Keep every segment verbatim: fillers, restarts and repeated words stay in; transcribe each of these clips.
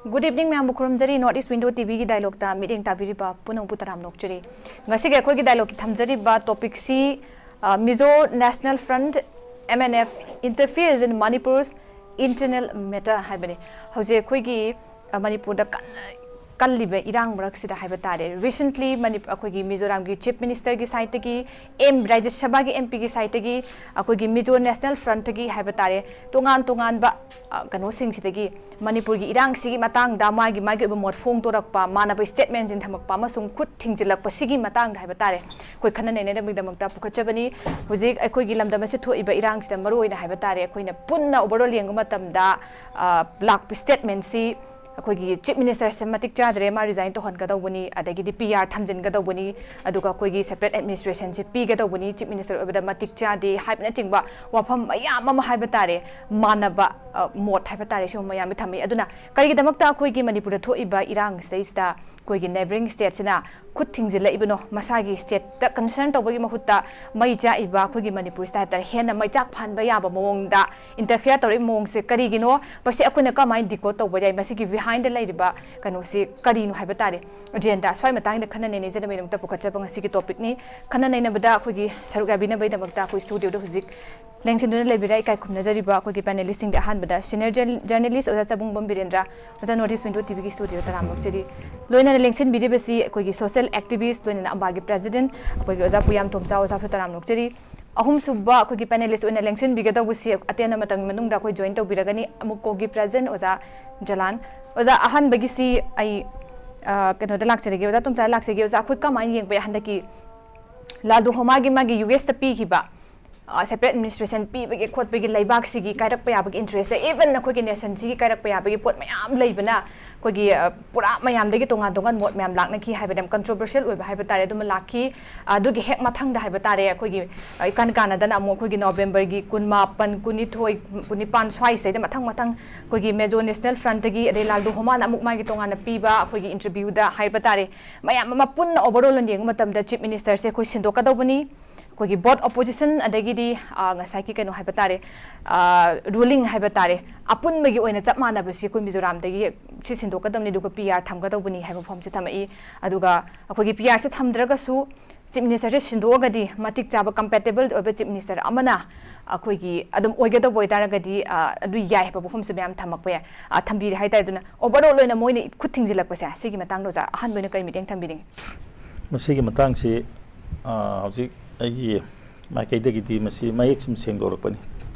Good evening ꯃꯌꯥꯝꯕꯨ ꯈꯨꯔꯨꯝꯖꯔꯤ꯫ North East Window ꯇꯤꯚꯤꯒꯤ ꯗꯥꯏꯂꯣꯛꯇ ꯃꯤꯠꯌꯦꯡ ꯇꯥꯕꯤꯔꯤꯕ ꯄꯨꯝꯅꯃꯛꯄꯨ ꯇꯔꯥꯝꯅ ꯑꯣꯛꯆꯔꯤ꯫ ꯉꯁꯤꯒꯤ ꯑꯩꯈꯣꯏꯒꯤ ꯗꯥꯏꯂꯣꯛꯀꯤ ꯊꯝꯖꯔꯤꯕ ꯇꯣꯄꯤꯛꯁꯤ, ꯑ, Mizo National Front, M N F, interferes in Manipur's internal matter ꯍꯥꯏꯕꯅꯤ꯫ ꯍꯧꯖꯤꯛ ꯑꯩꯈꯣꯏꯒꯤ, ꯑ, ꯃꯅꯤꯄꯨꯔꯗ ꯀꯟꯅ ꯀꯜꯂꯤꯕ ꯏꯔꯥꯡ ꯃꯔꯛꯁꯤꯗ ꯍꯥꯏꯕ ꯇꯥꯔꯦ, recently ꯃꯅꯤ-, ꯑꯩꯈꯣꯏꯒꯤ ꯃꯤꯖꯣꯔꯥꯝꯒꯤ ꯆꯤꯐ ꯃꯤꯅꯤꯁꯇꯔꯒꯤ ꯁꯥꯏꯠꯇꯒꯤ, ꯑꯦꯝ, ꯔꯥꯖ꯭ꯌ ꯁꯚꯥꯒꯤ ꯑꯦꯝ ꯄꯤꯒꯤ ꯁꯥꯏꯠꯇꯒꯤ, ꯑꯩꯈꯣꯏꯒꯤ ꯃꯤꯖꯣ ꯅꯦꯁꯅꯦꯜ ꯐ꯭ꯔꯟꯠꯇꯒꯤ ꯍꯥꯏꯕ ꯇꯥꯔꯦ, ꯇꯣꯉꯥꯟ ꯇꯣꯉꯥꯟꯕ, ꯑ, ꯀꯩꯅꯣꯁꯤꯡꯁꯤꯗꯒꯤ ꯃꯅꯤꯄꯨꯔꯒꯤ ꯏꯔꯥꯡꯁꯤꯒꯤ ꯃꯇꯥꯡꯗ ꯃꯥꯒꯤ ꯃꯥꯒꯤ ꯑꯣꯏꯕ ꯃꯣꯠ ꯐꯣꯡꯗꯣꯔꯛꯄ, ꯃꯥꯟꯅꯕ ꯁ꯭ꯇꯦꯠꯃꯦꯟꯁꯤꯡ ꯊꯝꯃꯛꯄ ꯑꯃꯁꯨꯡ ꯈꯨꯠ ꯊꯤꯡꯖꯤꯜꯂꯛꯄꯁꯤꯒꯤ ꯃꯇꯥꯡꯗ ꯍꯥꯏꯕ ꯇꯥꯔꯦ, ꯑꯩꯈꯣꯏ ꯈꯟꯅ ꯅꯩꯅꯅꯕꯒꯤꯗꯃꯛꯇ ꯄꯨꯈꯠꯆꯕꯅꯤ꯫ ꯍꯧꯖꯤꯛ ꯑꯩꯈꯣꯏꯒꯤ ꯂꯝꯗꯝ ꯑꯁꯤꯗ ꯊꯣꯛꯏꯕ ꯏꯔꯥꯡꯁꯤꯗ ꯃꯔꯨꯑꯣꯏꯅ ꯍꯥꯏꯕ ꯇꯥꯔꯦ, ꯑꯩꯈꯣꯏꯅ ꯄꯨꯟꯅ ꯑꯣꯚꯔꯑꯣꯜ ꯌꯦꯡꯕ ꯃꯇꯝꯗ, ꯑ, ꯂꯥꯛꯄ ꯁ꯭ꯇꯦꯠꯃꯦꯟꯁꯤ ꯑꯩꯈꯣꯏꯒꯤ ꯆꯤꯐ ꯃꯤꯅꯤꯁꯇꯔꯁꯦ ꯃꯇꯤꯛ ꯆꯥꯗ꯭ꯔꯦ, ꯃꯥ ꯔꯤꯖꯥꯏꯟ ꯇꯧꯍꯟꯒꯗꯧꯕꯅꯤ, ꯑꯗꯒꯤꯗꯤ ꯄꯤ ꯑꯥꯔ ꯊꯝꯖꯤꯟꯒꯗꯧꯕꯅꯤ, ꯑꯗꯨꯒ ꯑꯩꯈꯣꯏꯒꯤ ꯁꯦꯄꯔꯦꯠ ꯑꯦꯗꯃꯤꯅꯤꯁꯇ꯭ꯔꯦꯁꯟꯁꯦ ꯄꯤꯒꯗꯧꯕꯅꯤ, ꯆꯤꯐ ꯃꯤꯅꯤꯁꯇꯔ ꯑꯣꯏꯕꯗ ꯃꯇꯤꯛ ꯆꯥꯗꯦ ꯍꯥꯏꯕꯅꯆꯤꯡꯕ ꯋꯥꯐꯝ ꯃꯌꯥꯝ ꯑꯃ ꯍꯥꯏꯕ ꯇꯥꯔꯦ, ꯃꯥꯟꯅꯕ, ꯑ, ꯃꯣꯠ ꯍꯥꯏꯕ ꯇꯥꯔꯦ, ꯁꯤꯒꯨꯝꯕ ꯃꯌꯥꯝ ꯑꯃ ꯊꯝꯃꯤ꯫ ꯑꯗꯨꯅ ꯀꯔꯤꯒꯤꯗꯃꯛꯇ ꯑꯩꯈꯣꯏꯒꯤ ꯃꯅꯤꯄꯨꯔꯗ ꯊꯣꯛꯏꯕ ꯏꯔꯥꯡꯁꯤꯗꯩꯁꯤꯗ ꯑꯩꯈꯣꯏꯒꯤ ꯅꯦꯕꯔꯤꯡ ꯁ꯭ꯇꯦꯠꯁꯤꯅ ꯈꯨꯠ ꯊꯤꯡꯖꯤꯜꯂꯛꯏꯕꯅꯣ? ꯃꯁꯥꯒꯤ ꯁ꯭ꯇꯦꯠꯇ ꯀꯟꯁꯔꯟ ꯇꯧꯕꯒꯤ ꯃꯍꯨꯠꯇ ꯃꯩ ꯆꯥꯛꯏꯕ ꯑꯩꯈꯣꯏꯒꯤ ꯃꯅꯤꯄꯨꯔꯁꯤꯗ ꯍꯥꯏꯕ ꯇꯥꯔꯦ, ꯍꯦꯟꯅ ꯃꯩꯆꯥꯛ ꯐꯍꯟꯕ ꯌꯥꯕ ꯃꯑꯣꯡꯗ ꯏꯟꯇꯔꯐꯤꯌꯔ ꯇꯧꯔꯛꯏꯕ ꯃꯑꯣꯡꯁꯦ ꯀꯔꯤꯒꯤꯅꯣ? ꯃꯁꯤ ꯑꯩꯈꯣꯏꯅ ꯀꯃꯥꯏꯅ ꯗꯤꯀꯣꯗ ꯇꯧꯕ ꯌꯥꯏ? ꯃꯁꯤꯒꯤ ꯕꯤꯍꯥꯏꯟꯗ ꯂꯩꯔꯤꯕ ꯀꯩꯅꯣꯁꯤ ꯀꯔꯤꯅꯣ ꯍꯥꯏꯕ ꯇꯥꯔꯦ꯫ ꯑꯦꯖꯦꯟꯗꯥ ꯁ꯭ꯋꯥꯏ ꯃꯇꯥꯡꯗ ꯈꯟꯅ ꯅꯩꯅꯖꯅꯕꯒꯤꯗꯃꯛꯇ ꯄꯨꯈꯠꯆꯕ ꯉꯁꯤꯒꯤ ꯇꯣꯄꯤꯛꯅꯤ꯫ ꯈꯟꯅ ꯅꯩꯅꯕꯗ ꯑꯩꯈꯣꯏꯒꯤ ꯁꯔꯨꯛ ꯌꯥꯕꯤꯅꯕꯒꯤꯗꯃꯛꯇ ꯑꯩꯈꯣꯏ ꯁ꯭ꯇꯨꯗꯤꯑꯣꯗ ꯍꯧꯖꯤꯛ ꯂꯦꯡꯁꯤꯟꯗꯨꯅ ꯂꯩꯕꯤꯔꯦ꯫ ꯏꯀꯥꯏ ꯈꯨꯝꯅꯖꯔꯤꯕ ꯑꯩꯈꯣꯏꯒꯤ ꯄꯦꯅꯦꯂꯤꯁꯁꯤꯡꯗꯤ ꯑꯍꯥꯟꯕꯗ ꯁꯤꯅꯤꯌꯔ ꯖꯔ-, ꯖꯔꯅꯦꯂꯤꯁ ꯑꯣꯖꯥ ꯆꯕꯨꯡꯕꯝ ꯕꯤꯔꯦꯟꯗ꯭ꯔ꯫ ꯑꯣꯖꯥ, ꯅꯣꯔꯠ ꯏꯁ ꯋꯤꯟꯗꯣ ꯇꯤꯚꯤꯒꯤ ꯁ꯭ꯇꯨꯗꯤꯑꯣꯗ ꯇꯔꯥꯝꯅ ꯑꯣꯛꯆꯔꯤ꯫ ꯂꯣꯏꯅꯅ ꯂꯦꯡꯁꯤꯟꯕꯤꯔꯤꯕꯁꯤ ꯑꯩꯈꯣꯏꯒꯤ ꯁꯣꯁꯤꯌꯦꯜ ꯑꯦꯛꯇꯤꯚꯤꯁ, ꯂꯣꯏꯅꯅ ꯑꯝꯕꯥꯒꯤ ꯄ꯭ꯔꯦꯁꯤꯗꯦꯟꯠ, ꯑꯩꯈꯣꯏꯒꯤ ꯑꯣꯖꯥ ꯄꯨꯌꯥꯝ ꯇꯣꯝꯆꯥ ꯑꯣꯖꯥꯁꯨ ꯇꯔꯥꯝꯅ ꯑꯣꯛꯆꯔꯤ꯫ ꯑꯍꯨꯝꯁꯨꯕ ꯑꯩꯈꯣꯏꯒꯤ ꯄꯦꯅꯦꯂꯤꯁ ꯑꯣꯏꯅ ꯂꯦꯡꯁꯤꯟꯕꯤꯒꯗꯧꯕꯁꯤ ꯑꯇꯦꯟꯕ ꯃꯇꯝꯒꯤ ꯃꯅꯨꯡꯗ ꯑꯩꯈꯣꯏ ꯖꯣꯏꯟ ꯇꯧꯕꯤꯔꯒꯅꯤ, ꯑꯃꯨꯛꯀꯣꯒꯤ ꯄ꯭ꯔꯦꯁꯤꯗꯦꯟꯠ ꯑꯣꯖꯥ ꯖꯂꯥꯟ꯫ ꯑꯣꯖꯥ, ꯑꯍꯥꯟꯕꯒꯤꯁꯤ ꯑꯩ, ꯑ, ꯀꯩꯅꯣꯗ ꯂꯥꯛꯆꯔꯒꯦ, ꯑꯣꯖꯥ ꯇꯣꯝꯆꯥꯗ ꯂꯥꯛꯆꯒꯦ꯫ ꯑꯣꯖꯥ, ꯑꯩꯈꯣꯏ ꯀꯃꯥꯏꯅ ꯌꯦꯡꯕ ꯌꯥꯏ ꯍꯟꯗꯛꯀꯤ ꯂꯥꯜꯗꯨ ꯍꯣꯃꯥꯒꯤ ꯃꯥꯒꯤ ꯌꯨ ꯑꯦꯁꯇ ꯄꯤꯈꯤꯕ, ꯑ, ꯁꯦꯄꯔꯦꯠ ꯑꯦꯗꯃꯤꯅꯤꯁꯇ꯭ꯔꯦꯁꯟ ꯄꯤꯕꯒꯤ ꯈꯣꯠꯄꯒꯤ ꯂꯩꯕꯥꯛꯁꯤꯒꯤ ꯀꯥꯏꯔꯛꯄ ꯌꯥꯕꯒꯤ ꯏꯟꯇꯔꯦꯁꯁꯦ, ꯏꯚꯟ ꯑꯩꯈꯣꯏꯒꯤ ꯅꯦꯁꯟꯁꯤꯒꯤ ꯀꯥꯏꯔꯛꯄ ꯌꯥꯕꯒꯤ ꯄꯣꯠ ꯃꯌꯥꯝ ꯂꯩꯕꯅ, ꯑꯩꯈꯣꯏꯒꯤ, ꯑ, ꯄꯨꯔꯥ ꯃꯌꯥꯝꯗꯒꯤ ꯇꯣꯉꯥꯟ ꯇꯣꯉꯥꯟ ꯃꯣꯠ ꯃꯌꯥꯝ ꯂꯥꯛꯅꯈꯤ ꯍꯥꯏꯕꯗ ꯌꯥꯝ ꯀꯟꯇ꯭ꯔꯣꯚꯔꯁꯤꯌꯦꯜ ꯑꯣꯏꯕ ꯍꯥꯏꯕ ꯇꯥꯔꯦ, ꯑꯗꯨꯃ ꯂꯥꯛꯈꯤ꯫ ꯑꯗꯨꯒꯤ ꯍꯦꯛ ꯃꯊꯪꯗ ꯍꯥꯏꯕ ꯇꯥꯔꯦ, ꯑꯩꯈꯣꯏꯒꯤ, ꯑ, ꯏꯀꯥꯟ ꯀꯥꯟꯅꯗꯅ ꯑꯃꯨꯛ ꯑꯩꯈꯣꯏꯒꯤ ꯅꯣꯕꯦꯝꯕꯔꯒꯤ ꯀꯨꯟꯃꯥꯄꯟ, ꯀꯨꯟꯅꯤꯊꯣꯏ, ꯀꯨꯟꯅꯤꯄꯥꯟ ꯁ꯭ꯋꯥꯏꯁꯤꯗꯩꯗ ꯃꯊꯪ ꯃꯊꯪ ꯑꯩꯈꯣꯏꯒꯤ ꯃꯦꯖꯣ ꯅꯦꯁꯅꯦꯜ ꯐ꯭ꯔꯟꯠꯇꯒꯤ, ꯑꯗꯩ ꯂꯥꯜꯗꯨ ꯍꯣꯃꯥꯅ ꯑꯃꯨꯛ ꯃꯥꯒꯤ ꯇꯣꯉꯥꯟꯅ ꯄꯤꯕ ꯑꯩꯈꯣꯏꯒꯤ ꯏꯟꯇꯔꯚ꯭ꯌꯨꯗ ꯍꯥꯏꯕ ꯇꯥꯔꯦ, ꯃꯌꯥꯝ ꯑꯃ ꯄꯨꯟꯅ ꯑꯣꯚꯔꯑꯣꯜ ꯑꯣꯏꯅ ꯌꯦꯡꯕ ꯃꯇꯝꯗ ꯆꯤꯐ ꯃꯤꯅꯤꯁꯇꯔꯁꯦ ꯑꯩꯈꯣꯏ ꯁꯤꯟꯗꯣꯛꯀꯗꯧꯕꯅꯤ꯫ ꯑꯩꯈꯣꯏꯒꯤ ꯕꯣꯠ ꯑꯣꯄꯣꯖꯤꯁꯟ ꯑꯗꯒꯤꯗꯤ, ꯑ, ꯉꯁꯥꯏꯒꯤ ꯀꯩꯅꯣ ꯍꯥꯏꯕ ꯇꯥꯔꯦ, ꯔꯨꯂꯤꯡ ꯍꯥꯏꯕ ꯇꯥꯔꯦ, ꯑꯄꯨꯟꯕꯒꯤ ꯑꯣꯏꯅ ꯆꯞ ꯃꯥꯟꯅꯕꯁꯤ ꯑꯩꯈꯣꯏ ꯃꯤꯖꯣꯔꯥꯝꯗꯒꯤ ꯁꯤ ꯁꯤꯟꯗꯣꯛꯀꯗꯕꯅꯤ, ꯑꯗꯨꯒ ꯄꯤ ꯑꯥꯔ ꯊꯝꯒꯗꯧꯕꯅꯤ ꯍꯥꯏꯕ ꯋꯥꯐꯝꯁꯦ ꯊꯝꯃꯛꯏ꯫ ꯑꯗꯨꯒ ꯑꯩꯈꯣꯏꯒꯤ ꯄꯤ ꯑꯥꯔꯁꯦ ꯊꯝꯗ꯭ꯔꯒꯁꯨ ꯆꯤꯐ ꯃꯤꯅꯤꯁꯇꯔꯁꯦ ꯁꯤꯟꯗꯣꯛꯑꯒꯗꯤ ꯃꯇꯤꯛ ꯆꯥꯕ ꯀꯝꯄꯦꯇꯤꯕꯜ ꯑꯣꯏꯕ ꯆꯤꯐ ꯃꯤꯅꯤꯁꯇꯔ ꯑꯃꯅ ꯑꯩꯈꯣꯏꯒꯤ ꯑꯗꯨꯝ ꯑꯣꯏꯒꯗꯧꯕ ꯑꯣꯏꯇꯥꯔꯒꯗꯤ, ꯑ, ꯑꯗꯨ ꯌꯥꯏ ꯍꯥꯏꯕ ꯋꯥꯐꯝꯁꯨ ꯃꯌꯥꯝ ꯊꯝꯃꯛꯄ ꯌꯥꯏ, ꯑ, ꯊꯝꯕꯤꯔꯦ ꯍꯥꯏꯇꯥꯔꯦ꯫ ꯑꯗꯨꯅ ꯑꯣꯚꯔꯑꯣꯜ ꯑꯣꯏꯅ ꯃꯣꯏꯅ ꯈꯨꯠ ꯊꯤꯡꯖꯤꯜꯂꯛꯄꯁꯦ, ꯁꯤꯒꯤ ꯃꯇꯥꯡꯗ ꯑꯣꯖꯥ ꯑꯍꯥꯟꯕ ꯑꯣꯏꯅ ꯀꯔꯤ ꯃꯤꯠꯌꯦꯡ ꯊꯝꯕꯤꯅꯤꯡꯉꯤ? ꯃꯁꯤꯒꯤ ꯃꯇꯥꯡꯁꯤ, ꯑ, ꯍꯧꯖꯤꯛ ꯑꯩꯒꯤ ꯃꯥꯏꯀꯩꯗꯒꯤꯗꯤ ꯃꯁꯤ ꯃꯌꯦꯛ ꯁꯨꯝ ꯁꯦꯡꯗꯣꯔꯛꯄꯅꯤ꯫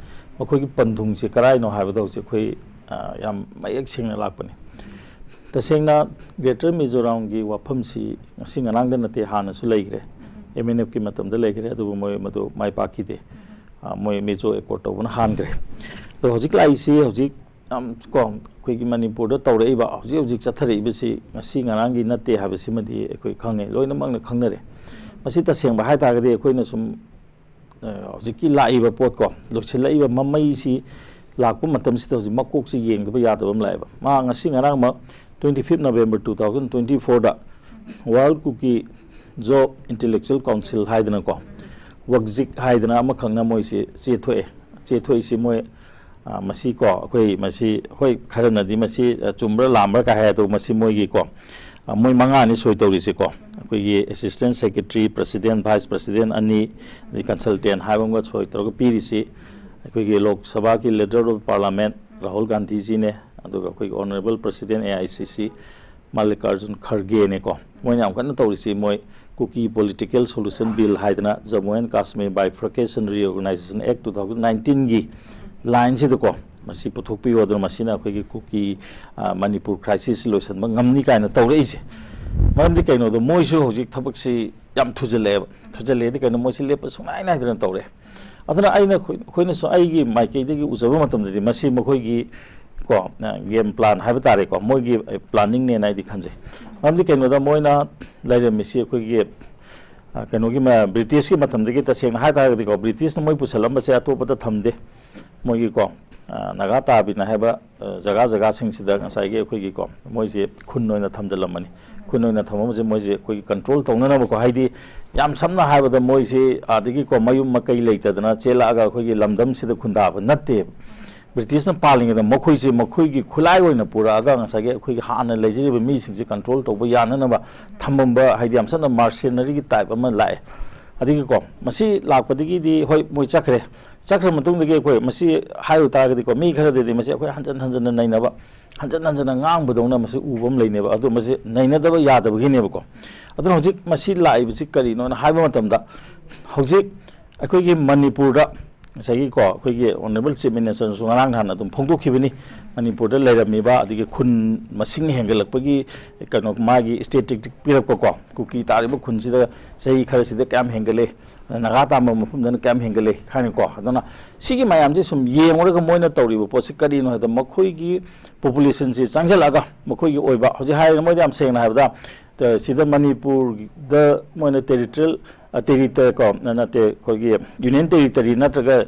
ꯃꯈꯣꯏꯒꯤ ꯄꯟꯊꯨꯡꯁꯦ ꯀꯔꯥꯏꯅꯣ ꯍꯥꯏꯕꯗꯣ ꯍꯧꯖꯤꯛ ꯑꯩꯈꯣꯏ, ꯑ, ꯌꯥꯝ ꯃꯌꯦꯛ ꯁꯦꯡꯅ ꯂꯥꯛꯄꯅꯤ꯫ ꯇꯁꯦꯡꯅ ꯒ꯭ꯔꯦꯇꯔ ꯃꯤꯖꯣꯔꯥꯝꯒꯤ ꯋꯥꯐꯝꯁꯤ ꯉꯁꯤ ꯉꯔꯥꯡꯗ ꯅꯠꯇꯦ, ꯍꯥꯟꯅꯁꯨ ꯂꯩꯈ꯭ꯔꯦ, ꯑꯦꯝ ꯑꯦꯟ ꯑꯦꯐꯀꯤ ꯃꯇꯝꯗ ꯂꯩꯈ꯭ꯔꯦ, ꯑꯗꯨꯕꯨ ꯃꯣꯏ ꯃꯗꯨ ꯃꯥꯏ ꯄꯥꯛꯈꯤꯗꯦ꯫ ꯑ, ꯃꯣꯏ ꯃꯤꯖꯣ ꯑꯦꯀꯣꯔꯗ ꯇꯧꯕꯅ ꯍꯥꯟꯈ꯭ꯔꯦ꯫ ꯑꯗꯣ ꯍꯧꯖꯤꯛ ꯂꯥꯛꯏꯁꯤ ꯍꯧꯖꯤꯛ ꯌꯥꯝ ꯀꯣ ꯑꯩꯈꯣꯏꯒꯤ ꯃꯅꯤꯄꯨꯔꯗ ꯇꯧꯔꯛꯏꯕ, ꯍꯧꯖꯤꯛ ꯍꯧꯖꯤꯛ ꯆꯠꯊꯔꯛꯏꯕꯁꯤ ꯉꯁꯤ ꯉꯔꯥꯡꯒꯤ ꯅꯠꯇꯦ ꯍꯥꯏꯕꯁꯤꯃꯗꯤ ꯑꯩꯈꯣꯏ ꯈꯪꯉꯦ, ꯂꯣꯏꯅꯃꯛꯅ ꯈꯪꯅꯔꯦ꯫ ꯃꯁꯤ ꯇꯁꯦꯡꯕ ꯍꯥꯏ ꯇꯥꯔꯒꯗꯤ ꯑꯩꯈꯣꯏꯅ ꯁꯨꯝ, ꯑ, ꯍꯧꯖꯤꯛꯀꯤ ꯂꯥꯛꯏꯕ ꯄꯣꯠ ꯀꯣ, ꯂꯣꯏꯁꯤꯜꯂꯛꯏꯕ ꯃꯃꯩꯁꯤ ꯂꯥꯛꯄ ꯃꯇꯝꯁꯤꯗ ꯍꯧꯖꯤꯛ ꯃꯀꯣꯛꯁꯤ ꯌꯦꯡꯗꯕ ꯌꯥꯗꯕ ꯑꯃ ꯂꯥꯛꯑꯦꯕ꯫ ꯃꯥ ꯉꯁꯤ ꯉꯔꯥꯡꯃꯛ, twenty fifth November two thousand twenty fourꯗ World Kuki Zo Intellectual Council ꯍꯥꯏꯗꯅꯀꯣ, ꯋꯛꯖꯤꯛ ꯍꯥꯏꯗꯅ ꯑꯃꯈꯛꯅ ꯃꯣꯏꯁꯤ ꯆꯦꯊꯣꯛꯑꯦ꯫ ꯆꯦꯊꯣꯛꯏꯁꯤ ꯃꯣꯏ, ꯑ, ꯃꯁꯤ ꯀꯣ, ꯑꯩꯈꯣꯏ ꯃꯁꯤ, ꯍꯣꯏ, ꯈꯔꯅꯗꯤ ꯃꯁꯤ, ꯑ, ꯆꯨꯝꯕ꯭ꯔꯥ ꯂꯥꯟꯕ꯭ꯔꯥ ꯀꯥꯏ ꯍꯥꯏ, ꯑꯗꯨ ꯃꯁꯤ ꯃꯣꯏꯒꯤ ꯀꯣ, ꯑ, ꯃꯣꯏ ꯃꯉꯥꯅꯤ ꯁꯣꯏ ꯇꯧꯔꯤꯁꯦ ꯀꯣ꯫ ꯑꯩꯈꯣꯏꯒꯤ assistant secretary, president, vice president ꯑꯅꯤ, ꯑꯗꯩ consultant ꯍꯥꯏꯕ ꯑꯃꯒ ꯁꯣꯏ ꯇꯧꯔꯒ ꯄꯤꯔꯤꯁꯤ ꯑꯩꯈꯣꯏꯒꯤ ꯂꯣꯛ ꯁꯚꯥꯒꯤ leader of parliament ꯔꯥꯍꯨꯜ ꯒꯥꯟꯙꯤꯖꯤꯅꯦ, ꯑꯗꯨꯒ ꯑꯩꯈꯣꯏꯒꯤ honourable president A I C C ꯃꯜꯂꯤꯀꯥꯔꯖꯨꯟ ꯈꯔꯒꯦꯅꯦꯀꯣ꯫ ꯃꯣꯏꯅ ꯌꯥꯝ ꯀꯟꯅ ꯇꯧꯔꯤꯁꯤ ꯃꯣꯏ Kuki Political Solution Bill ꯍꯥꯏꯗꯅ Jammu and Kashmir Bifurcation Reorganization Act two thousand nineteenꯒꯤ lineꯁꯤꯗꯀꯣ, ꯃꯁꯤ ꯄꯨꯊꯣꯛꯄꯤꯌꯨ, ꯑꯗꯨꯅ ꯃꯁꯤꯅ ꯑꯩꯈꯣꯏꯒꯤ ꯀꯨꯀꯤ, ꯑ, ꯃꯅꯤꯄꯨꯔ crisis ꯂꯣꯏꯁꯤꯟꯕ ꯉꯝꯅꯤ ꯀꯥꯏꯅ ꯇꯧꯔꯛꯏꯁꯦ꯫ ꯃꯔꯝꯗꯤ ꯀꯩꯅꯣꯗ ꯃꯣꯏꯁꯨ ꯍꯧꯖꯤꯛ ꯊꯕꯛꯁꯤ ꯌꯥꯝ ꯊꯨꯖꯜꯂꯛꯑꯦꯕ꯫ ꯊꯨꯖꯜꯂꯛꯑꯦꯗꯤ ꯀꯩꯅꯣ, ꯃꯣꯏꯁꯤ ꯂꯦꯞꯄ ꯁꯨꯡꯅꯥꯏ ꯅꯥꯏꯗꯅ ꯇꯧꯔꯛꯑꯦ꯫ ꯑꯗꯨꯅ ꯑꯩꯅ ꯑꯩꯈꯣꯏ-, ꯑꯩꯈꯣꯏꯅꯁꯨ ꯑꯩꯒꯤ ꯃꯥꯏꯀꯩꯗꯒꯤ ꯎꯖꯕ ꯃꯇꯝꯗꯗꯤ ꯃꯁꯤ ꯃꯈꯣꯏꯒꯤ ꯀꯣ, ꯑ, game plan ꯍꯥꯏꯕ ꯇꯥꯔꯦꯀꯣ, ꯃꯣꯏꯒꯤ, ꯑ, planningꯅꯦꯅ ꯑꯩꯗꯤ ꯈꯟꯖꯩ꯫ ꯃꯔꯝꯗꯤ ꯀꯩꯅꯣꯗ ꯃꯣꯏꯅ ꯂꯩꯔꯝꯃꯤꯁꯤ ꯑꯩꯈꯣꯏꯒꯤ, ꯑ, ꯀꯩꯅꯣꯒꯤ ꯃ-, Britishꯀꯤ ꯃꯇꯝꯗꯒꯤ ꯇꯁꯦꯡꯅ ꯍꯥꯏ ꯇꯥꯔꯒꯗꯤꯀꯣ, Britishꯅ ꯃꯣꯏ ꯄꯨꯁꯜꯂꯝꯕꯁꯦ ꯑꯇꯣꯞꯄꯗ ꯊꯝꯗꯦ꯫ ꯃꯣꯏꯒꯤꯀꯣ, ꯑ, ꯅꯥꯒꯥ ꯇꯥꯕꯤꯅ ꯍꯥꯏꯕ, ꯑ, ꯖꯒꯥ ꯖꯒꯥꯁꯤꯡꯁꯤꯗ ꯉꯁꯥꯏꯒꯤ ꯑꯩꯈꯣꯏꯒꯤꯀꯣ, ꯃꯣꯏꯁꯦ ꯈꯨꯟ ꯑꯣꯏꯅ ꯊꯝꯖꯤꯜꯂꯝꯕꯅꯤ꯫ ꯈꯨꯟ ꯑꯣꯏꯅ ꯊꯝꯃꯝꯕꯁꯦ ꯃꯣꯏꯁꯦ ꯑꯩꯈꯣꯏꯒꯤ ꯀꯟꯇ꯭ꯔꯣꯜ ꯇꯧꯅꯅꯕꯀꯣ, ꯍꯥꯏꯗꯤ ꯌꯥꯝ ꯁꯝꯅ ꯍꯥꯏꯔꯕꯗ ꯃꯣꯏꯁꯤ ꯑꯥꯗꯒꯤꯀꯣ ꯃꯌꯨꯝ ꯃꯀꯩ ꯂꯩꯇꯗꯅ ꯆꯦꯜꯂꯛꯑꯒ ꯑꯩꯈꯣꯏꯒꯤ ꯂꯝꯗꯝꯁꯤꯗ ꯈꯨꯟꯗꯥꯕ ꯅꯠꯇꯦꯕ꯫ ꯕ꯭ꯔꯤꯇꯤꯁꯅ ꯄꯥꯜꯂꯤꯉꯩꯗ ꯃꯈꯣꯏꯁꯦ ꯃꯈꯣꯏꯒꯤ ꯈꯨꯠꯂꯥꯏ ꯑꯣꯏꯅ ꯄꯨꯔꯛꯑꯒ ꯉꯁꯥꯏꯒꯤ ꯑꯩꯈꯣꯏꯒꯤ ꯍꯥꯟꯅ ꯂꯩꯖꯔꯤꯕ ꯃꯤꯁꯤꯡꯁꯦ ꯀꯟꯇ꯭ꯔꯣꯜ ꯇꯧꯕ ꯌꯥꯅꯅꯕ ꯊꯝꯃꯝꯕ, ꯍꯥꯏꯗꯤ ꯌꯥꯝ ꯁꯝꯅ ꯃꯥꯔꯁꯦꯅꯔꯤꯒꯤ ꯇꯥꯏꯞ ꯑꯃ ꯂꯥꯛꯑꯦ꯫ ꯑꯗꯒꯤꯀꯣ ꯃꯁꯤ ꯂꯥꯛꯄꯗꯒꯤꯗꯤ ꯍꯣꯏ ꯃꯣꯏ ꯆꯠꯈ꯭ꯔꯦ꯫ ꯆꯠꯈ꯭ꯔ ꯃꯇꯨꯡꯗꯒꯤ ꯑꯩꯈꯣꯏ ꯃꯁꯤ ꯍꯥꯏꯔꯨ ꯇꯥꯔꯒꯗꯤꯀꯣ ꯃꯤ ꯈꯔꯗꯗꯤ ꯃꯁꯤ ꯑꯩꯈꯣꯏ ꯍꯟꯖꯟ ꯍꯟꯖꯟꯅ ꯅꯩꯅꯕ, ꯍꯟꯖꯟ ꯍꯟꯖꯟꯅ ꯉꯥꯡꯕꯗꯧꯅ ꯃꯁꯤ ꯎꯕ ꯑꯃ ꯂꯩꯅꯦꯕ꯫ ꯑꯗꯨ ꯃꯁꯤ ꯅꯩꯅꯗꯕ ꯌꯥꯗꯕꯒꯤꯅꯦꯕꯀꯣ꯫ ꯑꯗꯨꯅ ꯍꯧꯖꯤꯛ ꯃꯁꯤ ꯂꯥꯛꯏꯕꯁꯤ ꯀꯔꯤꯅꯣꯅ ꯍꯥꯏꯕ ꯃꯇꯝꯗ, ꯍꯧꯖꯤꯛ ꯑꯩꯈꯣꯏꯒꯤ ꯃꯅꯤꯄꯨꯔꯗ ꯉꯁꯥꯏꯒꯤꯀꯣ ꯑꯩꯈꯣꯏꯒꯤ ꯑꯣꯅꯔꯦꯕꯜ ꯆꯤꯐ ꯃꯤꯅꯤꯁꯇꯔꯅꯁꯨ ꯉꯔꯥꯡ ꯅꯍꯥꯟ ꯑꯗꯨꯝ ꯐꯣꯡꯗꯣꯛꯈꯤꯕꯅꯤ꯫ ꯃꯅꯤꯄꯨꯔꯗ ꯂꯩꯔꯝꯃꯤꯕ ꯑꯗꯒꯤ ꯈꯨꯟ ꯃꯁꯤꯡ ꯍꯦꯟꯒꯠꯂꯛꯄꯒꯤ ꯀꯩꯅꯣ ꯃꯥꯒꯤ ꯁ꯭ꯇꯦꯇꯤꯁꯇꯤꯛ ꯄꯤꯔꯛꯄꯀꯣ, ꯀꯨꯀꯤ ꯇꯥꯔꯤꯕ ꯈꯨꯟꯁꯤꯗ ꯆꯍꯤ ꯈꯔꯁꯤꯗ ꯀꯌꯥꯝ ꯍꯦꯟꯒꯠꯂꯦ, ꯅꯥꯒꯥ ꯇꯥꯝꯕ ꯃꯐꯝꯗꯅ ꯀꯌꯥꯝ ꯍꯦꯟꯒꯠꯂꯦ ꯍꯥꯏꯅꯀꯣ꯫ ꯑꯗꯨꯅ ꯁꯤꯒꯤ ꯃꯌꯥꯝꯁꯤ ꯁꯨꯝ ꯌꯦꯡꯉꯨꯔꯒ ꯃꯣꯏꯅ ꯇꯧꯔꯤꯕ ꯄꯣꯠꯁꯤ ꯀꯔꯤꯅꯣ ꯍꯥꯏꯕꯗ ꯃꯈꯣꯏꯒꯤ ꯄꯣꯄꯨꯂꯦꯁꯟꯁꯤ ꯆꯪꯁꯤꯜꯂꯛꯑꯒ ꯃꯈꯣꯏꯒꯤ ꯑꯣꯏꯕ ꯍꯧꯖꯤꯛ ꯍꯥꯏꯔꯤꯅ ꯃꯣꯏꯗ ꯌꯥꯝ ꯁꯦꯡꯅ ꯍꯥꯏꯕꯗ, ꯁꯤꯗ ꯃꯅꯤꯄꯨꯔꯗ ꯃꯣꯏꯅ ꯇꯦꯔꯤꯇꯣꯔꯤꯌꯦꯜ ꯇꯦꯔꯤꯇ ꯀꯣ ꯅꯠꯇꯦ ꯑꯩꯈꯣꯏꯒꯤ ꯌꯨꯅꯤꯌꯟ ꯇꯦꯔꯤꯇꯔꯤ ꯅꯠꯇ꯭ꯔꯒ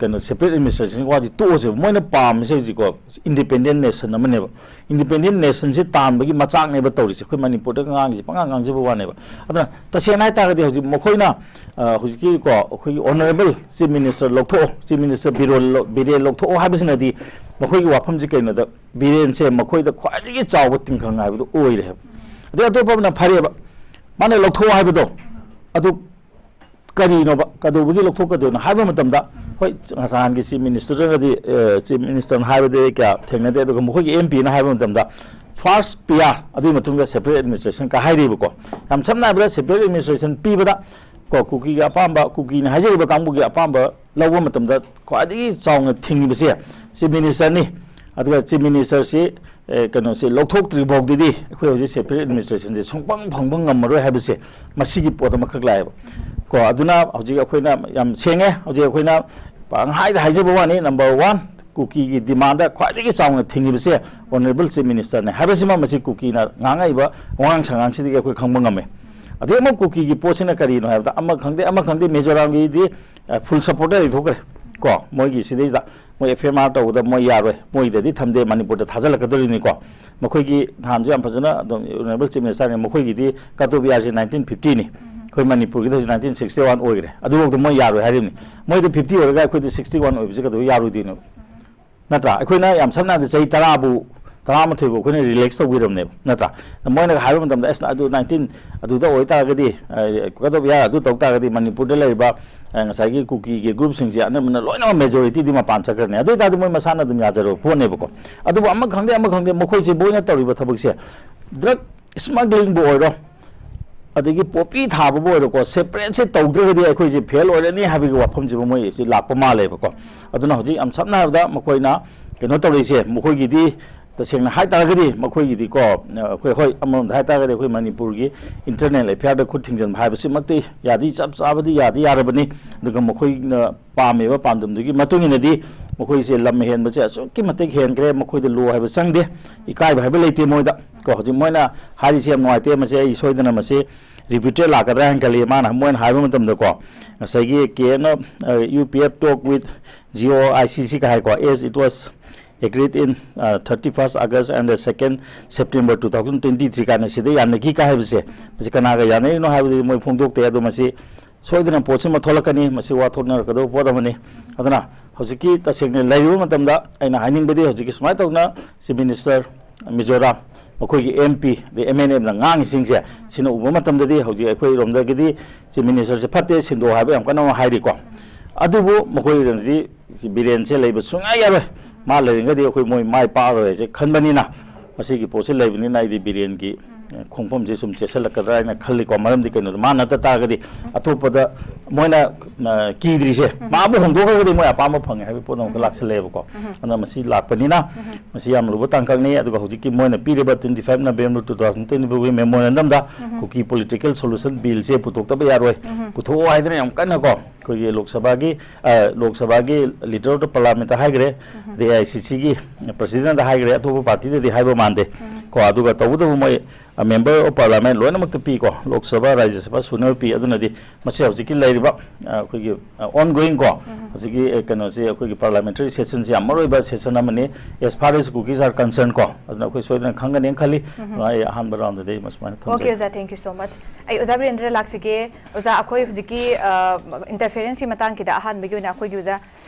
ꯀꯩꯅꯣ ꯁꯦꯄꯔꯦꯠ ꯑꯦꯗꯃꯤꯅꯤꯁꯇ꯭ꯔꯦꯁꯟ ꯋꯥꯁꯤ ꯇꯣꯛꯑꯁꯦꯕ꯫ ꯃꯣꯏꯅ ꯄꯥꯝꯃꯤꯁꯦ ꯍꯧꯖꯤꯛꯀꯣ ꯏꯟꯗꯤꯄꯦꯟꯗꯦꯟ ꯅꯦꯁꯟ ꯑꯃꯅꯦꯕ꯫ ꯏꯟꯗꯤꯄꯦꯟꯗꯦꯟ ꯅꯦꯁꯟꯁꯦ ꯇꯥꯟꯕꯒꯤ ꯃꯆꯥꯛꯅꯦꯕ ꯇꯧꯔꯤꯁꯦ꯫ ꯑꯩꯈꯣꯏ ꯃꯅꯤꯄꯨꯔꯗ ꯉꯥꯡꯉꯤꯁꯦ ꯄꯉꯥꯡ ꯉꯥꯡꯖꯕ ꯋꯥꯅꯦꯕ꯫ ꯑꯗꯨꯅ ꯇꯁꯦꯡꯅ ꯍꯥꯏꯇꯥꯔꯒꯗꯤ ꯍꯧꯖꯤꯛ ꯃꯈꯣꯏꯅ ꯍꯧꯖꯤꯛꯀꯤꯀꯣ ꯑꯩꯈꯣꯏꯒꯤ ꯑꯣꯅꯔꯦꯕꯜ ꯆꯤꯐ ꯃꯤꯅꯤꯁꯇꯔ ꯂꯧꯊꯣꯛꯑꯣ, ꯆꯤꯐ ꯃꯤꯅꯤꯁꯇꯔ ꯕꯤꯔꯦꯟ ꯂꯧꯊꯣꯛꯑꯣ ꯍꯥꯏꯕꯁꯤꯅꯗꯤ ꯃꯈꯣꯏꯒꯤ ꯋꯥꯐꯝꯁꯤ ꯀꯩꯅꯣꯗ ꯕꯤꯔꯦꯟꯁꯦ ꯃꯈꯣꯏꯗ ꯈ꯭ꯋꯥꯏꯗꯒꯤ ꯆꯥꯎꯕ ꯇꯤꯡꯈꯪ ꯍꯥꯏꯕꯗꯨ ꯑꯣꯏꯔꯦ ꯍꯥꯏꯕ꯫ ꯑꯗꯩ ꯑꯇꯣꯞꯄ ꯑꯃꯅ ꯐꯔꯦꯕ ꯃꯥꯅ ꯂꯧꯊꯣꯛꯑꯣ ꯍꯥꯏꯕꯗꯣ ꯑꯗꯨ ꯀꯔꯤꯅꯣꯕ, ꯀꯩꯗꯧꯕꯒꯤ ꯂꯧꯊꯣꯛꯀꯗꯣꯏꯅꯣ ꯍꯥꯏꯕ ꯃꯇꯝꯗ, ꯍꯣꯏ, ꯉꯁꯥꯏꯒꯤ ꯆꯤꯐ ꯃꯤꯅꯤꯁꯇꯔꯅꯗꯤ, ꯆꯤꯐ ꯃꯤꯅꯤꯁꯇꯔꯅ ꯍꯥꯏꯕꯗꯤ ꯀꯌꯥ ꯊꯦꯡꯅꯗꯦ꯫ ꯑꯗꯨꯒ ꯃꯈꯣꯏꯒꯤ ꯑꯦꯝ ꯄꯤꯅ ꯍꯥꯏꯕ ꯃꯇꯝꯗ ꯐꯥꯔꯁ ꯄꯤ ꯑꯥꯔ, ꯑꯗꯨꯒꯤ ꯃꯇꯨꯡꯗ ꯁꯦꯄꯔꯦꯠ ꯑꯦꯗꯃꯤꯅꯤꯁꯇ꯭ꯔꯦꯁꯟ ꯀ ꯍꯥꯏꯔꯤꯕꯀꯣ꯫ ꯌꯥꯝ ꯁꯝꯅ ꯍꯥꯏꯔꯕꯗ ꯁꯦꯄꯔꯦꯠ ꯑꯦꯗꯃꯤꯅꯤꯁꯇ꯭ꯔꯦꯁꯟ ꯄꯤꯕꯗ ꯀꯣ ꯀꯨꯀꯤꯒꯤ ꯑꯄꯥꯝꯕ, ꯀꯨꯀꯤꯅ ꯍꯥꯏꯖꯔꯤꯕ ꯀꯥꯡꯕꯨꯒꯤ ꯑꯄꯥꯝꯕ ꯂꯧꯕ ꯃꯇꯝꯗ ꯈ꯭ꯋꯥꯏꯗꯒꯤ ꯆꯥꯎꯅ ꯊꯤꯡꯉꯤꯕꯁꯦ ꯆꯤꯐ ꯃꯤꯅꯤꯁꯇꯔꯅꯤ꯫ ꯑꯗꯨꯒ ꯆꯤꯐ ꯃꯤꯅꯤꯁꯇꯔꯁꯤ ꯀꯩꯅꯣꯁꯤ ꯂꯧꯊꯣꯛꯇ꯭ꯔꯤ ꯐꯥꯎꯗꯗꯤ ꯑꯩꯈꯣꯏ ꯍꯧꯖꯤꯛ ꯁꯦꯄꯔꯦꯠ ꯑꯦꯗꯃꯤꯅꯤꯁꯇ꯭ꯔꯦꯁꯟꯁꯦ ꯁꯨꯡꯐꯪ ꯐꯪꯕ ꯉꯝꯃꯔꯣꯏ ꯍꯥꯏꯕꯁꯦ ꯃꯁꯤꯒꯤ ꯄꯣꯠ ꯑꯃꯈꯛ ꯂꯥꯛꯑꯦꯕ ꯀꯣ꯫ ꯑꯗꯨꯅ ꯍꯧꯖꯤꯛ ꯑꯩꯈꯣꯏꯅ ꯌꯥꯝ ꯁꯦꯡꯉꯦ꯫ ꯍꯧꯖꯤꯛ ꯑꯩꯈꯣꯏꯅ ꯄꯪꯍꯥꯏꯗ ꯍꯥꯏꯖꯕ ꯋꯥꯅꯤ, ꯅꯝꯕꯔ ꯋꯥꯟ, ꯀꯨꯀꯤꯒꯤ ꯗꯤꯃꯥꯟꯗ ꯈ꯭ꯋꯥꯏꯗꯒꯤ ꯆꯥꯎꯅ ꯊꯤꯡꯉꯤꯕꯁꯦ ꯑꯣꯅꯔꯦꯕꯜ ꯆꯤꯐ ꯃꯤꯅꯤꯁꯇꯔꯅꯦ ꯍꯥꯏꯕꯁꯤꯃ ꯃꯁꯤ ꯀꯨꯀꯤꯅ ꯉꯥꯡꯉꯛꯏꯕ ꯋꯥꯉꯥꯡ ꯁꯉꯥꯡꯁꯤꯗꯒꯤ ꯑꯩꯈꯣꯏ ꯈꯪꯕ ꯉꯝꯃꯦ꯫ ꯑꯗꯩ ꯑꯃꯨꯛ ꯀꯨꯀꯤꯒꯤ ꯄꯣꯠꯁꯤꯅ ꯀꯔꯤꯅꯣ ꯍꯥꯏꯕꯗ ꯑꯃ ꯈꯪꯗꯦ ꯑꯃ ꯈꯪꯗꯦ ꯃꯤꯖꯣꯔꯥꯝꯒꯤꯗꯤ ꯐꯨꯜ ꯁꯞꯄꯣꯔꯠꯇ ꯂꯩꯊꯣꯛꯈ꯭ꯔꯦ ꯀꯣ꯫ ꯃꯣꯏꯒꯤ ꯁꯤꯗꯩꯁꯤꯗ ꯃꯣꯏ ꯑꯦꯐ ꯑꯥꯏ ꯑꯥꯔ ꯇꯧꯕꯗ ꯃꯣꯏ ꯌꯥꯔꯣꯏ, ꯃꯣꯏꯗꯗꯤ ꯊꯝꯗꯦ, ꯃꯅꯤꯄꯨꯔꯗ ꯊꯥꯖꯤꯜꯂꯛꯀꯗꯣꯔꯤꯅꯤꯀꯣ꯫ ꯃꯈꯣꯏꯒꯤ ꯅꯍꯥꯟꯁꯨ ꯌꯥꯝ ꯐꯖꯅ ꯑꯗꯨꯝ ꯑꯣꯅꯔꯦꯕꯜ ꯆꯤꯐ ꯃꯤꯅꯤꯁꯇꯔꯅ ꯃꯈꯣꯏꯒꯤꯗꯤ ꯀꯠ ꯑꯣꯐ ꯌꯥꯔꯁꯦ ꯅꯥꯏꯟꯇꯤꯟ ꯐꯤꯐꯇꯤꯅꯤ, ꯑꯩꯈꯣꯏ ꯃꯅꯤꯄꯨꯔꯒꯤꯗꯤ ꯍꯧꯖꯤꯛ ꯅꯥꯏꯟꯇꯤꯟ ꯁꯤꯛꯁꯇꯤ ꯋꯥꯟ ꯑꯣꯏꯈ꯭ꯔꯦ, ꯑꯗꯨꯐꯥꯎꯗ ꯃꯣꯏ ꯌꯥꯔꯣꯏ ꯍꯥꯏꯔꯤꯕꯅꯤ꯫ ꯃꯣꯏꯗ ꯐꯤꯐꯇꯤ ꯑꯣꯏꯔꯒ ꯑꯩꯈꯣꯏꯗ ꯁꯤꯛꯁꯇꯤ ꯋꯥꯟ ꯑꯣꯏꯕꯁꯦ ꯀꯩꯗꯧꯕ ꯌꯥꯔꯣꯏꯗꯣꯏꯅꯣ? ꯅꯠꯇ꯭ꯔꯥ? ꯑꯩꯈꯣꯏꯅ ꯌꯥꯝ ꯁꯝꯅ ꯍꯥꯏꯔꯕꯗ ꯆꯍꯤ ꯇꯔꯥꯕꯨ, ꯇꯔꯥꯃꯥꯊꯣꯏꯕꯨ ꯑꯩꯈꯣꯏꯅ ꯔꯤꯂꯦꯛꯁ ꯇꯧꯕꯤꯔꯕꯅꯦꯕ, ꯅꯠꯇ꯭ꯔꯥ? ꯃꯣꯏꯅ ꯍꯥꯏꯕ ꯃꯇꯝꯗ, "ꯑꯁ, ꯑꯗꯨ ꯅꯥꯏꯟꯇꯤꯟ ꯑꯗꯨꯗ ꯑꯣꯏꯇꯥꯔꯒꯗꯤ, ꯑ, ꯀꯠ ꯑꯣꯐ ꯌꯥꯔ ꯑꯗꯨ ꯇꯧ ꯇꯥꯔꯒꯗꯤ ꯃꯅꯤꯄꯨꯔꯗ ꯂꯩꯔꯤꯕ, ꯑ, ꯉꯁꯥꯏꯒꯤ ꯀꯨꯀꯤꯒꯤ ꯒ꯭ꯔꯨꯞꯁꯤꯡꯁꯦ ꯑꯅꯝꯕꯅ ꯂꯣꯏꯅꯃꯛ ꯃꯦꯖꯣꯔꯤꯇꯤꯗꯤ ꯃꯄꯥꯟ ꯆꯠꯈ꯭ꯔꯅꯤ, ꯑꯗꯨ ꯑꯣꯏꯇꯥꯔꯗꯤ ꯃꯣꯏ ꯃꯁꯥꯅ ꯑꯗꯨꯝ ꯌꯥꯖꯔꯕ ꯄꯣꯠꯅꯦꯕꯀꯣ"꯫ ꯑꯗꯨꯕꯨ ꯑꯃ ꯈꯪꯗꯦ, ꯑꯃ ꯈꯪꯗꯦ, ꯃꯈꯣꯏꯁꯦ ꯃꯣꯏꯅ ꯇꯧꯔꯤꯕ ꯊꯕꯛꯁꯦ, ꯗ꯭ꯔꯒ ꯁ꯭ꯃꯒ꯭ꯂꯤꯡꯕꯨ ꯑꯣꯏꯔꯣ, ꯑꯗꯒꯤ ꯄꯣꯄꯤ ꯊꯥꯕꯕꯨ ꯑꯣꯏꯔꯣꯀꯣ, ꯁꯦꯄꯔꯦꯠꯁꯦ ꯇꯧꯗ꯭ꯔꯒꯗꯤ ꯑꯩꯈꯣꯏꯁꯦ ꯐꯦꯜ ꯑꯣꯏꯔꯅꯤ ꯍꯥꯏꯕꯒꯤ ꯋꯥꯐꯝꯁꯤꯕꯨ ꯃꯣꯏꯁꯤ ꯂꯥꯛꯄ ꯃꯥꯜꯂꯦꯕꯀꯣ꯫ ꯑꯗꯨꯅ ꯍꯧꯖꯤꯛ ꯌꯥꯝ ꯁꯝꯅ ꯍꯥꯏꯔꯕꯗ ꯃꯈꯣꯏꯅ ꯀꯩꯅꯣ ꯇꯧꯔꯤꯁꯦ, ꯃꯈꯣꯏꯒꯤꯗꯤ ꯇꯁꯦꯡꯅ ꯍꯥꯏ ꯇꯥꯔꯒꯗꯤ ꯃꯈꯣꯏꯒꯤꯗꯤꯀꯣ, ꯑꯩꯈꯣꯏ, ꯍꯣꯏ, ꯑꯃꯔꯣꯝꯗ ꯍꯥꯏ ꯇꯥꯔꯒꯗꯤ ꯑꯩꯈꯣꯏ ꯃꯅꯤꯄꯨꯔꯒꯤ ꯏꯟꯇꯔꯅꯦꯜ ꯑꯦꯐꯤꯌꯥꯔꯗ ꯈꯨꯠ ꯊꯤꯡꯖꯤꯟꯕ ꯍꯥꯏꯕꯁꯤꯃꯛꯇꯤ ꯌꯥꯗꯤ, ꯆꯞ ꯆꯥꯕꯗꯤ ꯌꯥꯗꯤ ꯌꯥꯔꯕꯅꯤ꯫ ꯑꯗꯨꯒ ꯃꯈꯣꯏꯅ ꯄꯥꯝꯃꯤꯕ ꯄꯥꯟꯗꯝꯗꯨꯒꯤ ꯃꯇꯨꯡ ꯏꯟꯅꯗꯤ ꯃꯈꯣꯏꯁꯦ ꯂꯝ ꯍꯦꯟꯕꯁꯦ ꯑꯁꯨꯛꯀꯤ ꯃꯇꯤꯛ ꯍꯦꯟꯈ꯭ꯔꯦ, ꯃꯈꯣꯏꯗ ꯂꯣ ꯍꯥꯏꯕ ꯆꯪꯗꯦ, ꯏꯀꯥꯏꯕ ꯍꯥꯏꯕ ꯂꯩꯇꯦ ꯃꯣꯏꯗ꯫ ꯀꯣ, ꯍꯧꯖꯤꯛ ꯃꯣꯏꯅ ꯍꯥꯏꯔꯤꯁꯦ ꯌꯥꯝ ꯅꯨꯡꯉꯥꯏꯇꯦ, ꯃꯁꯤ ꯑꯩ ꯁꯣꯏꯗꯅ ꯃꯁꯤ ꯔꯤꯄꯤꯇꯦꯠ ꯂꯥꯛꯀꯗ꯭ꯔꯥ ꯍꯥꯏꯅ ꯈꯜꯂꯤ꯫ ꯃꯥꯅ, ꯃꯣꯏꯅ ꯍꯥꯏꯕ ꯃꯇꯝꯗꯀꯣ, ꯉꯁꯥꯏꯒꯤ ꯀꯦ and, "You P F talk with G O I C C" ꯀ ꯍꯥꯏꯀꯣ, "as it was agreed in, uh, thirty-first August and the second September two thousand twenty-three" ꯀꯥꯏꯅ ꯁꯤꯗ ꯌꯥꯅꯈꯤ ꯀꯥꯏ ꯍꯥꯏꯕꯁꯦ, ꯃꯁꯤ ꯀꯅꯥꯒ ꯌꯥꯅꯔꯤꯅꯣ ꯍꯥꯏꯕꯗꯨꯗꯤ ꯃꯣꯏ ꯐꯣꯡꯗꯣꯛꯇꯦ꯫ ꯑꯗꯣ ꯃꯁꯤ ꯁꯣꯏꯗꯅ ꯄꯣꯠꯁꯤꯃ ꯊꯣꯛꯂꯛꯀꯅꯤ, ꯃꯁꯤ ꯋꯥ ꯊꯣꯛꯅꯔꯛꯀꯗꯕ ꯄꯣꯠ ꯑꯃꯅꯤ꯫ ꯑꯗꯨꯅ ꯍꯧꯖꯤꯛꯀꯤ ꯇꯁꯦꯡꯅ ꯂꯩꯔꯤꯕ ꯃꯇꯝꯗ ꯑꯩꯅ ꯍꯥꯏꯅꯤꯡꯕꯗꯤ, ꯍꯧꯖꯤꯛꯀꯤ ꯁꯨꯃꯥꯏꯅ ꯇꯧꯅ ꯆꯤꯐ ꯃꯤꯅꯤꯁꯇꯔ, ꯃꯤꯖꯣꯔꯥꯝ, ꯃꯈꯣꯏꯒꯤ ꯑꯦꯝ ꯄꯤ, ꯑꯗꯩ ꯑꯦꯝ ꯑꯦꯟ ꯑꯦꯐꯅ ꯉꯥꯡꯉꯤꯁꯤꯡꯁꯦ, ꯁꯤꯅ ꯎꯕ ꯃꯇꯝꯗꯗꯤ ꯍꯧꯖꯤꯛ ꯑꯩꯈꯣꯏꯔꯣꯝꯗꯒꯤꯗꯤ ꯆꯤꯐ ꯃꯤꯅꯤꯁꯇꯔꯁꯦ ꯐꯠꯇꯦ, ꯁꯤꯟꯗꯣꯛ ꯍꯥꯏꯕ ꯌꯥꯝ ꯀꯟꯅ ꯑꯃ ꯍꯥꯏꯔꯤꯀꯣ꯫ ꯑꯗꯨꯕꯨ ꯃꯈꯣꯏꯔꯣꯝꯗꯗꯤ ꯕꯤꯔꯦꯟꯁꯦ ꯂꯩꯕ ꯁꯨꯡꯌꯥ ꯌꯥꯔꯣꯏ, ꯃꯥ ꯂꯩꯔꯒꯗꯤ ꯑꯩꯈꯣꯏ ꯃꯣꯏ ꯃꯥꯏ ꯄꯥꯛꯑꯔꯣꯏ ꯍꯥꯏꯁꯦ ꯈꯟꯕꯅꯤꯅ, ꯃꯁꯤꯒꯤ ꯄꯣꯠꯁꯤ ꯂꯩꯕꯅꯤꯅ ꯑꯩꯗꯤ ꯕꯤꯔꯦꯟꯒꯤ, ꯑꯦ, ꯈꯣꯡꯐꯝꯁꯦ ꯁꯨꯝ ꯆꯦꯠꯁꯤꯜꯂꯛꯀꯗ꯭ꯔꯥ ꯍꯥꯏꯅ ꯈꯜꯂꯤꯀꯣ꯫ ꯃꯔꯝꯗꯤ ꯀꯩꯅꯣꯗ ꯃꯥ ꯅꯠꯇ ꯇꯥꯔꯒꯗꯤ ꯑꯇꯣꯞꯄꯗ ꯃꯣꯏꯅ, ꯑ, ꯀꯤꯗ꯭ꯔꯤꯁꯦ, ꯃꯥꯕꯨ ꯍꯣꯡꯗꯣꯛꯈ꯭ꯔꯒꯗꯤ ꯃꯣꯏ ꯑꯄꯥꯝꯕ ꯐꯪꯉꯦ ꯍꯥꯏꯕꯒꯤ ꯄꯣꯠ ꯑꯃꯈꯛ ꯂꯥꯛꯁꯜꯂꯛꯑꯦꯕꯀꯣ꯫ ꯑꯗꯨꯅ ꯃꯁꯤ ꯂꯥꯛꯄꯅꯤꯅ ꯃꯁꯤ ꯌꯥꯝ ꯂꯨꯕ ꯇꯥꯡꯀꯛꯅꯤ꯫ ꯑꯗꯨꯒ ꯍꯧꯖꯤꯛꯀꯤ ꯃꯣꯏꯅ ꯄꯤꯔꯤꯕ twenty five November two thousand twenty-fourꯒꯤ memorandumꯗ ꯀꯨꯀꯤ political solution billꯁꯦ ꯄꯨꯊꯣꯛꯇꯕ ꯌꯥꯔꯣꯏ, ꯄꯨꯊꯣꯛꯑꯣ ꯍꯥꯏꯗꯅ ꯌꯥꯝ ꯀꯟꯅ ꯀꯣ, ꯑꯩꯈꯣꯏꯒꯤ ꯂꯣꯛ ꯁꯚꯥꯒꯤ, ꯑ, ꯂꯣꯛ ꯁꯚꯥꯒꯤ leader of the parliament ꯍꯥꯏꯈ꯭ꯔꯦ, ꯑꯗꯩ ꯑꯦ ꯑꯥꯏ ꯁꯤ ꯁꯤꯒꯤ presidentꯗ ꯍꯥꯏꯈ꯭ꯔꯦ, ꯑꯇꯣꯞꯄ ꯄꯥꯔꯇꯤꯗꯗꯤ ꯍꯥꯏꯕ ꯃꯥꯟꯗꯦ꯫ ꯀꯣ, ꯑꯗꯨꯒ ꯇꯧꯕꯇꯕꯨ ꯃꯣꯏ, ꯑ, member of parliament ꯂꯣꯏꯅꯃꯛꯇ ꯄꯤꯀꯣ, Lok Sabha, ꯔꯥꯖ꯭ꯌ ꯁꯚꯥ ꯁꯨꯅꯕ ꯄꯤ꯫ ꯑꯗꯨꯅꯗꯤ ꯃꯁꯤ ꯍꯧꯖꯤꯛꯀꯤ ꯂꯩꯔꯤꯕ, ꯑ, ꯑꯩꯈꯣꯏꯒꯤ, ꯑ, ongoing ꯀꯣ, ꯎꯝ꯫ ꯍꯧꯖꯤꯛꯀꯤ, ꯑ, ꯀꯩꯅꯣꯁꯤ ꯑꯩꯈꯣꯏꯒꯤ parliamentary sessionꯁꯤ ꯌꯥꯝ ꯃꯔꯨ ꯑꯣꯏꯕ session ꯑꯃꯅꯤ, as far as Kukis are concerned ꯀꯣ, ꯑꯗꯨꯅ ꯑꯩꯈꯣꯏ ꯁꯣꯏꯗꯅ ꯈꯪꯒꯅꯤꯅ ꯈꯜꯂꯤ꯫ ꯎꯝ꯫ ꯑꯗꯨꯅ ꯑꯩ ꯑꯍꯥꯟꯕ roundꯗꯗꯤ ꯑꯩ ꯃꯁꯨꯃꯥꯏꯅ ꯊꯝꯖꯒꯦ꯫ Okay, ꯑꯣꯖꯥ, thank you so much. ꯑꯩ ꯑꯣꯖꯥ ꯕꯤꯔꯦꯟꯗ꯭ꯔ ꯂꯥꯛꯆꯒꯦ꯫ ꯑꯣꯖꯥ, ꯑꯩꯈꯣꯏ ꯍꯧꯖꯤꯛꯀꯤ, ꯑ, interferenceꯀꯤ ꯃꯇꯥꯡꯒꯤꯗ ꯑꯍꯥꯟꯕꯒꯤ ꯑꯣꯏꯅ ꯑꯩꯈꯣꯏꯒꯤ ꯑꯣꯖꯥ,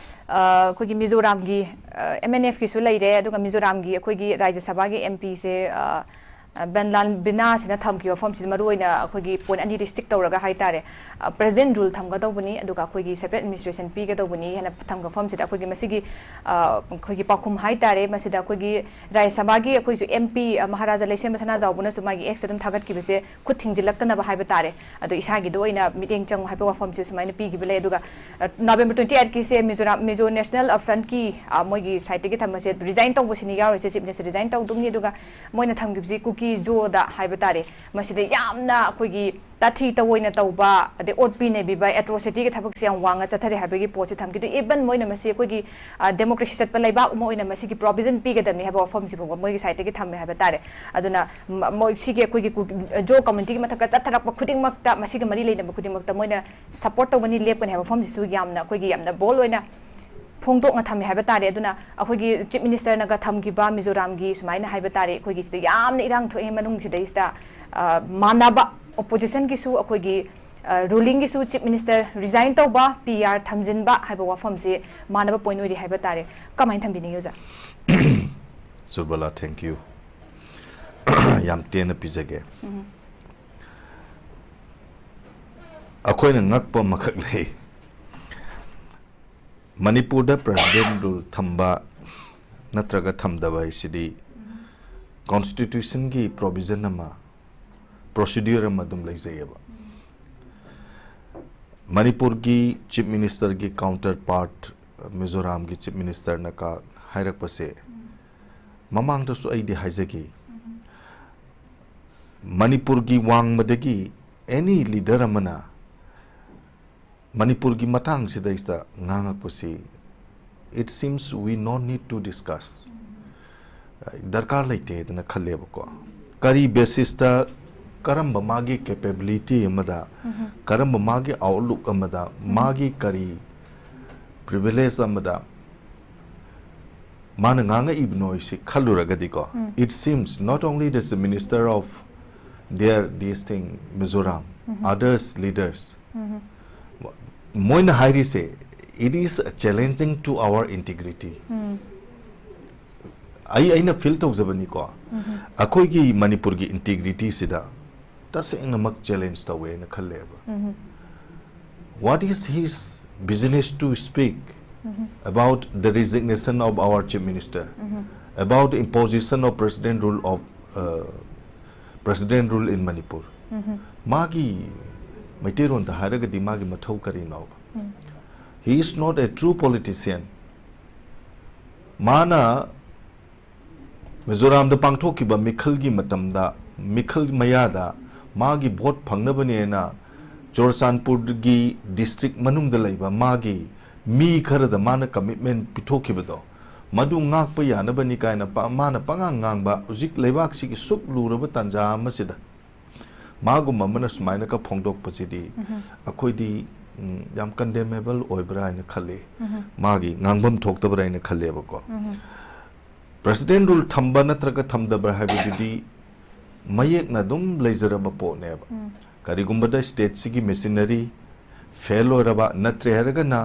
ꯑ, ꯑꯩꯈꯣꯏꯒꯤ ꯃꯤꯖꯣꯔꯥꯝꯒꯤ, ꯑ, MNFꯀꯤꯁꯨ ꯂꯩꯔꯦ, ꯑꯗꯨꯒ ꯃꯤꯖꯣꯔꯥꯝꯒꯤ ꯑꯩꯈꯣꯏꯒꯤ ꯔꯥꯖ꯭ꯌ ꯁꯚꯥꯒꯤ MPꯁꯦ, ꯑ, ꯑ, ꯕꯦꯟꯂꯥꯟ ꯕꯤꯅꯥꯁꯤꯅ ꯊꯝꯈꯤꯕ ꯋꯥꯐꯝꯁꯤꯗ ꯃꯔꯨꯑꯣꯏꯅ ꯑꯩꯈꯣꯏꯒꯤ point ꯑꯅꯤꯗꯤ stick ꯇꯧꯔꯒ ꯍꯥꯏꯇꯥꯔꯦ, ꯑ, president rule ꯊꯝꯒꯗꯧꯕꯅꯤ, ꯑꯗꯨꯒ ꯑꯩꯈꯣꯏꯒꯤ separate administration ꯄꯤꯒꯗꯧꯕꯅꯤ ꯍꯥꯏꯅ ꯊꯝꯕ ꯋꯥꯐꯝꯁꯤꯗ ꯑꯩꯈꯣꯏꯒꯤ ꯃꯁꯤꯒꯤ, ꯑ, ꯑꯩꯈꯣꯏꯒꯤ ꯄꯥꯎꯈꯨꯝ ꯍꯥꯏꯇꯥꯔꯦ, ꯃꯁꯤꯗ ꯑꯩꯈꯣꯏꯒꯤ ꯔꯥꯖ꯭ꯌ ꯁꯚꯥꯒꯤ ꯑꯩꯈꯣꯏꯁꯨ MP, ꯑ, ꯃꯍꯥꯔꯥꯖꯥ ꯂꯩꯁꯦꯝꯕ ꯁꯅꯥꯖꯥꯎꯕꯅꯁꯨ ꯃꯥꯒꯤ Xꯇ ꯑꯗꯨꯝ ꯊꯥꯒꯠꯈꯤꯕꯁꯦ ꯈꯨꯠ ꯊꯤꯡꯖꯤꯜꯂꯛꯇꯅꯕ ꯍꯥꯏꯕ ꯇꯥꯔꯦ꯫ ꯑꯗꯣ ꯏꯁꯥꯒꯤꯗ ꯑꯣꯏꯅ ꯃꯤꯠꯌꯦꯡ ꯆꯪꯉꯨ ꯍꯥꯏꯕ ꯋꯥꯐꯝꯁꯦ ꯁꯨꯃꯥꯏꯅ ꯄꯤꯈꯤꯕ ꯂꯩ꯫ ꯑꯗꯨꯒ, ꯑ, November twenty eightꯀꯤꯁꯦ Mizoram, Mizo National, ꯑ, Frontꯀꯤ, ꯑ, ꯃꯣꯏꯒꯤ sideꯇꯒꯤ ꯊꯝꯕꯁꯦ resign ꯇꯧꯕꯁꯤꯅꯤ ꯌꯥꯎꯔꯤꯁꯦ, Chief Minister resign ꯇꯧꯗꯧꯅꯤ꯫ ꯑꯗꯨꯒ ꯃꯣꯏꯅ ꯊꯝꯈꯤꯕꯁꯤ ꯀꯨꯀꯤ ꯖꯣꯗ ꯍꯥꯏꯕ ꯇꯥꯔꯦ꯫ ꯃꯁꯤꯗ ꯌꯥꯝꯅ ꯑꯩꯈꯣꯏꯒꯤ ꯇꯥꯊꯤ ꯇꯧꯑꯣꯏꯅ ꯇꯧꯕ, ꯑꯗꯩ ꯑꯣꯠꯄꯤ ꯅꯩꯕꯤꯕ, atrocityꯒꯤ ꯊꯕꯛꯁꯦ ꯌꯥꯝ ꯋꯥꯡꯅ ꯆꯠꯊꯔꯦ ꯍꯥꯏꯕꯒꯤ ꯄꯣꯠꯁꯦ ꯊꯝꯈꯤ꯫ ꯑꯗꯨ even ꯃꯣꯏꯅ ꯃꯁꯤ ꯑꯩꯈꯣꯏꯒꯤ, ꯑ, democracy ꯆꯠꯄ ꯂꯩꯕꯥꯛ ꯑꯃ ꯑꯣꯏꯅ ꯃꯁꯤꯒꯤ provision ꯄꯤꯒꯗꯕꯅꯤ ꯍꯥꯏꯕ ꯋꯥꯐꯝꯁꯤ ꯐꯥꯎꯕ ꯃꯣꯏꯒꯤ sideꯇꯒꯤ ꯊꯝꯃꯦ ꯍꯥꯏꯕ ꯇꯥꯔꯦ꯫ ꯑꯗꯨꯅ ꯃ-, ꯃꯣꯏ ꯁꯤꯒꯤ ꯑꯩꯈꯣꯏꯒꯤ ꯀꯨ-, ꯖꯣ communityꯒꯤ ꯃꯊꯛꯇ ꯆꯠꯊꯔꯛꯄ ꯈꯨꯗꯤꯡꯃꯛꯇ, ꯃꯁꯤꯒ ꯃꯔꯤ ꯂꯩꯅꯕ ꯈꯨꯗꯤꯡꯃꯛꯇ ꯃꯣꯏꯅ support ꯇꯧꯒꯅꯤ, ꯂꯦꯞꯀꯅꯤ ꯍꯥꯏꯕ ꯋꯥꯐꯝꯁꯤꯁꯨ ꯌꯥꯝꯅ ꯑꯩꯈꯣꯏꯒꯤ ꯌꯥꯝꯅ bold ꯑꯣꯏꯅ ꯐꯣꯡꯗꯣꯛꯅ ꯊꯝꯃꯦ ꯍꯥꯏꯕ ꯇꯥꯔꯦ꯫ ꯑꯗꯨꯅ ꯑꯩꯈꯣꯏꯒꯤ Chief Ministerꯅꯒ ꯊꯝꯈꯤꯕ ꯃꯤꯖꯣꯔꯥꯝꯒꯤ ꯁꯨꯃꯥꯏꯅ ꯍꯥꯏꯕ ꯇꯥꯔꯦ, ꯑꯩꯈꯣꯏꯒꯤ ꯁꯤꯗ ꯌꯥꯝꯅ ꯏꯔꯥꯡ ꯊꯣꯛꯏ ꯃꯅꯨꯡꯁꯤꯗꯩꯁꯤꯗ, ꯑ, ꯃꯥꯟꯅꯕ oppositionꯒꯤꯁꯨ ꯑꯩꯈꯣꯏꯒꯤ, ꯑ, rulingꯒꯤꯁꯨ Chief Minister resign ꯇꯧꯕ, PR ꯊꯝꯖꯤꯟꯕ ꯍꯥꯏꯕ ꯋꯥꯐꯝꯁꯤ ꯃꯥꯟꯅꯕ point ꯑꯣꯏꯔꯤ ꯍꯥꯏꯕ ꯇꯥꯔꯦ꯫ ꯀꯃꯥꯏꯅ ꯊꯝꯕꯤꯅꯤꯡꯉꯤ ꯑꯣꯖꯥ? Surbala, thank you꯫ ꯌꯥꯝ ꯇꯦꯟꯅ ꯄꯤꯖꯒꯦ꯫ ꯎꯝ꯫ ꯑꯩꯈꯣꯏꯅ ꯉꯛꯄ ꯑꯃꯈꯛ ꯂꯩ꯫ ꯃꯅꯤꯄꯨꯔꯗ president rule ꯊꯝꯕ ꯅꯠꯇ꯭ꯔꯒ ꯊꯝꯗꯕ ꯍꯥꯏꯁꯤꯗꯤ constitutionꯒꯤ provision ꯑꯃ, procedure ꯑꯃ ꯑꯗꯨꯝ ꯂꯩꯖꯩꯑꯕ꯫ ꯃꯅꯤꯄꯨꯔꯒꯤ Chief Ministerꯒꯤ counterpart, ꯃꯤꯖꯣꯔꯥꯝꯒꯤ Chief Ministerꯅ ꯀ-, ꯍꯥꯏꯔꯛꯄꯁꯦ, ꯃꯃꯥꯡꯗꯁꯨ ꯑꯩꯗꯤ ꯍꯥꯏꯖꯈꯤ, ꯃꯅꯤꯄꯨꯔꯒꯤ ꯋꯥꯡꯃꯗꯒꯤ any leader ꯑꯃꯅ ꯃꯅꯤꯄꯨꯔꯒꯤ ꯃꯇꯥꯡꯁꯤꯗꯩꯁꯤꯗ ꯉꯥꯡꯉꯛꯄꯁꯤ, it seems we no need to discuss꯫ ꯗꯔꯀꯥꯔ ꯂꯩꯇꯦꯗꯅ ꯈꯜꯂꯦꯕꯀꯣ꯫ ꯀꯔꯤ ꯕꯦꯁꯤꯁꯇ, ꯀꯔꯝꯕ ꯃꯥꯒꯤ ꯀꯦꯄꯦꯕꯤꯂꯤꯇꯤ ꯑꯃꯗ, ꯀꯔꯝꯕ ꯃꯥꯒꯤ ꯑꯥꯎꯠꯂꯨꯛ ꯑꯃꯗ, ꯃꯥꯒꯤ ꯀꯔꯤ ꯄ꯭ꯔꯤꯚꯤꯂꯦꯖ ꯑꯃꯗ ꯃꯥꯅ ꯉꯥꯡꯉꯛꯏꯕꯅꯣ ꯁꯤ ꯈꯜꯂꯨꯔꯒꯗꯤꯀꯣ, it seems not only this minister of their, this thing, Mizoram, others leaders, ꯃꯣꯏꯅ ꯍꯥꯏꯔꯤꯁꯦ, it is challenging to our integrity. ꯑꯩ ꯑꯩꯅ ꯐꯤꯜ ꯇꯧꯖꯕꯅꯤꯀꯣ, ꯑꯩꯈꯣꯏꯒꯤ ꯃꯅꯤꯄꯨꯔꯒꯤ ꯏꯟꯇꯤꯒ꯭ꯔꯤꯇꯤꯁꯤꯗ ꯇꯁꯦꯡꯅꯃꯛ ꯆꯦꯂꯦꯟꯖ ꯇꯧꯋꯦꯅ ꯈꯜꯂꯦꯕ꯫ What is his business to speak about the resignation of our chief minister, about the imposition of president rule of, uh, president rule in Manipur? ꯃꯥꯒꯤ, ꯃꯩꯇꯩꯔꯣꯟꯗ ꯍꯥꯏꯔꯒꯗꯤ, ꯃꯥꯒꯤ ꯃꯊꯧ ꯀꯔꯤꯅꯣꯕ? He is not a true politician. ꯃꯥꯅ ꯃꯤꯖꯣꯔꯥꯝꯗ ꯄꯥꯡꯊꯣꯛꯈꯤꯕ ꯃꯤꯈꯜꯒꯤ ꯃꯇꯝꯗ, ꯃꯤꯈꯜ ꯃꯌꯥꯗ ꯃꯥꯒꯤ ꯚꯣꯠ ꯐꯪꯅꯕꯅꯦꯅ ꯆꯨꯔꯆꯥꯟꯄꯨꯔꯒꯤ ꯗꯤꯁꯇ꯭ꯔꯤꯛ ꯃꯅꯨꯡꯗ ꯂꯩꯕ ꯃꯥꯒꯤ ꯃꯤ ꯈꯔꯗ ꯃꯥꯅ ꯀꯃꯤꯠꯃꯦꯟ ꯄꯤꯊꯣꯛꯈꯤꯕꯗꯣ, ꯃꯗꯨ ꯉꯥꯛꯄ ꯌꯥꯅꯕꯅꯤ ꯀꯥꯏꯅ ꯄ-, ꯃꯥꯅ ꯄꯉꯥꯡ ꯉꯥꯡꯕ, ꯍꯧꯖꯤꯛ ꯂꯩꯕꯥꯛꯁꯤꯒꯤ ꯁꯨꯛ ꯂꯨꯔꯕ ꯇꯥꯟꯖꯥ ꯑꯃꯁꯤꯗ ꯃꯥꯒꯨꯝꯕ ꯑꯃꯅ ꯁꯨꯃꯥꯏꯅꯒ ꯐꯣꯡꯗꯣꯛꯄꯁꯤꯗꯤ ꯑꯩꯈꯣꯏꯗꯤ, ꯎꯝ, ꯌꯥꯝ ꯀꯟꯗꯦꯃꯦꯕꯜ ꯑꯣꯏꯕ꯭ꯔꯥ ꯍꯥꯏꯅ ꯈꯜꯂꯤ꯫ ꯃꯥꯒꯤ ꯉꯥꯡꯐꯝ ꯊꯣꯛꯇꯕ꯭ꯔꯥ ꯍꯥꯏꯅ ꯈꯜꯂꯦꯕꯀꯣ꯫ ꯄ꯭ꯔꯦꯁꯤꯗꯦꯟ ꯔꯨꯜ ꯊꯝꯕ ꯅꯠꯇ꯭ꯔꯒ ꯊꯝꯗꯕ꯭ꯔꯥ ꯍꯥꯏꯕꯗꯨꯗꯤ ꯃꯌꯦꯛꯅ ꯑꯗꯨꯝ ꯂꯩꯖꯔꯕ ꯄꯣꯠꯅꯦꯕ꯫ ꯀꯔꯤꯒꯨꯝꯕꯗ ꯁ꯭ꯇꯦꯠꯁꯤꯒꯤ ꯃꯦꯁꯤꯅꯔꯤ ꯐꯦꯜ ꯑꯣꯏꯔꯕ, ꯅꯠꯇ꯭ꯔꯦ ꯍꯥꯏꯔꯒꯅ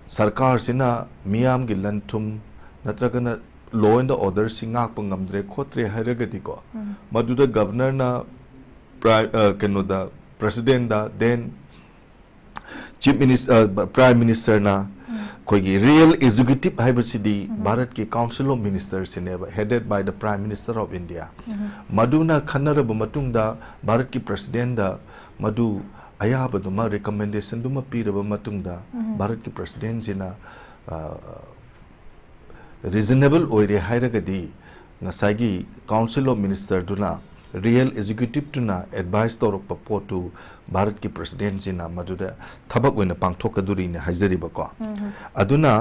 ꯁꯔꯀꯥꯔꯁꯤꯅ ꯃꯤꯌꯥꯝꯒꯤ ꯂꯟ ꯊꯨꯝ ꯅꯠꯇ꯭ꯔꯒꯅ law and order ꯁꯤ ꯉꯥꯛꯄ ꯉꯝꯗ꯭ꯔꯦ ꯈꯣꯠꯇ꯭ꯔꯦ ꯍꯥꯏꯔꯒꯗꯤꯀꯣ, ꯃꯗꯨꯗ ꯒꯕꯔꯅꯔꯅ ꯄ꯭ꯔꯥꯏ-, ꯑ, ꯀꯩꯅꯣꯗ, ꯄ꯭ꯔꯦꯁꯤꯗꯦꯟꯗ, then ꯆꯤꯐ ꯃꯤꯅꯤꯁ-, ꯑ, ꯄ꯭ꯔꯥꯏꯝ ꯃꯤꯅꯤꯁꯇꯔꯅ ꯑꯩꯈꯣꯏꯒꯤ ꯔꯤꯌꯦꯜ ꯑꯦꯛꯖꯤꯀ꯭ꯌꯨꯇꯤꯚ ꯍꯥꯏꯕꯁꯤꯗꯤ ꯚꯥꯔꯠꯀꯤ ꯀꯥꯎꯟꯁꯤꯜ ꯑꯣꯐ ꯃꯤꯅꯤꯁꯇꯔꯁꯤꯅꯦꯕ, headed by the Prime Minister of India꯫ ꯃꯗꯨꯅ ꯈꯟꯅꯔꯕ ꯃꯇꯨꯡꯗ ꯚꯥꯔꯠꯀꯤ ꯄ꯭ꯔꯦꯁꯤꯗꯦꯟꯗ ꯃꯗꯨ ꯑꯌꯥꯕꯗꯨꯃ, ꯔꯤꯀꯃꯦꯟꯗꯦꯁꯟꯗꯨꯃ ꯄꯤꯔꯕ ꯃꯇꯨꯡꯗ ꯚꯥꯔꯠꯀꯤ ꯄ꯭ꯔꯦꯁꯤꯗꯦꯟꯁꯤꯅ, ꯑ, ꯔꯤꯖꯅꯦꯕꯜ ꯑꯣꯏꯔꯦ ꯍꯥꯏꯔꯒꯗꯤ ꯉꯁꯥꯏꯒꯤ ꯀꯥꯎꯟꯁꯤꯜ ꯑꯣꯐ ꯃꯤꯅꯤꯁꯇꯔꯗꯨꯅ, ꯔꯤꯌꯦꯜ ꯑꯦꯛꯖꯤꯀ꯭ꯌꯨꯇꯤꯚꯇꯨꯅ ꯑꯦꯗꯚꯥꯏꯁ ꯇꯧꯔꯛꯄ ꯄꯣꯠꯇꯨ ꯚꯥꯔꯠꯀꯤ ꯄ꯭ꯔꯦꯁꯤꯗꯦꯟꯁꯤꯅ ꯃꯗꯨꯗ ꯊꯕꯛ ꯑꯣꯏꯅ ꯄꯥꯡꯊꯣꯛꯀꯗꯣꯔꯤꯅꯦ ꯍꯥꯏꯖꯔꯤꯕꯀꯣ꯫ ꯑꯗꯨꯅ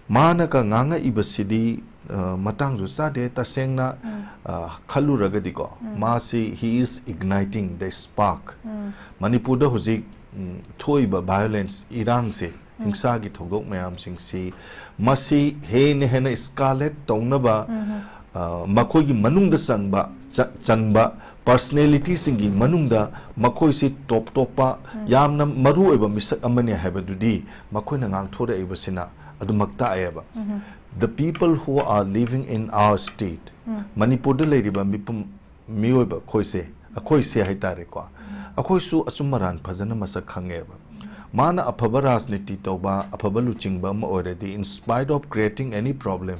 ꯃꯥꯅꯒ ꯉꯥꯡꯉꯛꯏꯕꯁꯤꯗꯤ, ꯑ, ꯃꯇꯥꯡꯁꯨ ꯆꯥꯗꯦ꯫ ꯇꯁꯦꯡꯅ, ꯑ, ꯈꯜꯂꯨꯔꯒꯗꯤꯀꯣ, ꯃꯥꯁꯤ, he is igniting the spark꯫ ꯃꯅꯤꯄꯨꯔꯗ ꯍꯧꯖꯤꯛ, ꯎꯝ, ꯊꯣꯛꯏꯕ violence, ꯏꯔꯥꯡꯁꯦ, ꯍꯤꯡꯁꯥꯒꯤ ꯊꯧꯗꯣꯛ ꯃꯌꯥꯝꯁꯤꯡꯁꯤ, ꯃꯁꯤ ꯍꯦꯟꯅ ꯍꯦꯟꯅ escalate ꯇꯧꯅꯕ, ꯑ, ꯃꯈꯣꯏꯒꯤ ꯃꯅꯨꯡꯗ ꯆꯪꯕ, ꯆ-, ꯆꯟꯕ personalityꯁꯤꯡꯒꯤ ꯃꯅꯨꯡꯗ ꯃꯈꯣꯏꯁꯤ ꯇꯣꯞ ꯇꯣꯞꯄ, ꯌꯥꯝꯅ ꯃꯔꯨꯑꯣꯏꯕ ꯃꯤꯁꯛ ꯑꯃꯅꯤ ꯍꯥꯏꯕꯗꯨꯗꯤ ꯃꯈꯣꯏꯅ ꯉꯥꯡꯊꯣꯔꯛꯏꯕꯁꯤꯅ ꯑꯗꯨꯃꯛ ꯇꯥꯛꯑꯦꯕ꯫ The people who are living in our state, ꯃꯅꯤꯄꯨꯔꯗ ꯂꯩꯔꯤꯕ ꯃꯤꯄꯨꯝ, ꯃꯤꯑꯣꯏꯕ ꯑꯩꯈꯣꯏꯁꯦ, ꯑꯩꯈꯣꯏꯁꯦ ꯍꯥꯏꯇꯥꯔꯦꯀꯣ, ꯑꯩꯈꯣꯏꯁꯨ ꯑꯆꯨꯝ ꯑꯔꯥꯟ ꯐꯖꯅ ꯃꯁꯛ ꯈꯪꯉꯦꯕ꯫ ꯃꯥꯅ ꯑꯐꯕ ꯔꯥꯖꯅꯤꯇꯤ ꯇꯧꯕ, ꯑꯐꯕ ꯂꯨꯆꯤꯡꯕ ꯑꯃ ꯑꯣꯏꯔꯗꯤ, in spite of creating any problem,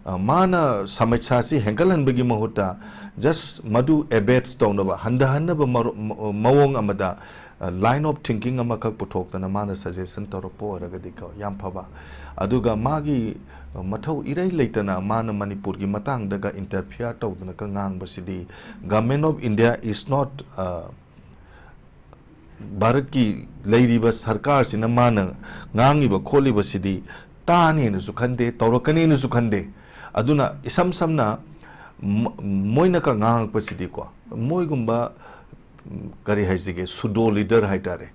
ꯑ, ꯃꯥꯅ ꯁꯃꯁ꯭ꯌꯥꯁꯤ ꯍꯦꯟꯒꯠꯍꯟꯕꯒꯤ ꯃꯍꯨꯠꯇ, just ꯃꯗꯨ abate ꯇꯧꯅꯕ, ꯍꯟꯊꯍꯟꯅꯕ ꯃꯔꯣ-, ꯃ-, ꯃꯑꯣꯡ ꯑꯃꯗ, ꯑ, line of thinking ꯑꯃꯈꯛ ꯄꯨꯊꯣꯛꯇꯅ ꯃꯥꯅ suggestion ꯇꯧꯔꯛꯄ ꯑꯣꯏꯔꯒꯗꯤꯀꯣ, ꯌꯥꯝ ꯐꯕ꯫ ꯑꯗꯨꯒ ꯃꯥꯒꯤ, ꯑ, ꯃꯊꯧ ꯏꯔꯩ ꯂꯩꯇꯅ ꯃꯥꯅ ꯃꯅꯤꯄꯨꯔꯒꯤ ꯃꯇꯥꯡꯗꯒ interfere ꯇꯧꯗꯅꯒ ꯉꯥꯡꯕꯁꯤꯗꯤ, Government of India is not, ꯑ, ꯚꯥꯔꯠꯀꯤ ꯂꯩꯔꯤꯕ ꯁꯔꯀꯥꯔꯁꯤꯅ ꯃꯥꯅ ꯉꯥꯡꯉꯤꯕ ꯈꯣꯠꯂꯤꯕꯁꯤꯗꯤ ꯇꯥꯅꯦꯅꯁꯨ ꯈꯟꯗꯦ, ꯇꯧꯔꯛꯀꯅꯦꯅꯁꯨ ꯈꯟꯗꯦ꯫ ꯑꯗꯨꯅ ꯏꯁꯝ ꯁꯝꯅ ꯃ-, ꯃꯣꯏꯅꯒ ꯉꯥꯡꯉꯛꯄꯁꯤꯗꯤꯀꯣ, ꯃꯣꯏꯒꯨꯝꯕ, ꯎꯝ, ꯀꯔꯤ ꯍꯥꯏꯁꯤꯒꯦ, pseudo leader ꯍꯥꯏꯇꯥꯔꯦ,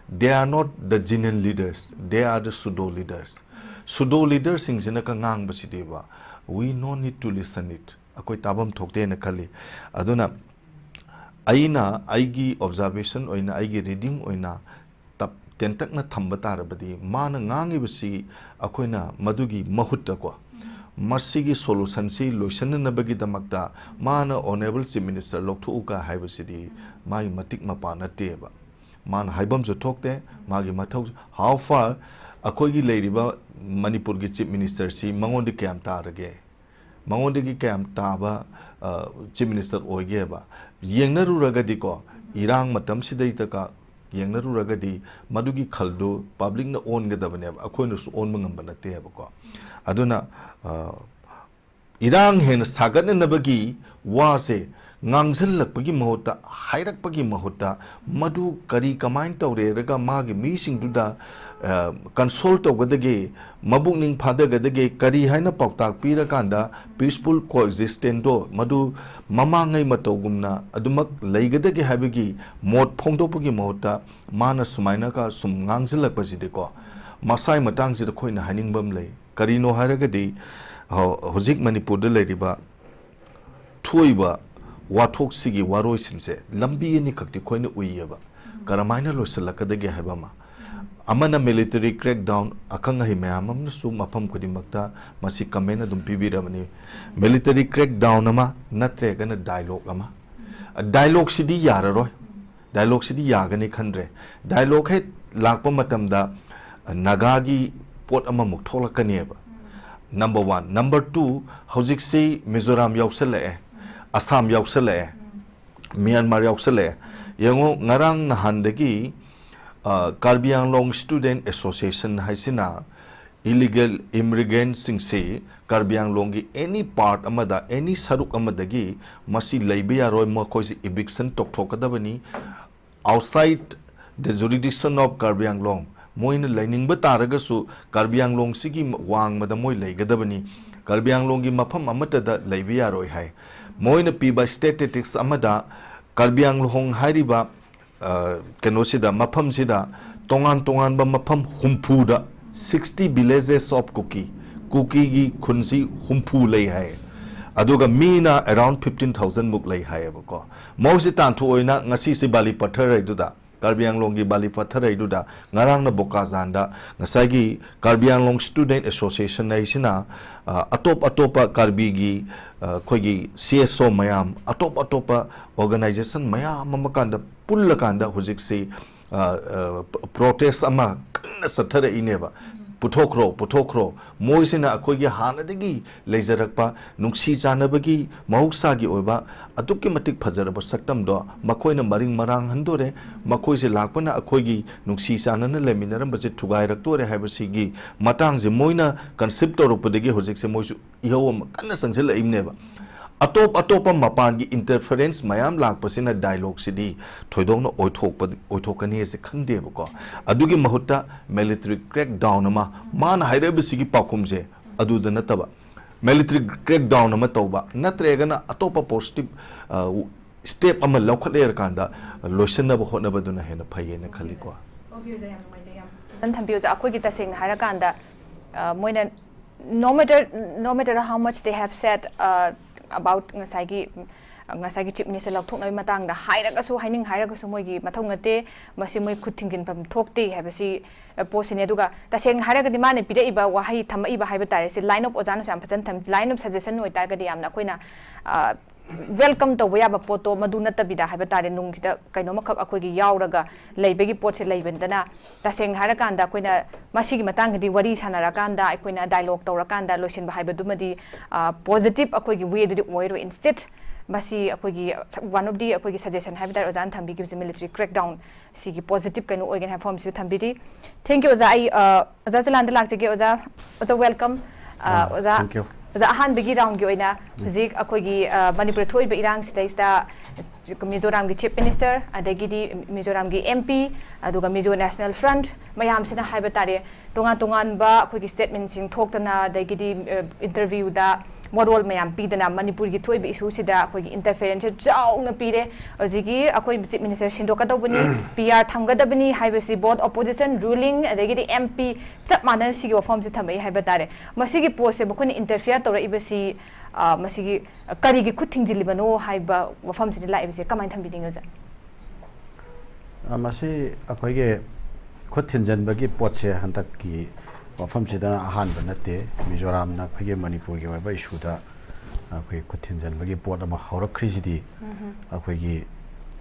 they are not the genuine leaders, they are the pseudo leaders꯫ Pseudo leaderꯁꯤꯡꯁꯤꯅꯒ ꯉꯥꯡꯕꯁꯤꯗꯤꯕ, we no need to listen it, ꯑꯩꯈꯣꯏ ꯇꯥꯐꯝ ꯊꯣꯛꯇꯦꯅ ꯈꯜꯂꯤ꯫ ꯑꯗꯨꯅ ꯑꯩꯅ ꯑꯩꯒꯤ observation ꯑꯣꯏꯅ, ꯑꯩꯒꯤ reading ꯑꯣꯏꯅ ꯇꯞ-, ꯇꯦꯟꯇꯛꯅ ꯊꯝꯕ ꯇꯥꯔꯕꯗꯤ, ꯃꯥꯅ ꯉꯥꯡꯉꯤꯕꯁꯤ ꯑꯩꯈꯣꯏꯅ ꯃꯗꯨꯒꯤ ꯃꯍꯨꯠꯇꯀꯣ, ꯃꯁꯤꯒꯤ solutionꯁꯤ ꯂꯣꯏꯁꯤꯟꯅꯅꯕꯒꯤꯗꯃꯛꯇ ꯃꯥꯅ Honourable Chief Minister ꯂꯧꯊꯣꯛꯎꯒ ꯍꯥꯏꯕꯁꯤꯗꯤ ꯃꯥꯒꯤ ꯃꯇꯤꯛ ꯃꯄꯥ ꯅꯠꯇꯦꯕ꯫ ꯃꯥꯅ ꯍꯥꯏꯐꯝꯁꯨ ꯊꯣꯛꯇꯦ, ꯃꯥꯒꯤ ꯃꯊꯧ, how far ꯑꯩꯈꯣꯏꯒꯤ ꯂꯩꯔꯤꯕ ꯃꯅꯤꯄꯨꯔꯒꯤ Chief Ministerꯁꯤ ꯃꯉꯣꯟꯗ ꯀꯌꯥꯝ ꯇꯥꯔꯒꯦ? ꯃꯉꯣꯟꯗꯒꯤ ꯀꯌꯥꯝ ꯇꯥꯕ, ꯑ, Chief Minister ꯑꯣꯏꯒꯦꯕ? ꯌꯦꯡꯅꯔꯨꯔꯒꯗꯤꯀꯣ, ꯏꯔꯥꯡ ꯃꯇꯝꯁꯤꯗꯩꯗꯒ ꯌꯦꯡꯅꯔꯨꯔꯒꯗꯤ ꯃꯗꯨꯒꯤ ꯈꯜꯗꯨ publicꯅ ꯑꯣꯟꯒꯗꯕꯅꯦꯕ, ꯑꯩꯈꯣꯏꯅꯁꯨ ꯑꯣꯟꯕ ꯉꯝꯕ ꯅꯠꯇꯦꯕꯀꯣ꯫ ꯑꯗꯨꯅ, ꯑ, ꯏꯔꯥꯡ ꯍꯦꯟꯅ ꯁꯥꯒꯠꯅꯅꯕꯒꯤ ꯋꯥꯁꯦ ꯉꯥꯡꯁꯤꯜꯂꯛꯄꯒꯤ ꯃꯍꯨꯠꯇ, ꯍꯥꯏꯔꯛꯄꯒꯤ ꯃꯍꯨꯠꯇ, ꯃꯗꯨ ꯀꯔꯤ ꯀꯃꯥꯏꯅ ꯇꯧꯔꯦꯔꯒ ꯃꯥꯒꯤ ꯃꯤꯁꯤꯡꯗꯨꯗ ꯀꯟꯁꯣꯜ ꯇꯧꯒꯗꯒꯦ, ꯃꯕꯨꯛꯅꯤꯡ ꯐꯥꯗꯒꯗꯒꯦ, ꯀꯔꯤ ꯍꯥꯏꯅ ꯄꯥꯎꯇꯥꯛ ꯄꯤꯔꯀꯥꯟꯗ ꯄꯤꯁꯐꯨꯜ ꯀꯣꯑꯦꯛꯖꯤꯁꯇꯦꯟꯗꯣ ꯃꯗꯨ ꯃꯃꯥꯡꯉꯩ ꯃꯇꯧꯒꯨꯝꯅ ꯑꯗꯨꯃꯛ ꯂꯩꯒꯗꯒꯦ ꯍꯥꯏꯕꯒꯤ ꯃꯣꯠ ꯐꯣꯡꯗꯣꯛꯄꯒꯤ ꯃꯍꯨꯠꯇ, ꯃꯥꯅ ꯁꯨꯃꯥꯏꯅꯒ ꯁꯨꯝ ꯉꯥꯡꯁꯤꯜꯂꯛꯄꯁꯤꯗꯤꯀꯣ, ꯃꯁꯥꯏ ꯃꯇꯥꯡꯁꯤꯗ ꯑꯩꯈꯣꯏꯅ ꯍꯥꯏꯅꯤꯡꯕ ꯑꯃ ꯂꯩ꯫ ꯀꯔꯤꯅꯣ ꯍꯥꯏꯔꯒꯗꯤ, ꯍꯧ-, ꯍꯧꯖꯤꯛ ꯃꯅꯤꯄꯨꯔꯗ ꯂꯩꯔꯤꯕ ꯊꯣꯛꯏꯕ ꯋꯥꯊꯣꯛꯁꯤꯒꯤ ꯋꯥꯔꯣꯏꯁꯤꯟꯁꯦ ꯂꯝꯕꯤ ꯑꯅꯤꯈꯛꯇꯤ ꯑꯩꯈꯣꯏꯅ ꯎꯏꯌꯦꯕ꯫ ꯀꯔꯝꯍꯥꯏꯅ ꯂꯣꯏꯁꯤꯜꯂꯛꯀꯗꯒꯦ ꯍꯥꯏꯕ ꯑꯃ꯫ ꯑꯃꯅ ꯃꯤꯂꯤꯇꯔꯤ ꯀ꯭ꯔꯦꯛꯗꯥꯎꯟ, ꯑꯈꯪ ꯑꯍꯩ ꯃꯌꯥꯝ ꯑꯃꯅꯁꯨ ꯃꯐꯝ ꯈꯨꯗꯤꯡꯃꯛꯇ ꯃꯁꯤ ꯀꯃꯦꯟ ꯑꯗꯨꯝ ꯄꯤꯕꯤꯔꯕꯅꯤ꯫ ꯃꯤꯂꯤꯇꯔꯤ ꯀ꯭ꯔꯦꯛꯗꯥꯎꯟ ꯑꯃ ꯅꯠꯇ꯭ꯔꯒꯅ ꯗꯥꯏꯂꯣꯒ ꯑꯃ꯫ ꯗꯥꯏꯂꯣꯒꯁꯤꯗꯤ ꯌꯥꯔꯔꯣꯏ꯫ ꯗꯥꯏꯂꯣꯒꯁꯤꯗꯤ ꯌꯥꯒꯅꯤ ꯈꯟꯗ꯭ꯔꯦ꯫ ꯗꯥꯏꯂꯣꯒ ꯍꯦꯛ ꯂꯥꯛꯄ ꯃꯇꯝꯗ ꯅꯥꯒꯥꯒꯤ ꯄꯣꯠ ꯑꯃꯃꯨꯛ ꯊꯣꯛꯂꯛꯀꯅꯦꯕ꯫ Number one. ꯅꯝꯕꯔ ꯇꯨ, ꯍꯧꯖꯤꯛꯁꯤ ꯃꯤꯖꯣꯔꯥꯝ ꯌꯥꯎꯁꯜꯂꯛꯑꯦ, ꯑꯁꯥꯝ ꯌꯥꯎꯁꯜꯂꯛꯑꯦ, ꯃ꯭ꯌꯥꯟꯃꯥꯔ ꯌꯥꯎꯁꯜꯂꯛꯑꯦ꯫ ꯌꯦꯡꯉꯣ, ꯉꯔꯥꯡ ꯅꯍꯥꯟꯗꯒꯤ, ꯑ, ꯀꯥꯔꯕꯤ ꯑꯪꯂꯣꯡ ꯁ꯭ꯇꯨꯗꯦꯟ ꯑꯦꯁꯣꯁꯤꯌꯦꯁꯟ ꯍꯥꯏꯁꯤꯅ ꯏꯂꯤꯒꯦꯜ ꯏꯃꯤꯒ꯭ꯔꯦꯟꯠꯁꯤꯡꯁꯤ ꯀꯥꯔꯕꯤ ꯑꯪꯂꯣꯡꯒꯤ ꯑꯦꯅꯤ ꯄꯥꯔꯠ ꯑꯃꯗ, ꯑꯦꯅꯤ ꯁꯔꯨꯛ ꯑꯃꯗꯒꯤ ꯃꯁꯤ ꯂꯩꯕ ꯌꯥꯔꯣꯏ, ꯃꯈꯣꯏꯁꯤ ꯏꯚꯤꯛꯁꯟ ꯇꯧꯊꯣꯛꯀꯗꯕꯅꯤ꯫ Outside the jurisdiction of Karbi Anglong, ꯃꯣꯏꯅ ꯂꯩꯅꯤꯡꯕ ꯇꯥꯔꯒꯁꯨ ꯀꯥꯔꯕꯤ ꯑꯪꯂꯣꯡꯁꯤꯒꯤ ꯋꯥꯡꯃꯗ ꯃꯣꯏ ꯂꯩꯒꯗꯕꯅꯤ꯫ ꯀꯥꯔꯕꯤ ꯑꯪꯂꯣꯡꯒꯤ ꯃꯐꯝ ꯑꯃꯠꯇꯗ ꯂꯩꯕ ꯌꯥꯔꯣꯏ ꯍꯥꯏ꯫ ꯃꯣꯏꯅ ꯄꯤꯕ ꯁ꯭ꯇꯦꯇꯤꯁꯇꯤꯛꯁ ꯑꯃꯗ ꯀꯥꯔꯕꯤ ꯑꯪꯂꯣꯡ ꯍꯥꯏꯔꯤꯕ, ꯑ, ꯀꯩꯅꯣꯁꯤꯗ, ꯃꯐꯝꯁꯤꯗ ꯇꯣꯉꯥꯟ ꯇꯣꯉꯥꯟꯕ ꯃꯐꯝ ꯍꯨꯝꯐꯨꯗ, sixty villages of Kuki, ꯀꯨꯀꯤꯒꯤ ꯈꯨꯟꯁꯤ ꯍꯨꯝꯐꯨ ꯂꯩ ꯍꯥꯏ꯫ ꯑꯗꯨꯒ ꯃꯤꯅ around fifteen thousand ꯃꯨꯛ ꯂꯩ ꯍꯥꯏꯌꯦꯕꯀꯣ꯫ ꯃꯣꯏꯁꯤ ꯇꯥꯟꯊꯣꯛꯑꯣꯏꯅ ꯉꯁꯤꯁꯤ ꯕꯥꯂꯤ ꯄꯠꯊꯔꯩꯗꯨꯗ, ꯀꯥꯔꯕꯤ ꯑꯪꯂꯣꯡꯒꯤ ꯕꯥꯂꯤ ꯄꯠꯊꯔꯩꯗꯨꯗ ꯉꯔꯥꯡꯅ ꯕꯣꯀꯥꯖꯥꯟꯗ ꯉꯁꯥꯏꯒꯤ ꯀꯥꯔꯕꯤ ꯑꯪꯂꯣꯡ ꯁ꯭ꯇꯨꯗꯦꯟ ꯑꯦꯁꯣꯁꯤꯌꯦꯁꯟ ꯍꯥꯏꯁꯤꯅ, ꯑ, ꯑꯇꯣꯞ ꯑꯇꯣꯞꯄ ꯀꯥꯔꯕꯤꯒꯤ, ꯑ, ꯑꯩꯈꯣꯏꯒꯤ ꯁꯤ ꯑꯦꯁ ꯑꯣ ꯃꯌꯥꯝ, ꯑꯇꯣꯞ ꯑꯇꯣꯞꯄ ꯑꯣꯔꯒꯅꯥꯏꯖꯦꯁꯟ ꯃꯌꯥꯝ ꯑꯃ ꯀꯥꯟꯗ ꯄꯨꯜꯂꯀꯥꯟꯗ ꯍꯧꯖꯤꯛꯁꯤ, ꯑ, ꯑ, ꯄ꯭ꯔꯣꯇꯦꯁ ꯑꯃ ꯀꯟꯅ ꯆꯠꯊꯔꯛꯏꯅꯦꯕ꯫ ꯄꯨꯊꯣꯛꯈ꯭ꯔꯣ, ꯄꯨꯊꯣꯛꯈ꯭ꯔꯣ꯫ ꯃꯣꯏꯁꯤꯅ ꯑꯩꯈꯣꯏꯒꯤ ꯍꯥꯟꯅꯗꯒꯤ ꯂꯩꯖꯔꯛꯄ ꯅꯨꯡꯁꯤ ꯆꯥꯟꯅꯕꯒꯤ ꯃꯍꯧꯁꯥꯒꯤ ꯑꯣꯏꯕ ꯑꯗꯨꯛꯀꯤ ꯃꯇꯤꯛ ꯐꯖꯔꯕ ꯁꯛꯇꯝꯗꯣ ꯃꯈꯣꯏꯅ ꯃꯔꯤꯡ ꯃꯔꯥꯡꯍꯟꯗꯣꯔꯦ꯫ ꯃꯈꯣꯏꯁꯦ ꯂꯥꯛꯄꯅ ꯑꯩꯈꯣꯏꯒꯤ ꯅꯨꯡꯁꯤ ꯆꯥꯟꯅꯅ ꯂꯩꯃꯤꯟꯅꯔꯝꯕꯁꯦ ꯊꯨꯒꯥꯏꯔꯛꯇꯣꯔꯦ ꯍꯥꯏꯕꯁꯤꯒꯤ ꯃꯇꯥꯡꯁꯦ ꯃꯣꯏꯅ ꯀꯟꯁꯤꯞ ꯇꯧꯔꯛꯄꯗꯒꯤ ꯍꯧꯖꯤꯛꯁꯦ ꯃꯣꯏꯁꯨ ꯏꯍꯧ ꯑꯃ ꯀꯟꯅ ꯆꯪꯁꯤꯜꯂꯛꯏꯕꯅꯦꯕ꯫ ꯑꯇꯣꯞ ꯑꯇꯣꯞꯄ ꯃꯄꯥꯟꯒꯤ ꯏꯟꯇꯔꯐꯔꯦꯟꯁ ꯃꯌꯥꯝ ꯂꯥꯛꯄꯁꯤꯅ ꯗꯥꯏꯂꯣꯒꯁꯤꯗꯤ ꯊꯣꯏꯗꯣꯛꯅ ꯑꯣꯏꯊꯣꯛꯄ ꯑꯣꯏꯊꯣꯛꯀꯅꯤ ꯍꯥꯏꯁꯦ ꯈꯟꯗꯦꯕꯀꯣ꯫ ꯑꯗꯨꯒꯤ ꯃꯍꯨꯠꯇ ꯃꯤꯂꯤꯇꯔꯤ ꯀ꯭ꯔꯦꯛ ꯗꯥꯎꯟ ꯑꯃ ꯃꯥꯅ ꯍꯥꯏꯔꯛꯏꯕꯁꯤꯒꯤ ꯄꯥꯎꯈꯨꯝꯁꯦ ꯑꯗꯨꯗ ꯅꯠꯇꯕ ꯃꯤꯂꯤꯇꯔꯤ ꯀ꯭ꯔꯦꯛ ꯗꯥꯎꯟ ꯑꯃ ꯇꯧꯕ ꯅꯠꯇ꯭ꯔꯒꯅ ꯑꯇꯣꯞꯄ ꯄꯣꯖꯤꯇꯤꯚ ꯁ꯭ꯇꯦꯞ ꯑꯃ ꯂꯧꯈꯠꯂꯦ ꯍꯥꯏꯔꯀꯥꯟꯗ ꯂꯣꯏꯁꯤꯟꯅꯕ ꯍꯣꯠꯅꯕꯗꯨꯅ ꯍꯦꯟꯅ ꯐꯩꯌꯦꯅ ꯈꯜꯂꯤꯀꯣ꯫ ꯐꯖꯅ ꯊꯝꯕꯤꯌꯨ ꯑꯣꯖꯥ꯫ ꯑꯩꯈꯣꯏꯒꯤ ꯇꯁꯦꯡꯅ ꯍꯥꯏꯔꯀꯥꯟꯗ ꯑ, ꯃꯣꯏꯅ no matter no matter how much they have said uh, about ꯉꯁꯥꯏꯒꯤ ꯉꯁꯥꯏꯒꯤ ꯆꯤꯐ ꯃꯤꯅꯤꯁꯇꯔ ꯂꯧꯊꯣꯛꯅꯕꯒꯤ ꯃꯇꯥꯡꯗ ꯍꯥꯏꯔꯒꯁꯨ ꯍꯥꯏꯅꯤꯡ ꯍꯥꯏꯔꯒꯁꯨ ꯃꯣꯏꯒꯤ ꯃꯊꯧ ꯅꯠꯇꯦ꯫ ꯃꯁꯤ ꯃꯣꯏ ꯈꯨꯠ ꯊꯤꯡꯖꯤꯟꯐꯝ ꯊꯣꯛꯇꯦ ꯍꯥꯏꯕꯁꯤ ꯑ, ꯄꯣꯠꯁꯤꯅꯤ꯫ ꯑꯗꯨꯒ ꯇꯁꯦꯡꯅ ꯍꯥꯏꯔꯒꯗꯤ ꯃꯥꯅ ꯄꯤꯔꯛꯏꯕ ꯋꯥꯍꯩ ꯊꯝꯃꯛꯏꯕ ꯍꯥꯏꯕ ꯇꯥꯔꯦ ꯁꯤ line of ꯑꯣꯖꯥꯅꯁꯨ ꯌꯥꯝ ꯐꯖꯅ ꯊꯝ line of suggestion ꯑꯣꯏꯇꯥꯔꯒꯗꯤ ꯌꯥꯝꯅ ꯑꯩꯈꯣꯏꯅ ꯑ, ꯋꯦꯜꯀꯝ ꯇꯧꯕ ꯌꯥꯕ ꯄꯣꯠꯇꯣ ꯃꯗꯨ ꯅꯠꯇꯕꯤꯗ ꯍꯥꯏꯕ ꯇꯥꯔꯦ ꯅꯨꯡꯁꯤꯗ ꯀꯩꯅꯣꯝꯃꯈꯛ ꯑꯩꯈꯣꯏꯒꯤ ꯌꯥꯎꯔꯒ ꯂꯩꯕꯒꯤ ꯄꯣꯠꯁꯦ ꯂꯩꯕꯅꯤꯗꯅ ꯇꯁꯦꯡꯅ ꯍꯥꯏꯔꯀꯥꯟꯗ ꯑꯩꯈꯣꯏꯅ ꯃꯁꯤꯒꯤ ꯃꯇꯥꯡꯗꯗꯤ ꯋꯥꯔꯤ ꯁꯥꯟꯅꯔꯀꯥꯟꯗ ꯑꯩꯈꯣꯏꯅ ꯗꯥꯏꯂꯣꯒ ꯇꯧꯔꯀꯥꯟꯗ ꯂꯣꯏꯁꯤꯟꯕ ꯍꯥꯏꯕꯗꯨꯃꯗꯤ ꯄꯣꯖꯤꯇꯤꯚ ꯑꯩꯈꯣꯏꯒꯤ ꯋꯦꯗꯨꯗꯤ ꯑꯣꯏꯔꯣꯏ꯫ ꯏꯟꯁꯇꯦꯠ ꯃꯁꯤ ꯑꯩꯈꯣꯏꯒꯤ ꯋꯥꯟ ꯑꯣꯐ ꯗꯤ ꯑꯩꯈꯣꯏꯒꯤ ꯁꯖꯦꯁꯟ ꯍꯥꯏꯕ ꯇꯥꯔꯦ ꯑꯣꯖꯥꯅ ꯊꯝꯕꯤꯈꯤꯕꯁꯦ ꯃꯤꯂꯤꯇꯔꯤ ꯀ꯭ꯔꯦꯛ ꯗꯥꯎꯟ ꯁꯤꯒꯤ ꯄꯣꯖꯤꯇꯤꯚ ꯀꯩꯅꯣ ꯑꯣꯏꯒꯅꯤ ꯍꯥꯏꯕ ꯋꯥꯐꯝꯁꯤꯁꯨ ꯊꯝꯕꯤꯔꯤ꯫ ꯊꯦꯡꯛ ꯌꯨ ꯑꯣꯖꯥ꯫ ꯑꯩ ꯑ, ꯑꯣꯖꯥ ꯆꯂꯥꯟꯗ ꯂꯥꯛꯆꯒꯦ꯫ ꯑꯣꯖꯥ ꯑꯣꯖꯥ ꯋꯦꯜꯀꯝ꯫ ꯑ, ꯑꯥ, ꯑꯣꯖꯥ thank you. ꯑꯣꯖꯥ ꯑꯍꯥꯟꯕꯒꯤ ꯔꯥꯎꯟꯒꯤ ꯑꯣꯏꯅ ꯍꯧꯖꯤꯛ ꯑꯩꯈꯣꯏꯒꯤ ꯑ, ꯃꯅꯤꯄꯨꯔꯗ ꯊꯣꯛꯏꯕ ꯏꯔꯥꯡꯁꯤꯗꯩꯁꯤꯗ ꯃꯤꯖꯣꯔꯥꯝꯒꯤ ꯆꯤꯐ ꯃꯤꯅꯤꯁꯇꯔ ꯑꯗꯒꯤꯗꯤ ꯃꯤꯖꯣꯔꯥꯝꯒꯤ ꯑꯦꯝ ꯄꯤ ꯑꯗꯨꯒ ꯃꯤꯖꯣ ꯅꯦꯁꯅꯦꯜ ꯐ꯭ꯔꯟꯠ ꯃꯌꯥꯝꯁꯤꯅ ꯍꯥꯏꯕ ꯇꯥꯔꯦ ꯇꯣꯉꯥꯟ ꯇꯣꯉꯥꯟꯕ ꯑꯩꯈꯣꯏꯒꯤ ꯁ꯭ꯇꯦꯠꯃꯦꯟꯁꯤꯡ ꯊꯣꯛꯇꯅ ꯑꯗꯒꯤꯗꯤ ꯏꯟꯇꯔꯚ꯭ꯌꯨꯗ ꯋꯥꯔꯣꯜ ꯃꯌꯥꯝ ꯄꯤꯗꯅ ꯃꯅꯤꯄꯨꯔꯒꯤ ꯊꯣꯛꯏꯕ ꯏꯁꯨꯁꯤꯗ ꯑꯩꯈꯣꯏꯒꯤ ꯏꯟꯇꯔꯐꯤꯌꯔꯦꯟꯁꯁꯦ ꯆꯥꯎꯅ ꯄꯤꯔꯦ꯫ ꯍꯧꯖꯤꯛꯀꯤ ꯑꯩꯈꯣꯏ ꯆꯤꯐ ꯃꯤꯅꯤꯁꯇꯔ ꯁꯤꯟꯗꯣꯛꯀꯗꯧꯕꯅꯤ, ꯄꯤ ꯑꯥꯔ ꯊꯝꯒꯗꯕꯅꯤ ꯍꯥꯏꯕꯁꯤ ꯕꯣꯠ ꯑꯣꯄꯣꯖꯤꯁꯟ ꯔꯨꯂꯤꯡ ꯑꯗꯒꯤꯗꯤ ꯑꯦꯝ ꯄꯤ ꯆꯞ ꯃꯥꯟꯅꯅ ꯁꯤꯒꯤ ꯋꯥꯐꯝꯁꯦ ꯊꯝꯃꯛꯏ ꯍꯥꯏꯕ ꯇꯥꯔꯦ꯫ ꯃꯁꯤꯒꯤ ꯄꯣꯠꯁꯦ ꯃꯈꯣꯏꯅ ꯏꯟꯇꯔꯐꯤꯌꯔ ꯇꯧꯔꯛꯏꯕꯁꯤ ꯑ, ꯃꯁꯤꯒꯤ ꯀꯔꯤꯒꯤ ꯈꯨꯠ ꯊꯤꯡꯖꯤꯜꯂꯤꯕꯅꯣ ꯍꯥꯏꯕ ꯋꯥꯐꯝꯁꯤꯗ ꯂꯥꯛꯏꯕꯁꯦ ꯀꯃꯥꯏꯅ ꯊꯝꯕꯤꯅꯤꯡꯉꯤ ꯑꯣꯖꯥ? ꯑ, ꯃꯁꯤ ꯑꯩꯈꯣꯏꯒꯤ ꯈꯨꯠ ꯊꯤꯟꯖꯤꯟꯕꯒꯤ ꯄꯣꯠꯁꯦ ꯍꯟꯗꯛꯀꯤ ꯋꯥꯐꯝꯁꯤꯗꯅ ꯑꯍꯥꯟꯕ ꯅꯠꯇꯦ꯫ ꯃꯤꯖꯣꯔꯥꯝꯅ ꯑꯩꯈꯣꯏꯒꯤ ꯃꯅꯤꯄꯨꯔꯒꯤ ꯑꯣꯏꯕ ꯏꯁꯨꯗ ꯑꯩꯈꯣꯏ ꯈꯨꯠ ꯊꯤꯟꯖꯤꯟꯕꯒꯤ ꯄꯣꯠ ꯑꯃ ꯍꯧꯔꯛꯈ꯭ꯔꯤꯁꯤꯗꯤ ꯑꯩꯈꯣꯏꯒꯤ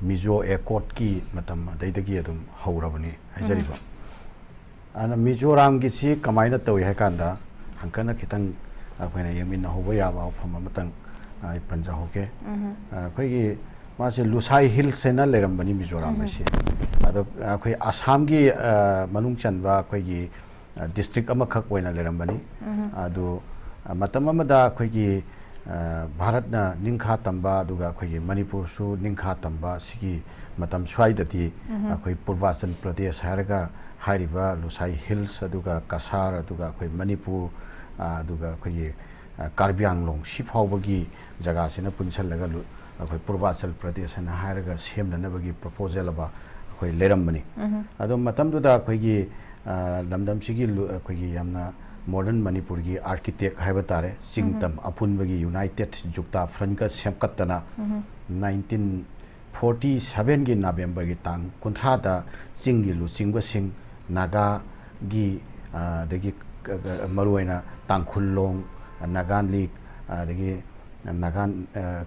ꯃꯤꯖꯣ ꯑꯦꯀꯣꯔꯠꯀꯤ ꯃꯇꯝ ꯑꯗꯩꯗꯒꯤ ꯑꯗꯨꯝ ꯍꯧꯔꯕꯅꯤ ꯍꯥꯏꯖꯔꯤꯕ꯫ ꯑꯗꯨꯅ ꯃꯤꯖꯣꯔꯥꯝꯒꯤꯁꯤ ꯀꯃꯥꯏꯅ ꯇꯧꯏ ꯍꯥꯏ ꯀꯥꯟꯗ ꯍꯟꯀꯠꯅ ꯈꯤꯇꯪ ꯑꯩꯈꯣꯏꯅ ꯌꯦꯡꯃꯤꯟꯅꯍꯧꯕ ꯌꯥꯕ ꯋꯥꯐꯝ ꯑꯃꯇꯪ ꯑꯩ ꯄꯟꯖꯍꯧꯒꯦ꯫ ꯑꯩꯈꯣꯏꯒꯤ ꯃꯥꯁꯦ ꯂꯨꯁꯥꯏ ꯍꯤꯜꯁ ꯍꯥꯏꯅ ꯂꯩꯔꯝꯕꯅꯤ ꯃꯤꯖꯣꯔꯥꯝ ꯍꯥꯏꯁꯦ꯫ ꯑꯗꯣ ꯑꯩꯈꯣꯏ ꯑꯁꯥꯝꯒꯤ ꯑ, ꯃꯅꯨꯡ ꯆꯟꯕ ꯑꯩꯈꯣꯏꯒꯤ ꯗꯤꯁꯇ꯭ꯔꯤꯛ ꯑꯃꯈꯛ ꯑꯣꯏꯅ ꯂꯩꯔꯝꯕꯅꯤ꯫ ꯑꯗꯨ ꯃꯇꯝ ꯑꯃꯗ ꯑꯩꯈꯣꯏꯒꯤ ꯚꯥꯔꯠꯅ ꯅꯤꯡꯈꯥ ꯇꯝꯕ ꯑꯗꯨꯒ ꯑꯩꯈꯣꯏꯒꯤ ꯃꯅꯤꯄꯨꯔꯁꯨ ꯅꯤꯡꯈꯥ ꯇꯝꯕ ꯁꯤꯒꯤ ꯃꯇꯝ ꯁ꯭ꯋꯥꯏꯗꯗꯤ ꯑꯩꯈꯣꯏ ꯄꯨꯔꯕꯥꯆꯜ ꯄ꯭ꯔꯗꯦꯁ ꯍꯥꯏꯔꯒ ꯍꯥꯏꯔꯤꯕ ꯂꯨꯁꯥꯏ ꯍꯤꯜꯁ ꯑꯗꯨꯒ ꯀꯁꯥꯔ ꯑꯗꯨꯒ ꯑꯩꯈꯣꯏ ꯃꯅꯤꯄꯨꯔ ꯑꯗꯨꯒ ꯑꯩꯈꯣꯏꯒꯤ ꯀꯥꯔꯕꯤ ꯑꯪꯂꯣꯡ ꯁꯤ ꯐꯥꯎꯕꯒꯤ ꯖꯒꯥꯁꯤꯅ ꯄꯨꯟꯁꯤꯜꯂꯒ ꯑꯩꯈꯣꯏ ꯄꯨꯔꯕꯥꯆꯜ ꯄ꯭ꯔꯗꯦꯁ ꯍꯥꯏꯅ ꯍꯥꯏꯔꯒ ꯁꯦꯝꯅꯅꯕꯒꯤ ꯄ꯭ꯔꯄꯣꯖꯦꯜ ꯑꯃ ꯑꯩꯈꯣꯏ ꯂꯩꯔꯝꯕꯅꯤ꯫ ꯑꯗꯣ ꯃꯇꯝꯗꯨꯗ ꯑꯩꯈꯣꯏꯒꯤ ꯂꯝꯗꯝꯁꯤꯒꯤ ꯑꯩꯈꯣꯏꯒꯤ ꯌꯥꯝꯅ ꯃꯣꯗꯔꯟ ꯃꯅꯤꯄꯨꯔꯒꯤ ꯑꯥꯔꯀꯤꯇꯦꯛ ꯍꯥꯏꯕ ꯇꯥꯔꯦ, ꯆꯤꯡ ꯇꯝ ꯑꯄꯨꯟꯕꯒꯤ ꯌꯨꯅꯥꯏꯇꯦꯠ ꯖꯨꯛꯇꯥ ꯐ꯭ꯔꯟꯀ ꯁꯦꯝꯒꯠꯇꯅ ꯅꯥꯏꯟꯇꯤꯟ ꯐꯣꯔꯇꯤ ꯁꯚꯦꯟꯒꯤ ꯅꯕꯦꯝꯕꯔꯒꯤ ꯇꯥꯡ ꯀꯨꯟꯊ꯭ꯔꯥꯗ ꯆꯤꯡꯒꯤ ꯂꯨꯆꯤꯡꯕꯁꯤꯡ ꯅꯥꯒꯥꯒꯤ ꯑꯗꯒꯤ ꯃꯔꯨꯑꯣꯏꯅ ꯇꯥꯡꯈꯨꯜ ꯂꯣꯡ, ꯅꯥꯒꯥ ꯂꯤꯒ, ꯑꯗꯒꯤ ꯅꯥꯒꯥ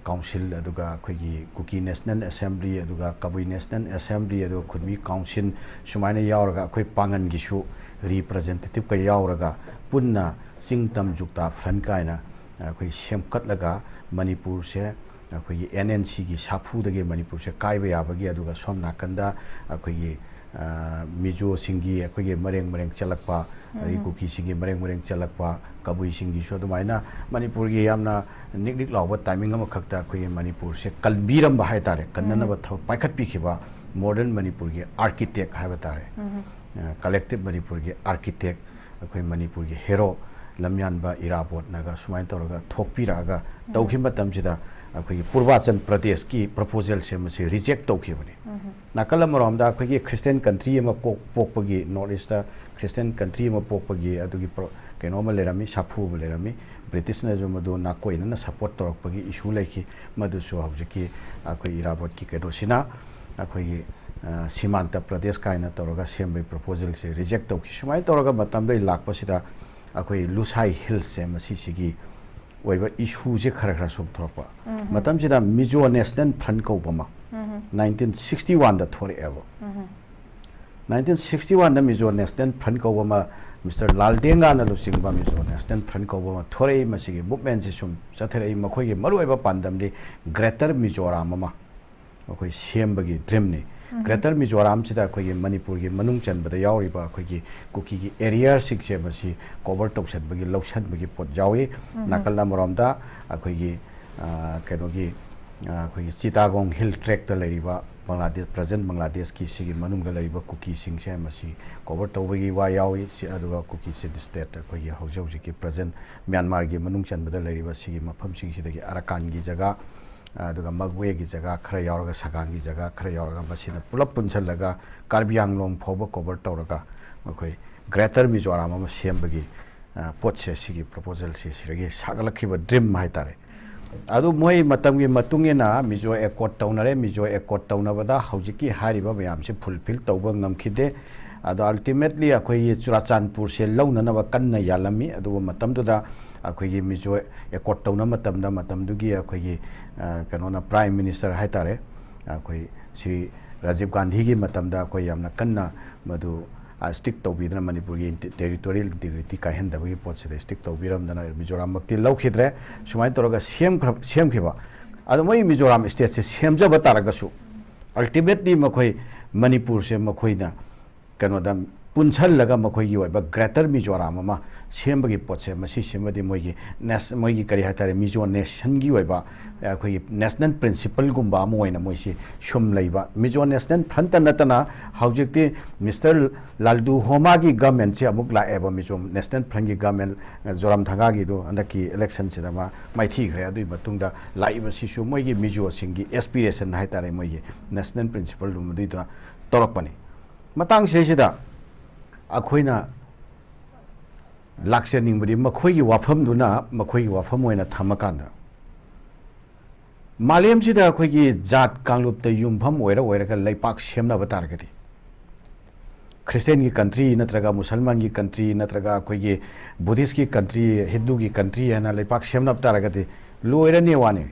ꯀꯥꯎꯟꯁꯤꯜ, ꯑꯗꯨꯒ ꯑꯩꯈꯣꯏꯒꯤ ꯀꯨꯀꯤ ꯅꯦꯁꯅꯦꯜ ꯑꯦꯁꯦꯝꯕ꯭ꯂꯤ, ꯑꯗꯨꯒ ꯀꯕꯨꯏ ꯅꯦꯁꯅꯦꯜ ꯑꯦꯁꯦꯝꯕ꯭ꯂꯤ, ꯑꯗꯨꯒ ꯈꯨꯟꯃꯤ ꯀꯥꯎꯟꯁꯤꯜ ꯁꯨꯃꯥꯏꯅ ꯌꯥꯎꯔꯒ ꯑꯩꯈꯣꯏ ꯄꯥꯡꯒꯟꯒꯤꯁꯨ ꯔꯤꯄ꯭ꯔꯖꯦꯟꯇꯦꯇꯤꯞꯀ ꯌꯥꯎꯔꯒ ꯄꯨꯟꯅ ꯆꯤꯡ ꯇꯝ ꯖꯨꯛꯇꯥ ꯐ꯭ꯔꯟ ꯀꯥꯏꯅ ꯑꯩꯈꯣꯏ ꯁꯦꯝꯒꯠꯂꯒ ꯃꯅꯤꯄꯨꯔꯁꯦ ꯑꯩꯈꯣꯏꯒꯤ ꯑꯦꯟ ꯑꯦꯟ ꯁꯤꯒꯤ ꯁꯥꯐꯨꯗꯒꯤ ꯃꯅꯤꯄꯨꯔꯁꯦ ꯀꯥꯏꯕ ꯌꯥꯕꯒꯤ, ꯑꯗꯨꯒ ꯁꯣꯝ ꯅꯥꯀꯟꯗ ꯑꯩꯈꯣꯏꯒꯤ ꯃꯤꯖꯣꯁꯤꯡꯒꯤ ꯑꯩꯈꯣꯏꯒꯤ ꯃꯔꯦꯡ ꯃꯔꯦꯡ ꯆꯠꯂꯛꯄ, ꯑꯗꯒꯤ ꯀꯨꯀꯤꯁꯤꯡꯒꯤ ꯃꯔꯦꯡ ꯃꯔꯦꯡ ꯆꯠꯂꯛꯄ, ꯀꯕꯨꯏꯁꯤꯡꯒꯤꯁꯨ ꯑꯗꯨꯃꯥꯏꯅ ꯃꯅꯤꯄꯨꯔꯒꯤ ꯌꯥꯝꯅ ꯅꯤꯛ ꯅꯤꯛ ꯂꯥꯎꯕ ꯇꯥꯏꯃꯤꯡ ꯑꯃꯈꯛꯇ ꯑꯩꯈꯣꯏꯒꯤ ꯃꯅꯤꯄꯨꯔꯁꯦ ꯀꯟꯕꯤꯔꯝꯕ ꯍꯥꯏ ꯇꯥꯔꯦ, ꯀꯟꯅꯅꯕ ꯊꯕꯛ ꯄꯥꯏꯈꯠꯄꯤꯈꯤꯕ ꯃꯣꯗꯔꯟ ꯃꯅꯤꯄꯨꯔꯒꯤ ꯑꯥꯔꯀꯤꯇꯦꯛ ꯍꯥꯏꯕ ꯇꯥꯔꯦ, ꯀꯂꯦꯛꯇꯤꯞ ꯃꯅꯤꯄꯨꯔꯒꯤ ꯑꯥꯔꯀꯤꯇꯦꯛ, ꯑꯩꯈꯣꯏ ꯃꯅꯤꯄꯨꯔꯒꯤ ꯍꯦꯔꯣ ꯂꯝꯌꯥꯟꯕ ꯏꯔꯥꯕꯣꯠꯅꯒ ꯁꯨꯃꯥꯏꯅ ꯇꯧꯔꯒ ꯊꯣꯛꯄꯤꯔꯛꯑꯒ ꯇꯧꯈꯤꯕ ꯃꯇꯝꯁꯤꯗ ꯑꯩꯈꯣꯏꯒꯤ ꯄꯨꯔꯕꯥꯆꯜ ꯄ꯭ꯔꯗꯦꯁꯀꯤ ꯄ꯭ꯔꯄꯣꯖꯦꯜꯁꯦ ꯃꯁꯤ ꯔꯤꯖꯦꯛ ꯇꯧꯈꯤꯕꯅꯤ꯫ ꯅꯥꯀꯜ ꯑꯃꯔꯣꯝꯗ ꯑꯩꯈꯣꯏꯒꯤ ꯈ꯭ꯔꯤꯁꯇꯤꯌꯟ ꯀꯟꯇ꯭ꯔꯤ ꯑꯃ ꯀꯣꯛ ꯄꯣꯛꯄꯒꯤ, ꯅꯣꯔꯠ ꯏꯁꯇ ꯈ꯭ꯔꯤꯁꯇꯤꯌꯟ ꯀꯟꯇ꯭ꯔꯤ ꯑꯃ ꯄꯣꯛꯄꯒꯤ ꯑꯗꯨꯒꯤ ꯀꯩꯅꯣ ꯑꯃ ꯂꯩꯔꯝꯃꯤ, ꯁꯥꯐꯨ ꯑꯃ ꯂꯩꯔꯝꯃꯤ꯫ ꯕ꯭ꯔꯤꯇꯤꯁꯅꯁꯨ ꯃꯗꯨ ꯅꯥꯀꯣꯏꯅꯅ ꯁꯄꯣꯔꯠ ꯇꯧꯔꯛꯄꯒꯤ ꯏꯁꯨ ꯂꯩꯈꯤ꯫ ꯃꯗꯨꯁꯨ ꯍꯧꯖꯤꯛꯀꯤ ꯑꯩꯈꯣꯏ ꯏꯔꯥꯕꯣꯠꯀꯤ ꯀꯩꯅꯣꯁꯤꯅ ꯑꯩꯈꯣꯏꯒꯤ ꯁꯤꯃꯥꯟꯇ ꯄ꯭ꯔꯗꯦꯁ ꯀꯥꯏꯅ ꯇꯧꯔꯒ ꯁꯦꯝꯕꯒꯤ ꯄ꯭ꯔꯄꯣꯖꯦꯜꯁꯦ ꯔꯤꯖꯦꯛ ꯇꯧꯈꯤ꯫ ꯁꯨꯃꯥꯏꯅ ꯇꯧꯔꯒ ꯃꯇꯝꯗꯩ ꯂꯥꯛꯄꯁꯤꯗ ꯑꯩꯈꯣꯏ ꯂꯨꯁꯥꯏ ꯍꯤꯜꯁꯁꯦ ꯃꯁꯤꯁꯤꯒꯤ ꯑꯣꯏꯕ ꯏꯁꯨꯁꯦ ꯈꯔ ꯈꯔ ꯁꯨꯝ ꯊꯣꯛꯂꯛꯄ ꯃꯇꯝꯁꯤꯗ ꯃꯤꯖꯣ ꯅꯦꯁꯅꯦꯜ ꯐ꯭ꯔꯟ ꯀꯧꯕ ꯑꯃ ꯅꯥꯏꯟꯇꯤꯟ ꯁꯤꯛꯁꯇꯤ ꯋꯥꯟꯗ ꯊꯣꯔꯛꯑꯦꯕ꯫ ꯅꯥꯏꯟꯇꯤꯟ ꯁꯤꯛꯁꯇꯤ ꯋꯥꯟꯗ ꯃꯤꯖꯣ ꯅꯦꯁꯅꯦꯜ ꯐ꯭ꯔꯟ ꯀꯧꯕ ꯑꯃ, ꯃꯤꯁꯇꯔ ꯂꯥꯜꯗꯦꯡꯒꯥꯅ ꯂꯨꯆꯤꯡꯕ ꯃꯤꯖꯣ ꯅꯦꯁꯅꯦꯜ ꯐ꯭ꯔꯟ ꯀꯧꯕ ꯑꯃ ꯊꯣꯔꯛꯏ꯫ ꯃꯁꯤꯒꯤ ꯃꯨꯞꯃꯦꯟꯁꯤ ꯁꯨꯝ ꯆꯠꯊꯔꯛꯏ꯫ ꯃꯈꯣꯏꯒꯤ ꯃꯔꯨꯑꯣꯏꯕ ꯄꯥꯟꯗꯝꯗꯤ ꯒ꯭ꯔꯦꯇꯔ ꯃꯤꯖꯣꯔꯥꯝ ꯑꯃ ꯑꯩꯈꯣꯏ ꯁꯦꯝꯕꯒꯤ ꯗ꯭ꯔꯤꯝꯅꯤ꯫ ꯒ꯭ꯔꯦꯇꯔ ꯃꯤꯖꯣꯔꯥꯝꯁꯤꯗ ꯑꯩꯈꯣꯏꯒꯤ ꯃꯅꯤꯄꯨꯔꯒꯤ ꯃꯅꯨꯡ ꯆꯟꯕꯗ ꯌꯥꯎꯔꯤꯕ ꯑꯩꯈꯣꯏꯒꯤ ꯀꯨꯀꯤꯒꯤ ꯑꯦꯔꯤꯌꯥꯁꯤꯡꯁꯦ ꯃꯁꯤ ꯀꯣꯚꯔ ꯇꯧꯁꯟꯕꯒꯤ, ꯂꯧꯁꯟꯕꯒꯤ ꯄꯣꯠ ꯌꯥꯎꯏ꯫ ꯅꯥꯀꯜ ꯑꯃꯔꯣꯝꯗ ꯑꯩꯈꯣꯏꯒꯤ, ꯑ, ꯀꯩꯅꯣꯒꯤ, ꯑ, ꯑꯩꯈꯣꯏꯒꯤ ꯆꯤꯇꯥꯒꯣꯡ ꯍꯤꯜ ꯇ꯭ꯔꯦꯛꯇ ꯂꯩꯔꯤꯕ ꯕꯪꯒ꯭ꯂꯥꯗꯦꯁ, ꯄ꯭ꯔꯖꯦꯟ ꯕꯪꯒ꯭ꯂꯥꯗꯦꯁꯀꯤ ꯁꯤꯒꯤ ꯃꯅꯨꯡꯗ ꯂꯩꯔꯤꯕ ꯀꯨꯀꯤꯁꯤꯡꯁꯦ ꯃꯁꯤ ꯀꯣꯚꯔ ꯇꯧꯕꯒꯤ ꯋꯥ ꯌꯥꯎꯏ꯫ ꯁꯤ, ꯑꯗꯨꯒ ꯀꯨꯀꯤ ꯆꯤꯟ ꯁ꯭ꯇꯦꯠ, ꯑꯩꯈꯣꯏꯒꯤ ꯍꯧꯖꯤꯛ ꯍꯧꯖꯤꯛꯀꯤ ꯄ꯭ꯔꯖꯦꯟ ꯃ꯭ꯌꯥꯟꯃꯥꯔꯒꯤ ꯃꯅꯨꯡ ꯆꯟꯕꯗ ꯂꯩꯔꯤꯕ ꯁꯤꯒꯤ ꯃꯐꯝꯁꯤꯡꯁꯤꯗꯒꯤ ꯑꯔꯥꯀꯥꯟꯒꯤ ꯖꯒꯥ, ꯑꯗꯨꯒ ꯃꯒꯋꯦꯒꯤ ꯖꯒꯥ ꯈꯔ ꯌꯥꯎꯔꯒ, ꯁꯒꯥꯡꯒꯤ ꯖꯒꯥ ꯈꯔ ꯌꯥꯎꯔꯒ, ꯃꯁꯤꯅ ꯄꯨꯂꯞ ꯄꯨꯟꯁꯤꯜꯂꯒ ꯀꯥꯔꯕꯤ ꯑꯪꯂꯣꯡ ꯐꯥꯎꯕ ꯀꯣꯚꯔ ꯇꯧꯔꯒ ꯃꯈꯣꯏ ꯒ꯭ꯔꯦꯇꯔ ꯃꯤꯖꯣꯔꯥꯝ ꯑꯃ ꯁꯦꯝꯕꯒꯤ, ꯑ, ꯄꯣꯠꯁꯦ, ꯁꯤꯒꯤ ꯄ꯭ꯔꯣꯄꯣꯖꯦꯜꯁꯦ ꯁꯤꯗꯒꯤ ꯁꯥꯒꯠꯂꯛꯈꯤꯕ ꯗ꯭ꯔꯤꯝ ꯍꯥꯏꯇꯥꯔꯦ꯫ ꯑꯗꯨ ꯃꯣꯏ ꯃꯇꯝꯒꯤ ꯃꯇꯨꯡ ꯏꯟꯅ ꯃꯤꯖꯣ ꯑꯦꯀꯣꯔꯗ ꯇꯧꯅꯔꯦ꯫ ꯃꯤꯖꯣ ꯑꯦꯀꯣꯔꯗ ꯇꯧꯅꯕꯗ ꯍꯧꯖꯤꯛꯀꯤ ꯍꯥꯏꯔꯤꯕ ꯃꯌꯥꯝꯁꯦ ꯐꯨꯜꯐꯤꯜ ꯇꯧꯕ ꯉꯝꯈꯤꯗꯦ꯫ ꯑꯗꯣ ꯑꯜꯇꯤꯃꯦꯠꯂꯤ ꯑꯩꯈꯣꯏꯒꯤ ꯆꯨꯔꯥꯆꯥꯟꯄꯨꯔꯁꯦ ꯂꯧꯅꯅꯕ ꯀꯟꯅ ꯌꯥꯜꯂꯝꯃꯤ꯫ ꯑꯗꯨꯕꯨ ꯃꯇꯝꯗꯨꯗ ꯑꯩꯈꯣꯏꯒꯤ ꯃꯤꯖꯣ ꯑꯦꯀꯣꯔꯗ ꯇꯧꯅꯕ ꯃꯇꯝꯗ, ꯃꯇꯝꯗꯨꯒꯤ ꯑꯩꯈꯣꯏꯒꯤ, ꯑ, ꯀꯩꯅꯣꯅ, ꯄ꯭ꯔꯥꯏꯝ ꯃꯤꯅꯤꯁꯇꯔ ꯍꯥꯏꯇꯥꯔꯦ, ꯑꯩꯈꯣꯏ ꯁ꯭ꯔꯤ ꯔꯥꯖꯤꯕ ꯒꯥꯟꯙꯤꯒꯤ ꯃꯇꯝꯗ ꯑꯩꯈꯣꯏ ꯌꯥꯝꯅ ꯀꯟꯅ ꯃꯗꯨ, ꯑ, ꯁ꯭ꯇꯤꯛ ꯇꯧꯕꯤꯗꯅ, ꯃꯅꯤꯄꯨꯔꯒꯤ ꯏꯟꯇꯤ-, ꯇꯦꯔꯤꯇꯣꯔꯤꯌꯦꯜ ꯏꯟꯇꯤꯒ꯭ꯔꯤꯇꯤ ꯀꯥꯏꯍꯟꯗꯕꯒꯤ ꯄꯣꯠꯁꯤꯗ ꯁ꯭ꯇꯤꯛ ꯇꯧꯕꯤꯔꯝꯗꯅ ꯃꯤꯖꯣꯔꯥꯝꯃꯛꯇꯤ ꯂꯧꯈꯤꯗ꯭ꯔꯦ꯫ ꯁꯨꯃꯥꯏꯅ ꯇꯧꯔꯒ ꯁꯦꯝꯈ꯭ꯔ-, ꯁꯦꯝꯈꯤꯕ꯫ ꯑꯗꯣ ꯃꯣꯏ ꯃꯤꯖꯣꯔꯥꯝ ꯁ꯭ꯇꯦꯠꯁꯦ ꯁꯦꯝꯖꯕ ꯇꯥꯔꯒꯁꯨ, ꯑꯜꯇꯤꯃꯦꯠꯂꯤ ꯃꯈꯣꯏ ꯃꯅꯤꯄꯨꯔꯁꯦ ꯃꯈꯣꯏꯅ ꯀꯩꯅꯣꯗ ꯄꯨꯟꯁꯜꯂꯒ ꯃꯈꯣꯏꯒꯤ ꯑꯣꯏꯕ ꯒ꯭ꯔꯦꯇꯔ ꯃꯤꯖꯣꯔꯥꯝ ꯑꯃ ꯁꯦꯝꯕꯒꯤ ꯄꯣꯠꯁꯦ, ꯃꯁꯤꯁꯤꯃꯗꯤ ꯃꯣꯏꯒꯤ ꯅꯦꯁ-, ꯃꯣꯏꯒꯤ ꯀꯔꯤ ꯍꯥꯏꯇꯥꯔꯦ, ꯃꯤꯖꯣ ꯅꯦꯁꯟꯒꯤ ꯑꯣꯏꯕ, ꯑꯩꯈꯣꯏꯒꯤ ꯅꯦꯁꯅꯦꯜ ꯄ꯭ꯔꯤꯟꯁꯤꯄꯜꯒꯨꯝꯕ ꯑꯃ ꯑꯣꯏꯅ ꯃꯣꯏꯁꯤ ꯁꯨꯝ ꯂꯩꯕ꯫ ꯃꯤꯖꯣ ꯅꯦꯁꯅꯦꯜ ꯐ꯭ꯔꯟꯠꯇ ꯅꯠꯇꯅ ꯍꯧꯖꯤꯛꯇꯤ ꯃꯤꯁꯇꯔ ꯂꯥꯜꯗꯨ ꯍꯣꯃꯥꯒꯤ ꯒꯃꯦꯟꯁꯦ ꯑꯃꯨꯛ ꯂꯥꯛꯑꯦꯕ, ꯃꯤꯖꯣ ꯅꯦꯁꯅꯦꯜ ꯐ꯭ꯔꯟꯠꯀꯤ ꯒꯃꯦꯟ, ꯖꯣꯔꯥꯝ ꯊꯪꯒꯥꯒꯤꯗꯨ ꯍꯟꯗꯛꯀꯤ ꯏꯂꯦꯛꯁꯟꯁꯤꯗ ꯃꯥ ꯃꯥꯏꯊꯤꯈ꯭ꯔꯦ꯫ ꯑꯗꯨꯒꯤ ꯃꯇꯨꯡꯗ ꯂꯥꯛꯏꯕꯁꯤꯁꯨ ꯃꯣꯏꯒꯤ ꯃꯤꯖꯣꯁꯤꯡꯒꯤ ꯑꯦꯁꯄꯤꯔꯦꯁꯟ ꯍꯥꯏꯇꯥꯔꯦ, ꯃꯣꯏꯒꯤ ꯅꯦꯁꯅꯦꯜ ꯄ꯭ꯔꯤꯟꯁꯤꯄꯜꯗꯨ ꯃꯗꯨꯏꯗ ꯇꯧꯔꯛꯄꯅꯤ꯫ ꯃꯇꯥꯡꯁꯤꯗꯩꯁꯤꯗ ꯑꯩꯈꯣꯏꯅ ꯂꯥꯛꯆꯅꯤꯡꯕꯗꯤ ꯃꯈꯣꯏꯒꯤ ꯋꯥꯐꯝꯗꯨꯅ ꯃꯈꯣꯏꯒꯤ ꯋꯥꯐꯝ ꯑꯣꯏꯅ ꯊꯝꯃꯀꯥꯟꯗ, ꯃꯥꯂꯦꯝꯁꯤꯗ ꯑꯩꯈꯣꯏꯒꯤ ꯖꯥꯠ ꯀꯥꯡꯂꯨꯞꯇ ꯌꯨꯝꯐꯝ ꯑꯣꯏꯔ ꯑꯣꯏꯔꯒ ꯂꯩꯄꯥꯛ ꯁꯦꯝꯅꯕ ꯇꯥꯔꯒꯗꯤ, ꯈ꯭ꯔꯤꯁꯇꯦꯟꯒꯤ ꯀꯟꯇ꯭ꯔꯤ ꯅꯠꯇ꯭ꯔꯒ ꯃꯨꯁꯜꯃꯥꯟꯒꯤ ꯀꯟꯇ꯭ꯔꯤ ꯅꯠꯇ꯭ꯔꯒ ꯑꯩꯈꯣꯏꯒꯤ ꯕꯨꯙꯤꯁꯀꯤ ꯀꯟꯇ꯭ꯔꯤ, ꯍꯤꯟꯗꯨꯒꯤ ꯀꯟꯇ꯭ꯔꯤ ꯍꯥꯏꯅ ꯂꯩꯄꯥꯛ ꯁꯦꯝꯅꯕ ꯇꯥꯔꯒꯗꯤ ꯂꯣꯏꯔꯅꯤ ꯋꯥꯅꯤ꯫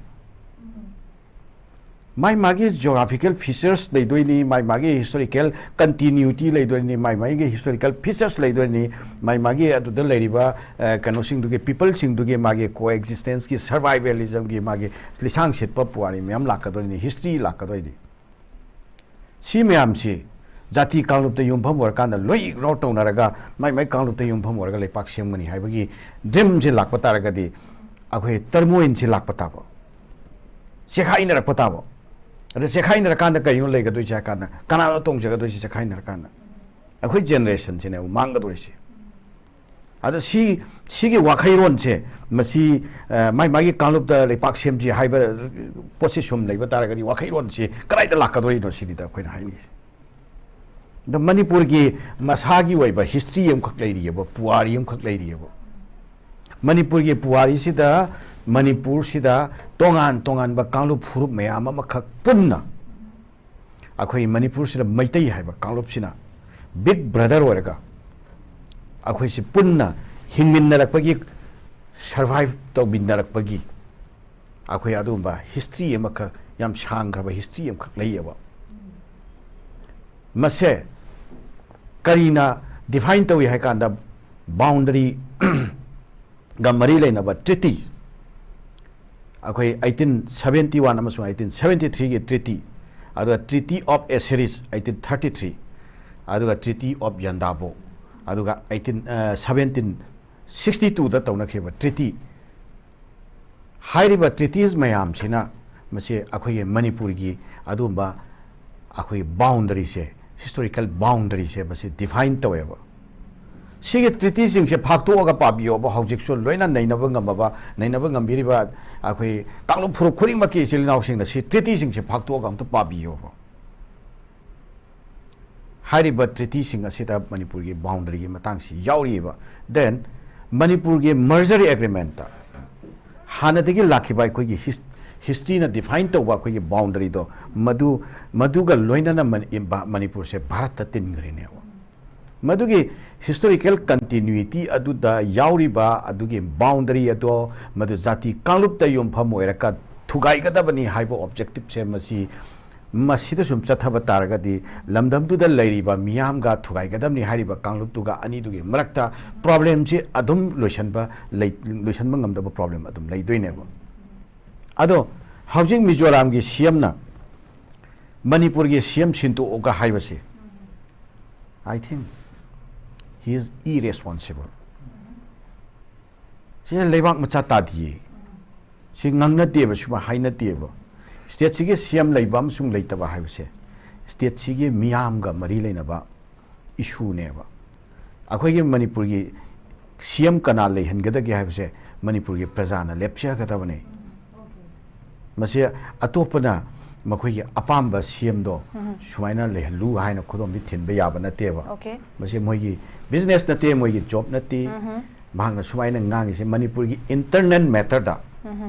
ꯃꯥꯏ ꯃꯥꯒꯤ ꯖꯤꯑꯣꯒ꯭ꯔꯥꯐꯤꯀꯦꯜ ꯐꯤꯆꯔꯁ ꯂꯩꯗꯣꯏꯅꯤ, ꯃꯥꯏ ꯃꯥꯒꯤ ꯍꯤꯁꯇꯣꯔꯤꯀꯦꯜ ꯀꯟꯇꯤꯅ꯭ꯌꯨꯇꯤ ꯂꯩꯗꯣꯏꯅꯤ, ꯃꯥꯏ ꯃꯥꯒꯤ ꯍꯤꯁꯇꯣꯔꯤꯀꯦꯜ ꯐꯤꯆꯔꯁ ꯂꯩꯗꯣꯏꯅꯤ, ꯃꯥꯏ ꯃꯥꯒꯤ ꯑꯗꯨꯗ ꯂꯩꯔꯤꯕ, ꯑ, ꯀꯩꯅꯣꯁꯤꯡꯗꯨꯒꯤ, ꯄꯤꯄꯜꯁꯤꯡꯗꯨꯒꯤ ꯃꯥꯒꯤ ꯀꯣ ꯑꯦꯛꯖꯤꯁꯇꯦꯟꯁꯀꯤ, ꯁꯔꯚꯥꯏꯚꯦꯂꯤꯖꯝꯒꯤ ꯃꯥꯒꯤ ꯂꯤꯁꯥꯡ ꯁꯤꯠꯄ ꯄꯨꯋꯥꯔꯤ ꯃꯌꯥꯝ ꯂꯥꯛꯀꯗꯣꯏꯅꯤ, ꯍꯤꯁꯇ꯭ꯔꯤ ꯂꯥꯛꯀꯗꯣꯏꯅꯤ꯫ ꯁꯤ ꯃꯌꯥꯝꯁꯤ ꯖꯥꯇꯤ ꯀꯥꯡꯂꯨꯞꯇ ꯌꯨꯝꯐꯝ ꯑꯣꯏꯔꯀꯥꯟꯗ ꯂꯣꯏ ꯏꯒꯅꯣꯔ ꯇꯧꯅꯔꯒ ꯃꯥꯏ ꯃꯥꯏ ꯀꯥꯡꯂꯨꯞꯇ ꯌꯨꯝꯐꯝ ꯑꯣꯏꯔꯒ ꯂꯩꯄꯥꯛ ꯁꯦꯝꯒꯅꯤ ꯍꯥꯏꯕꯒꯤ ꯗ꯭ꯔꯤꯝꯁꯤ ꯂꯥꯛꯄ ꯇꯥꯔꯒꯗꯤ ꯑꯩꯈꯣꯏ ꯇꯔꯃꯣꯏꯟꯁꯤ ꯂꯥꯛꯄ ꯇꯥꯕ, ꯆꯦꯈꯥꯏꯅꯔꯛꯄ ꯇꯥꯕ꯫ ꯑꯗ ꯆꯦꯈꯥꯏꯅꯔꯀꯥꯟꯗ ꯀꯔꯤꯅꯣ ꯂꯩꯒꯗꯣꯏꯁꯦ ꯍꯥꯏ ꯀꯥꯟꯗ, ꯀꯅꯥꯅꯣ ꯇꯣꯡꯖꯒꯗꯣꯏꯁꯦ ꯆꯦꯈꯥꯏꯅꯔꯀꯥꯟꯗ? ꯑꯩꯈꯣꯏ ꯖꯦꯅꯦꯔꯦꯁꯟꯁꯤꯅꯦꯕ ꯃꯥꯡꯒꯗꯧꯔꯤꯁꯦ꯫ ꯑꯗꯣ ꯁꯤ, ꯁꯤꯒꯤ ꯋꯥꯈꯩꯔꯣꯟꯁꯦ, ꯃꯁꯤ, ꯑ, ꯃꯥꯏ ꯃꯥꯒꯤ ꯀꯥꯡꯂꯨꯞꯇ ꯂꯩꯄꯥꯛ ꯁꯦꯝꯁꯤ ꯍꯥꯏꯕ ꯄꯣꯠꯁꯤ ꯁꯨꯝ ꯂꯩꯕ ꯇꯥꯔꯒꯗꯤ ꯋꯥꯈꯩꯔꯣꯟꯁꯤ ꯀꯗꯥꯏꯗ ꯂꯥꯛꯀꯗꯧꯔꯤꯅꯣ ꯁꯤꯅꯤꯗ ꯑꯩꯈꯣꯏꯅ ꯍꯥꯏꯅꯤꯡꯉꯤꯁꯦ꯫ ꯑꯗ ꯃꯅꯤꯄꯨꯔꯒꯤ ꯃꯁꯥꯒꯤ ꯑꯣꯏꯕ ꯍꯤꯁꯇ꯭ꯔꯤ ꯑꯃꯈꯛ ꯂꯩꯔꯤꯑꯕ, ꯄꯨꯋꯥꯔꯤ ꯑꯃꯈꯛ ꯂꯩꯔꯤꯑꯕ꯫ ꯃꯅꯤꯄꯨꯔꯒꯤ ꯄꯨꯋꯥꯔꯤꯁꯤꯗ, ꯃꯅꯤꯄꯨꯔꯁꯤꯗ ꯇꯣꯉꯥꯟ ꯇꯣꯉꯥꯟꯕ ꯀꯥꯡꯂꯨꯞ ꯐꯨꯔꯨꯞ ꯃꯌꯥꯝ ꯑꯃꯈꯛ ꯄꯨꯟꯅ ꯑꯩꯈꯣꯏ ꯃꯅꯤꯄꯨꯔꯁꯤꯗ ꯃꯩꯇꯩ ꯍꯥꯏꯕ ꯀꯥꯡꯂꯨꯞꯁꯤꯅ ꯕꯤꯛ ꯕ꯭ꯔꯗꯔ ꯑꯣꯏꯔꯒ ꯑꯩꯈꯣꯏꯁꯤ ꯄꯨꯟꯅ ꯍꯤꯡꯃꯤꯟꯅꯔꯛꯄꯒꯤ, ꯁꯔꯚꯥꯏꯚ ꯇꯧꯃꯤꯟꯅꯔꯛꯄꯒꯤ ꯑꯩꯈꯣꯏ ꯑꯗꯨꯒꯨꯝꯕ ꯍꯤꯁꯇ꯭ꯔꯤ ꯑꯃꯈꯛ, ꯌꯥꯝ ꯁꯥꯡꯈ꯭ꯔꯕ ꯍꯤꯁꯇ꯭ꯔꯤ ꯑꯃꯈꯛ ꯂꯩꯌꯦꯕ꯫ ꯃꯁꯦ ꯀꯔꯤꯅ ꯗꯤꯐꯥꯏꯟ ꯇꯧꯏ ꯍꯥꯏ ꯀꯥꯟꯗ, ꯕꯥꯎꯟꯗꯔꯤꯒ ꯃꯔꯤ ꯂꯩꯅꯕ ꯇ꯭ꯔꯤꯇꯤ, ꯑꯩꯈꯣꯏ ꯑꯩꯠꯇꯤꯟ ꯁꯚꯦꯟꯇꯤ ꯋꯥꯟ ꯑꯃꯁꯨꯡ ꯑꯩꯠꯇꯤꯟ ꯁꯚꯦꯟꯇꯤ ꯊ꯭ꯔꯤꯒꯤ ꯇ꯭ꯔꯤꯇꯤ, ꯑꯗꯨꯒ ꯇ꯭ꯔꯤꯇꯤ ꯑꯣꯐ ꯑꯦꯁꯦꯔꯤꯁ ꯑꯩꯠꯇꯤꯟ ꯊꯥꯔꯇꯤ ꯊ꯭ꯔꯤ, ꯑꯗꯨꯒ ꯇ꯭ꯔꯤꯇꯤ ꯑꯣꯐ ꯌꯟꯗꯥꯕꯣ, ꯑꯗꯨꯒ ꯑꯩꯠꯇꯤꯟ, ꯁꯚꯦꯟꯇꯤꯟ ꯁꯤꯛꯁꯇꯤ ꯇꯨꯗ ꯇꯧꯅꯈꯤꯕ ꯇ꯭ꯔꯤꯇꯤ꯫ ꯍꯥꯏꯔꯤꯕ ꯇ꯭ꯔꯤꯇꯤꯁ ꯃꯌꯥꯝꯁꯤꯅ ꯃꯁꯤ ꯑꯩꯈꯣꯏꯒꯤ ꯃꯅꯤꯄꯨꯔꯒꯤ ꯑꯗꯨꯒꯨꯝꯕ ꯑꯩꯈꯣꯏ ꯕꯥꯎꯟꯗꯔꯤꯁꯦ, ꯍꯤꯁꯇꯣꯔꯤꯀꯦꯜ ꯕꯥꯎꯟꯗꯔꯤꯁꯦ ꯃꯁꯤ ꯗꯤꯐꯥꯏꯟ ꯇꯧꯋꯦꯕ꯫ ꯁꯤꯒꯤ ꯇ꯭ꯔꯤꯇꯤꯁꯤꯡꯁꯦ ꯐꯥꯛꯇꯣꯛꯑꯒ ꯄꯥꯕꯤꯌꯣꯕ, ꯍꯧꯖꯤꯛꯁꯨ ꯂꯣꯏꯅ ꯅꯩꯅꯕ ꯉꯝꯃꯕ, ꯅꯩꯅꯕ ꯉꯝꯕꯤꯔꯤꯕ ꯑꯩꯈꯣꯏ ꯀꯥꯡꯂꯨꯞ ꯐꯨꯔꯨꯞ ꯈꯨꯗꯤꯡꯃꯛꯀꯤ ꯏꯆꯤꯜ ꯏꯅꯥꯎꯁꯤꯡꯅ ꯁꯤ ꯇ꯭ꯔꯤꯇꯤꯁꯤꯡꯁꯦ ꯐꯥꯛꯇꯣꯛꯑꯒ ꯑꯝꯇ ꯄꯥꯕꯤꯌꯣꯕ꯫ ꯍꯥꯏꯔꯤꯕ ꯇ꯭ꯔꯤꯇꯤꯁꯤꯡ ꯑꯁꯤꯗ ꯃꯅꯤꯄꯨꯔꯒꯤ ꯕꯥꯎꯟꯗꯔꯤꯒꯤ ꯃꯇꯥꯡꯁꯤ ꯌꯥꯎꯔꯤꯕ꯫ Then ꯃꯅꯤꯄꯨꯔꯒꯤ ꯃꯔꯖꯔ ꯑꯦꯒ꯭ꯔꯤꯃꯦꯟꯇ ꯍꯥꯟꯅꯗꯒꯤ ꯂꯥꯛꯈꯤꯕ ꯑꯩꯈꯣꯏꯒꯤ ꯍꯤꯁ-, ꯍꯤꯁꯇ꯭ꯔꯤꯅ ꯗꯤꯐꯥꯏꯟ ꯇꯧꯕ ꯑꯩꯈꯣꯏꯒꯤ ꯕꯥꯎꯟꯗꯔꯤꯗꯣ, ꯃꯗꯨ, ꯃꯗꯨꯒ ꯂꯣꯏꯅꯅ ꯃꯅꯤ-, ꯏꯝꯕꯥ-, ꯃꯅꯤꯄꯨꯔꯁꯦ ꯚꯥꯔꯠꯇ ꯇꯤꯟꯈ꯭ꯔꯦꯅꯦꯕ꯫ ꯃꯗꯨꯒꯤ ꯍꯤꯁꯇꯣꯔꯤꯀꯦꯜ ꯀꯟꯇꯤꯅ꯭ꯌꯨꯏꯇꯤ ꯑꯗꯨꯗ ꯌꯥꯎꯔꯤꯕ ꯑꯗꯨꯒꯤ ꯕꯥꯎꯟꯗꯔꯤ ꯑꯗꯣ, ꯃꯗꯨ ꯖꯥꯇꯤ ꯀꯥꯡꯂꯨꯞꯇ ꯌꯨꯝꯐꯝ ꯑꯣꯏꯔꯒ ꯊꯨꯒꯥꯏꯒꯗꯕꯅꯤ ꯍꯥꯏꯕ ꯑꯣꯕꯖꯦꯛꯇꯤꯞꯁꯦ ꯃꯁꯤ, ꯃꯁꯤꯗ ꯁꯨꯝ ꯆꯠꯊꯕ ꯇꯥꯔꯒꯗꯤ ꯂꯝꯗꯝꯗꯨꯗ ꯂꯩꯔꯤꯕ ꯃꯤꯌꯥꯝꯒ ꯊꯨꯒꯥꯏꯒꯗꯕꯅꯤ ꯍꯥꯏꯔꯤꯕ ꯀꯥꯡꯂꯨꯞꯇꯨꯒ ꯑꯅꯤꯗꯨꯒꯤ ꯃꯔꯛꯇ ꯄ꯭ꯔꯣꯕ꯭ꯂꯦꯝꯁꯤ ꯑꯗꯨꯝ ꯂꯣꯏꯁꯟꯕ ꯂꯩ-, ꯂꯣꯏꯁꯟꯕ ꯉꯝꯗꯕ ꯄ꯭ꯔꯣꯕ꯭ꯂꯦꯝ ꯑꯗꯨꯝ ꯂꯩꯗꯣꯏꯅꯦꯕ꯫ ꯑꯗꯣ ꯍꯧꯖꯤꯛ ꯃꯤꯖꯣꯔꯥꯝꯒꯤ ꯁꯤ ꯑꯦꯝꯅ ꯃꯅꯤꯄꯨꯔꯒꯤ ꯁꯤ ꯑꯦꯝ ꯁꯤꯟꯗꯣꯛꯑꯣꯒ ꯍꯥꯏꯕꯁꯦ, I think he is irresponsible. ꯁꯤ ꯂꯩꯕꯥꯛ ꯃꯆꯥ ꯇꯥꯗꯤꯌꯦ꯫ ꯁꯤ ꯉꯥꯡꯅꯗꯦꯕ, ꯁꯨꯃꯥꯏ ꯍꯥꯏꯅꯗꯦꯕ꯫ ꯁ꯭ꯇꯦꯠꯁꯤꯒꯤ ꯁꯤ ꯑꯦꯝ ꯂꯩꯕ ꯑꯃꯁꯨꯡ ꯂꯩꯇꯕ ꯍꯥꯏꯕꯁꯦ ꯁ꯭ꯇꯦꯠꯁꯤꯒꯤ ꯃꯤꯌꯥꯝꯒ ꯃꯔꯤ ꯂꯩꯅꯕ ꯏꯁꯨꯅꯦꯕ꯫ ꯑꯩꯈꯣꯏꯒꯤ ꯃꯅꯤꯄꯨꯔꯒꯤ ꯁꯤ ꯑꯦꯝ ꯀꯅꯥ ꯂꯩꯍꯟꯒꯗꯒꯦ ꯍꯥꯏꯕꯁꯦ ꯃꯅꯤꯄꯨꯔꯒꯤ ꯄ꯭ꯔꯖꯥꯅ ꯂꯦꯞꯆꯒꯗꯕꯅꯤ꯫ ꯃꯁꯤ ꯑꯇꯣꯞꯄꯅ ꯃꯈꯣꯏꯒꯤ ꯑꯄꯥꯝꯕ ꯁꯤ ꯑꯦꯝꯗꯣ ꯁꯨꯃꯥꯏꯅ ꯂꯩꯍꯜꯂꯨ ꯍꯥꯏꯅ ꯈꯨꯗꯣꯝꯕꯤ ꯊꯤꯟꯕ ꯌꯥꯕ ꯅꯠꯇꯦꯕ꯫ Okay. ꯃꯁꯤ ꯃꯣꯏꯒꯤ ꯕꯤꯖꯤꯅꯦꯁ ꯅꯠꯇꯦ, ꯃꯣꯏꯒꯤ ꯖꯣꯕ ꯅꯠꯇꯦ꯫ ꯃꯍꯥꯛꯅ ꯁꯨꯃꯥꯏꯅ ꯉꯥꯡꯉꯤꯁꯦ ꯃꯅꯤꯄꯨꯔꯒꯤ ꯏꯟꯇꯔꯅꯦꯜ ꯃꯦꯇꯔꯗ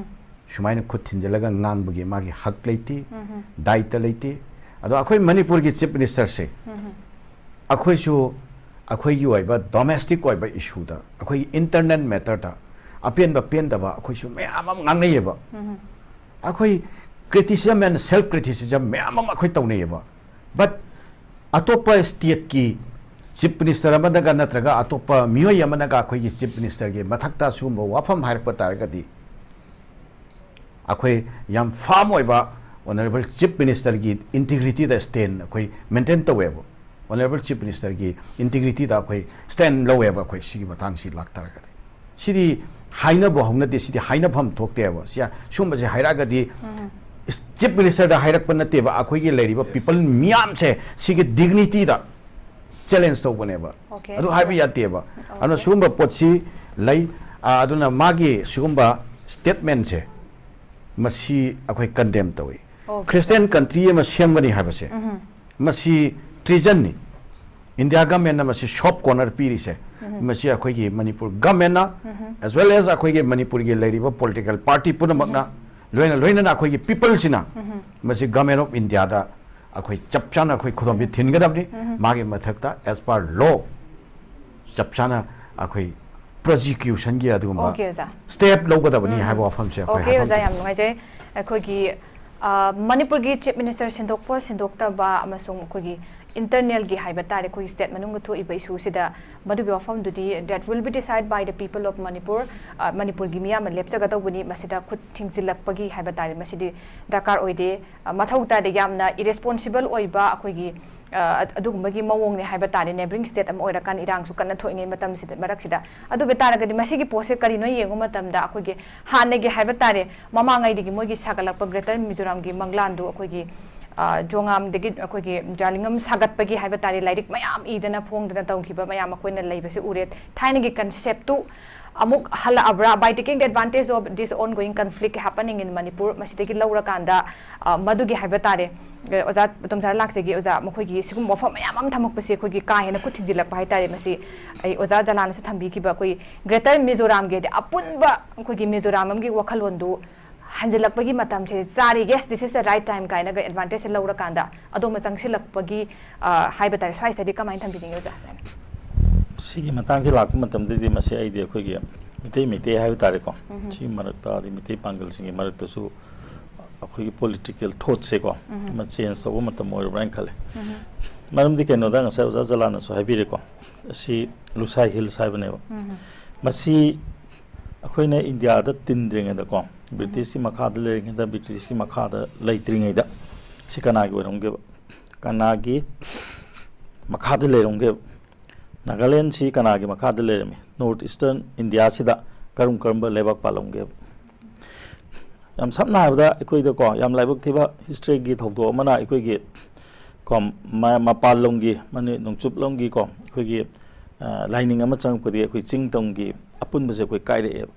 ꯁꯨꯃꯥꯏꯅ ꯈꯨꯠ ꯊꯤꯟꯖꯤꯜꯂꯒ ꯉꯥꯡꯕꯒꯤ ꯃꯥꯒꯤ ꯍꯛ ꯂꯩꯇꯦ, ꯗꯥꯏꯇ ꯂꯩꯇꯦ꯫ ꯑꯗꯣ ꯑꯩꯈꯣꯏ ꯃꯅꯤꯄꯨꯔꯒꯤ ꯆꯤꯐ ꯃꯤꯅꯤꯁꯇꯔꯁꯦ ꯑꯩꯈꯣꯏꯁꯨ ꯑꯩꯈꯣꯏꯒꯤ ꯑꯣꯏꯕ ꯗꯣꯃꯦꯁꯇꯤꯛ ꯑꯣꯏꯕ ꯏꯁꯨꯗ, ꯑꯩꯈꯣꯏꯒꯤ ꯏꯟꯇꯔꯅꯦꯜ ꯃꯦꯇꯔꯗ ꯑꯄꯦꯟꯕ ꯄꯦꯟꯗꯕ ꯑꯩꯈꯣꯏꯁꯨ ꯃꯌꯥꯝ ꯑꯃ ꯉꯥꯡꯅꯩꯌꯦꯕ꯫ ꯑꯩꯈꯣꯏ criticism and self criticism ꯃꯌꯥꯝ ꯑꯃ ꯑꯩꯈꯣꯏ ꯇꯧꯅꯩꯌꯦꯕ꯫ But ꯑꯇꯣꯞꯄ ꯁ꯭ꯇꯦꯠꯀꯤ ꯆꯤꯐ ꯃꯤꯅꯤꯁꯇꯔ ꯑꯃꯅꯒ ꯅꯠꯇ꯭ꯔꯒ ꯑꯇꯣꯞꯄ ꯃꯤꯑꯣꯏ ꯑꯃꯅꯒ ꯑꯩꯈꯣꯏꯒꯤ ꯆꯤꯐ ꯃꯤꯅꯤꯁꯇꯔꯒꯤ ꯃꯊꯛꯇ ꯁꯤꯒꯨꯝꯕ ꯋꯥꯐꯝ ꯍꯥꯏꯔꯛꯄ ꯇꯥꯔꯒꯗꯤ ꯑꯩꯈꯣꯏ ꯌꯥꯝ ꯐꯥꯔꯝ ꯑꯣꯏꯕ ꯑꯣꯅꯔꯦꯕꯜ ꯆꯤꯐ ꯃꯤꯅꯤꯁꯇꯔꯒꯤ ꯏꯟꯇꯤꯒ꯭ꯔꯤꯇꯤꯗ ꯁ꯭ꯇꯦꯟ ꯑꯩꯈꯣꯏ ꯃꯦꯟꯇꯦꯟ ꯇꯧꯋꯦꯕ꯫ ꯑꯣꯅꯔꯦꯕꯜ ꯆꯤꯐ ꯃꯤꯅꯤꯁꯇꯔꯒꯤ ꯏꯟꯇꯤꯒ꯭ꯔꯤꯇꯤꯗ ꯑꯩꯈꯣꯏ ꯁ꯭ꯇꯦꯟ ꯂꯧꯋꯦꯕ꯫ ꯑꯩꯈꯣꯏ ꯁꯤꯒꯤ ꯃꯇꯥꯡꯁꯤ ꯂꯥꯛꯇꯥꯔꯒꯗꯤ ꯁꯤꯗꯤ ꯍꯥꯏꯅꯕ ꯍꯧꯅꯗꯦ, ꯁꯤꯗꯤ ꯍꯥꯏꯅꯐꯝ ꯊꯣꯛꯇꯦꯕ꯫ ꯁꯤ ꯁꯤꯒꯨꯝꯕꯁꯦ ꯍꯥꯏꯔꯛꯑꯒꯗꯤ ꯆꯤꯐ ꯃꯤꯅꯤꯁꯇꯔꯗ ꯍꯥꯏꯔꯛꯄ ꯅꯠꯇꯦꯕ, ꯑꯩꯈꯣꯏꯒꯤ ꯂꯩꯔꯤꯕ ꯄꯤꯄꯜ ꯃꯤꯌꯥꯝꯁꯦ ꯁꯤꯒꯤ ꯗꯤꯒꯅꯤꯇꯤꯗ ꯆꯦꯂꯦꯟꯖ ꯇꯧꯕꯅꯦꯕ꯫ Okay. ꯑꯗꯨ ꯍꯥꯏꯕ ꯌꯥꯗꯦꯕ꯫ ꯑꯗꯨꯅ ꯁꯤꯒꯨꯝꯕ ꯄꯣꯠꯁꯤ ꯂꯩ꯫ ꯑ, ꯑꯗꯨꯅ ꯃꯥꯒꯤ ꯁꯤꯒꯨꯝꯕ ꯁ꯭ꯇꯦꯠꯃꯦꯟꯁꯦ ꯃꯁꯤ ꯑꯩꯈꯣꯏ ꯀꯟꯗꯦꯝ ꯇꯧꯏ꯫ Okay. ꯈ꯭ꯔꯤꯁꯇꯤꯌꯥꯟ ꯀꯟꯇ꯭ꯔꯤ ꯑꯃ ꯁꯦꯝꯒꯅꯤ ꯍꯥꯏꯕꯁꯦ ꯃꯁꯤ ꯇ꯭ꯔꯤꯖꯟꯅꯤ꯫ ꯏꯟꯗꯤꯌꯥ ꯒꯃꯦꯟꯅ ꯃꯁꯤ ꯁꯣꯐ ꯀꯣꯔꯅꯔ ꯄꯤꯔꯤꯁꯦ ꯃꯁꯤ ꯑꯩꯈꯣꯏꯒꯤ ꯃꯅꯤꯄꯨꯔ ꯒꯃꯦꯟꯅ, as well as ꯑꯩꯈꯣꯏꯒꯤ ꯃꯅꯤꯄꯨꯔꯒꯤ ꯂꯩꯔꯤꯕ ꯄꯣꯂꯤꯇꯤꯀꯦꯜ ꯄꯥꯔꯇꯤ ꯄꯨꯝꯅꯃꯛꯅ, ꯂꯣꯏꯅ ꯂꯣꯏꯅꯅ ꯑꯩꯈꯣꯏꯒꯤ ꯄꯤꯄꯜꯁꯤꯅ ꯃꯁꯤ ꯒꯃꯦꯟ ꯑꯣꯐ ꯏꯟꯗꯤꯌꯥꯗ ꯑꯩꯈꯣꯏ ꯆꯞ ꯆꯥꯅ ꯑꯩꯈꯣꯏ ꯈꯨꯗꯣꯝꯕꯤ ꯊꯤꯟꯒꯗꯕꯅꯤ꯫ ꯃꯥꯒꯤ ꯃꯊꯛꯇ as per law ꯆꯞ ꯆꯥꯅ ꯑꯩꯈꯣꯏ ꯄ꯭ꯔꯣꯁꯤꯀ꯭ꯌꯨꯁꯟꯒꯤ ꯑꯗꯨꯒꯨꯝꯕ Okay, ꯑꯣꯖꯥ. ꯁ꯭ꯇꯦꯞ ꯂꯧꯒꯗꯕꯅꯤ ꯍꯥꯏꯕ ꯋꯥꯐꯝꯁꯦ ꯑꯩꯈꯣꯏ Okay, ꯑꯣꯖꯥ, ꯍꯥꯏꯐꯝ ꯌꯥꯝ ꯅꯨꯡꯉꯥꯏꯖꯩ꯫ ꯑꯩꯈꯣꯏꯒꯤ, ꯑ, ꯃꯅꯤꯄꯨꯔꯒꯤ ꯆꯤꯐ ꯃꯤꯅꯤꯁꯇꯔ ꯁꯤꯟꯗꯣꯛꯄ ꯁꯤꯟꯗꯣꯛꯇꯕ ꯑꯃꯁꯨꯡ ꯑꯩꯈꯣꯏꯒꯤ ꯏꯟꯇꯔꯅꯦꯜꯒꯤ ꯍꯥꯏꯕ ꯇꯥꯔꯦ, ꯑꯩꯈꯣꯏꯒꯤ ꯁ꯭ꯇꯦꯠ ꯃꯅꯨꯡꯗ ꯊꯣꯛꯏꯕ ꯏꯁꯨꯁꯤꯗ ꯃꯗꯨꯒꯤ ꯋꯥꯐꯝꯗꯨꯗꯤ that will be decide by the people of Manipur, ꯃꯅꯤꯄꯨꯔꯒꯤ ꯃꯤꯌꯥꯝꯅ ꯂꯦꯞꯆꯒꯗꯧꯕꯅꯤ꯫ ꯃꯁꯤꯗ ꯈꯨꯠ ꯊꯤꯡꯖꯤꯜꯂꯛꯄꯒꯤ ꯍꯥꯏꯕ ꯇꯥꯔꯦ, ꯃꯁꯤꯗꯤ ꯗꯔꯀꯥꯔ ꯑꯣꯏꯗꯦ꯫ ꯃꯊꯧ ꯇꯥꯗꯦ, ꯌꯥꯝꯅ ꯏꯔꯦꯁꯄꯣꯟꯁꯤꯕꯜ ꯑꯣꯏꯕ ꯑꯩꯈꯣꯏꯒꯤ ꯑꯗꯨꯒꯨꯝꯕꯒꯤ ꯃꯑꯣꯡꯅꯦ ꯍꯥꯏꯕ ꯇꯥꯔꯦ꯫ ꯅꯦꯕꯔꯤꯡ ꯁ꯭ꯇꯦꯠ ꯑꯃ ꯑꯣꯏꯔꯀꯥꯟꯗ, ꯏꯔꯥꯡꯁꯨ ꯀꯟꯅ ꯊꯣꯛꯏꯉꯩ ꯃꯇꯝꯁꯤꯗ, ꯃꯔꯛꯁꯤꯗ꯫ ꯑꯗꯨ ꯑꯣꯏꯕ ꯇꯥꯔꯒꯗꯤ ꯃꯁꯤꯒꯤ ꯄꯣꯠꯁꯦ ꯀꯔꯤꯅꯣ ꯌꯦꯡꯕ ꯃꯇꯝꯗ, ꯑꯩꯈꯣꯏꯒꯤ ꯍꯥꯟꯅꯒꯤ ꯍꯥꯏꯕ ꯇꯥꯔꯦ, ꯃꯃꯥꯡꯉꯩꯗꯒꯤ ꯃꯣꯏꯒꯤ ꯁꯥꯒꯠꯂꯛꯄ ꯒ꯭ꯔꯦꯇꯔ ꯃꯤꯖꯣꯔꯥꯝꯒꯤ ꯃꯪꯂꯥꯟꯗꯨ, ꯑꯩꯈꯣꯏꯒꯤ ꯖꯣꯉꯥꯝꯗꯒꯤ ꯑꯩꯈꯣꯏꯒꯤ ꯖꯥꯂꯤꯉꯝ ꯁꯥꯒꯠꯄꯒꯤ ꯍꯥꯏꯕ ꯇꯥꯔꯦ, ꯂꯥꯏꯔꯤꯛ ꯃꯌꯥꯝ ꯏꯗꯅ ꯐꯣꯡꯗꯅ ꯇꯧꯈꯤꯕ ꯃꯌꯥꯝ ꯑꯩꯈꯣꯏꯅ ꯂꯩꯕꯁꯦ ꯎꯔꯦ꯫ ꯊꯥꯏꯅꯒꯤ ꯀꯟꯁꯦꯞꯇꯨ ꯑꯃꯨꯛ ꯍꯜꯂꯛꯑꯕ꯭ꯔꯥ? By taking the advantage of this ongoing conflict happening in Manipur, ꯃꯁꯤꯗꯒꯤ ꯂꯧꯔꯀꯥꯟꯗ ꯃꯗꯨꯒꯤ ꯍꯥꯏꯕ ꯇꯥꯔꯦ, ꯑꯣꯖꯥ ꯇꯣꯝꯁꯥꯔ ꯂꯥꯛꯆꯒꯦ꯫ ꯑꯣꯖꯥ, ꯃꯈꯣꯏꯒꯤ ꯁꯤꯒꯨꯝꯕ ꯋꯥꯐꯝ ꯃꯌꯥꯝ ꯑꯃ ꯊꯝꯃꯛꯄꯁꯦ ꯑꯩꯈꯣꯏꯒꯤ ꯀꯥ ꯍꯦꯟꯅ ꯈꯨꯠ ꯊꯤꯡꯖꯤꯜꯂꯛꯄ ꯍꯥꯏ ꯇꯥꯔꯦ꯫ ꯃꯁꯤ ꯑꯩ ꯑꯣꯖꯥ ꯖꯂꯥꯅꯁꯨ ꯊꯝꯕꯤꯈꯤꯕ ꯑꯩꯈꯣꯏ ꯒ꯭ꯔꯦꯇꯔ ꯃꯤꯖꯣꯔꯥꯝꯒꯤ, ꯍꯥꯏꯗꯤ ꯑꯄꯨꯟꯕ ꯑꯩꯈꯣꯏꯒꯤ ꯃꯤꯖꯣꯔꯥꯝ ꯑꯃꯒꯤ ꯋꯥꯈꯜꯂꯣꯟꯗꯨ ꯍꯟꯖꯤꯜꯂꯛꯄꯒꯤ ꯃꯇꯝꯁꯦ ꯆꯥꯔꯦ, yes, this is the right time ꯀꯥꯏꯅꯒ ꯑꯦꯗꯚꯥꯟꯇꯦꯖꯁꯦ ꯂꯧꯔꯀꯥꯟꯗ ꯑꯗꯣꯝꯕ ꯆꯪꯁꯤꯜꯂꯛꯄꯒꯤ ꯍꯥꯏꯕ ꯇꯥꯔꯦ, ꯁ꯭ꯋꯥꯏꯁꯤꯗꯗꯤ ꯀꯃꯥꯏꯅ ꯊꯝꯕꯤꯅꯤꯡꯉꯤ ꯑꯣꯖꯥ? ꯁꯤꯒꯤ ꯃꯇꯥꯡꯁꯦ ꯂꯥꯛꯄ ꯃꯇꯝꯗꯗꯤ ꯃꯁꯤ ꯑꯩꯗꯤ ꯑꯩꯈꯣꯏꯒꯤ ꯃꯤꯇꯩ ꯃꯩꯇꯩ ꯍꯥꯏꯕ ꯇꯥꯔꯦꯀꯣ, ꯁꯤꯒꯤ ꯃꯔꯛꯇ ꯑꯗꯩ ꯃꯤꯇꯩ ꯄꯥꯡꯒꯜꯁꯤꯡꯒꯤ ꯃꯔꯛꯇꯁꯨ ꯑꯩꯈꯣꯏꯒꯤ ꯄꯣꯂꯤꯇꯤꯀꯦꯜ ꯊꯣꯠꯁꯦꯀꯣ ꯑꯃ ꯆꯦꯟꯖ ꯇꯧꯕ ꯃꯇꯝ ꯑꯣꯏꯔꯕ꯭ꯔꯥ ꯍꯥꯏꯅ ꯈꯜꯂꯦ꯫ ꯃꯔꯝꯗꯤ ꯀꯩꯅꯣꯗ ꯉꯁꯥꯏ ꯑꯣꯖꯥ ꯖꯂꯥꯅꯁꯨ ꯍꯥꯏꯕꯤꯔꯦꯀꯣ, ꯑꯁꯤ ꯂꯨꯁꯥꯏ ꯍꯤꯜꯁ ꯍꯥꯏꯕꯅꯦꯕ꯫ ꯃꯁꯤ ꯑꯩꯈꯣꯏꯅ ꯏꯟꯗꯤꯌꯥꯗ ꯇꯤꯟꯗ꯭ꯔꯤꯉꯩꯗꯀꯣ, ꯕ꯭ꯔꯤꯇꯤꯁꯀꯤ ꯃꯈꯥꯗ ꯂꯩꯔꯤꯉꯩꯗ, ꯕ꯭ꯔꯤꯇꯤꯁꯀꯤ ꯃꯈꯥꯗ ꯂꯩꯇ꯭ꯔꯤꯉꯩꯗ ꯁꯤ ꯀꯅꯥꯒꯤ ꯑꯣꯏꯔꯝꯒꯦꯕ? ꯀꯅꯥꯒꯤ ꯃꯈꯥꯗ ꯂꯩꯔꯝꯒꯦꯕ? ꯅꯥꯒꯥꯂꯦꯟꯁꯤ ꯀꯅꯥꯒꯤ ꯃꯈꯥꯗ ꯂꯩꯔꯝꯃꯤ? ꯅꯣꯔꯠ ꯏꯁꯇꯔꯟ ꯏꯟꯗꯤꯌꯥꯁꯤꯗ ꯀꯔꯝ ꯀꯔꯝꯕ ꯂꯩꯕꯥꯛ ꯄꯥꯜꯂꯝꯒꯦꯕ? ꯌꯥꯝ ꯁꯝꯅ ꯍꯥꯏꯔꯕꯗ ꯑꯩꯈꯣꯏꯗꯀꯣ ꯌꯥꯝ ꯂꯥꯏꯕꯛ ꯊꯤꯕ ꯍꯤꯁꯇ꯭ꯔꯤꯒꯤ ꯊꯧꯗꯣꯛ ꯑꯃꯅ ꯑꯩꯈꯣꯏꯒꯤ ꯀꯣ ꯃꯄꯥꯟ ꯂꯝꯒꯤ ꯃꯅꯤ ꯅꯣꯡꯆꯨꯞ ꯂꯝꯒꯤ ꯀꯣ ꯑꯩꯈꯣꯏꯒꯤ ꯂꯥꯏꯅꯤꯡ ꯑꯃ ꯆꯪꯉꯛꯄꯗꯤ ꯑꯩꯈꯣꯏ ꯆꯤꯡ ꯇꯝꯒꯤ ꯑꯄꯨꯟꯕꯁꯦ ꯑꯩꯈꯣꯏ ꯀꯥꯏꯔꯛꯑꯦꯕ꯫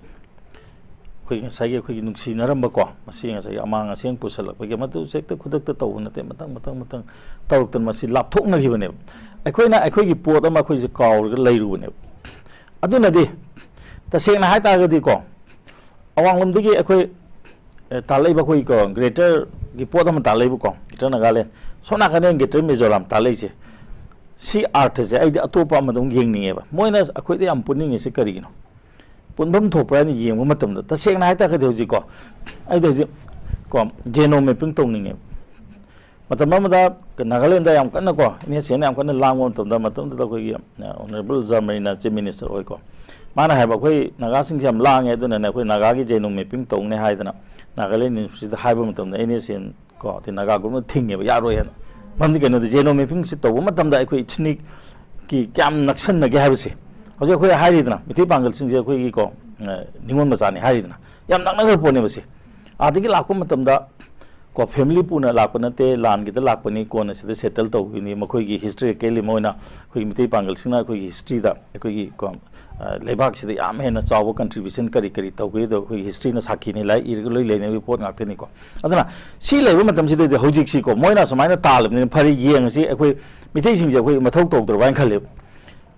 ꯑꯩꯈꯣꯏ ꯉꯁꯥꯏꯒꯤ ꯑꯩꯈꯣꯏꯒꯤ ꯅꯨꯡꯁꯤꯅꯔꯝꯕꯀꯣ, ꯃꯁꯤ ꯉꯁꯥꯏꯒꯤ ꯑꯃꯥꯡ ꯑꯁꯦꯡ ꯄꯨꯁꯜꯂꯛꯄꯒꯤ, ꯃꯗꯨꯁꯨ ꯍꯦꯛꯇ ꯈꯨꯗꯛꯇ ꯇꯧꯕ ꯅꯠꯇꯦ, ꯃꯊꯪ ꯃꯊꯪ ꯃꯊꯪ ꯇꯧꯔꯛꯇꯅ ꯃꯁꯤ ꯂꯥꯞꯊꯣꯛꯅꯈꯤꯕꯅꯦꯕ꯫ ꯑꯩꯈꯣꯏꯅ ꯑꯩꯈꯣꯏꯒꯤ ꯄꯣꯠ ꯑꯃ ꯑꯩꯈꯣꯏꯁꯦ ꯀꯥꯎꯔꯒ ꯂꯩꯔꯨꯕꯅꯦꯕ꯫ ꯑꯗꯨꯅꯗꯤ ꯇꯁꯦꯡꯅ ꯍꯥꯏꯇꯥꯔꯒꯗꯤꯀꯣ, ꯑꯋꯥꯡꯂꯣꯝꯗꯒꯤ ꯑꯩꯈꯣꯏ ꯇꯥꯜꯂꯛꯏꯕ ꯑꯩꯈꯣꯏ ꯀꯣ ꯒ꯭ꯔꯦꯇꯔꯒꯤ ꯄꯣꯠ ꯑꯃ ꯇꯥꯜꯂꯛꯏꯕꯀꯣ, ꯒ꯭ꯔꯦꯇꯔ ꯅꯥꯒꯥꯂꯦꯟ, ꯁꯣꯝ ꯅꯥꯀꯟꯗ ꯒ꯭ꯔꯦꯇꯔ ꯃꯤꯖꯣꯔꯥꯝ ꯇꯥꯜꯂꯛꯏꯁꯦ, ꯁꯤ ꯑꯥꯔꯊꯁꯦ ꯑꯩꯗꯤ ꯑꯇꯣꯞꯄ ꯑꯃꯗ ꯑꯃꯨꯛ ꯌꯦꯡꯅꯤꯡꯉꯦꯕ꯫ ꯃꯣꯏꯅ ꯑꯩꯈꯣꯏꯗ ꯌꯥꯝ ꯄꯨꯅꯤꯡꯉꯤꯁꯦ ꯀꯔꯤꯒꯤꯅꯣ? ꯄꯨꯟꯐꯝ ꯊꯣꯛꯄ꯭ꯔꯥ ꯍꯥꯏꯅ ꯌꯦꯡꯕ ꯃꯇꯝꯗ, ꯇꯁꯦꯡꯅ ꯍꯥꯏꯇꯥꯔꯒꯗꯤ ꯍꯧꯖꯤꯛꯀꯣ, ꯑꯩꯗꯤ ꯍꯧꯖꯤꯛ ꯀꯣ ꯖꯦꯅꯣ ꯃꯦꯄꯤꯡ ꯇꯧꯅꯤꯡꯉꯦꯕ꯫ ꯃꯇꯝ ꯑꯃꯗ ꯅꯥꯒꯥꯂꯦꯟꯗ ꯌꯥꯝ ꯀꯟꯅ ꯀꯣ, NSCN ꯌꯥꯝ ꯀꯟꯅ ꯂꯥꯡꯕ ꯃꯇꯝꯗ, ꯃꯇꯝꯗꯨꯗ ꯑꯩꯈꯣꯏꯒꯤ, ꯑ, Honourable ꯖꯔꯃꯅꯤꯅ Chief Minister ꯑꯣꯏꯀꯣ, ꯃꯥꯅ ꯍꯥꯏꯕ, "ꯑꯩꯈꯣꯏ ꯅꯥꯒꯥꯁꯤꯡꯁꯦ ꯌꯥꯝ ꯂꯥꯡꯉꯦ, ꯑꯗꯨꯅꯅꯦ ꯑꯩꯈꯣꯏ ꯅꯥꯒꯥꯒꯤ genome mapping ꯇꯧꯅꯤ" ꯍꯥꯏꯗꯅ ꯅꯥꯒꯥꯂꯦꯟ Universityꯗ ꯍꯥꯏꯕ ꯃꯇꯝꯗ NSCN ꯀꯣ, ꯑꯗꯩ ꯅꯥꯒꯥ groupꯅ ꯊꯤꯡꯉꯦꯕ, ꯌꯥꯔꯣꯏ ꯍꯥꯏꯅ꯫ ꯃꯔꯝꯗꯤ ꯀꯩꯅꯣꯗ, genome mappingꯁꯤ ꯇꯧꯕ ꯃꯇꯝꯗ ꯑꯩꯈꯣꯏ ethnicꯀꯤ ꯀꯌꯥꯝ ꯅꯛꯁꯟꯅꯒꯦ ꯍꯥꯏꯕꯁꯦ꯫ ꯍꯧꯖꯤꯛ ꯑꯩꯈꯣꯏ ꯍꯥꯏꯔꯤꯗꯅ, ꯃꯤꯇꯩ ꯄꯥꯡꯒꯜꯁꯤꯡꯁꯦ ꯑꯩꯈꯣꯏꯒꯤ ꯀꯣ, ꯑ, ꯅꯤꯉꯣꯜ ꯃꯆꯥꯅꯤ ꯍꯥꯏꯔꯤꯗꯅ, ꯌꯥꯝ ꯅꯛꯅꯈ꯭ꯔ ꯄꯣꯠꯅꯦꯕ ꯁꯦ꯫ ꯑꯥꯗꯒꯤ ꯂꯥꯛꯄ ꯃꯇꯝꯗ ꯀꯣ, family ꯄꯨꯅ ꯂꯥꯛꯄ ꯅꯠꯇꯦ, ꯂꯥꯟꯒꯤꯗ ꯂꯥꯛꯄꯅꯤ, ꯀꯣꯟꯅ ꯁꯤꯗ settle ꯇꯧꯈꯤꯕꯅꯤ꯫ ꯃꯈꯣꯏꯒꯤ historically ꯃꯣꯏꯅ, ꯑꯩꯈꯣꯏꯒꯤ ꯃꯤꯇꯩ ꯄꯥꯡꯒꯜꯁꯤꯡꯅ ꯑꯩꯈꯣꯏꯒꯤ historyꯗ, ꯑꯩꯈꯣꯏꯒꯤ ꯀꯣ, ꯑ, ꯂꯩꯕꯥꯛꯁꯤꯗ ꯌꯥꯝ ꯍꯦꯟꯅ ꯆꯥꯎꯕ contribution ꯀꯔꯤ ꯀꯔꯤ ꯇꯧꯈꯤꯗꯣ ꯑꯩꯈꯣꯏꯒꯤ historyꯅ ꯁꯥꯈꯤꯅꯤ, ꯂꯥꯏꯔꯤꯛ ꯏꯔꯒ ꯂꯣꯏ ꯂꯩꯅꯕꯒꯤ ꯄꯣꯠ ꯉꯥꯛꯇꯅꯤꯀꯣ꯫ ꯑꯗꯨꯅ ꯁꯤ ꯂꯩꯕ ꯃꯇꯝꯁꯤꯗꯗꯤ ꯍꯧꯖꯤꯛꯁꯤꯀꯣ, ꯃꯣꯏꯅ ꯁꯨꯃꯥꯏꯅ ꯇꯥꯜꯂꯕꯅꯤꯅ, "ꯐꯔꯦ, ꯌꯦꯡꯉꯁꯤ, ꯑꯩꯈꯣꯏ ꯃꯤꯇꯩꯁꯤꯡꯁꯦ ꯑꯩꯈꯣꯏ ꯃꯊꯧ ꯇꯧꯗ꯭ꯔꯕ" ꯍꯥꯏꯅ ꯈꯜꯂꯦꯕ꯫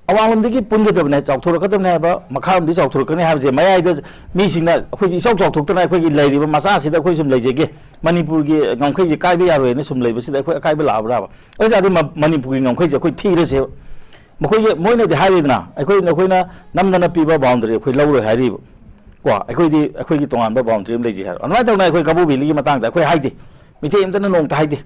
ꯑꯋꯥꯡꯂꯣꯝꯗꯒꯤ ꯄꯨꯟꯒꯗꯕꯅꯦ, ꯆꯥꯎꯊꯣꯔꯛꯀꯗꯕꯅꯦ ꯍꯥꯏꯕ, ꯃꯈꯥꯔꯣꯝꯗꯤ ꯆꯥꯎꯊꯣꯔꯛꯀꯅꯤ ꯍꯥꯏꯕꯁꯦ, ꯃꯌꯥꯏꯗ ꯃꯤꯁꯤꯡꯅ ꯑꯩꯈꯣꯏꯁꯦ ꯏꯆꯥꯎ ꯆꯥꯎꯊꯣꯛꯇꯅ ꯑꯩꯈꯣꯏꯒꯤ ꯂꯩꯔꯤꯕ ꯃꯆꯥꯁꯤꯗ ꯑꯩꯈꯣꯏ ꯁꯨꯝ ꯂꯩꯖꯒꯦ, ꯃꯅꯤꯄꯨꯔꯒꯤ ꯉꯝꯈꯩꯁꯦ ꯀꯥꯏꯕ ꯌꯥꯔꯣꯏꯅ ꯁꯨꯝ ꯂꯩꯕꯁꯤꯗ ꯑꯩꯈꯣꯏ ꯑꯀꯥꯏꯕ ꯂꯥꯛꯑꯕ꯭ꯔꯥꯕ? ꯑꯗꯨ ꯇꯥꯔꯗꯤ ꯃ-, ꯃꯅꯤꯄꯨꯔꯒꯤ ꯉꯝꯈꯩꯁꯦ ꯑꯩꯈꯣꯏ ꯊꯤꯔꯁꯦꯕ꯫ ꯃꯈꯣꯏꯒꯤ, ꯃꯣꯏꯅꯗꯤ ꯍꯥꯏꯔꯤꯗꯅ, ꯑꯩꯈꯣꯏ, ꯅꯈꯣꯏꯅ ꯅꯝꯗꯅ ꯄꯤꯕ boundary ꯑꯩꯈꯣꯏ ꯂꯧꯔꯣꯏ ꯍꯥꯏꯔꯤꯕ꯫ ꯀꯣ, ꯑꯩꯈꯣꯏꯗꯤ ꯑꯩꯈꯣꯏꯒꯤ ꯇꯣꯉꯥꯟꯕ boundary ꯑꯃ ꯂꯩꯖꯩ ꯍꯥꯏꯔꯣ꯫ ꯑꯗꯨꯃꯥꯏꯅ ꯇꯧꯅ ꯑꯩꯈꯣꯏ ꯀꯕꯣ ꯚꯦꯂꯤꯒꯤ ꯃꯇꯥꯡꯗ ꯑꯩꯈꯣꯏ ꯍꯥꯏꯗꯦ, ꯃꯤꯇꯩ ꯑꯝꯇꯅ ꯅꯣꯡꯃꯇ ꯍꯥꯏꯗꯦ꯫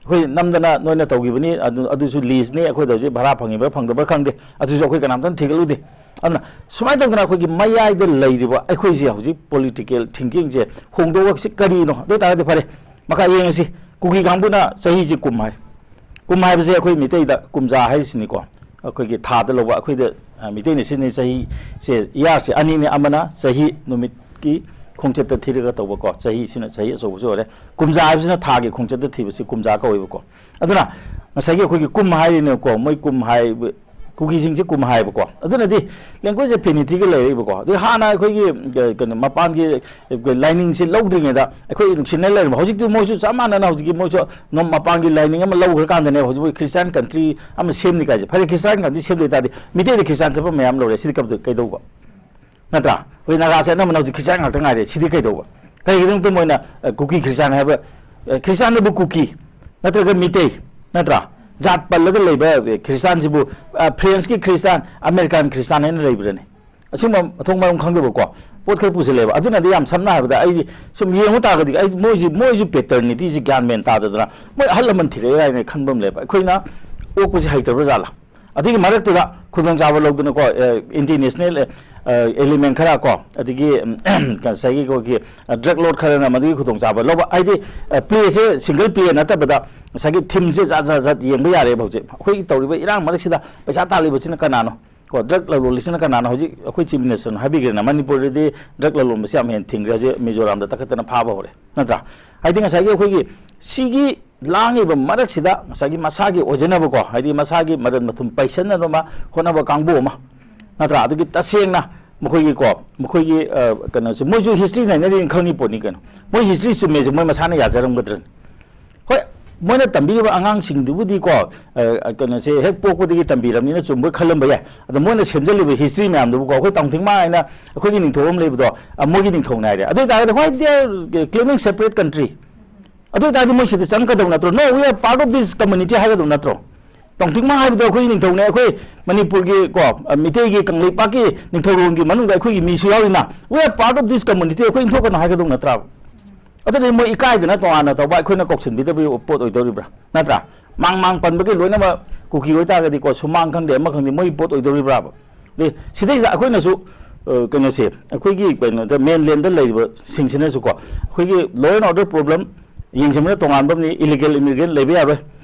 ꯑꯩꯈꯣꯏ ꯅꯝꯗꯅ ꯅꯣꯏꯅ ꯇꯧꯈꯤꯕꯅꯤ, ꯑꯗꯨ, ꯑꯗꯨꯁꯨ leaseꯅꯤ, ꯑꯩꯈꯣꯏꯗ ꯍꯧꯖꯤꯛ ꯚꯔꯥ ꯐꯪꯉꯤꯕ꯭ꯔꯥ ꯐꯪꯗꯕ꯭ꯔꯥ ꯈꯪꯗꯦ, ꯑꯗꯨꯁꯨ ꯑꯩꯈꯣꯏ ꯀꯅꯥꯝꯇꯅ ꯊꯤꯒꯠꯂꯨꯗꯦ꯫ ꯑꯗꯨꯅ ꯁꯨꯃꯥꯏꯅ ꯇꯧꯗꯅ ꯑꯩꯈꯣꯏꯒꯤ ꯃꯌꯥꯏꯗ ꯂꯩꯔꯤꯕ ꯑꯩꯈꯣꯏꯁꯦ ꯍꯧꯖꯤꯛ political thinkingꯁꯦ ꯍꯣꯡꯗꯣꯛꯂꯛꯁꯤ ꯀꯔꯤꯅꯣ? ꯑꯗꯨ ꯑꯣꯏ ꯇꯥꯔꯒꯗꯤ ꯐꯔꯦ, ꯃꯈꯥ ꯌꯦꯡꯉꯁꯤ꯫ ꯀꯨꯀꯤ ꯀꯥꯡꯕꯨꯅ ꯆꯍꯤꯁꯦ ꯀꯨꯝ ꯍꯥꯏ꯫ ꯀꯨꯝ ꯍꯥꯏꯕꯁꯦ ꯑꯩꯈꯣꯏ ꯃꯤꯇꯩꯗ ꯀꯨꯝꯖꯥ ꯍꯥꯏꯔꯤꯁꯤꯅꯤꯀꯣ꯫ ꯑꯩꯈꯣꯏꯒꯤ ꯊꯥꯗ ꯂꯧꯕ, ꯑꯩꯈꯣꯏꯗ, ꯑ, ꯃꯤꯇꯩꯅ ꯁꯤꯖꯤꯟꯅꯩ ꯆꯍꯤꯁꯦ, yearꯁꯦ ꯑꯅꯤꯅꯤ, ꯑꯃꯅ ꯆꯍꯤ ꯅꯨꯃꯤꯠꯀꯤ ꯈꯣꯡꯆꯠꯇ ꯊꯤꯔꯒ ꯇꯧꯕꯀꯣ, ꯆꯍꯤꯁꯤꯅ ꯆꯍꯤ ꯑꯆꯧꯕꯁꯨ ꯑꯣꯏꯔꯦ꯫ ꯀꯨꯝꯖꯥ ꯍꯥꯏꯕꯁꯤꯅ ꯊꯥꯒꯤ ꯈꯣꯡꯆꯠꯇ ꯊꯤꯕꯁꯤ ꯀꯨꯝꯖꯥ ꯀꯧꯋꯦꯕꯀꯣ꯫ ꯑꯗꯨꯅ ꯉꯁꯥꯏꯒꯤ ꯑꯩꯈꯣꯏꯒꯤ ꯀꯨꯝ ꯍꯥꯏꯔꯤꯅꯦꯀꯣ, ꯃꯣꯏ ꯀꯨꯝ ꯍꯥꯏꯕ, ꯀꯨꯀꯤꯁꯤꯡꯁꯦ ꯀꯨꯝ ꯍꯥꯏꯕꯀꯣ꯫ ꯑꯗꯨꯅꯗꯤ language affinityꯒ ꯂꯩꯔꯛꯏꯕꯀꯣ꯫ ꯑꯗꯩ ꯍꯥꯟꯅ ꯑꯩꯈꯣꯏꯒꯤ, ꯑ, ꯀꯩꯅꯣ, ꯃꯄꯥꯟꯒꯤ, ꯑ, ꯂꯥꯏꯅꯤꯡꯁꯦ ꯂꯧꯗ꯭ꯔꯤꯉꯩꯗ ꯑꯩꯈꯣꯏ ꯅꯨꯡꯁꯤꯅ ꯂꯩꯔꯝꯕ, ꯍꯧꯖꯤꯛꯇꯤ ꯃꯣꯏꯁꯨ ꯆꯞ ꯃꯥꯟꯅꯅ ꯍꯧꯖꯤꯛꯀꯤ ꯃꯣꯏꯁꯨ ꯅꯣ-, ꯃꯄꯥꯟꯒꯤ ꯂꯥꯏꯅꯤꯡ ꯑꯃ ꯂꯧꯈ꯭ꯔꯀꯥꯟꯗꯅꯦꯕ ꯍꯧꯖꯤꯛ ꯃꯣꯏ Christian country ꯑꯃ ꯁꯦꯝꯅꯤ ꯀꯥꯏꯁꯦ꯫ ꯐꯔꯦ, Christian country ꯁꯦꯝ ꯂꯩ ꯇꯥꯔꯗꯤ ꯃꯤꯇꯩꯗ Christian ꯆꯠꯄ ꯃꯌꯥꯝ ꯂꯧꯔꯦ, ꯁꯤꯗꯤ ꯀꯝꯗꯧ-, ꯀꯩꯗꯧꯕ? ꯅꯠꯇ꯭ꯔꯥ? ꯑꯩꯈꯣꯏ ꯅꯥꯒꯥꯁꯦ ꯑꯅꯝꯕꯅ ꯍꯧꯖꯤꯛ Christian ꯉꯥꯛꯇ ꯉꯥꯏꯔꯦ, ꯁꯤꯗꯤ ꯀꯩꯗꯧꯕ? ꯀꯩꯒꯤꯗꯃꯛꯇ ꯃꯣꯏꯅ, ꯑ, ꯀꯨꯀꯤ Christian ꯍꯥꯏꯕ, ꯑ, Christianꯗꯕꯨ ꯀꯨꯀꯤ ꯅꯠꯇ꯭ꯔꯒ ꯃꯤꯇꯩ, ꯅꯠꯇ꯭ꯔꯥ? ꯖꯥꯠ ꯄꯜꯂꯒ ꯂꯩꯕ, ꯑ, Christianꯁꯤꯕꯨ, ꯑ, Frenchꯀꯤ Christian, American Christian ꯍꯥꯏꯅ ꯂꯩꯕ꯭ꯔꯅꯦ? ꯑꯁꯤꯒꯨꯝꯕ ꯃꯊꯣꯡ ꯃꯔꯝ ꯈꯪꯗꯕꯀꯣ, ꯄꯣꯠ ꯈꯔ ꯄꯨꯁꯤꯜꯂꯦꯕ꯫ ꯑꯗꯨꯅꯗꯤ ꯌꯥꯝ ꯁꯝꯅ ꯍꯥꯏꯔꯕꯗ, ꯑꯩꯗꯤ ꯁꯨꯝ ꯌꯦꯡꯉꯨ ꯇꯥꯔꯒꯗꯤ, ꯑꯩ ꯃꯣꯏꯁꯤ, ꯃꯣꯏꯁꯨ ꯄꯦꯇꯔꯅꯤꯇꯤꯁꯤ ꯒ꯭ꯌꯥꯟ ꯃꯦꯟ ꯇꯥꯗꯗꯅ, ꯃꯣꯏ ꯑꯍꯜ ꯂꯃꯟ ꯊꯤꯔꯛꯏꯔꯥ ꯍꯥꯏꯅ ꯈꯟꯕ ꯑꯃ ꯂꯩꯕ꯫ ꯑꯩꯈꯣꯏꯅ ꯑꯣꯛꯄꯁꯤ ꯍꯩꯇꯕ꯭ꯔꯥ ꯖꯥꯠꯂꯥ? ꯑꯗꯨꯒꯤ ꯃꯔꯛꯇꯨꯗ ꯈꯨꯗꯣꯡꯆꯥꯕ ꯂꯧꯗꯅꯀꯣ, ꯑꯦ, ꯑꯦꯟꯇꯤ ꯅꯦꯁꯅꯦꯜ, ꯑꯦ, ꯑꯦ, ꯑꯦꯂꯤꯃꯦꯟ ꯈꯔ ꯀꯣ, ꯑꯗꯒꯤ, ꯎꯝ, ꯉꯁꯥꯏꯒꯤ ꯑꯩꯈꯣꯏꯒꯤ, ꯑ, ꯗ꯭ꯔꯒ ꯂꯣꯔꯗ ꯈꯔꯅ ꯃꯗꯨꯒꯤ ꯈꯨꯗꯣꯡꯆꯥꯕ ꯂꯧꯕ꯫ ꯍꯥꯏꯗꯤ, ꯑ, ꯄ꯭ꯂꯦꯁꯦ ꯁꯤꯡꯒꯜ ꯄ꯭ꯂꯦ ꯅꯠꯇꯕꯗ ꯉꯁꯥꯏꯒꯤ ꯊꯤꯝꯁꯦ ꯖꯥꯠ ꯖꯥꯠ ꯖꯥꯠ ꯌꯦꯡꯕ ꯌꯥꯔꯦꯕ ꯍꯧꯖꯤꯛ꯫ ꯑꯩꯈꯣꯏꯒꯤ ꯇꯧꯔꯤꯕ ꯏꯔꯥꯡ ꯃꯔꯛꯁꯤꯗ ꯄꯩꯁꯥ ꯇꯥꯜꯂꯤꯕꯁꯤꯅ ꯀꯅꯥꯅꯣ? ꯀꯣ, ꯗ꯭ꯔꯒ ꯂꯂꯣꯜꯂꯤꯁꯤꯅ ꯀꯅꯥꯅꯣ? ꯍꯧꯖꯤꯛ ꯑꯩꯈꯣꯏ ꯆꯤꯐ ꯃꯤꯅꯤꯁꯇꯔꯅ ꯍꯥꯏꯕꯤꯈ꯭ꯔꯦꯅ, ꯃꯅꯤꯄꯨꯔꯗꯗꯤ ꯗ꯭ꯔꯒ ꯂꯂꯣꯟꯕꯁꯤ ꯌꯥꯝ ꯍꯦꯟꯅ ꯊꯤꯡꯈ꯭ꯔꯦ, ꯍꯧꯖꯤꯛ ꯃꯤꯖꯣꯔꯥꯝꯗ ꯇꯛꯈꯠꯇꯅ ꯐꯥꯕ ꯍꯧꯔꯦ, ꯅꯠꯇ꯭ꯔꯥ? ꯍꯥꯏꯗꯤ ꯉꯁꯥꯏꯒꯤ ꯑꯩꯈꯣꯏꯒꯤ ꯁꯤꯒꯤ ꯂꯥꯡꯉꯤꯕ ꯃꯔꯛꯁꯤꯗ ꯉꯁꯥꯏꯒꯤ ꯃꯁꯥꯒꯤ ꯑꯣꯏꯖꯅꯕꯀꯣ, ꯍꯥꯏꯗꯤ ꯃꯁꯥꯒꯤ ꯃꯔꯟ ꯃꯊꯨꯝ ꯄꯩꯁꯟꯅꯅꯕ ꯍꯣꯠꯅꯕ ꯀꯥꯡꯕꯨ ꯑꯃ, ꯅꯠꯇ꯭ꯔꯥ? ꯑꯗꯨꯒꯤ ꯇꯁꯦꯡꯅ ꯃꯈꯣꯏꯒꯤꯀꯣ, ꯃꯈꯣꯏꯒꯤ, ꯑ, ꯀꯩꯅꯣꯁꯦ, ꯃꯣꯏꯁꯨ ꯍꯤꯁꯇ꯭ꯔꯤ ꯅꯩꯅꯔꯤꯅ ꯈꯪꯉꯤ ꯄꯣꯠꯅꯤ ꯀꯩꯅꯣ꯫ ꯃꯣꯏ ꯍꯤꯁꯇ꯭ꯔꯤ ꯆꯨꯝꯃꯦꯁꯦ ꯃꯣꯏ ꯃꯁꯥꯅ ꯌꯥꯖꯔꯝꯒꯗ꯭ꯔꯅꯤ? ꯍꯣꯏ, ꯃꯣꯏꯅ ꯇꯝꯕꯤꯔꯤꯕ ꯑꯉꯥꯡꯁꯤꯡꯗꯨꯕꯨꯗꯤꯀꯣ, ꯑ, ꯀꯩꯅꯣꯁꯦ ꯍꯦꯛ ꯄꯣꯛꯄꯗꯒꯤ ꯇꯝꯕꯤꯔꯕꯅꯤꯅ ꯆꯨꯝꯕꯣꯏ ꯈꯜꯂꯝꯕ ꯌꯥꯏ꯫ ꯑꯗꯣ ꯃꯣꯏꯅ ꯁꯦꯝꯖꯜꯂꯤꯕ ꯍꯤꯁꯇ꯭ꯔꯤ ꯃꯌꯥꯝꯗꯨꯕꯨꯀꯣ, ꯑꯩꯈꯣꯏ ꯇꯥꯎꯊꯤꯡꯃꯥꯡ ꯍꯥꯏꯅ ꯑꯩꯈꯣꯏꯒꯤ ꯅꯤꯡꯊꯧ ꯑꯃ ꯂꯩꯕꯗꯣ, ꯑ, ꯃꯣꯏꯒꯤ ꯅꯤꯡꯊꯧꯅꯦ ꯍꯥꯏꯔꯦ꯫ ꯑꯗꯨ ꯑꯣꯏꯇꯥꯔꯒꯗꯤ, why they are claiming separate country? ꯑꯗꯨ ꯑꯣꯏꯇꯥꯔꯗꯤ ꯃꯣꯏ ꯁꯤꯗ ꯆꯪꯉꯛꯀꯗꯧ ꯅꯠꯇ꯭ꯔꯣ? No, we are part of this community ꯍꯥꯏꯒꯗꯧ ꯅꯠꯇ꯭ꯔꯣ? ꯇꯥꯎꯊꯤꯡꯃꯥꯡ ꯍꯥꯏꯕꯗꯣ ꯑꯩꯈꯣꯏꯒꯤ ꯅꯤꯡꯊꯧꯅꯦ, ꯑꯩꯈꯣꯏ ꯃꯅꯤꯄꯨꯔꯒꯤ ꯀꯣ, ꯑ, ꯃꯤꯇꯩꯒꯤ ꯀꯪꯂꯩꯄꯥꯛꯀꯤ ꯅꯤꯡꯊꯧꯔꯣꯟꯒꯤ ꯃꯅꯨꯡꯗ ꯑꯩꯈꯣꯏꯒꯤ ꯃꯤꯁꯨ ꯌꯥꯎꯔꯤꯅ, we are part of this community, ꯑꯩꯈꯣꯏ ꯏꯟꯊꯣꯛꯀꯅꯨ ꯍꯥꯏꯒꯗꯧ ꯅꯠꯇ꯭ꯔꯥꯕ? ꯑꯗꯨꯗꯤ ꯃꯣꯏ ꯏꯀꯥꯏꯗꯅ ꯇꯣꯉꯥꯟꯅ ꯇꯧꯕ, ꯑꯩꯈꯣꯏꯅ ꯀꯧꯁꯤꯟꯕꯤꯗꯕꯒꯤ ꯄꯣꯠ ꯑꯣꯏꯗꯧꯔꯤꯕ꯭ꯔꯥ? ꯅꯠꯇ꯭ꯔꯥ? ꯃꯥꯡ ꯃꯥꯡ ꯄꯟꯕꯒꯤ ꯂꯣꯏꯅꯃꯛ ꯀꯨꯀꯤ ꯑꯣꯏꯇꯥꯔꯒꯗꯤꯀꯣ, ꯁꯨꯃꯥꯡ ꯈꯪꯗꯦ ꯑꯃ ꯈꯪꯗꯦ, ꯃꯣꯏꯒꯤ ꯄꯣꯠ ꯑꯣꯏꯗꯧꯔꯤꯕ꯭ꯔꯥꯕ? ꯑꯗꯩ ꯁꯤꯗꯩꯁꯤꯗ ꯑꯩꯈꯣꯏꯅꯁꯨ, ꯑ, ꯀꯩꯅꯣꯁꯦ, ꯑꯩꯈꯣꯏꯒꯤ ꯀꯩꯅꯣꯗ, ꯃꯦꯟꯂꯦꯟꯗ ꯂꯩꯔꯤꯕꯁꯤꯡꯁꯤꯅꯁꯨꯀꯣ, ꯑꯩꯈꯣꯏꯒꯤ law and order problem ꯌꯦꯡꯁꯤꯟꯕꯅ ꯇꯣꯉꯥꯟꯕ ꯑꯃꯅꯤ, illegal immigrant ꯂꯩꯕ ꯌꯥꯔꯣꯏ,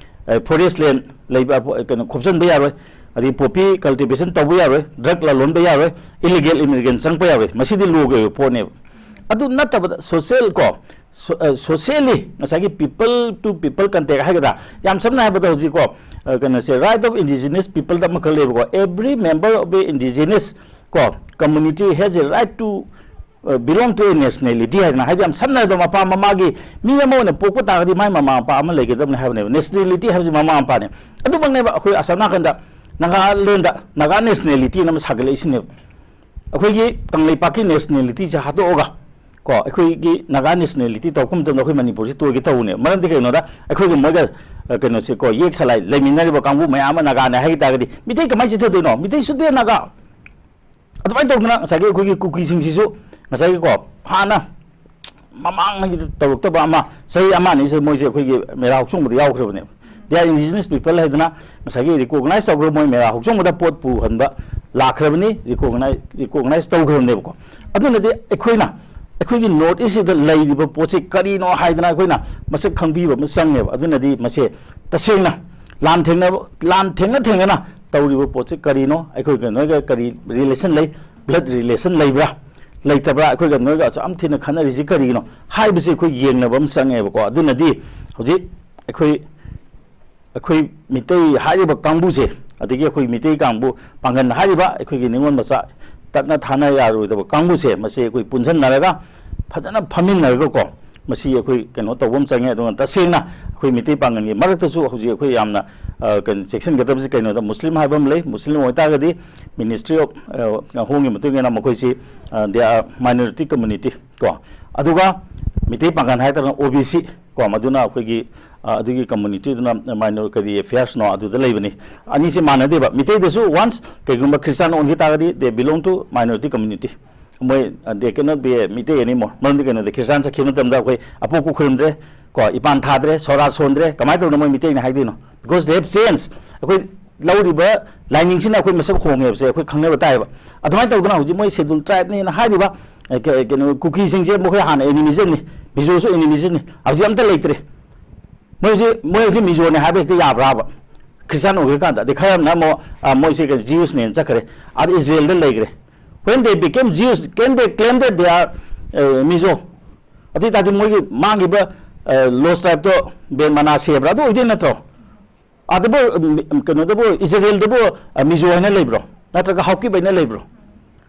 ꯑ, forest land ꯂꯩꯕ, ꯑ, ꯀꯩꯅꯣ, ꯈꯣꯞꯆꯟꯕ ꯌꯥꯔꯣꯏ, ꯑꯗꯩ poppy cultivation ꯇꯧꯕ ꯌꯥꯔꯣꯏ, ꯗ꯭ꯔꯒ ꯂꯂꯣꯟꯕ ꯌꯥꯔꯣꯏ, illegal immigrant ꯆꯪꯉꯛꯄ ꯌꯥꯔꯣꯏ, ꯃꯁꯤꯗꯤ ꯂꯣꯒꯤ ꯑꯣꯏꯕ ꯄꯣꯠꯅꯦꯕ꯫ ꯑꯗꯨ ꯅꯠꯇꯕꯗ social ꯀꯣ, ꯁꯣ-, ꯑ, socially ꯉꯁꯥꯏꯒꯤ people to people contact ꯍꯥꯏꯒꯗ꯭ꯔꯥ, ꯌꯥꯝ ꯁꯝꯅ ꯍꯥꯏꯔꯕꯗ ꯍꯧꯖꯤꯛꯀꯣ, ꯑ, ꯀꯩꯅꯣꯁꯦ, right of indigenous people ꯗ ꯑꯃꯈꯛ ꯂꯩꯕꯀꯣ, every member of the indigenous ꯀꯣ community has a right to, ꯑ, belong to a nationality ꯍꯥꯏꯗꯅ, ꯍꯥꯏꯗꯤ ꯌꯥꯝ ꯁꯝꯅ ꯍꯥꯏꯔꯕꯗ ꯃꯄꯥ ꯃꯃꯥꯒꯤ ꯃꯤ ꯑꯃ ꯑꯣꯏꯅ ꯄꯣꯛꯄ ꯇꯥꯔꯒꯗꯤ ꯃꯥꯏ ꯃꯃꯥ ꯃꯄꯥ ꯑꯃ ꯂꯩꯒꯗꯕꯅꯤ ꯍꯥꯏꯕꯅꯦꯕ꯫ Nationality ꯍꯥꯏꯕꯁꯤ ꯃꯃꯥ ꯃꯄꯥꯅꯦ꯫ ꯑꯗꯨꯃꯛꯅꯦꯕ ꯑꯩꯈꯣꯏ ꯑꯁꯣꯝ ꯅꯥꯀꯟꯗ ꯅꯥꯒꯥꯂꯦꯟꯗ ꯅꯥꯒꯥ nationality ꯑꯅ ꯑꯃ ꯁꯥꯒꯠꯂꯛꯏꯁꯤꯅꯦꯕ꯫ ꯑꯩꯈꯣꯏꯒꯤ ꯀꯪꯂꯩꯄꯥꯛꯀꯤ nationality ꯁꯦ ꯍꯥꯠꯇꯣꯛꯑꯒ ꯀꯣ, ꯑꯩꯈꯣꯏꯒꯤ ꯅꯥꯒꯥ nationality ꯇꯧꯔꯛꯄ ꯃꯇꯝꯗ ꯑꯩꯈꯣꯏ ꯃꯅꯤꯄꯨꯔꯁꯤ ꯇꯣꯏꯒꯦ ꯇꯧꯕꯅꯦ꯫ ꯃꯔꯝꯗꯤ ꯀꯩꯅꯣꯗ, ꯑꯩꯈꯣꯏꯒ ꯃꯣꯏꯒ, ꯑ, ꯀꯩꯅꯣꯁꯦ ꯀꯣ, ꯌꯦꯛ ꯁꯂꯥꯏ ꯂꯩꯃꯤꯟꯅꯔꯤꯕ ꯀꯥꯡꯕꯨ ꯃꯌꯥꯝ ꯑꯃ ꯅꯥꯒꯥꯅꯦ ꯍꯥꯏ ꯇꯥꯔꯒꯗꯤ, ꯃꯤꯇꯩ ꯀꯃꯥꯏꯅ ꯆꯤꯊꯗꯣꯏꯅꯣ? ꯃꯤꯇꯩ ꯁꯨꯗꯦ ꯅꯥꯒꯥ꯫ ꯑꯗꯨꯃꯥꯏꯅ ꯇꯧꯗꯅ ꯉꯁꯥꯏꯒꯤ ꯑꯩꯈꯣꯏꯒꯤ ꯀꯨꯀꯤꯁꯤꯡꯁꯤꯁꯨ ꯉꯁꯥꯏꯒꯤꯀꯣ ꯍꯥꯟꯅ ꯃꯃꯥꯡꯉꯩꯗ ꯇꯧꯔꯛꯇꯕ ꯑꯃ, ꯆꯍꯤ ꯑꯃ ꯑꯅꯤꯁꯤꯗ ꯃꯣꯏꯁꯦ ꯑꯩꯈꯣꯏꯒꯤ ꯃꯦꯔꯥ ꯍꯧꯆꯣꯡꯕꯗ ꯌꯥꯎꯈ꯭ꯔꯕꯅꯦꯕ꯫ They are indigenous people ꯍꯥꯏꯗꯅ ꯉꯁꯥꯏꯒꯤ recognize ꯇꯧꯈ꯭ꯔꯕ, ꯃꯣꯏ ꯃꯦꯔꯥ ꯍꯧꯆꯣꯡꯕꯗ ꯄꯣꯠ ꯄꯨꯍꯟꯕ ꯂꯥꯛꯈ꯭ꯔꯕꯅꯤ, recognize, recognize ꯇꯧꯈ꯭ꯔꯕꯅꯦꯕꯀꯣ꯫ ꯑꯗꯨꯅꯗꯤ ꯑꯩꯈꯣꯏꯅ, ꯑꯩꯈꯣꯏꯒꯤ North East ꯁꯤꯗ ꯂꯩꯔꯤꯕ ꯄꯣꯠꯁꯦ ꯀꯔꯤꯅꯣ ꯍꯥꯏꯗꯅ ꯑꯩꯈꯣꯏꯅ ꯃꯁꯛ ꯈꯪꯕꯤꯕ ꯑꯃ ꯆꯪꯉꯦꯕ꯫ ꯑꯗꯨꯅꯗꯤ ꯃꯁꯦ ꯇꯁꯦꯡꯅ ꯂꯥꯟ ꯊꯦꯡꯅꯕ, ꯂꯥꯟ ꯊꯦꯡꯅ ꯊꯦꯡꯅꯅ ꯇꯧꯔꯤꯕ ꯄꯣꯠꯁꯦ ꯀꯔꯤꯅꯣ, ꯑꯩꯈꯣꯏꯒ ꯅꯣꯏꯒ ꯀꯔꯤ relation ꯂꯩ, blood relation ꯂꯩꯕ꯭ꯔꯥ, ꯂꯩꯇꯕ꯭ꯔꯥ, ꯑꯩꯈꯣꯏꯒ ꯅꯣꯏꯒ ꯑꯁꯨꯛ ꯌꯥꯝ ꯊꯤꯅ ꯈꯠꯅꯔꯤꯁꯤ ꯀꯔꯤꯒꯤꯅꯣ ꯍꯥꯏꯕꯁꯤ ꯑꯩꯈꯣꯏ ꯌꯦꯡꯅꯕ ꯑꯃ ꯆꯪꯉꯦꯕꯀꯣ꯫ ꯑꯗꯨꯅꯗꯤ ꯍꯧꯖꯤꯛ ꯑꯩꯈꯣꯏ, ꯑꯩꯈꯣꯏ ꯃꯤꯇꯩ ꯍꯥꯏꯔꯤꯕ ꯀꯥꯡꯕꯨꯁꯦ, ꯑꯗꯒꯤ ꯑꯩꯈꯣꯏ ꯃꯤꯇꯩ ꯀꯥꯡꯕꯨ ꯄꯥꯡꯒꯜ ꯍꯥꯏꯔꯤꯕ ꯑꯩꯈꯣꯏꯒꯤ ꯅꯤꯉꯣꯜ ꯃꯆꯥ ꯇꯠꯅ ꯊꯥꯅ ꯌꯥꯔꯣꯏꯗꯕ ꯀꯥꯡꯕꯨꯁꯦ, ꯃꯁꯤ ꯑꯩꯈꯣꯏ ꯄꯨꯟꯁꯤꯟꯅꯔꯒ ꯐꯖꯅ ꯐꯝꯃꯤꯟꯅꯔꯒꯀꯣ, ꯃꯁꯤ ꯑꯩꯈꯣꯏ ꯀꯩꯅꯣ ꯇꯧꯕ ꯑꯃ ꯆꯪꯉꯦ꯫ ꯑꯗꯨꯒ ꯇꯁꯦꯡꯅ ꯑꯩꯈꯣꯏ ꯃꯤꯇꯩ ꯄꯥꯡꯒꯜꯒꯤ ꯃꯔꯛꯇꯁꯨ ꯍꯧꯖꯤꯛ ꯑꯩꯈꯣꯏ ꯌꯥꯝꯅ, ꯑ, ꯀꯩꯅꯣ, ꯆꯦꯛꯁꯤꯟꯒꯗꯕꯁꯤ ꯀꯩꯅꯣꯗ, ꯃꯨꯁꯂꯤꯝ ꯍꯥꯏꯕ ꯑꯃ ꯂꯩ꯫ ꯃꯨꯁꯂꯤꯝ ꯑꯣꯏꯇꯥꯔꯒꯗꯤ Ministry of, ꯑ, Homeꯒꯤ ꯃꯇꯨꯡ ꯏꯟꯅ ꯃꯈꯣꯏꯁꯤ, ꯑ, they are minority community ꯀꯣ꯫ ꯑꯗꯨꯒ ꯃꯤꯇꯩ ꯄꯥꯡꯒꯜ ꯍꯥꯏꯇꯥꯔꯒꯅ O B C ꯀꯣ, ꯃꯗꯨꯅ ꯑꯩꯈꯣꯏꯒꯤ, ꯑ, ꯑꯗꯨꯒꯤ communityꯗꯨꯅ minor-, ꯀꯔꯤ affairsꯅꯣ ꯑꯗꯨꯗ ꯂꯩꯕꯅꯤ꯫ ꯑꯅꯤꯁꯤ ꯃꯥꯟꯅꯗꯦꯕ꯫ ꯃꯤꯇꯩꯗꯁꯨ once ꯀꯩꯒꯨꯝꯕ Christian ꯑꯣꯟꯈꯤ ꯇꯥꯔꯒꯗꯤ they belong to minority community꯫ ꯃꯣꯏ, ꯑ, they cannot be a Meitei anymore꯫ ꯃꯔꯝꯗꯤ ꯀꯩꯅꯣꯗ, Christian ꯆꯠꯈꯤꯕ ꯃꯇꯝꯗ ꯑꯩꯈꯣꯏ ꯑꯄꯣꯛꯄ ꯈꯨꯔꯨꯝꯗ꯭ꯔꯦ ꯀꯣ, ꯏꯄꯥꯟ ꯊꯥꯗ꯭ꯔꯦ, ꯁꯣꯔꯥ ꯁꯣꯟꯗ꯭ꯔꯦ, ꯀꯃꯥꯏꯅ ꯇꯧꯗꯅ ꯃꯣꯏ ꯃꯤꯇꯩꯅ ꯍꯥꯏꯗꯣꯏꯅꯣ? Because they have changed꯫ ꯑꯩꯈꯣꯏ ꯂꯧꯔꯤꯕ ꯂꯥꯏꯅꯤꯡꯁꯤꯅ ꯑꯩꯈꯣꯏ ꯃꯁꯛ ꯍꯣꯡꯉꯦ ꯍꯥꯏꯕꯁꯦ ꯑꯩꯈꯣꯏ ꯈꯪꯅꯕ ꯇꯥꯏꯌꯦꯕ꯫ ꯑꯗꯨꯃꯥꯏꯅ ꯇꯧꯗꯅ ꯍꯧꯖꯤꯛ ꯃꯣꯏ Scheduled Tribeꯅꯦꯅ ꯍꯥꯏꯔꯤꯕ, ꯑ, ꯀ-, ꯀꯩꯅꯣ, ꯀꯨꯀꯤꯁꯤꯡꯁꯦ ꯃꯈꯣꯏ ꯍꯥꯟꯅ animismꯅꯤ, ꯃꯤꯖꯣꯁꯨ animismꯅꯤ, ꯍꯧꯖꯤꯛ ꯑꯝꯇ ꯂꯩꯇ꯭ꯔꯦ꯫ ꯃꯣꯏ ꯍꯧꯖꯤꯛ, ꯃꯣꯏ ꯍꯧꯖꯤꯛ ꯃꯤꯖꯣꯅꯦ ꯍꯥꯏꯕ ꯍꯦꯛꯇ ꯌꯥꯕ꯭ꯔꯥꯕ? Christian ꯑꯣꯏꯈ꯭ꯔꯀꯥꯟꯗ, ꯑꯗꯩ ꯈꯔ ꯑꯃꯅ ꯑꯃꯨꯛ, ꯑ, ꯃꯣꯏꯁꯦ ꯀꯩꯅꯣ, Jewsꯅꯦꯅ ꯆꯠꯈ꯭ꯔꯦ, ꯑꯗ Israelꯗ ꯂꯩꯈ꯭ꯔꯦ꯫ When they became Jews, can they claim that they are, ꯑ, Mizo? ꯑꯗꯨ ꯑꯣꯏ ꯇꯥꯔꯗꯤ ꯃꯣꯏꯒꯤ ꯃꯥꯡꯈꯤꯕ, ꯑ, lost tribeꯇꯣ Ben Manassehꯕ꯭ꯔꯥ? ꯑꯗꯨ ꯑꯣꯏꯗꯣꯏ ꯅꯠꯇ꯭ꯔꯣ? ꯑꯗꯨꯕꯨ, ꯎꯝ, ꯀꯩꯅꯣꯗꯕꯨ, ꯏꯖꯔꯦꯜꯗꯕꯨ, ꯑ, ꯃꯤꯖꯣ ꯍꯥꯏꯅ ꯂꯩꯕ꯭ꯔꯣ? ꯅꯠꯇ꯭ꯔꯒ ꯍꯥꯎꯀꯤꯞ ꯍꯥꯏꯅ ꯂꯩꯕ꯭ꯔꯣ?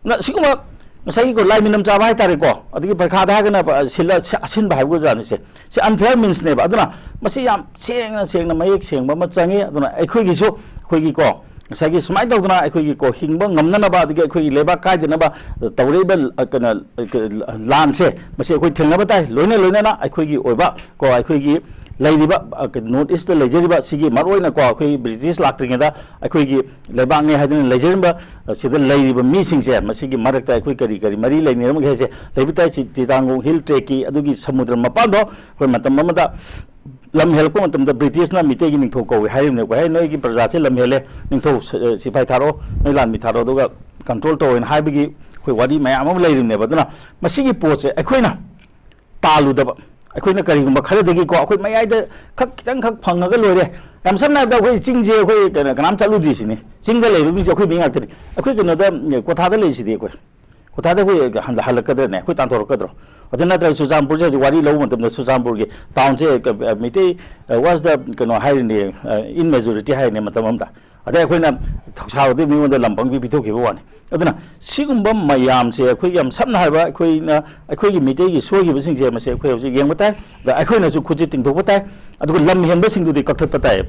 ꯅ-, ꯁꯤꯒꯨꯝꯕ ꯉꯁꯥꯏꯒꯤꯀꯣ, ꯂꯥꯏ ꯃꯤꯅꯝ ꯆꯥꯕ ꯍꯥꯏꯇꯥꯔꯦꯀꯣ, ꯑꯗꯒꯤ ꯄꯔꯤꯈꯥꯗ ꯍꯥꯏꯔꯒꯅ, ꯑ, ꯁꯤꯜꯂ-, ꯁꯤ-, ꯑꯁꯤꯟꯕ ꯍꯥꯏꯕ ꯑꯣꯖꯥꯅꯤꯁꯦ꯫ ꯁꯤ unfair meansꯅꯦꯕ꯫ ꯑꯗꯨꯅ ꯃꯁꯤ ꯌꯥꯝ ꯁꯦꯡꯅ, ꯁꯦꯡꯅ, ꯃꯌꯦꯛ ꯁꯦꯡꯕ ꯑꯃ ꯆꯪꯉꯤ꯫ ꯑꯗꯨꯅ ꯑꯩꯈꯣꯏꯒꯤꯁꯨ, ꯑꯩꯈꯣꯏꯒꯤꯀꯣ, ꯉꯁꯥꯏꯒꯤ ꯁꯨꯃꯥꯏꯅ ꯇꯧꯗꯅ ꯑꯩꯈꯣꯏꯒꯤꯀꯣ, ꯍꯤꯡꯕ ꯉꯝꯅꯅꯕ, ꯑꯗꯒꯤ ꯑꯩꯈꯣꯏꯒꯤ ꯂꯩꯕꯥꯛ ꯀꯥꯏꯗꯅꯕ, ꯑ, ꯇꯧꯔꯛꯏꯕ, ꯑ, ꯀꯩꯅꯣ, ꯑ, ꯀ-, ꯂꯥꯟꯁꯦ, ꯃꯁꯤ ꯑꯩꯈꯣꯏ ꯊꯦꯡꯅꯕ ꯇꯥꯏ꯫ ꯂꯣꯏꯅ ꯂꯣꯏꯅꯅ ꯑꯩꯈꯣꯏꯒꯤ ꯑꯣꯏꯕ ꯀꯣ, ꯑꯩꯈꯣꯏꯒꯤ ꯂꯩꯔꯤꯕ ꯅꯣꯔꯠ ꯏꯁꯇ ꯂꯩꯖꯔꯤꯕ ꯁꯤꯒꯤ ꯃꯔꯨꯑꯣꯏꯅ ꯀꯣ ꯑꯩꯈꯣꯏ ꯕ꯭ꯔꯤꯇꯤꯁ ꯂꯥꯛꯇ꯭ꯔꯤꯉꯩꯗ ꯑꯩꯈꯣꯏꯒꯤ ꯂꯩꯕꯥꯛꯅꯤ ꯍꯥꯏꯗꯨꯅ ꯂꯩꯖꯔꯝꯕ ꯁꯤꯗ ꯂꯩꯔꯤꯕ ꯃꯤꯁꯤꯡꯁꯦ ꯃꯁꯤꯒꯤ ꯃꯔꯛꯇ ꯑꯩꯈꯣꯏ ꯀꯔꯤ ꯀꯔꯤ ꯃꯔꯤ ꯂꯩꯅꯔꯝꯒꯦ ꯍꯥꯏꯁꯦ ꯂꯩꯕ ꯇꯥꯏ꯫ ꯆꯤꯇꯥꯡꯒꯣꯡ ꯍꯤꯜ ꯇ꯭ꯔꯦꯛꯀꯤ ꯑꯗꯨꯒꯤ ꯁꯃꯨꯗ꯭ꯔ ꯃꯄꯥꯟꯗꯣ ꯑꯩꯈꯣꯏ ꯃꯇꯝ ꯑꯃꯗ ꯂꯝ ꯍꯦꯜꯂꯛꯄ ꯃꯇꯝꯗ ꯕ꯭ꯔꯤꯇꯤꯁꯅ ꯃꯤꯇꯩꯒꯤ ꯅꯤꯡꯊꯧ ꯀꯧꯏ ꯍꯥꯏꯔꯤꯕꯅꯦꯀꯣ꯫ "ꯍꯦ, ꯅꯣꯏꯒꯤ ꯄ꯭ꯔꯖꯥꯁꯦ ꯂꯝ ꯍꯦꯜꯂꯦ, ꯅꯤꯡꯊꯧ ꯁ-, ꯁꯤꯐꯥꯏ ꯊꯥꯔꯛꯑꯣ, ꯅꯣꯏ ꯂꯥꯟꯃꯤ ꯊꯥꯔꯛꯑꯣ, ꯑꯗꯨꯒ ꯀꯟꯇ꯭ꯔꯣꯜ ꯇꯧꯋꯦꯅ" ꯍꯥꯏꯕꯒꯤ ꯑꯩꯈꯣꯏ ꯋꯥꯔꯤ ꯃꯌꯥꯝ ꯑꯃ ꯂꯩꯔꯤꯕꯅꯦꯕ꯫ ꯑꯗꯨꯅ ꯃꯁꯤꯒꯤ ꯄꯣꯠꯁꯦ ꯑꯩꯈꯣꯏꯅ ꯇꯥꯜꯂꯨꯗꯕ, ꯑꯩꯈꯣꯏꯅ ꯀꯔꯤꯒꯨꯝꯕ ꯈꯔꯗꯒꯤꯀꯣ ꯑꯩꯈꯣꯏ ꯃꯌꯥꯏꯗ ꯈꯛ ꯈꯤꯇꯪ ꯈꯛ ꯐꯪꯉꯒ ꯂꯣꯏꯔꯦ꯫ ꯌꯥꯝ ꯁꯝꯅ ꯍꯥꯏꯔꯕꯗ ꯑꯩꯈꯣꯏ ꯆꯤꯡꯁꯦ ꯑꯩꯈꯣꯏ ꯀꯩꯅꯣ ꯀꯅꯥꯝ ꯆꯠꯂꯨꯗ꯭ꯔꯤꯁꯤꯅꯤ꯫ ꯆꯤꯡꯗ ꯂꯩꯕ ꯃꯤꯁꯦ ꯑꯩꯈꯣꯏ ꯃꯤ ꯉꯥꯛꯇꯅꯤ꯫ ꯑꯩꯈꯣꯏ ꯀꯩꯅꯣꯗ, ꯎꯝ, ꯀ꯭ꯋꯥꯊꯥꯗ ꯂꯩꯔꯤꯁꯤꯗꯤ ꯑꯩꯈꯣꯏ꯫ ꯀ꯭ꯋꯥꯊꯥꯗ ꯑꯩꯈꯣꯏ ꯍꯜ-, ꯍꯜꯂꯛꯀꯗ꯭ꯔꯅꯦ? ꯑꯩꯈꯣꯏ ꯇꯥꯟꯊꯣꯔꯛꯀꯗ꯭ꯔꯣ? ꯑꯗꯨ ꯅꯠꯇ꯭ꯔꯒ ꯆꯨꯔꯆꯥꯟꯄꯨꯔꯁꯦ ꯍꯧꯖꯤꯛ ꯋꯥꯔꯤ ꯂꯧꯕ ꯃꯇꯝꯗ ꯆꯨꯔꯆꯥꯟꯄꯨꯔꯒꯤ ꯇꯥꯎꯟꯁꯦ ꯀ-, ꯑ, ꯃꯩꯇꯩ, ꯑ, was the ꯀꯩꯅꯣ ꯍꯥꯏꯔꯤꯅꯦ, ꯑ, in majority ꯍꯥꯏꯔꯤꯅꯦ ꯃꯇꯝ ꯑꯃꯗ꯫ ꯑꯗꯩ ꯑꯩꯈꯣꯏꯅ ꯊꯧꯁꯥꯔꯨꯗꯤ ꯃꯤꯉꯣꯟꯗ ꯂꯝ ꯄꯪꯄꯤ ꯄꯤꯊꯣꯛꯈꯤꯕ ꯋꯥꯅꯤ꯫ ꯑꯗꯨꯅ ꯁꯤꯒꯨꯝꯕ ꯃꯌꯥꯝꯁꯦ ꯑꯩꯈꯣꯏ ꯌꯥꯝ ꯁꯝꯅ ꯍꯥꯏꯔꯕ ꯑꯩꯈꯣꯏꯅ, ꯑꯩꯈꯣꯏꯒꯤ ꯃꯤꯇꯩꯒꯤ ꯁꯣꯏꯈꯤꯕꯁꯤꯡꯁꯦ ꯃꯁꯤ ꯑꯩꯈꯣꯏ ꯍꯧꯖꯤꯛ ꯌꯦꯡꯕ ꯇꯥꯏ꯫ ꯑꯗ ꯑꯩꯈꯣꯏꯅꯁꯨ ꯈꯨꯠꯁꯦ ꯇꯤꯡꯊꯣꯛꯄ ꯇꯥꯏ, ꯑꯗꯨꯒ ꯂꯝ ꯍꯦꯟꯕꯁꯤꯡꯗꯨꯗꯤ ꯀꯛꯊꯠꯄ ꯇꯥꯏ꯫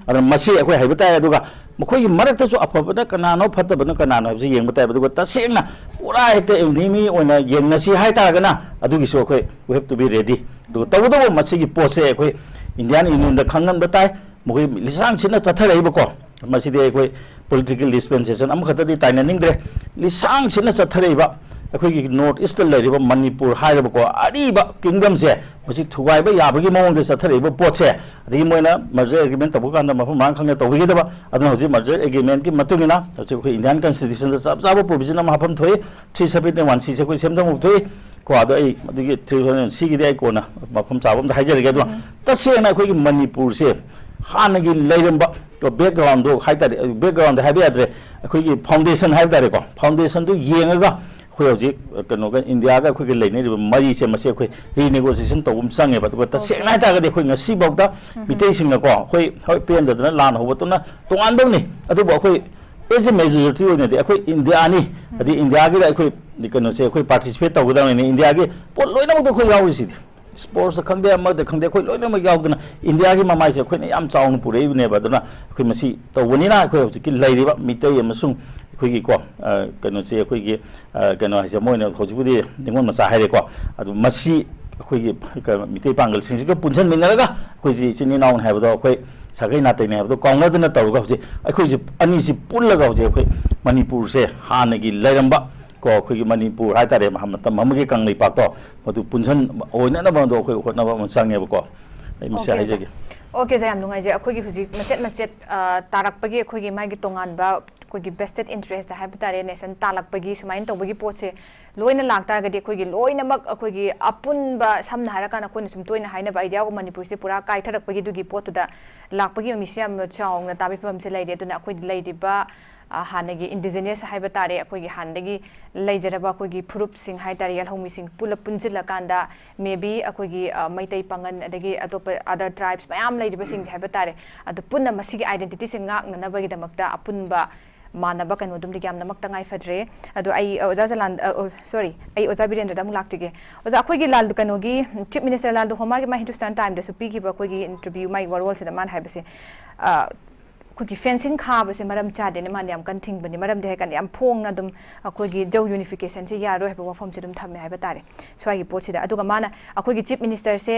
ꯑꯗꯨꯅ ꯃꯁꯤ ꯑꯩꯈꯣꯏ ꯍꯩꯕ ꯇꯥꯏ꯫ ꯑꯗꯨꯒ ꯃꯈꯣꯏꯒꯤ ꯃꯔꯛꯇꯁꯨ ꯑꯐꯕꯅ ꯀꯅꯥꯅꯣ, ꯐꯠꯇꯕꯅ ꯀꯅꯥꯅꯣ ꯍꯥꯏꯕꯁꯤ ꯌꯦꯡꯕ ꯇꯥꯏ꯫ ꯑꯗꯨꯒ ꯇꯁꯦꯡꯅ ꯄꯨꯔꯥ ꯍꯦꯛꯇ enemy ꯑꯣꯏꯅ ꯌꯦꯡꯅꯁꯤ ꯍꯥꯏꯇꯥꯔꯒꯅ ꯑꯗꯨꯒꯤꯁꯨ ꯑꯩꯈꯣꯏ we have to be ready꯫ ꯑꯗꯨꯒ ꯇꯧꯕꯇꯕꯨ ꯃꯁꯤꯒꯤ ꯄꯣꯠꯁꯦ ꯑꯩꯈꯣꯏ Indian Unionꯗ ꯈꯪꯍꯟꯕ ꯇꯥꯏ꯫ ꯃꯈꯣꯏ ꯂꯤꯁꯥꯡ ꯁꯤꯠꯅ ꯆꯠꯊꯔꯛꯏꯕꯀꯣ, ꯃꯁꯤꯗꯤ ꯑꯩꯈꯣꯏ political dispensation ꯑꯃꯈꯛꯇꯗꯤ ꯇꯥꯏꯅꯅꯤꯡꯗ꯭ꯔꯦ꯫ ꯂꯤꯁꯥꯡ ꯁꯤꯠꯅ ꯆꯠꯊꯔꯛꯏꯕ ꯑꯩꯈꯣꯏꯒꯤ North Eastꯇ ꯂꯩꯔꯤꯕ ꯃꯅꯤꯄꯨꯔ ꯍꯥꯏꯔꯕꯀꯣ, ꯑꯔꯤꯕ kingdomꯁꯦ ꯃꯁꯤ ꯊꯨꯒꯥꯏꯕ ꯌꯥꯕꯒꯤ ꯃꯑꯣꯡꯗ ꯆꯠꯊꯔꯛꯏꯕ ꯄꯣꯠꯁꯦ, ꯑꯗꯒꯤ ꯃꯣꯏꯅ merger agreement ꯇꯧꯕ ꯀꯥꯟꯗ ꯃꯐꯝ ꯃꯔꯥꯡ ꯈꯪꯅ ꯇꯧꯕꯤꯒꯗꯕ꯫ ꯑꯗꯨꯅ ꯍꯧꯖꯤꯛ merger agreementꯀꯤ ꯃꯇꯨꯡ ꯏꯟꯅ ꯍꯧꯖꯤꯛ ꯑꯩꯈꯣꯏ Indian Constitutionꯗ ꯆꯞ ꯆꯥꯕ provision ꯑꯃ ꯍꯥꯞꯐꯝ ꯊꯣꯛꯏ꯫ Three seventy one Cꯁꯦ ꯑꯩꯈꯣꯏ ꯁꯦꯝꯗꯣꯛꯐꯝ ꯊꯣꯛꯏ꯫ ꯀꯣ, ꯑꯗꯣ ꯑꯩ ꯑꯗꯨꯒꯤ three seventy one Cꯒꯤꯗꯤ ꯑꯩ ꯀꯣꯟꯅ ꯃꯐꯝ ꯆꯥꯕ ꯑꯝꯗ ꯍꯥꯏꯖꯔꯒꯦ꯫ ꯑꯗꯣ ꯇꯁꯦꯡꯅ ꯑꯩꯈꯣꯏꯒꯤ ꯃꯅꯤꯄꯨꯔꯁꯦ ꯍꯥꯟꯅꯒꯤ ꯂꯩꯔꯝꯕ backgroundꯗꯣ ꯍꯥꯏꯇꯥꯔꯦ, background ꯍꯥꯏꯕ ꯌꯥꯗ꯭ꯔꯦ, ꯑꯩꯈꯣꯏꯒꯤ foundation ꯍꯥꯏꯕ ꯇꯥꯔꯦꯀꯣ, foundationꯗꯨ ꯌꯦꯡꯉꯒ ꯑꯩꯈꯣꯏ ꯍꯧꯖꯤꯛ ꯀꯩꯅꯣꯒ Indiaꯒ ꯑꯩꯈꯣꯏꯒ ꯂꯩꯅꯔꯤꯕ ꯃꯔꯤꯁꯦ ꯃꯁꯤ ꯑꯩꯈꯣꯏ renegotiation ꯇꯧꯕ ꯑꯃ ꯆꯪꯉꯦꯕ꯫ ꯑꯗꯨꯒ ꯇꯁꯦꯡꯅ ꯍꯥꯏꯇꯥꯔꯒꯗꯤ ꯑꯩꯈꯣꯏ ꯉꯁꯤꯐꯥꯎꯗ ꯃꯤꯇꯩꯁꯤꯡꯅꯀꯣ ꯑꯩꯈꯣꯏ ꯍꯣꯏ ꯄꯦꯟꯗꯗꯅ ꯂꯥꯟ ꯍꯧꯕꯗꯨꯅ ꯇꯣꯉꯥꯟꯕ ꯑꯃꯅꯤ, ꯑꯗꯨꯕꯨ ꯑꯩꯈꯣꯏ as a majority ꯑꯣꯏꯅꯗꯤ ꯑꯩꯈꯣꯏ Indiaꯅꯤ, ꯑꯗꯩ Indiaꯒꯤꯗ ꯑꯩꯈꯣꯏ ꯀꯩꯅꯣꯁꯦ ꯑꯩꯈꯣꯏ participate ꯇꯧꯒꯗꯕꯅꯤ꯫ Indiaꯒꯤ ꯄꯣꯠ ꯂꯣꯏꯅꯃꯛꯇ ꯑꯩꯈꯣꯏ ꯌꯥꯎꯔꯤꯁꯤꯗꯤ꯫ Sportsꯇ ꯈꯪꯗꯦ, ꯑꯃꯗ ꯈꯪꯗꯦ, ꯑꯩꯈꯣꯏ ꯂꯣꯏꯅꯃꯛ ꯌꯥꯎꯗꯅ Indiaꯒꯤ ꯃꯃꯥꯏꯁꯦ ꯑꯩꯈꯣꯏꯅ ꯌꯥꯝ ꯆꯥꯎꯅ ꯄꯨꯔꯛꯏꯕꯅꯦꯕ꯫ ꯑꯗꯨꯅ ꯑꯩꯈꯣꯏ ꯃꯁꯤ ꯇꯧꯕꯅꯤꯅ ꯑꯩꯈꯣꯏ ꯍꯧꯖꯤꯛꯀꯤ ꯂꯩꯔꯤꯕ ꯃꯤꯇꯩ ꯑꯃꯁꯨꯡ ꯑꯩꯈꯣꯏꯒꯤꯀꯣ, ꯑ, ꯀꯩꯅꯣꯁꯦ ꯑꯩꯈꯣꯏꯒꯤ, ꯑ, ꯀꯩꯅꯣ ꯍꯥꯏꯁꯦ ꯃꯣꯏꯅ ꯍꯧꯖꯤꯛꯄꯨꯗꯤ ꯅꯤꯉꯣꯜ ꯃꯆꯥ ꯍꯥꯏꯔꯦꯀꯣ꯫ ꯑꯗꯨ ꯃꯁꯤ ꯑꯩꯈꯣꯏꯒꯤ ꯀ-, ꯃꯤꯇꯩ ꯄꯥꯡꯒꯜꯁꯤꯡꯁꯤꯒ ꯄꯨꯟꯁꯤꯟꯃꯤꯟꯅꯔꯒ ꯑꯩꯈꯣꯏꯁꯤ ꯏꯆꯤꯟ ꯏꯅꯥꯎꯅꯤ ꯍꯥꯏꯕꯗꯣ, ꯑꯩꯈꯣꯏ ꯁꯥꯒꯩ ꯅꯥꯇꯩꯅꯤ ꯍꯥꯏꯕꯗꯣ ꯀꯥꯎꯅꯗꯅ ꯇꯧꯔꯒ ꯍꯧꯖꯤꯛ ꯑꯩꯈꯣꯏꯁꯤ ꯑꯅꯤꯁꯤ ꯄꯨꯜꯂꯒ ꯍꯧꯖꯤꯛ ꯑꯩꯈꯣꯏ ꯃꯅꯤꯄꯨꯔꯁꯦ ꯍꯥꯟꯅꯒꯤ ꯂꯩꯔꯝꯕ ꯀꯣ, ꯑꯩꯈꯣꯏꯒꯤ ꯃꯅꯤꯄꯨꯔ ꯍꯥꯏꯇꯥꯔꯦ, ꯃꯍ-, ꯃꯇꯝ ꯑꯃꯒꯤ ꯀꯪꯂꯩꯄꯥꯛꯇꯣ ꯃꯗꯨ ꯄꯨꯟꯁꯤꯟ ꯑꯣꯏꯅꯅꯕ ꯑꯗꯣ ꯑꯩꯈꯣꯏ ꯍꯣꯠꯅꯕ ꯑꯃ ꯆꯪꯉꯦꯕꯀꯣ꯫ ꯑꯩ ꯃꯁꯤ OK, ꯍꯥꯏꯖꯒꯦ꯫ OK, ꯁꯥꯔ, ꯌꯥꯝ ꯅꯨꯡꯉꯥꯏꯖꯩ꯫ ꯑꯩꯈꯣꯏꯒꯤ ꯍꯧꯖꯤꯛ ꯃꯆꯦꯠ ꯃꯆꯦꯠ, ꯑ, ꯇꯥꯔꯛꯄꯒꯤ ꯑꯩꯈꯣꯏꯒꯤ ꯃꯥꯒꯤ ꯇꯣꯉꯥꯟꯕ ꯑꯩꯈꯣꯏꯒꯤ vested interest ꯍꯥꯏꯕ ꯇꯥꯔꯦ, nation ꯇꯥꯜꯂꯛꯄꯒꯤ ꯁꯨꯃꯥꯏꯅ ꯇꯧꯕꯒꯤ ꯄꯣꯠꯁꯦ ꯂꯣꯏꯅ ꯂꯥꯛꯇꯥꯔꯒꯗꯤ ꯑꯩꯈꯣꯏꯒꯤ ꯂꯣꯏꯅꯃꯛ ꯑꯩꯈꯣꯏꯒꯤ ꯑꯄꯨꯟꯕ, ꯁꯝꯅ ꯍꯥꯏꯔꯀꯥꯟꯗ ꯑꯩꯈꯣꯏꯅ ꯁꯨꯝ ꯇꯣꯏꯅ ꯍꯥꯏꯅꯕ idea of ꯃꯅꯤꯄꯨꯔꯁꯦ ꯄꯨꯔꯥ ꯀꯥꯏꯊꯔꯛꯄꯒꯤ ꯑꯗꯨꯒꯤ ꯄꯣꯠꯇꯨꯗ ꯂꯥꯛꯄꯒꯤ ꯃꯤꯁꯦ ꯌꯥꯝꯅ ꯆꯥꯎꯅ ꯇꯥꯕꯒꯤ ꯐꯤꯕꯝꯁꯦ ꯂꯩꯔꯦ꯫ ꯑꯗꯨꯅ ꯑꯩꯈꯣꯏꯗꯤ ꯂꯩꯔꯤꯕ, ꯑ, ꯍꯥꯟꯅꯒꯤ indigenous ꯍꯥꯏꯕ ꯇꯥꯔꯦ, ꯑꯩꯈꯣꯏꯒꯤ ꯍꯥꯟꯅꯗꯒꯤ ꯂꯩꯖꯔꯕ ꯑꯩꯈꯣꯏꯒꯤ ꯐꯨꯔꯨꯞꯁꯤꯡ ꯍꯥꯏ ꯇꯥꯔꯦ, ꯌꯥꯜꯍꯧꯃꯤꯁꯤꯡ ꯄꯨꯂꯞ ꯄꯨꯟꯁꯤꯜꯂꯀꯥꯟꯗ maybe ꯑꯩꯈꯣꯏꯒꯤ, ꯑ, ꯃꯩꯇꯩ ꯄꯥꯉꯟ ꯑꯗꯒꯤ ꯑꯇꯣꯞꯄ other tribes ꯃꯌꯥꯝ ꯂꯩꯔꯤꯕꯁꯤꯡꯁꯦ ꯍꯥꯏꯕ ꯇꯥꯔꯦ, ꯑꯗꯨ ꯄꯨꯟꯅ ꯃꯁꯤꯒꯤ identityꯁꯦ ꯉꯥꯛꯅꯅꯕꯒꯤꯗꯃꯛꯇ ꯑꯄꯨꯟꯕ ꯃꯥꯟꯅꯕ ꯀꯩꯅꯣꯗꯨꯝꯗꯤ ꯌꯥꯝꯅꯃꯛ ꯇꯉꯥꯏ ꯐꯗ꯭ꯔꯦ꯫ ꯑꯗꯣ ꯑꯩ, ꯑ, ꯑꯣꯖꯥ ꯖꯂꯥꯟ-, ꯑ, ꯑꯣ, sorry, ꯑꯩ ꯑꯣꯖꯥ ꯕꯤꯔꯦꯟꯗ꯭ꯔꯗ ꯑꯃꯨꯛ ꯂꯥꯛꯆꯒꯦ꯫ ꯑꯣꯖꯥ, ꯑꯩꯈꯣꯏꯒꯤ ꯂꯥꯜ-, ꯀꯩꯅꯣꯒꯤ Chief Minister ꯂꯥꯜꯗꯨꯍꯣꯃꯥꯒꯤ ꯃꯥ Hindustan Timeꯗꯁꯨ ꯄꯤꯈꯤꯕ ꯑꯩꯈꯣꯏꯒꯤ interview, ꯃꯥꯒꯤ ꯋꯥꯔꯣꯜꯁꯤꯗ ꯃꯥꯅ ꯍꯥꯏꯕꯁꯦ, ꯑ, ꯑꯩꯈꯣꯏꯒꯤ fencing ꯈꯥꯕꯁꯦ ꯃꯔꯝ ꯆꯥꯗꯦꯅ ꯃꯥꯅ ꯌꯥꯝ ꯀꯟꯅ ꯊꯤꯡꯕꯅꯤ꯫ ꯃꯔꯝꯗꯤ ꯍꯥꯏ ꯀꯥꯟꯗ ꯌꯥꯝ ꯐꯣꯡꯅ ꯑꯗꯨꯝ ꯑꯩꯈꯣꯏꯒꯤ ꯖꯧ unificationꯁꯦ ꯌꯥꯔꯣꯏ ꯍꯥꯏꯕ ꯋꯥꯐꯝꯁꯦ ꯑꯗꯨꯝ ꯊꯝꯃꯦ ꯍꯥꯏꯕ ꯇꯥꯔꯦ ꯁ꯭ꯋꯥꯏꯒꯤ ꯄꯣꯠꯁꯤꯗ꯫ ꯑꯗꯨꯒ ꯃꯥꯅ ꯑꯩꯈꯣꯏꯒꯤ Chief Ministerꯁꯦ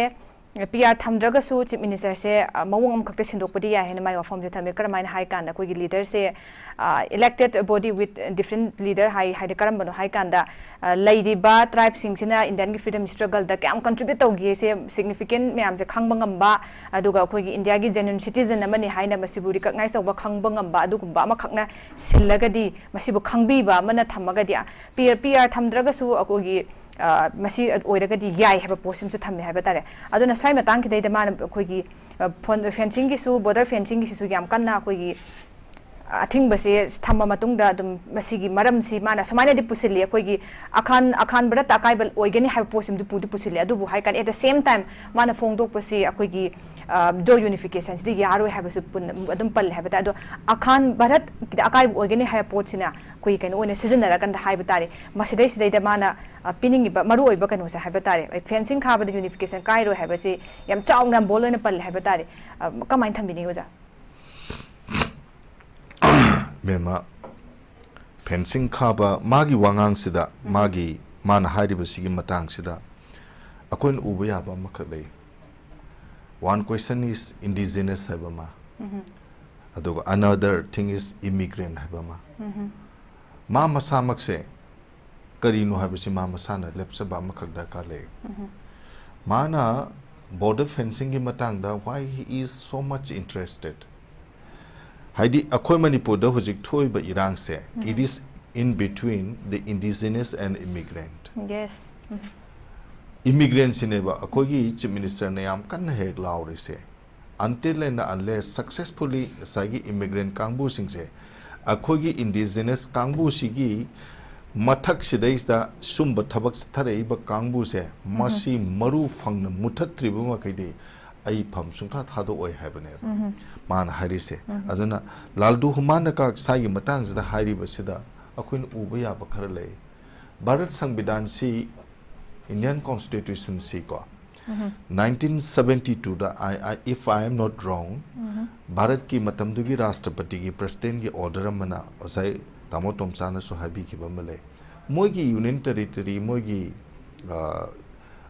PR ꯊꯝꯗ꯭ꯔꯒꯁꯨ Chief Ministerꯁꯦ, ꯑ, ꯃꯑꯣꯡ ꯑꯃꯈꯛꯇ ꯁꯤꯟꯗꯣꯛꯄꯗꯤ ꯌꯥꯏ ꯍꯥꯏꯅ ꯃꯥꯏ ꯋꯥꯐꯝꯁꯦ ꯊꯝꯃꯦ꯫ ꯀꯔꯝꯍꯥꯏꯅ ꯍꯥꯏ ꯀꯥꯟꯗ ꯑꯩꯈꯣꯏꯒꯤ leaderꯁꯦ, ꯑ, elected body with different leader ꯍꯥꯏ, ꯍꯥꯏꯗꯤ ꯀꯔꯝꯕꯅꯣ ꯍꯥꯏ ꯀꯥꯟꯗ, ꯑ, ꯂꯩꯔꯤꯕ tribeꯁꯤꯡꯁꯤꯅ Indianꯒꯤ freedom struggleꯗ ꯀꯌꯥꯝ contribute ꯇꯧꯒꯦꯁꯦ significant ꯃꯌꯥꯝꯁꯦ ꯈꯪꯕ ꯉꯝꯕ, ꯑꯗꯨꯒ ꯑꯩꯈꯣꯏꯒꯤ Indiaꯒꯤ genuine citizen ꯑꯃꯅꯤ ꯍꯥꯏꯅ ꯃꯁꯤꯕꯨ recognize ꯇꯧꯕ ꯈꯪꯕ ꯉꯝꯕ ꯑꯗꯨꯒꯨꯝꯕ ꯑꯃꯈꯛꯅ ꯁꯤꯜꯂꯒꯗꯤ, ꯃꯁꯤꯕꯨ ꯈꯪꯕꯤꯕ ꯑꯃꯅ ꯊꯝꯃꯒꯗꯤ, PR, PR ꯊꯝꯗ꯭ꯔꯒꯁꯨ ꯑꯩꯈꯣꯏꯒꯤ, ꯑ, ꯃꯁꯤ ꯑꯣꯏꯔꯒꯗꯤ ꯌꯥꯏ ꯍꯥꯏꯕ ꯄꯣꯠꯁꯤꯃꯁꯨ ꯊꯝꯃꯦ ꯍꯥꯏꯕ ꯇꯥꯔꯦ꯫ ꯑꯗꯨꯅ ꯁ꯭ꯋꯥꯏ ꯃꯇꯥꯡꯁꯤꯗꯩꯗ ꯃꯥꯅ ꯑꯩꯈꯣꯏꯒꯤ, ꯑ, ꯐꯣꯟ-, fencingꯒꯤꯁꯨ, border fencingꯒꯤꯁꯤꯁꯨ ꯌꯥꯝ ꯀꯟꯅ ꯑꯩꯈꯣꯏꯒꯤ ꯑꯊꯤꯡꯕꯁꯦ ꯊꯝꯃ ꯃꯇꯨꯡꯗ ꯑꯗꯨꯝ ꯃꯁꯤꯒꯤ ꯃꯔꯝꯁꯤ ꯃꯥꯅ ꯁꯨꯃꯥꯏꯅꯗꯤ ꯄꯨꯁꯤꯜꯂꯤ, ꯑꯩꯈꯣꯏꯒꯤ ꯑꯈꯥꯟ, ꯑꯈꯥꯟ ꯚꯥꯔꯠꯇ ꯑꯀꯥꯏꯕ ꯑꯣꯏꯒꯅꯤ ꯍꯥꯏꯕ ꯄꯣꯠꯁꯤꯃꯗꯤ ꯄꯨꯗꯤ ꯄꯨꯁꯤꯜꯂꯤ꯫ ꯑꯗꯨꯕꯨ ꯍꯥꯏ ꯀꯥꯟꯗ at the same time ꯃꯥꯅ ꯐꯣꯡꯗꯣꯛꯄꯁꯤ ꯑꯩꯈꯣꯏꯒꯤ, ꯑ, ꯖꯧ unificationꯁꯤꯗꯤ ꯌꯥꯔꯣꯏ ꯍꯥꯏꯕꯁꯨ ꯄꯨꯟꯅ ꯑꯗꯨꯝ ꯄꯜꯂꯦ ꯍꯥꯏꯕ ꯇꯥꯏ꯫ ꯑꯗꯣ ꯑꯈꯥꯟ ꯚꯥꯔꯠꯀꯤꯗ ꯑꯀꯥꯏꯕ ꯑꯣꯏꯒꯅꯤ ꯍꯥꯏꯕ ꯄꯣꯠꯁꯤꯅ ꯑꯩꯈꯣꯏꯒꯤ ꯀꯩꯅꯣ ꯑꯣꯏꯅ ꯁꯤꯖꯤꯟꯅꯔꯀꯥꯟꯗ ꯍꯥꯏꯕ ꯇꯥꯔꯦ꯫ ꯃꯁꯤꯗꯩꯁꯤꯗꯩꯗ ꯃꯥꯅ, ꯑ, ꯄꯤꯅꯤꯡꯉꯤꯕ ꯃꯔꯨꯑꯣꯏꯕ ꯀꯩꯅꯣꯁꯦ ꯍꯥꯏꯕ ꯇꯥꯔꯦ, fencing ꯈꯥꯕꯗ unification ꯀꯥꯏꯔꯣꯏ ꯍꯥꯏꯕꯁꯤ ꯌꯥꯝ ꯆꯥꯎꯅ, ꯌꯥꯝ bold ꯑꯣꯏꯅ ꯄꯜꯂꯦ ꯍꯥꯏꯕ ꯇꯥꯔꯦ꯫ ꯑ, ꯀꯃꯥꯏꯅ ꯊꯝꯕꯤꯅꯤꯡꯉꯤ ꯑꯣꯖꯥ? ꯃꯦꯝꯃ, fencing ꯈꯥꯕ ꯃꯥꯒꯤ ꯋꯥꯉꯥꯡꯁꯤꯗ, ꯎꯝ꯫ ꯃꯥꯒꯤ, ꯃꯥꯅ ꯍꯥꯏꯔꯤꯕꯁꯤꯒꯤ ꯃꯇꯥꯡꯁꯤꯗ ꯑꯩꯈꯣꯏꯅ ꯎꯕ ꯌꯥꯕ ꯑꯃꯈꯛ ꯂꯩ꯫ One question is indigenous ꯍꯥꯏꯕ ꯑꯃ, ꯑꯗꯨꯒ another thing is immigrant ꯍꯥꯏꯕ ꯑꯃ꯫ ꯃꯥ ꯃꯁꯥꯃꯛꯁꯦ ꯀꯔꯤꯅꯣ ꯍꯥꯏꯕꯁꯤ ꯃꯥ ꯃꯁꯥꯅ ꯂꯦꯞꯆꯕ ꯑꯃꯈꯛ ꯗꯔꯀꯥꯔ ꯂꯩ꯫ ꯃꯥꯅ border fencingꯒꯤ ꯃꯇꯥꯡꯗ why he is so much interested? ꯍꯥꯏꯗꯤ ꯑꯩꯈꯣꯏ ꯃꯅꯤꯄꯨꯔꯗ ꯍꯧꯖꯤꯛ ꯊꯣꯛꯏꯕ ꯏꯔꯥꯡꯁꯦ, it is in between the indigenous and immigrant. Yes. Immigrantꯁꯤꯅꯦꯕ ꯑꯩꯈꯣꯏꯒꯤ Chief Ministerꯅ ꯌꯥꯝ ꯀꯟꯅ ꯍꯦꯛ ꯂꯥꯎꯔꯤꯁꯦ꯫ Until and unless successfully ꯉꯁꯥꯏꯒꯤ immigrant ꯀꯥꯡꯕꯨꯁꯤꯡꯁꯦ ꯑꯩꯈꯣꯏꯒꯤ indigenous ꯀꯥꯡꯕꯨꯁꯤꯒꯤ ꯃꯊꯛꯁꯤꯗꯩꯁꯤꯗ ꯁꯨꯝꯕ ꯊꯕꯛ ꯆꯠꯊꯔꯛꯏꯕ ꯀꯥꯡꯕꯨꯁꯦ, ꯃꯁꯤ ꯃꯔꯨ ꯐꯪꯅ ꯃꯨꯊꯠꯇ꯭ꯔꯤꯕ ꯃꯈꯩꯗꯤ ꯑꯩ ꯐꯝ ꯁꯨꯡꯊꯥ ꯊꯥꯗꯣꯛꯑꯣꯏ ꯍꯥꯏꯕꯅꯦꯕ ꯃꯥꯅ ꯍꯥꯏꯔꯤꯁꯦ꯫ ꯑꯗꯨꯅ ꯂꯥꯜꯗꯨ ꯍꯨꯃꯥꯟꯅ ꯀꯥꯛꯁꯥꯏꯒꯤ ꯃꯇꯥꯡꯁꯤꯗ ꯍꯥꯏꯔꯤꯕꯁꯤꯗ ꯑꯩꯈꯣꯏꯅ ꯎꯕ ꯌꯥꯕ ꯈꯔ ꯂꯩ꯫ ꯚꯥꯔꯠ ꯁꯪꯕꯤꯙꯥꯟꯁꯤ, Indian Constitutionꯁꯤ ꯀꯣ, nineteen seventy twoꯗ, I, I, if I am not wrong, ꯚꯥꯔꯠꯀꯤ ꯃꯇꯝꯗꯨꯒꯤ ꯔꯥꯁꯇ꯭ꯔꯄꯇꯤꯒꯤ presidentꯀꯤ order ꯑꯃꯅ, ꯉꯁꯥꯏ ꯇꯥꯃꯣ ꯇꯣꯝꯆꯥꯅꯁꯨ ꯍꯥꯏꯕꯤꯈꯤꯕ ꯑꯃ ꯂꯩ, ꯃꯣꯏꯒꯤ union territory, ꯃꯣꯏꯒꯤ, ꯑ,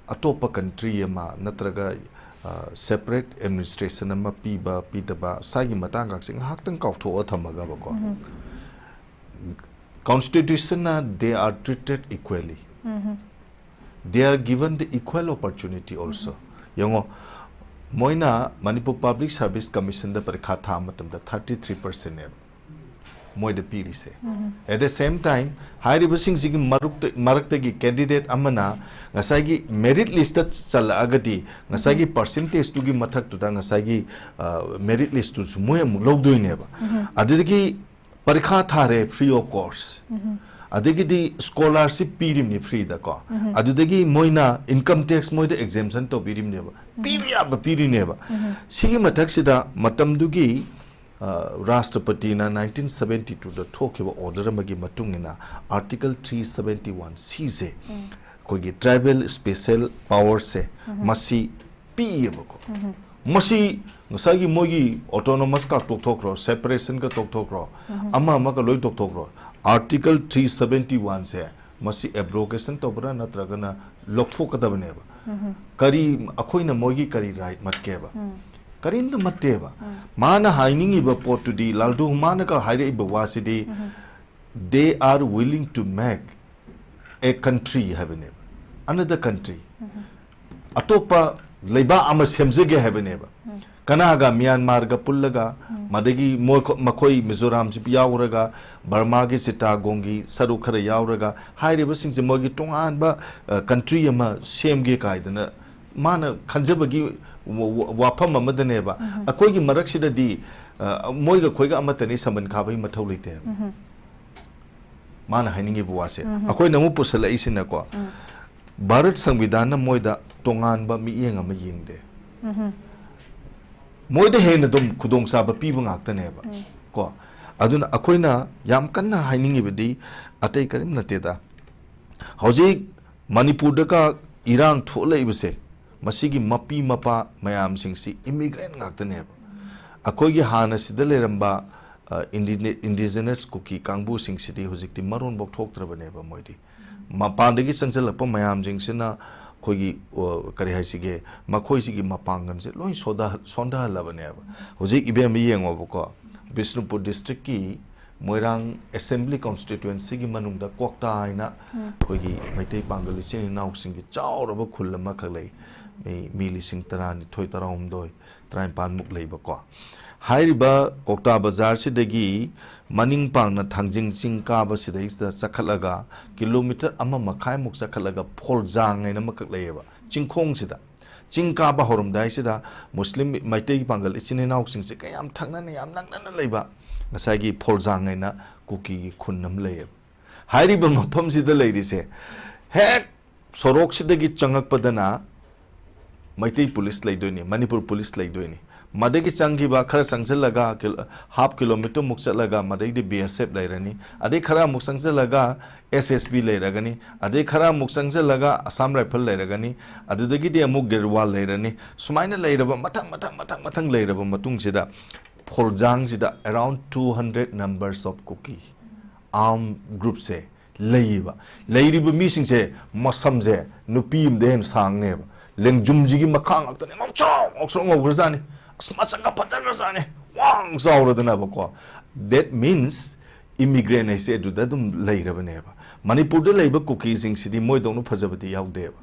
ꯑꯇꯣꯞꯄ country ꯑꯃ ꯅꯠꯇ꯭ꯔꯒ, ꯑ, separate administration ꯑꯃ ꯄꯤꯕ ꯄꯤꯗꯕ ꯁ꯭ꯋꯥꯏꯒꯤ ꯃꯇꯥꯡꯒꯁꯦ ꯉꯥꯏꯍꯥꯛꯇꯪ ꯀꯥꯎꯊꯣꯛꯑ ꯊꯝꯃꯒꯕꯀꯣ, Constitutionꯅ they are treated equally, they are given the equal opportunity also. ꯌꯦꯡꯉꯣ, ꯃꯣꯏꯅ Manipur Public Service Commissionꯗ ꯄꯔꯤꯈꯥ ꯊꯥꯕ ꯃꯇꯝꯗ thirty three percentꯅꯦꯕ ꯃꯣꯏꯗ ꯄꯤꯔꯤꯁꯦ꯫ At the same time, ꯍꯥꯏꯔꯤꯕꯁꯤꯡꯁꯤꯒꯤ ꯃꯔꯛꯇ, ꯃꯔꯛꯇꯒꯤ candidate ꯑꯃꯅ ꯉꯁꯥꯏꯒꯤ merit listꯇ ꯆꯜꯂꯛꯑꯒꯗꯤ, ꯉꯁꯥꯏꯒꯤ percentageꯇꯨꯒꯤ ꯃꯊꯛꯇꯨꯗ ꯉꯁꯥꯏꯒꯤ, ꯑ, merit listꯇꯨꯁꯨ ꯃꯣꯏ ꯑꯃꯨꯛ ꯂꯧꯗꯣꯏꯅꯦꯕ꯫ ꯑꯗꯨꯗꯒꯤ ꯄꯔꯤꯈꯥ ꯊꯥꯔꯦ free of cost, ꯑꯗꯒꯤꯗꯤ scholarship ꯄꯤꯔꯤꯕꯅꯤ freeꯗ ꯀꯣ, ꯑꯗꯨꯗꯒꯤ ꯃꯣꯏꯅ income tax ꯃꯣꯏꯗ exemption ꯇꯧꯕꯤꯔꯤꯕꯅꯦꯕ, ꯄꯤꯕ ꯌꯥꯕ ꯄꯤꯔꯤꯅꯦꯕ꯫ ꯁꯤꯒꯤ ꯃꯊꯛꯁꯤꯗ ꯃꯇꯝꯗꯨꯒꯤ, ꯑ, ꯔꯥꯁꯇ꯭ꯔꯄꯇꯤꯅ nineteen seventy twoꯗ ꯊꯣꯛꯈꯤꯕ order ꯑꯃꯒꯤ ꯃꯇꯨꯡ ꯏꯟꯅ Article three seventy one Cꯁꯦ, ꯑꯩꯈꯣꯏꯒꯤ tribal special powerꯁꯦ, ꯃꯁꯤ ꯄꯤꯌꯦꯕꯀꯣ꯫ ꯃꯁꯤ ꯉꯁꯥꯏꯒꯤ ꯃꯣꯏꯒꯤ autonomousꯀ ꯇꯣꯛꯊꯣꯛꯈ꯭ꯔꯣ, separationꯒ ꯇꯣꯛꯊꯣꯛꯈ꯭ꯔꯣ, ꯑꯃ ꯑꯃꯒ ꯂꯣꯏ ꯇꯣꯛꯊꯣꯛꯈ꯭ꯔꯣ, Article three seventy oneꯁꯦ ꯃꯁꯤ abrogation ꯇꯧꯕ꯭ꯔꯥ ꯅꯠꯇ꯭ꯔꯒꯅ ꯂꯧꯊꯣꯛꯀꯗꯕꯅꯦꯕ꯫ ꯀꯔꯤ, ꯑꯩꯈꯣꯏꯅ ꯃꯣꯏꯒꯤ ꯀꯔꯤ ꯔꯥꯏꯠ ꯃꯠꯀꯦꯕ? ꯀꯔꯤꯝꯇ ꯃꯠꯇꯦꯕ꯫ ꯃꯥꯅ ꯍꯥꯏꯅꯤꯡꯉꯤꯕ ꯄꯣꯠꯇꯨꯗꯤ, ꯂꯥꯜꯗꯨ ꯍꯨꯃꯥꯅꯒ ꯍꯥꯏꯔꯛꯏꯕ ꯋꯥꯁꯤꯗꯤ, "They are willing to make a country" ꯍꯥꯏꯕꯅꯦꯕ, "another country", ꯑꯇꯣꯞꯄ ꯂꯩꯕꯥꯛ ꯑꯃ ꯁꯦꯝꯖꯒꯦ ꯍꯥꯏꯕꯅꯦꯕ꯫ ꯀꯅꯥꯒ? ꯃ꯭ꯌꯥꯟꯃꯥꯔꯒ ꯄꯨꯜꯂꯒ, ꯃꯗꯒꯤ ꯃꯣꯏ-, ꯃꯈꯣꯏ ꯃꯤꯖꯣꯔꯥꯝꯁꯤ ꯌꯥꯎꯔꯒ, ꯕꯔꯃꯥꯒꯤ ꯆꯤꯇꯥꯒꯣꯡꯒꯤ ꯁꯔꯨꯛ ꯈꯔ ꯌꯥꯎꯔꯒ, ꯍꯥꯏꯔꯤꯕꯁꯤꯡꯁꯦ ꯃꯣꯏꯒꯤ ꯇꯣꯉꯥꯟꯕ, ꯑ, ꯀꯟꯇ꯭ꯔꯤ ꯑꯃ ꯁꯦꯝꯒꯦ ꯀꯥꯏꯗꯅ ꯃꯥꯅ ꯈꯟꯖꯕꯒꯤ ꯋ-, ꯋ-, ꯋꯥꯐꯝ ꯑꯃꯗꯅꯦꯕ꯫ ꯑꯩꯈꯣꯏꯒꯤ ꯃꯔꯛꯁꯤꯗꯗꯤ, ꯑ, ꯃꯣꯏꯒ ꯑꯩꯈꯣꯏꯒ ꯑꯃꯠꯇꯅꯤ, ꯁꯃꯟ ꯈꯥꯕꯒꯤ ꯃꯊꯧ ꯂꯩꯇꯦ ꯍꯥꯏꯕ꯫ ꯃꯥꯅ ꯍꯥꯏꯅꯤꯡꯉꯤꯕ ꯋꯥꯁꯦ꯫ ꯑꯩꯈꯣꯏꯅ ꯑꯃꯨꯛ ꯄꯨꯁꯜꯂꯛꯏꯁꯤꯅꯀꯣ, ꯚꯥꯔꯠ ꯁꯪꯕꯤꯙꯥꯟꯅ ꯃꯣꯏꯗ ꯇꯣꯉꯥꯟꯕ ꯃꯤꯠꯌꯦꯡ ꯑꯃ ꯌꯦꯡꯗꯦ꯫ ꯃꯣꯏꯗ ꯍꯦꯟꯅ ꯑꯗꯨꯝ ꯈꯨꯗꯣꯡꯆꯥꯕ ꯄꯤꯕ ꯉꯥꯛꯇꯅꯦꯕ꯫ ꯀꯣ? ꯑꯗꯨꯅ ꯑꯩꯈꯣꯏꯅ ꯌꯥꯝ ꯀꯟꯅ ꯍꯥꯏꯅꯤꯡꯉꯤꯕꯗꯤ ꯑꯇꯩ ꯀꯔꯤꯝ ꯅꯠꯇꯦꯗ꯫ ꯍꯧꯖꯤꯛ ꯃꯅꯤꯄꯨꯔꯗꯒ ꯏꯔꯥꯡ ꯊꯣꯛꯂꯛꯏꯕꯁꯦ, ꯃꯁꯤꯒꯤ ꯃꯄꯤ ꯃꯄꯥ ꯃꯌꯥꯝꯁꯤꯡꯁꯤ ꯏꯃꯤꯒ꯭ꯔꯦꯟ ꯉꯥꯛꯇꯅꯦꯕ꯫ ꯑꯩꯈꯣꯏꯒꯤ ꯍꯥꯟꯅ ꯁꯤꯗ ꯂꯩꯔꯝꯕ, ꯑ, ꯏꯟꯗꯤꯅꯦ-, ꯏꯟꯗꯤꯖꯤꯅꯁ ꯀꯨꯀꯤ ꯀꯥꯡꯕꯨꯁꯤꯡꯁꯤꯗꯤ ꯍꯧꯖꯤꯛꯇꯤ ꯃꯔꯣꯟꯐꯧ ꯊꯣꯛꯇ꯭ꯔꯕꯅꯦꯕ ꯃꯣꯏꯗꯤ꯫ ꯃꯄꯥꯟꯗꯒꯤ ꯆꯪꯁꯤꯜꯂꯛꯄ ꯃꯌꯥꯝꯁꯤꯡꯁꯤꯅ ꯑꯩꯈꯣꯏꯒꯤ, ꯑ, ꯀꯔꯤ ꯍꯥꯏꯁꯤꯒꯦ, ꯃꯈꯣꯏꯁꯤꯒꯤ ꯃꯄꯥꯡꯒꯜꯁꯦ ꯂꯣꯏ ꯁꯣꯗ-, ꯁꯣꯟꯊꯍꯜꯂꯕꯅꯦꯕ꯫ ꯍꯧꯖꯤꯛ ꯏꯕꯦꯝꯃ ꯌꯦꯡꯉꯣꯕꯀꯣ, ꯕꯤꯁꯅꯨꯄꯨꯔ ꯗꯤꯁꯇ꯭ꯔꯤꯛꯀꯤ ꯃꯣꯏꯔꯥꯡ ꯑꯦꯁꯦꯝꯕ꯭ꯂꯤ ꯀꯣꯟꯁꯇꯤꯇ꯭ꯋꯦꯟꯁꯤꯒꯤ ꯃꯅꯨꯡꯗ ꯀ꯭ꯋꯥꯛꯇꯥ ꯍꯥꯏꯅ ꯑꯩꯈꯣꯏꯒꯤ ꯃꯩꯇꯩ ꯄꯥꯡꯒꯜ ꯏꯆꯤꯟ ꯏꯅꯥꯎꯁꯤꯡꯒꯤ ꯆꯥꯎꯔꯕ ꯈꯨꯜ ꯑꯃꯈꯛ ꯂꯩ꯫ ꯃꯤ, ꯃꯤ ꯂꯤꯁꯤꯡ ꯇꯔꯥꯅꯤꯊꯣꯏ, ꯇꯔꯥꯍꯨꯝꯗꯣꯏ, ꯇꯔꯥꯅꯤꯄꯥꯟꯃꯨꯛ ꯂꯩꯕꯀꯣ꯫ ꯍꯥꯏꯔꯤꯕ ꯀ꯭ꯋꯥꯛꯇꯥ ꯕꯖꯥꯔꯁꯤꯗꯒꯤ ꯃꯅꯤꯡ ꯄꯥꯡꯅ ꯊꯥꯡꯖꯤꯡ ꯆꯤꯡ ꯀꯥꯕ ꯁꯤꯗꯩꯁꯤꯗ ꯆꯠꯈꯠꯂꯒ ꯀꯤꯂꯣꯃꯤꯇꯔ ꯑꯃ ꯃꯈꯥꯏꯃꯨꯛ ꯆꯠꯈꯠꯂꯒ ꯐꯣꯜꯖꯥꯡ ꯍꯥꯏꯅ ꯑꯃꯈꯛ ꯂꯩꯌꯦꯕ꯫ ꯆꯤꯡꯈꯣꯡꯁꯤꯗ, ꯆꯤꯡ ꯀꯥꯕ ꯍꯧꯔꯝꯗꯥꯏꯁꯤꯗ ꯃꯨꯁꯂꯤꯝ ꯃꯩꯇꯩ ꯄꯥꯡꯒꯜ ꯏꯆꯤꯟ ꯏꯅꯥꯎꯁꯤꯡꯁꯦ ꯀꯌꯥꯝ ꯊꯪꯅꯅ, ꯌꯥꯝ ꯅꯛꯅꯅ ꯂꯩꯕ ꯉꯁꯥꯏꯒꯤ ꯐꯣꯜꯖꯥꯡ ꯍꯥꯏꯅ ꯀꯨꯀꯤꯒꯤ ꯈꯨꯟ ꯑꯃ ꯂꯩꯌꯦꯕ꯫ ꯍꯥꯏꯔꯤꯕ ꯃꯐꯝꯁꯤꯗ ꯂꯩꯔꯤꯁꯦ, ꯍꯦꯛ ꯁꯣꯔꯣꯛꯁꯤꯗꯒꯤ ꯆꯪꯉꯛꯄꯗꯅ ꯃꯩꯇꯩ ꯄꯨꯂꯤꯁ ꯂꯩꯗꯣꯏꯅꯤ, ꯃꯅꯤꯄꯨꯔ ꯄꯨꯂꯤꯁ ꯂꯩꯗꯣꯏꯅꯤ꯫ ꯃꯗꯒꯤ ꯆꯪꯈꯤꯕ ꯈꯔ ꯆꯪꯁꯤꯜꯂꯒ ꯀꯤꯂꯣ-, ꯍꯥꯐ ꯀꯤꯂꯣꯃꯤꯇꯔꯃꯨꯛ ꯆꯠꯂꯒ ꯃꯗꯩꯗꯤ ꯕꯤ ꯑꯦꯁ ꯑꯦꯐ ꯂꯩꯔꯅꯤ꯫ ꯑꯗꯩ ꯈꯔ ꯑꯃꯨꯛ ꯆꯪꯁꯤꯜꯂꯒ ꯑꯦꯁ ꯑꯦꯁ ꯕꯤ ꯂꯩꯔꯒꯅꯤ꯫ ꯑꯗꯩ ꯈꯔ ꯑꯃꯨꯛ ꯆꯪꯁꯤꯜꯂꯒ ꯑꯁꯥꯝ ꯔꯥꯏꯐꯜ ꯂꯩꯔꯒꯅꯤ꯫ ꯑꯗꯨꯗꯒꯤꯗꯤ ꯑꯃꯨꯛ ꯒꯤꯔꯋꯥꯜ ꯂꯩꯔꯅꯤ꯫ ꯁꯨꯃꯥꯏꯅ ꯂꯩꯔꯕ ꯃꯊꯪ, ꯃꯊꯪ, ꯃꯊꯪ, ꯃꯊꯪ ꯂꯩꯔꯕ ꯃꯇꯨꯡꯁꯤꯗ ꯐꯣꯜꯖꯥꯡꯁꯤꯗ around two hundred numbers of Kuki armed groupꯁꯦ ꯂꯩꯌꯦꯕ꯫ ꯂꯩꯔꯤꯕ ꯃꯤꯁꯤꯡꯁꯦ ꯃꯁꯝꯁꯦ ꯅꯨꯄꯤ ꯑꯃꯗ ꯍꯦꯟꯅ ꯁꯥꯡꯅꯦꯕ꯫ ꯂꯦꯡꯖꯨꯝꯁꯤꯒꯤ ꯃꯈꯥ ꯉꯥꯛꯇꯅꯦ, ꯉꯧꯁ꯭ꯔꯣꯛ ꯉꯧꯁ꯭ꯔꯣꯛ ꯉꯧꯈ꯭ꯔꯖꯥꯠꯅꯤ꯫ ꯑꯁ, ꯃꯁꯛꯀ ꯐꯖꯈ꯭ꯔꯖꯥꯠꯅꯤ, ꯋꯥꯡ ꯆꯥꯎꯔꯗꯅꯕꯀꯣ꯫ That means immigrant ꯍꯥꯏꯁꯦ ꯑꯗꯨꯗ ꯑꯗꯨꯝ ꯂꯩꯔꯕꯅꯦꯕ꯫ ꯃꯅꯤꯄꯨꯔꯗ ꯂꯩꯕ ꯀꯨꯀꯤꯁꯤꯡꯁꯤꯗꯤ ꯃꯣꯏꯗꯧꯅ ꯐꯖꯕꯗꯤ ꯌꯥꯎꯗꯦꯕ꯫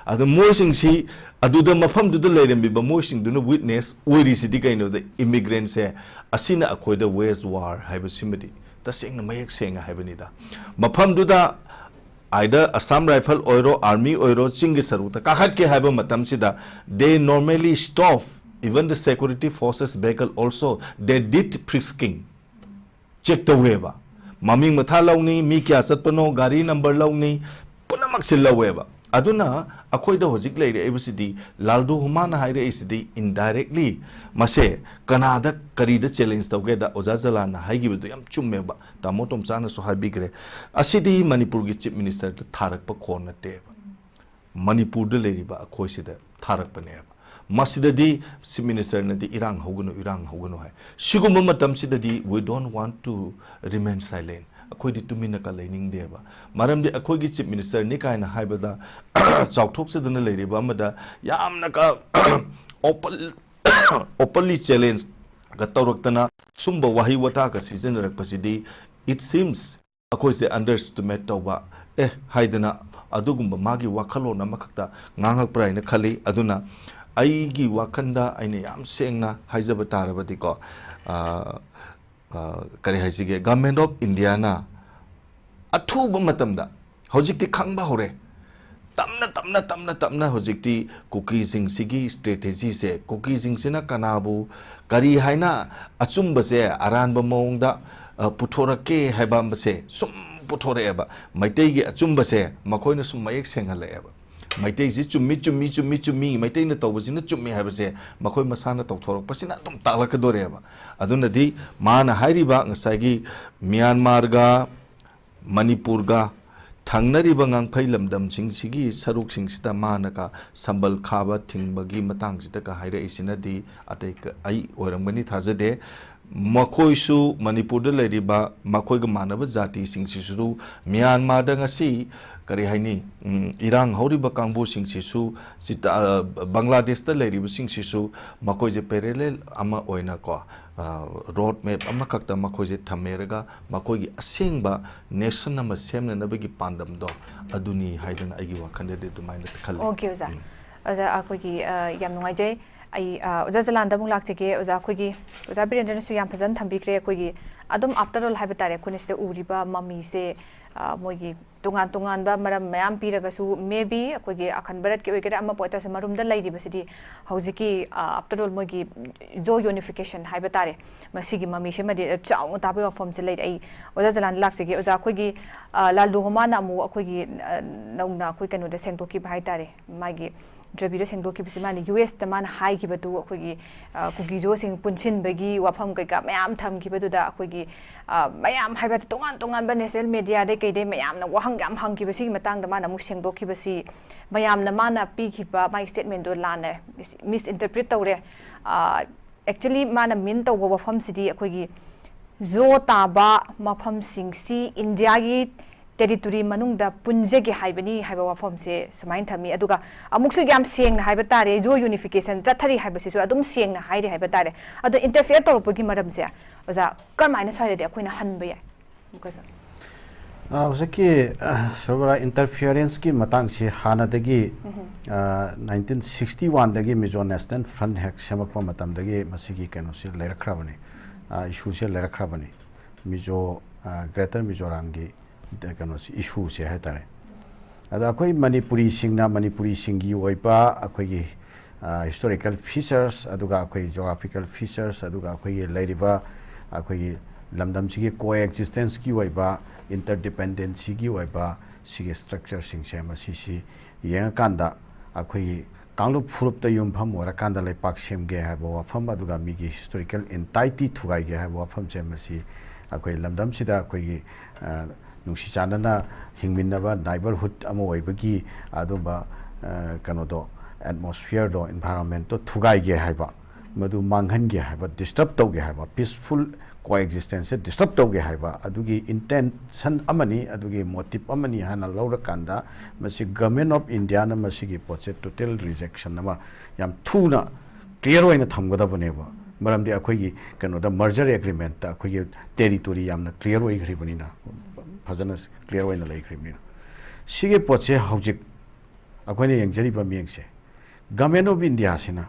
ꯑꯗꯣ ꯃꯣꯏꯁꯤꯡꯁꯤ, ꯑꯗꯨꯗ ꯃꯐꯝꯗꯨꯗ ꯂꯩꯔꯝꯃꯤꯕ ꯃꯣꯏꯁꯤꯡꯗꯨꯅ witness ꯑꯣꯏꯔꯤꯁꯤꯗꯤ ꯀꯩꯅꯣꯗ, immigrant ꯁꯦ, ꯑꯁꯤꯅ ꯑꯩꯈꯣꯏꯗ wage war ꯍꯥꯏꯕꯁꯤꯃꯗꯤ ꯇꯁꯦꯡꯅ ꯃꯌꯦꯛ ꯁꯦꯡꯅ ꯍꯥꯏꯕꯅꯤꯗ꯫ ꯃꯐꯝꯗꯨꯗ either Assam Rifle ꯑꯣꯏꯔꯣ, army ꯑꯣꯏꯔꯣ, ꯆꯤꯡꯒꯤ ꯁꯔꯨꯛꯇ ꯀꯥꯈꯠꯀꯦ ꯍꯥꯏꯕ ꯃꯇꯝꯁꯤꯗ, they normally stop even the security forces vehicle also, they did frisking, check ꯇꯧꯋꯦꯕ꯫ ꯃꯃꯤꯡ ꯃꯊꯥ ꯂꯧꯅꯤ, ꯃꯤ ꯀꯌꯥ ꯆꯠꯄꯅꯣ, ꯒꯥꯔꯤ number ꯂꯧꯅꯤ, ꯄꯨꯝꯅꯃꯛꯁꯦ ꯂꯧꯋꯦꯕ꯫ ꯑꯗꯨꯅ ꯑꯩꯈꯣꯏꯗ ꯍꯧꯖꯤꯛ ꯂꯩꯔꯛꯏꯕꯁꯤꯗꯤ, ꯂꯥꯜꯗꯨ ꯍꯨꯃꯥꯅ ꯍꯥꯏꯔꯛꯏꯁꯤꯗꯤ indirectly ꯃꯁꯦ ꯀꯅꯥꯗ, ꯀꯔꯤꯗ challenge ꯇꯧꯒꯦꯗ, ꯑꯣꯖꯥ ꯖꯂꯥꯟꯅ ꯍꯥꯏꯈꯤꯕꯗꯨ ꯌꯥꯝ ꯆꯨꯝꯃꯦꯕ, ꯇꯥꯃꯣ ꯇꯣꯝꯆꯥꯅꯁꯨ ꯍꯥꯏꯕꯤꯈ꯭ꯔꯦ꯫ ꯑꯁꯤꯗꯤ ꯃꯅꯤꯄꯨꯔꯒꯤ Chief Minister ꯗ ꯊꯥꯔꯛꯄ ꯈꯣꯟ ꯅꯠꯇꯦꯕ, ꯃꯅꯤꯄꯨꯔꯗ ꯂꯩꯔꯤꯕ ꯑꯩꯈꯣꯏꯁꯤꯗ ꯊꯥꯔꯛꯄꯅꯦꯕ꯫ ꯃꯁꯤꯗꯗꯤ Chief Minister ꯅꯗꯤ "ꯏꯔꯥꯡ ꯍꯧꯒꯅꯨ, ꯏꯔꯥꯡ ꯍꯧꯒꯅꯨ" ꯍꯥꯏ꯫ ꯁꯤꯒꯨꯝꯕ ꯃꯇꯝꯁꯤꯗꯗꯤ we don't want to remain silent, ꯑꯩꯈꯣꯏꯗꯤ ꯇꯨꯃꯤꯟꯅ ꯀ ꯂꯩꯅꯤꯡꯗꯦꯕ꯫ ꯃꯔꯝꯗꯤ ꯑꯩꯈꯣꯏꯒꯤ Chief Minister ꯅꯤ ꯀꯥꯏꯅ ꯍꯥꯏꯕꯗ ꯆꯥꯎꯊꯣꯛꯆꯗꯅ ꯂꯩꯔꯤꯕ ꯑꯃꯗ ꯌꯥꯝꯅ ꯀ open, openly challenge ꯀ ꯇꯧꯔꯛꯇꯅ ꯁꯨꯝꯕ ꯋꯥꯍꯩ ꯋꯥꯇꯥꯒ ꯁꯤꯖꯤꯟꯅꯔꯛꯄꯁꯤꯗꯤ, it seems, ꯑꯩꯈꯣꯏꯁꯦ underestimate ꯇꯧꯕ, ꯑꯦ, ꯍꯥꯏꯗꯅ ꯑꯗꯨꯒꯨꯝꯕ ꯃꯥꯒꯤ ꯋꯥꯈꯜꯂꯣꯟ ꯑꯃꯈꯛꯇ ꯉꯥꯡꯉꯛꯄ꯭ꯔꯥ ꯍꯥꯏꯅ ꯈꯜꯂꯤ꯫ ꯑꯗꯨꯅ ꯑꯩꯒꯤ ꯋꯥꯈꯜꯗ ꯑꯩꯅ ꯌꯥꯝ ꯁꯦꯡꯅ ꯍꯥꯏꯖꯕ ꯇꯥꯔꯕꯗꯤꯀꯣ, ꯑ, ꯑ, ꯀꯔꯤ ꯍꯥꯏꯁꯤꯒꯦ, Government of India ꯅ ꯑꯊꯨꯕ ꯃꯇꯝꯗ, ꯍꯧꯖꯤꯛꯇꯤ ꯈꯪꯕ ꯍꯧꯔꯦ, ꯇꯞꯅ, ꯇꯞꯅ, ꯇꯞꯅ, ꯇꯞꯅ ꯍꯧꯖꯤꯛꯇꯤ ꯀꯨꯀꯤꯁꯤꯡꯁꯤꯒꯤ strategy ꯁꯦ, ꯀꯨꯀꯤꯁꯤꯡꯁꯤꯅ ꯀꯅꯥꯕꯨ ꯀꯔꯤ ꯍꯥꯏꯅ ꯑꯆꯨꯝꯕꯁꯦ ꯑꯔꯥꯟꯕ ꯃꯑꯣꯡꯗ, ꯑ, ꯄꯨꯊꯣꯔꯛꯀꯦ ꯍꯥꯏꯕ ꯑꯃꯁꯦ ꯁꯨꯝ ꯄꯨꯊꯣꯔꯛꯑꯦꯕ꯫ ꯃꯩꯇꯩꯒꯤ ꯑꯆꯨꯝꯕꯁꯦ ꯃꯈꯣꯏꯅ ꯁꯨꯝ ꯃꯌꯦꯛ ꯁꯦꯡꯍꯜꯂꯛꯑꯦꯕ꯫ ꯃꯩꯇꯩꯁꯤ ꯆꯨꯝꯃꯤ, ꯆꯨꯝꯃꯤ, ꯆꯨꯝꯃꯤ, ꯆꯨꯝꯃꯤ, ꯃꯩꯇꯩꯅ ꯇꯧꯕꯁꯤꯅ ꯆꯨꯝꯃꯤ ꯍꯥꯏꯕꯁꯦ ꯃꯈꯣꯏ ꯃꯁꯥꯅ ꯇꯧꯊꯣꯔꯛꯄꯁꯤꯅ ꯑꯗꯨꯝ ꯇꯥꯛꯂꯛꯀꯗꯣꯔꯦꯕ꯫ ꯑꯗꯨꯅꯗꯤ ꯃꯥꯅ ꯍꯥꯏꯔꯤꯕ ꯉꯁꯥꯏꯒꯤ ꯃ꯭ꯌꯥꯟꯃꯥꯔꯒ ꯃꯅꯤꯄꯨꯔꯒ ꯊꯪꯅꯔꯤꯕ ꯉꯥꯡꯐꯩ ꯂꯝꯗꯝꯁꯤꯡꯁꯤꯒꯤ ꯁꯔꯨꯛꯁꯤꯡꯁꯤꯗ ꯃꯥꯅꯒ ꯁꯝꯕꯜ ꯈꯥꯕ ꯊꯤꯡꯕꯒꯤ ꯃꯇꯥꯡꯁꯤꯗꯒ ꯍꯥꯏꯔꯛꯏꯁꯤꯅꯗꯤ ꯑꯇꯩ ꯀ-, ꯑꯩ ꯑꯣꯏꯔꯝꯒꯅꯤ ꯊꯥꯖꯗꯦ꯫ ꯃꯈꯣꯏꯁꯨ, ꯃꯅꯤꯄꯨꯔꯗ ꯂꯩꯔꯤꯕ ꯃꯈꯣꯏꯒ ꯃꯥꯟꯅꯕ ꯖꯥꯇꯤꯁꯤꯡꯁꯤꯁꯨ, ꯃ꯭ꯌꯥꯟꯃꯥꯔꯗ ꯉꯁꯤ, ꯀꯔꯤ ꯍꯥꯏꯅꯤ, ꯎꯝ, ꯏꯔꯥꯡ ꯍꯧꯔꯤꯕ ꯀꯥꯡꯕꯨꯁꯤꯡꯁꯤꯁꯨ, ꯆꯤꯇꯥ-, ꯑ, ꯕꯪꯒ꯭ꯂꯥꯗꯦꯁꯇ ꯂꯩꯔꯤꯕꯁꯤꯡꯁꯤꯁꯨ ꯃꯈꯣꯏꯁꯦ ꯄꯦꯔꯦꯂꯦꯜ ꯑꯃ ꯑꯣꯏꯅꯀꯣ, ꯑ, ꯔꯣꯗ ꯃꯦꯞ ꯑꯃꯈꯛꯇ ꯃꯈꯣꯏꯁꯦ ꯊꯝꯃꯦꯔꯒ ꯃꯈꯣꯏꯒꯤ ꯑꯁꯦꯡꯕ ꯅꯦꯁꯟ ꯑꯃ ꯁꯦꯝꯅꯅꯕꯒꯤ ꯄꯥꯟꯗꯝꯗꯣ ꯑꯗꯨꯅꯤ ꯍꯥꯏꯗꯅ ꯑꯩꯒꯤ ꯋꯥꯈꯜꯗꯗꯤ ꯑꯗꯨꯃꯥꯏꯅ ꯈꯜꯂꯤ꯫ ꯑꯣꯀꯦ, ꯑꯣꯖꯥ꯫ ꯎꯝ꯫ ꯑꯣꯖꯥ, ꯑꯩꯈꯣꯏꯒꯤ, ꯑ, ꯌꯥꯝ ꯅꯨꯡꯉꯥꯏꯖꯩ꯫ ꯑꯩ, ꯑ, ꯑꯣꯖꯥ ꯖꯂꯥꯟꯗ ꯑꯃꯨꯛ ꯂꯥꯛꯆꯒꯦ꯫ ꯑꯣꯖꯥ, ꯑꯩꯈꯣꯏꯒꯤ, ꯑꯣꯖꯥ ꯕꯤꯔꯦꯟꯗ꯭ꯔꯅꯁꯨ ꯌꯥꯝ ꯐꯖꯅ ꯊꯝꯕꯤꯈ꯭ꯔꯦ꯫ ꯑꯩꯈꯣꯏꯒꯤ ꯑꯗꯨꯝ, after all ꯍꯥꯏꯕ ꯇꯥꯔꯦ, ꯑꯩꯈꯣꯏꯅ ꯁꯤꯗ ꯎꯔꯤꯕ ꯃꯃꯤꯁꯦ, ꯑ, ꯃꯣꯏꯒꯤ ꯇꯣꯉꯥꯟ ꯇꯣꯉꯥꯟꯕ ꯃꯔꯝ ꯃꯌꯥꯝ ꯄꯤꯔꯒꯁꯨ, maybe ꯑꯩꯈꯣꯏꯒꯤ ꯑꯈꯟ ꯚꯥꯔꯠꯀꯤ ꯑꯣꯏꯒꯦꯔꯥ ꯑꯃꯕꯨ ꯑꯣꯏꯇꯥꯔꯁꯨ, ꯃꯔꯨꯝꯗ ꯂꯩꯔꯤꯕꯁꯤꯗꯤ ꯍꯧꯖꯤꯛꯀꯤ, ꯑ, after all ꯃꯣꯏꯒꯤ ꯖꯣ ꯌꯨꯅꯤꯐꯤꯀꯦꯁꯟ ꯍꯥꯏꯕ ꯇꯥꯔꯦ, ꯃꯁꯤꯒꯤ ꯃꯃꯤꯁꯤꯃꯗꯤ ꯆꯥꯎꯅ ꯇꯥꯕꯒꯤ ꯋꯥꯐꯝꯁꯦ ꯂꯩꯔꯦ꯫ ꯑꯩ ꯑꯣꯖꯥ ꯖꯂꯥꯟꯗ ꯂꯥꯛꯆꯒꯦ꯫ ꯑꯣꯖꯥ, ꯑꯩꯈꯣꯏꯒꯤ, ꯑ, ꯂꯥꯜ ꯗꯨꯍꯣꯃꯥꯅ ꯑꯃꯨꯛ ꯑꯩꯈꯣꯏꯒꯤ, ꯑ, ꯅꯧꯅ ꯑꯩꯈꯣꯏ ꯀꯩꯅꯣꯗ ꯁꯦꯡꯗꯣꯛꯈꯤꯕ ꯍꯥꯏ ꯇꯥꯔꯦ, ꯃꯥꯒꯤ ꯏꯟꯇꯔꯚ꯭ꯌꯨꯗ ꯁꯦꯡꯗꯣꯛꯈꯤꯕꯁꯤ, ꯃꯥꯅ ꯌꯨ ꯑꯦꯁꯇ ꯃꯥꯅ ꯍꯥꯏꯈꯤꯕꯗꯨ, ꯑꯩꯈꯣꯏꯒꯤ, ꯑ, ꯀꯨꯀꯤꯖꯣꯁꯤꯡ ꯄꯨꯟꯁꯤꯟꯕꯒꯤ ꯋꯥꯐꯝ ꯀꯩꯀꯥ ꯃꯌꯥꯝ ꯊꯝꯈꯤꯕꯗꯨꯗ, ꯑꯩꯈꯣꯏꯒꯤ, ꯑ, ꯃꯌꯥꯝ ꯍꯥꯏꯕ ꯇꯣꯉꯥꯟ ꯇꯣꯉꯥꯟꯕ ꯅꯦꯁꯅꯦꯜ ꯃꯦꯗꯤꯌꯥꯗꯩ ꯀꯩꯗꯩ ꯃꯌꯥꯝꯅ ꯋꯥꯍꯪ ꯌꯥꯝ ꯍꯪꯈꯤꯕꯁꯤꯒꯤ ꯃꯇꯥꯡꯗ ꯃꯥꯅ ꯑꯃꯨꯛ ꯁꯦꯡꯗꯣꯛꯈꯤꯕꯁꯤ, ꯃꯌꯥꯝꯅ ꯃꯥꯅ ꯄꯤꯈꯤꯕ ꯃꯥꯒꯤ ꯁ꯭ꯇꯦꯠꯃꯦꯟꯗꯣ ꯂꯥꯟꯅ ꯃꯤꯁ ꯏꯟꯇꯔꯄ꯭ꯔꯤꯠ ꯇꯧꯔꯦ꯫ ꯑ, actually ꯃꯥꯅ ꯃꯤꯟ ꯇꯧꯕ ꯋꯥꯐꯝꯁꯤꯗꯤ ꯑꯩꯈꯣꯏꯒꯤ ꯖꯣ ꯇꯥꯕ ꯃꯐꯝꯁꯤꯡꯁꯤ ꯏꯟꯗꯤꯌꯥꯒꯤ ꯇꯦꯔꯤꯇꯣꯔꯤ ꯃꯅꯨꯡꯗ ꯄꯨꯟꯖꯒꯦ ꯍꯥꯏꯕꯅꯤ ꯍꯥꯏꯕ ꯋꯥꯐꯝꯁꯦ ꯁꯨꯃꯥꯏꯅ ꯊꯝꯃꯤ꯫ ꯑꯗꯨꯒ ꯑꯃꯨꯛꯁꯨ ꯌꯥꯝ ꯁꯦꯡꯅ ꯍꯥꯏꯕ ꯇꯥꯔꯦ, ꯖꯣ ꯌꯨꯅꯤꯐꯤꯀꯦꯁꯟ ꯆꯠꯊꯔꯤ ꯍꯥꯏꯕꯁꯤꯁꯨ ꯑꯗꯨꯝ ꯁꯦꯡꯅ ꯍꯥꯏꯔꯤ ꯍꯥꯏꯕ ꯇꯥꯔꯦ꯫ ꯑꯗꯣ ꯏꯟꯇꯔꯐꯤꯌꯔ ꯇꯧꯔꯛꯄꯒꯤ ꯃꯔꯝꯁꯦ, ꯑꯣꯖꯥ, ꯀꯔꯝꯍꯥꯏꯅ ꯁ꯭ꯋꯥꯏꯗꯗꯤ ꯑꯩꯈꯣꯏꯅ ꯍꯟꯕ ꯌꯥꯏ? ꯑꯃꯨꯛꯀꯁꯨ꯫ ꯑ, ꯍꯧꯖꯤꯛꯀꯤ, ꯑ, ꯁꯣꯔꯕꯔꯥ ꯏꯟꯇꯔꯐꯤꯌꯔꯦꯟꯁꯀꯤ ꯃꯇꯥꯡꯁꯤ ꯍꯥꯟꯅꯗꯒꯤ, ꯎꯝꯍꯨꯝ꯫ ꯑ, ꯅꯥꯏꯟꯇꯤꯟ ꯁꯤꯛꯁꯇꯤ ꯋꯥꯟꯗꯒꯤ ꯃꯤꯖꯣ ꯅꯦꯁꯅꯦꯜ ꯐ꯭ꯔꯟꯠ ꯍꯦꯛ ꯁꯦꯝꯃꯛꯄ ꯃꯇꯝꯗꯒꯤ ꯃꯁꯤꯒꯤ ꯀꯩꯅꯣꯁꯤ ꯂꯩꯔꯛꯈ꯭ꯔꯕꯅꯤ, ꯑ, ꯏꯁꯨꯁꯦ ꯂꯩꯔꯛꯈ꯭ꯔꯕꯅꯤ꯫ ꯃꯤꯖꯣ, ꯑ, ꯒ꯭ꯔꯦꯇꯔ ꯃꯤꯖꯣꯔꯥꯝꯒꯤ ꯗ-, ꯀꯩꯅꯣꯁꯤ, ꯏꯁꯨꯁꯦ ꯍꯥꯏꯇꯥꯔꯦ꯫ ꯑꯗ ꯑꯩꯈꯣꯏ ꯃꯅꯤꯄꯨꯔꯤꯁꯤꯡꯅ ꯃꯅꯤꯄꯨꯔꯤꯁꯤꯡꯒꯤ ꯑꯣꯏꯕ ꯑꯩꯈꯣꯏꯒꯤ, ꯑ, ꯍꯤꯁꯇꯣꯔꯤꯀꯦꯜ ꯐꯤꯆꯔꯁ, ꯑꯗꯨꯒ ꯑꯩꯈꯣꯏ ꯖꯣꯒ꯭ꯔꯥꯐꯤꯀꯦꯜ ꯐꯤꯆꯔꯁ, ꯑꯗꯨꯒ ꯑꯩꯈꯣꯏꯒꯤ ꯂꯩꯔꯤꯕ ꯑꯩꯈꯣꯏꯒꯤ ꯂꯝꯗꯝꯁꯤꯒꯤ ꯀꯣ ꯑꯦꯛꯖꯤꯁꯇꯦꯟꯁꯀꯤ ꯑꯣꯏꯕ, ꯏꯟꯇꯔꯗꯤꯄꯦꯟꯗꯦꯟꯁꯤꯒꯤ ꯑꯣꯏꯕ ꯁꯤꯒꯤ ꯁ꯭ꯇ꯭ꯔꯛꯆꯔꯁꯤꯡꯁꯦ, ꯃꯁꯤꯁꯤ ꯌꯦꯡꯉꯀꯥꯟꯗ ꯑꯩꯈꯣꯏꯒꯤ ꯀꯥꯡꯂꯨꯞ ꯐꯨꯔꯨꯞꯇ ꯌꯨꯝꯐꯝ ꯑꯣꯏꯔꯀꯥꯟꯗ ꯂꯩꯄꯥꯛ ꯁꯦꯝꯒꯦ ꯍꯥꯏꯕ ꯋꯥꯐꯝ, ꯑꯗꯨꯒ ꯃꯤꯒꯤ ꯍꯤꯁꯇꯣꯔꯤꯀꯦꯜ ꯑꯦꯟꯇꯥꯏꯇꯤ ꯊꯨꯒꯥꯏꯒꯦ ꯍꯥꯏꯕ ꯋꯥꯐꯝꯁꯦ, ꯃꯁꯤ ꯑꯩꯈꯣꯏ ꯂꯝꯗꯝꯁꯤꯗ ꯑꯩꯈꯣꯏꯒꯤ, ꯑ, ꯅꯨꯡꯁꯤ ꯆꯥꯟꯅꯅ ꯍꯤꯡꯃꯤꯟꯅꯕ ꯅꯥꯏꯕꯔꯍꯨꯗ ꯑꯃ ꯑꯣꯏꯕꯒꯤ ꯑꯗꯨꯝꯕ, ꯑ, ꯀꯩꯅꯣꯗꯣ, ꯑꯦꯠꯃꯣꯁꯐꯤꯌꯔꯗꯣ, ꯏꯟꯚꯥꯏꯔꯣꯟꯃꯦꯟꯠꯇꯣ ꯊꯨꯒꯥꯏꯒꯦ ꯍꯥꯏꯕ, ꯃꯗꯨ ꯃꯥꯡꯍꯟꯒꯦ ꯍꯥꯏꯕ, ꯗꯤꯁꯇꯔꯕ ꯇꯧꯒꯦ ꯍꯥꯏꯕ, ꯄꯤꯁꯐꯨꯜ ꯀꯣꯑꯦꯛꯖꯤꯁꯇꯦꯟꯁꯁꯦ ꯗꯤꯁꯇꯔꯕ ꯇꯧꯒꯦ ꯍꯥꯏꯕ ꯑꯗꯨꯒꯤ ꯏꯟꯇꯦꯟꯁꯟ ꯑꯃꯅꯤ, ꯑꯗꯨꯒꯤ ꯃꯣꯇꯤꯕ ꯑꯃꯅꯤ ꯍꯥꯏꯅ ꯂꯧꯔꯀꯥꯟꯗ, ꯃꯁꯤ ꯒꯚꯔꯟꯃꯦꯟ ꯑꯣꯐ ꯏꯟꯗꯤꯌꯥꯅ ꯃꯁꯤꯒꯤ ꯄꯣꯠꯁꯦ ꯇꯣꯇꯦꯜ ꯔꯤꯖꯦꯛꯁꯟ ꯑꯃ ꯌꯥꯝ ꯊꯨꯅ ꯀ꯭ꯂꯤꯌꯥꯔ ꯑꯣꯏꯅ ꯊꯝꯒꯗꯕꯅꯦꯕ꯫ ꯃꯔꯝꯗꯤ ꯑꯩꯈꯣꯏꯒꯤ ꯀꯩꯅꯣꯗ, ꯃꯔꯖꯔ ꯑꯦꯒ꯭ꯔꯤꯃꯦꯟꯠꯇ ꯑꯩꯈꯣꯏꯒꯤ ꯇꯦꯔꯤꯇꯣꯔꯤ ꯌꯥꯝꯅ ꯀ꯭ꯂꯤꯌꯥꯔ ꯑꯣꯏꯈ꯭ꯔꯤꯕꯅꯤꯅ, ꯐꯖꯅ ꯀ꯭ꯂꯤꯌꯥꯔ ꯑꯣꯏꯅ ꯂꯩꯈ꯭ꯔꯤꯕꯅꯤꯅ, ꯁꯤꯒꯤ ꯄꯣꯠꯁꯦ ꯍꯧꯖꯤꯛ ꯑꯩꯈꯣꯏꯅ ꯌꯦꯡꯖꯔꯤꯕ ꯃꯤꯠꯌꯦꯡꯁꯦ, ꯒꯚꯔꯟꯃꯦꯟ ꯑꯣꯐ ꯏꯟꯗꯤꯌꯥꯁꯤꯅ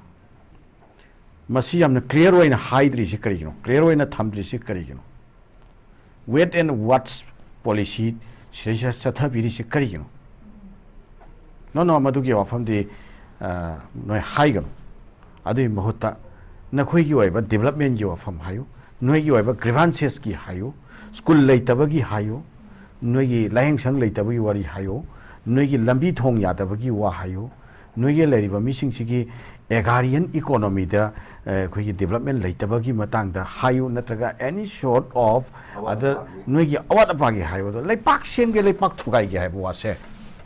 ꯃꯁꯤ ꯌꯥꯝꯅ ꯀ꯭ꯂꯤꯌꯥꯔ ꯑꯣꯏꯅ ꯍꯥꯏꯗ꯭ꯔꯤꯁꯤ ꯀꯔꯤꯒꯤꯅꯣ? ꯀ꯭ꯂꯤꯌꯥꯔ ꯑꯣꯏꯅ ꯊꯝꯗ꯭ꯔꯤꯁꯤ ꯀꯔꯤꯒꯤꯅꯣ? Wait and watch policy ꯁꯤꯗꯩꯁꯤꯗ ꯆꯠꯊꯕꯤꯔꯤꯁꯤ ꯀꯔꯤꯒꯤꯅꯣ? ꯅꯣ, ꯅꯣ, ꯃꯗꯨꯒꯤ ꯋꯥꯐꯝꯗꯤ, ꯑ, ꯅꯣꯏ ꯍꯥꯏꯒꯅꯨ꯫ ꯑꯗꯨꯒꯤ ꯃꯍꯨꯠꯇ ꯅꯈꯣꯏꯒꯤ ꯑꯣꯏꯕ ꯗꯤꯕꯂꯞꯃꯦꯟꯒꯤ ꯋꯥꯐꯝ ꯍꯥꯏꯌꯨ, ꯅꯣꯏꯒꯤ ꯑꯣꯏꯕ ꯒ꯭ꯔꯤꯚꯥꯟꯁꯦꯁꯀꯤ ꯍꯥꯏꯌꯨ, ꯁ꯭ꯀꯨꯜ ꯂꯩꯇꯕꯒꯤ ꯍꯥꯏꯌꯨ, ꯅꯣꯏꯒꯤ ꯂꯥꯏꯌꯦꯡꯁꯪ ꯂꯩꯇꯕꯒꯤ ꯋꯥꯔꯤ ꯍꯥꯏꯌꯨ, ꯅꯣꯏꯒꯤ ꯂꯝꯕꯤ ꯊꯣꯡ ꯌꯥꯗꯕꯒꯤ ꯋꯥ ꯍꯥꯏꯌꯨ, ꯅꯣꯏꯒꯤ ꯂꯩꯔꯤꯕ ꯃꯤꯁꯤꯡꯁꯤꯒꯤ ꯑꯦꯒ꯭ꯔꯥꯔꯤꯌꯟ ꯏꯀꯣꯅꯣꯃꯤꯗ, ꯑ, ꯑꯩꯈꯣꯏꯒꯤ ꯗꯤꯕꯂꯞꯃꯦꯟ ꯂꯩꯇꯕꯒꯤ ꯃꯇꯥꯡꯗ ꯍꯥꯏꯌꯨ, ꯅꯠꯇ꯭ꯔꯒ any sort of other, ꯅꯣꯏꯒꯤ ꯑꯋꯥꯠ ꯑꯄꯥꯒꯤ ꯍꯥꯏꯌꯨ, ꯑꯗꯣ ꯂꯩꯄꯥꯛ ꯁꯦꯝꯒꯦ, ꯂꯩꯄꯥꯛ ꯊꯨꯒꯥꯏꯒꯦ ꯍꯥꯏꯕ ꯋꯥꯁꯦ,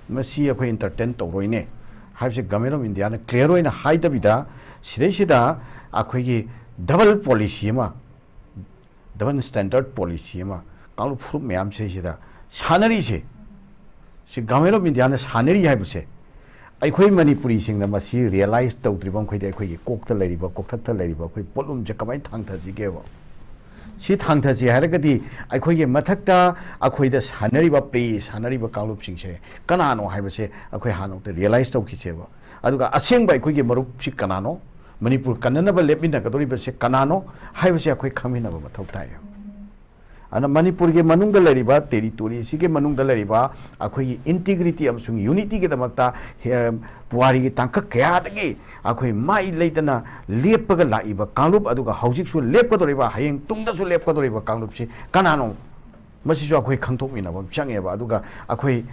ꯃꯁꯤ ꯑꯩꯈꯣꯏ ꯏꯟꯇꯔꯇꯦꯟ ꯇꯧꯔꯣꯏꯅꯦ ꯍꯥꯏꯕꯁꯦ ꯒꯚꯔꯟꯃꯦꯟ ꯑꯣꯐ ꯏꯟꯗꯤꯌꯥꯅ ꯀ꯭ꯂꯤꯌꯥꯔ ꯑꯣꯏꯅ ꯍꯥꯏꯗꯕꯤꯗ, ꯁꯤꯗꯩꯁꯤꯗ ꯑꯩꯈꯣꯏꯒꯤ ꯗꯕꯜ ꯄꯣꯂꯤꯁꯤ ꯑꯃ, ꯗꯕꯜ ꯁ꯭ꯇꯦꯟꯗꯔꯗ ꯄꯣꯂꯤꯁꯤ ꯑꯃ ꯀꯥꯡꯂꯨꯞ ꯐꯨꯔꯨꯞ ꯃꯌꯥꯝꯁꯤꯗꯩꯁꯤꯗ ꯁꯥꯟꯅꯔꯤꯁꯦ, ꯁꯤ ꯒꯚꯔꯟꯃꯦꯟ ꯑꯣꯐ ꯏꯟꯗꯤꯌꯥꯅ ꯁꯥꯟꯅꯔꯤ ꯍꯥꯏꯕꯁꯦ, ꯑꯩꯈꯣꯏ ꯃꯅꯤꯄꯨꯔꯤꯁꯤꯡꯅ ꯃꯁꯤ ꯔꯤꯌꯦꯂꯥꯏꯁ ꯇꯧꯗ꯭ꯔꯤꯕ ꯃꯈꯩꯗꯤ, ꯑꯩꯈꯣꯏꯒꯤ ꯀꯣꯛꯇ ꯂꯩꯔꯤꯕ, ꯀꯣꯛꯊꯛꯇ ꯂꯩꯔꯤꯕ ꯑꯩꯈꯣꯏ ꯄꯣꯠꯂꯨꯝꯁꯦ ꯀꯃꯥꯏꯅ ꯊꯥꯡꯊꯁꯤꯒꯦꯕ? ꯁꯤ ꯊꯥꯡꯊꯁꯤ ꯍꯥꯏꯔꯒꯗꯤ, ꯑꯩꯈꯣꯏꯒꯤ ꯃꯊꯛꯇ ꯑꯩꯈꯣꯏꯗ ꯁꯥꯟꯅꯔꯤꯕ, ꯄ꯭ꯂꯦ ꯁꯥꯟꯅꯔꯤꯕ ꯀꯥꯡꯂꯨꯞꯁꯤꯡꯁꯦ ꯀꯅꯥꯅꯣ ꯍꯥꯏꯕꯁꯦ ꯑꯩꯈꯣꯏ ꯍꯥꯟꯅ ꯑꯃꯨꯛꯇ ꯔꯤꯌꯦꯂꯥꯏꯁ ꯇꯧꯈꯤꯁꯦꯕ꯫ ꯑꯗꯨꯒ ꯑꯁꯦꯡꯕ ꯑꯩꯈꯣꯏꯒꯤ ꯃꯔꯨꯞꯁꯤ ꯀꯅꯥꯅꯣ, ꯃꯅꯤꯄꯨꯔ ꯀꯟꯅꯅꯕ ꯂꯦꯞꯃꯤꯟꯅꯒꯗꯧꯔꯤꯕꯁꯦ ꯀꯅꯥꯅꯣ ꯍꯥꯏꯕꯁꯦ ꯑꯩꯈꯣꯏ ꯈꯪꯃꯤꯟꯅꯕ ꯃꯊꯧ ꯇꯥꯏ꯫ ꯑꯗꯨꯅ ꯃꯅꯤꯄꯨꯔꯒꯤ ꯃꯅꯨꯡꯗ ꯂꯩꯔꯤꯕ, ꯇꯦꯔꯤꯇꯣꯔꯤ ꯑꯁꯤꯒꯤ ꯃꯅꯨꯡꯗ ꯂꯩꯔꯤꯕ ꯑꯩꯈꯣꯏꯒꯤ ꯏꯟꯇꯤꯒ꯭ꯔꯤꯇꯤ ꯑꯃꯁꯨꯡ ꯌꯨꯅꯤꯇꯤꯒꯤꯗꯃꯛꯇ, ꯍꯦ, ꯄꯨꯋꯥꯔꯤꯒꯤ ꯇꯥꯡꯀꯛ ꯀꯌꯥꯗꯒꯤ ꯑꯩꯈꯣꯏ ꯃꯥꯏ ꯂꯩꯇꯅ ꯂꯦꯞꯄꯒ ꯂꯥꯛꯏꯕ ꯀꯥꯡꯂꯨꯞ, ꯑꯗꯨꯒ ꯍꯧꯖꯤꯛꯁꯨ ꯂꯦꯞꯀꯗꯧꯔꯤꯕ, ꯍꯌꯦꯡ ꯇꯨꯡꯗꯁꯨ ꯂꯦꯞꯀꯗꯧꯔꯤꯕ ꯀꯥꯡꯂꯨꯞꯁꯤ ꯀꯅꯥꯅꯣ? ꯃꯁꯤꯁꯨ ꯑꯩꯈꯣꯏ ꯈꯪꯗꯣꯛꯃꯤꯟꯅꯕ ꯑꯃ ꯆꯪꯉꯦꯕ꯫ ꯑꯗꯨꯒ ꯑꯩꯈꯣꯏ,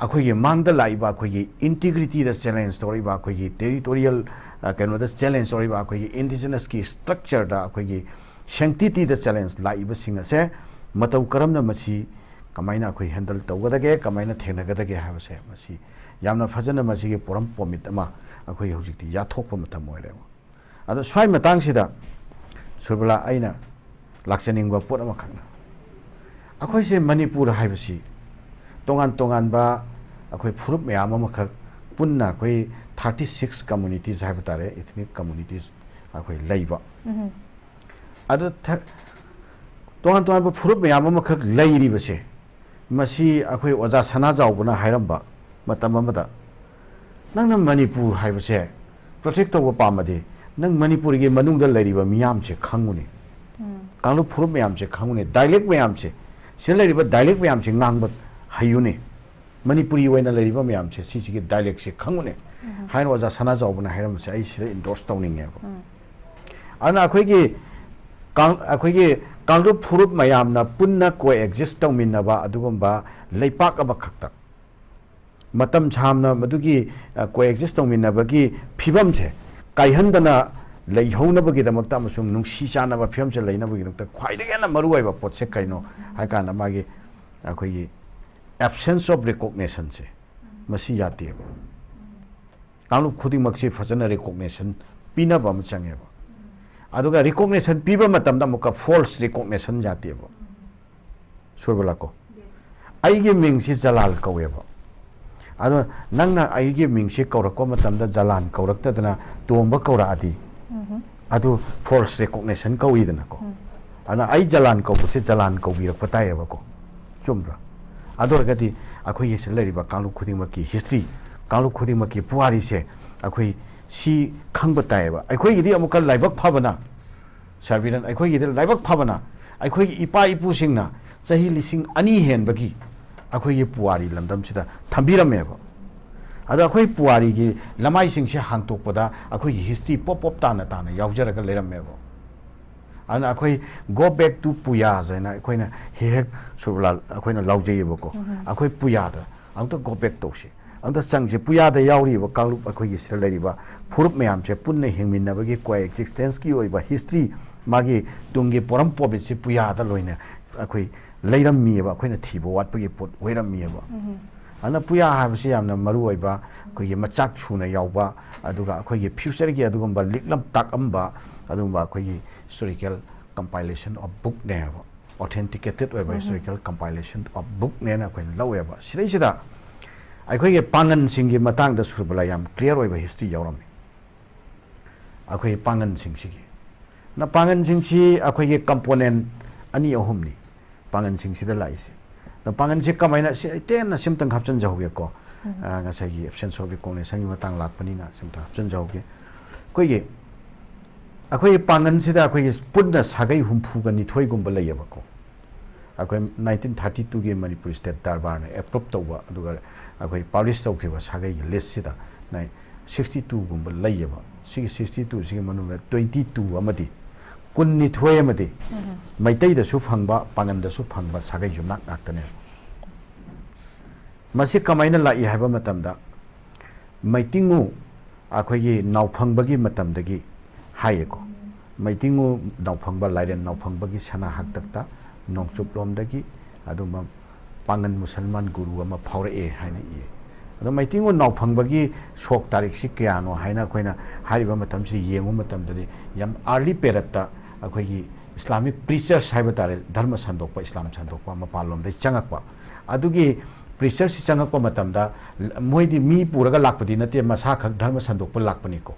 ꯑꯩꯈꯣꯏꯒꯤ ꯃꯥꯡꯗ ꯂꯥꯛꯏꯕ ꯑꯩꯈꯣꯏꯒꯤ ꯏꯟꯇꯤꯒ꯭ꯔꯤꯇꯤꯗ ꯆꯦꯂꯦꯟꯖ ꯇꯧꯔꯛꯏꯕ, ꯑꯩꯈꯣꯏꯒꯤ ꯇꯦꯔꯤꯇꯣꯔꯤꯌꯦꯜ, ꯑ, ꯀꯩꯅꯣꯗ ꯆꯦꯂꯦꯟꯖ ꯇꯧꯔꯛꯏꯕ, ꯑꯩꯈꯣꯏꯒꯤ ꯏꯟꯗꯤꯖꯤꯅꯁꯀꯤ ꯁ꯭ꯇ꯭ꯔꯛꯆꯔꯗ, ꯑꯩꯈꯣꯏꯒꯤ ꯁꯦꯡꯇꯤꯇꯤꯗ ꯆꯦꯂꯦꯟꯖ ꯂꯥꯛꯏꯕꯁꯤꯡ ꯑꯁꯦ ꯃꯇꯧ ꯀꯔꯝꯅ ꯃꯁꯤ ꯀꯃꯥꯏꯅ ꯑꯩꯈꯣꯏ ꯍꯦꯟꯗꯜ ꯇꯧꯒꯗꯒꯦ, ꯀꯃꯥꯏꯅ ꯊꯦꯡꯅꯒꯗꯒꯦ ꯍꯥꯏꯕꯁꯦ, ꯃꯁꯤ ꯌꯥꯝꯅ ꯐꯖꯅ ꯃꯁꯤꯒꯤ ꯄꯣꯔꯝ ꯄꯣꯃꯤꯠ ꯑꯃ ꯑꯩꯈꯣꯏ ꯍꯧꯖꯤꯛꯇꯤ ꯌꯥꯊꯣꯛꯄ ꯃꯇꯝ ꯑꯣꯏꯔꯦꯕ꯫ ꯑꯗꯣ ꯁ꯭ꯋꯥꯏ ꯃꯇꯥꯡꯁꯤꯗ ꯁꯨꯔꯕꯂꯥ, ꯑꯩꯅ ꯂꯥꯛꯆꯅꯤꯡꯕ ꯄꯣꯠ ꯑꯃꯈꯛꯅ, ꯑꯩꯈꯣꯏꯁꯦ ꯃꯅꯤꯄꯨꯔ ꯍꯥꯏꯕꯁꯤ ꯇꯣꯉꯥꯟ ꯇꯣꯉꯥꯟꯕ ꯑꯩꯈꯣꯏ ꯐꯨꯔꯨꯞ ꯃꯌꯥꯝ ꯑꯃꯈꯛ ꯄꯨꯟꯅ ꯑꯩꯈꯣꯏ thirty six communities ꯍꯥꯏꯕ ꯇꯥꯔꯦ, ethnic communities ꯑꯩꯈꯣꯏ ꯂꯩꯕ꯫ ꯑꯗꯨ ꯊ- ꯇꯣꯉꯥꯟ ꯇꯣꯉꯥꯟꯕ ꯐꯨꯔꯨꯞ ꯃꯌꯥꯝ ꯑꯃꯈꯛ ꯂꯩꯔꯤꯕꯁꯦ, ꯃꯁꯤ ꯑꯩꯈꯣꯏ ꯑꯣꯖꯥ ꯁꯅꯥꯖꯥꯎꯕꯅ ꯍꯥꯏꯔꯝꯕ ꯃꯇꯝ ꯑꯃꯗ, "ꯅꯪꯅ ꯃꯅꯤꯄꯨꯔ ꯍꯥꯏꯕꯁꯦ protect ꯇꯧꯕ ꯄꯥꯝꯃꯗꯤ ꯅꯪ ꯃꯅꯤꯄꯨꯔꯒꯤ ꯃꯅꯨꯡꯗ ꯂꯩꯔꯤꯕ ꯃꯤꯌꯥꯝꯁꯦ ꯈꯪꯉꯨꯅꯦ꯫ ꯀꯥꯡꯂꯨꯞ ꯐꯨꯔꯨꯞ ꯃꯌꯥꯝꯁꯦ ꯈꯪꯉꯨꯅꯦ, dialect ꯃꯌꯥꯝꯁꯦ, ꯁꯤꯗ ꯂꯩꯔꯤꯕ dialect ꯃꯌꯥꯝꯁꯦ ꯉꯥꯡꯕ ꯍꯩꯌꯨꯅꯦ꯫ ꯃꯅꯤꯄꯨꯔꯤ ꯑꯣꯏꯅ ꯂꯩꯔꯤꯕ ꯃꯌꯥꯝꯁꯦ, ꯁꯤꯁꯤꯒꯤ dialectꯁꯦ ꯈꯪꯉꯨꯅꯦ" ꯍꯥꯏꯅ ꯑꯣꯖꯥ ꯁꯅꯥꯖꯥꯎꯕꯅ ꯍꯥꯏꯔꯝꯕꯁꯦ ꯑꯩ ꯁꯤꯗ endorse ꯇꯧꯅꯤꯡꯉꯦꯕ꯫ ꯑꯗꯨꯅ ꯑꯩꯈꯣꯏꯒꯤ ꯀꯥꯡ-, ꯑꯩꯈꯣꯏꯒꯤ ꯀꯥꯡꯂꯨꯞ ꯐꯨꯔꯨꯞ ꯃꯌꯥꯝꯅ ꯄꯨꯟꯅ coexist ꯇꯧꯃꯤꯟꯅꯕ ꯑꯗꯨꯒꯨꯝꯕ ꯂꯩꯄꯥꯛ ꯑꯃꯈꯛꯇ ꯃꯇꯝ ꯁꯥꯡꯅ ꯃꯗꯨꯒꯤ, ꯑ, coexist ꯇꯧꯃꯤꯟꯅꯕꯒꯤ ꯐꯤꯕꯝꯁꯦ ꯀꯥꯏꯍꯟꯗꯅ ꯂꯩꯍꯧꯅꯕꯒꯤꯗꯃꯛꯇ ꯑꯃꯁꯨꯡ ꯅꯨꯡꯁꯤ ꯆꯥꯟꯅꯕ ꯐꯤꯕꯝꯁꯦ ꯂꯩꯅꯕꯒꯤꯗꯃꯛꯇ ꯈ꯭ꯋꯥꯏꯗꯒꯤ ꯍꯦꯟꯅ ꯃꯔꯨꯑꯣꯏꯕ ꯄꯣꯠꯁꯦ ꯀꯩꯅꯣ ꯍꯥꯏ ꯀꯥꯟꯗ, ꯃꯥꯒꯤ ꯑꯩꯈꯣꯏꯒꯤ absence of recognitionꯁꯦ, ꯃꯁꯤ ꯌꯥꯗꯦꯕ꯫ ꯀꯥꯡꯂꯨꯞ ꯈꯨꯗꯤꯡꯃꯛꯁꯤ ꯐꯖꯅ recognition ꯄꯤꯅꯕ ꯑꯃ ꯆꯪꯉꯦꯕ꯫ ꯑꯗꯨꯒ recognition ꯄꯤꯕ ꯃꯇꯝꯗ ꯑꯃꯨꯛꯀ false recognition ꯌꯥꯗꯦꯕ꯫ ꯁꯨꯔꯕꯂꯥ ꯀꯣ? ꯑꯩꯒꯤ ꯃꯤꯡꯁꯤ ꯖꯂꯥꯜ ꯀꯧꯋꯦꯕ꯫ ꯑꯗꯣ ꯅꯪꯅ ꯑꯩꯒꯤ ꯃꯤꯡꯁꯤ ꯀꯧꯔꯛꯄ ꯃꯇꯝꯗ ꯖꯂꯥꯜ ꯀꯧꯔꯛꯇꯗꯅ ꯇꯣꯝꯕ ꯀꯧꯔꯛꯑꯗꯤ, ꯑꯗꯨ false recognition ꯀꯧꯏꯗꯅꯀꯣ꯫ ꯑꯗꯨꯅ ꯑꯩ ꯖꯂꯥꯜ ꯀꯧꯕꯁꯦ ꯖꯂꯥꯜ ꯀꯧꯕꯤꯔꯛꯄ ꯇꯥꯏꯌꯦꯕꯀꯣ꯫ ꯆꯨꯝꯕ꯭ꯔꯥ? ꯑꯗꯨ ꯑꯣꯏꯔꯒꯗꯤ ꯑꯩꯈꯣꯏꯒꯤ ꯁꯤꯗ ꯂꯩꯔꯤꯕ ꯀꯥꯡꯂꯨꯞ ꯈꯨꯗꯤꯡꯃꯛꯀꯤ history, ꯀꯥꯡꯂꯨꯞ ꯈꯨꯗꯤꯡꯃꯛꯀꯤ ꯄꯨꯋꯥꯔꯤꯁꯦ ꯑꯩꯈꯣꯏ ꯁꯤ ꯈꯪꯕ ꯇꯥꯏꯌꯦꯕ꯫ ꯑꯩꯈꯣꯏꯒꯤꯗꯤ ꯑꯃꯨꯛꯀ ꯂꯥꯏꯕꯛ ꯐꯕꯅ, ꯁꯥꯔ ꯕꯤꯔꯦꯟ, ꯑꯩꯈꯣꯏꯒꯤꯗꯤ ꯂꯥꯏꯕꯛ ꯐꯕꯅ ꯑꯩꯈꯣꯏꯒꯤ ꯏꯄꯥ ꯏꯄꯨꯁꯤꯡꯅ ꯆꯍꯤ ꯂꯤꯁꯤꯡ ꯑꯅꯤ ꯍꯦꯟꯕꯒꯤ ꯑꯩꯈꯣꯏꯒꯤ ꯄꯨꯋꯥꯔꯤ ꯂꯝꯗꯝꯁꯤꯗ ꯊꯝꯕꯤꯔꯝꯃꯦꯕ꯫ ꯑꯗꯣ ꯑꯩꯈꯣꯏ ꯄꯨꯋꯥꯔꯤꯒꯤ ꯂꯃꯥꯏꯁꯤꯡꯁꯦ ꯍꯥꯡꯇꯣꯛꯄꯗ ꯑꯩꯈꯣꯏꯒꯤ history ꯄꯣꯞ ꯄꯣꯞ ꯇꯥꯅ ꯇꯥꯅ ꯌꯥꯎꯖꯔꯒ ꯂꯩꯔꯝꯃꯦꯕ꯫ ꯑꯗꯨꯅ ꯑꯩꯈꯣꯏ go back to ꯄꯨꯌꯥꯁ ꯍꯥꯏꯅ ꯑꯩꯈꯣꯏꯅ ꯍꯦꯛ ꯍꯦꯛ ꯁꯨꯔꯕꯂꯥꯜ ꯑꯩꯈꯣꯏꯅ ꯂꯥꯎꯖꯩꯌꯦꯕꯀꯣ꯫ ꯑꯩꯈꯣꯏ ꯄꯨꯌꯥꯗ ꯑꯃꯨꯛꯇ go back ꯇꯧꯁꯤ, ꯑꯃꯨꯛꯇ ꯆꯪꯁꯤ꯫ ꯄꯨꯌꯥꯗ ꯌꯥꯎꯔꯤꯕ ꯀꯥꯡꯂꯨꯞ ꯑꯩꯈꯣꯏꯒꯤ ꯁꯤꯗ ꯂꯩꯔꯤꯕ ꯐꯨꯔꯨꯞ ꯃꯌꯥꯝꯁꯦ ꯄꯨꯟꯅ ꯍꯤꯡꯃꯤꯟꯅꯕꯒꯤ coexistence ꯀꯤ ꯑꯣꯏꯕ history, ꯃꯥꯒꯤ ꯇꯨꯡꯒꯤ ꯄꯣꯔꯝ ꯄꯣꯕꯤꯠꯁꯤ ꯄꯨꯌꯥꯗ ꯂꯣꯏꯅ ꯑꯩꯈꯣꯏ ꯂꯩꯔꯝꯃꯤꯑꯕ, ꯑꯩꯈꯣꯏꯅ ꯊꯤꯕ ꯋꯥꯠꯄꯒꯤ ꯄꯣꯠ ꯑꯣꯏꯔꯝꯃꯤꯑꯕ꯫ ꯑꯅꯄꯨꯌꯥ ꯍꯥꯏꯕꯁꯤ ꯌꯥꯝꯅ ꯃꯔꯨ ꯑꯣꯏꯕ, ꯑꯩꯈꯣꯏꯒꯤ ꯃꯆꯥꯛ ꯁꯨꯅ ꯌꯥꯎꯕ, ꯑꯗꯨꯒ ꯑꯩꯈꯣꯏꯒꯤ future ꯒꯤ ꯑꯗꯨꯒꯨꯝꯕ ꯂꯤꯛꯂꯝ ꯇꯥꯛꯂꯝꯕ ꯑꯗꯨꯒꯨꯝꯕ ꯑꯩꯈꯣꯏꯒꯤ historical compilation of book ꯅꯦ ꯍꯥꯏꯕ, authenticated ꯑꯣꯏꯕ historical compilation of book ꯅꯦꯅ ꯑꯩꯈꯣꯏꯅ ꯂꯧꯋꯦꯕ꯫ ꯁꯤꯗꯩꯁꯤꯗ ꯑꯩꯈꯣꯏꯒꯤ ꯄꯥꯡꯒꯟꯁꯤꯡꯒꯤ ꯃꯇꯥꯡꯗ ꯁꯨꯔꯕꯂꯥ ꯌꯥꯝ clear ꯑꯣꯏꯕ history ꯌꯥꯎꯔꯝꯃꯤ꯫ ꯑꯩꯈꯣꯏꯒꯤ ꯄꯥꯡꯒꯟꯁꯤꯡꯁꯤꯒꯤ ꯅ ꯄꯥꯡꯒꯟꯁꯤꯡꯁꯤ ꯑꯩꯈꯣꯏꯒꯤ component ꯑꯅꯤ ꯑꯍꯨꯝꯅꯤ ꯄꯥꯡꯒꯟꯁꯤꯡꯁꯤꯗ ꯂꯥꯛꯏꯁꯦ꯫ ꯑꯗꯣ ꯄꯥꯡꯒꯟꯁꯤ ꯀꯃꯥꯏꯅ, ꯁꯤ ꯑꯩ ꯇꯦꯟꯅ ꯁꯤꯝꯇꯪ ꯍꯥꯞꯆꯤꯟꯖꯍꯧꯒꯦꯀꯣ꯫ ꯑ, ꯉꯁꯥꯏꯒꯤ absence of recognition ꯒꯤ ꯃꯇꯥꯡ ꯂꯥꯛꯄꯅꯤꯅ ꯁꯤꯝꯇꯪ ꯍꯥꯞꯆꯤꯟꯖꯍꯧꯒꯦ꯫ ꯑꯩꯈꯣꯏꯒꯤ, ꯑꯩꯈꯣꯏꯒꯤ ꯄꯥꯡꯒꯟꯁꯤꯗ ꯑꯩꯈꯣꯏꯒꯤ ꯄꯨꯟꯅ ꯁꯥꯒꯩ ꯍꯨꯝꯐꯨꯒ ꯅꯤꯊꯣꯏꯒꯨꯝꯕ ꯂꯩꯌꯦꯕꯀꯣ꯫ ꯑꯩꯈꯣꯏ nineteen thirty two ꯒꯤ ꯃꯅꯤꯄꯨꯔ state ꯗꯔꯕꯥꯔꯅ approve ꯇꯧꯕ, ꯑꯗꯨꯒ ꯑꯩꯈꯣꯏ publish ꯇꯧꯈꯤꯕ ꯁꯥꯒꯩꯒꯤ list ꯁꯤꯗ ꯅꯥꯏ-, sixty two ꯒꯨꯝꯕ ꯂꯩꯌꯦꯕ꯫ ꯁꯤꯒꯤ sixty two ꯁꯤꯒꯤ ꯃꯅꯨꯡꯗ twenty two ꯑꯃꯗꯤ, ꯀꯨꯟꯅꯤꯊꯣꯏ ꯑꯃꯗꯤ ꯃꯩꯇꯩꯗꯁꯨ ꯐꯪꯕ, ꯄꯥꯉꯟꯗꯁꯨ ꯐꯪꯕ ꯁꯥꯒꯩ ꯌꯨꯝꯅꯥꯛ ꯉꯥꯛꯇꯅꯦꯕ꯫ ꯃꯁꯤ ꯀꯃꯥꯏꯅ ꯂꯥꯛꯏ ꯍꯥꯏꯕ ꯃꯇꯝꯗ, ꯃꯩꯇꯤꯡꯉꯨ ꯑꯩꯈꯣꯏꯒꯤ ꯅꯥꯎꯐꯪꯕꯒꯤ ꯃꯇꯝꯗꯒꯤ ꯍꯥꯏꯌꯦꯀꯣ꯫ ꯃꯩꯇꯤꯡꯉꯨ ꯅꯥꯎꯐꯪꯕ, ꯂꯥꯏꯔꯦꯟ ꯅꯥꯎꯐꯪꯕꯒꯤ ꯁꯅꯥ ꯍꯥꯛꯇꯛꯇ ꯅꯣꯡꯆꯨꯞꯂꯣꯝꯗꯒꯤ ꯑꯗꯨꯝꯕ ꯄꯥꯉꯟ ꯃꯨꯁꯜꯃꯥꯟ ꯒꯨꯔꯨ ꯑꯃ ꯐꯥꯎꯔꯛꯑꯦ ꯍꯥꯏꯅ ꯏꯌꯦ꯫ ꯑꯗꯣ ꯃꯩꯇꯤꯡꯉꯨ ꯅꯥꯎꯐꯪꯕꯒꯤ ꯁꯣꯛ ꯇꯥꯔꯤꯛꯁꯤ ꯀꯌꯥꯅꯣ ꯍꯥꯏꯅ ꯑꯩꯈꯣꯏꯅ ꯍꯥꯏꯔꯤꯕ ꯃꯇꯝꯁꯤ ꯌꯦꯡꯕ ꯃꯇꯝꯗꯗꯤ, ꯌꯥꯝ early period ꯇ ꯑꯩꯈꯣꯏꯒꯤ Islamic preachers ꯍꯥꯏꯕ ꯇꯥꯔꯦ, ꯙꯔꯃ ꯁꯟꯗꯣꯛꯄ, ꯏꯁꯂꯥꯝ ꯁꯟꯗꯣꯛꯄ ꯃꯄꯥꯟꯂꯣꯝꯗꯒꯤ ꯆꯪꯉꯛꯄ꯫ ꯑꯗꯨꯒꯤ preachers ꯁꯤ ꯆꯪꯉꯛꯄ ꯃꯇꯝꯗ, ꯃꯣꯏꯗꯤ ꯃꯤ ꯄꯨꯔꯒ ꯂꯥꯛꯄꯗꯤ ꯅꯠꯇꯦ, ꯃꯁꯥꯈꯛ ꯙꯔꯃ ꯁꯟꯗꯣꯛꯄ ꯂꯥꯛꯄꯅꯤꯀꯣ꯫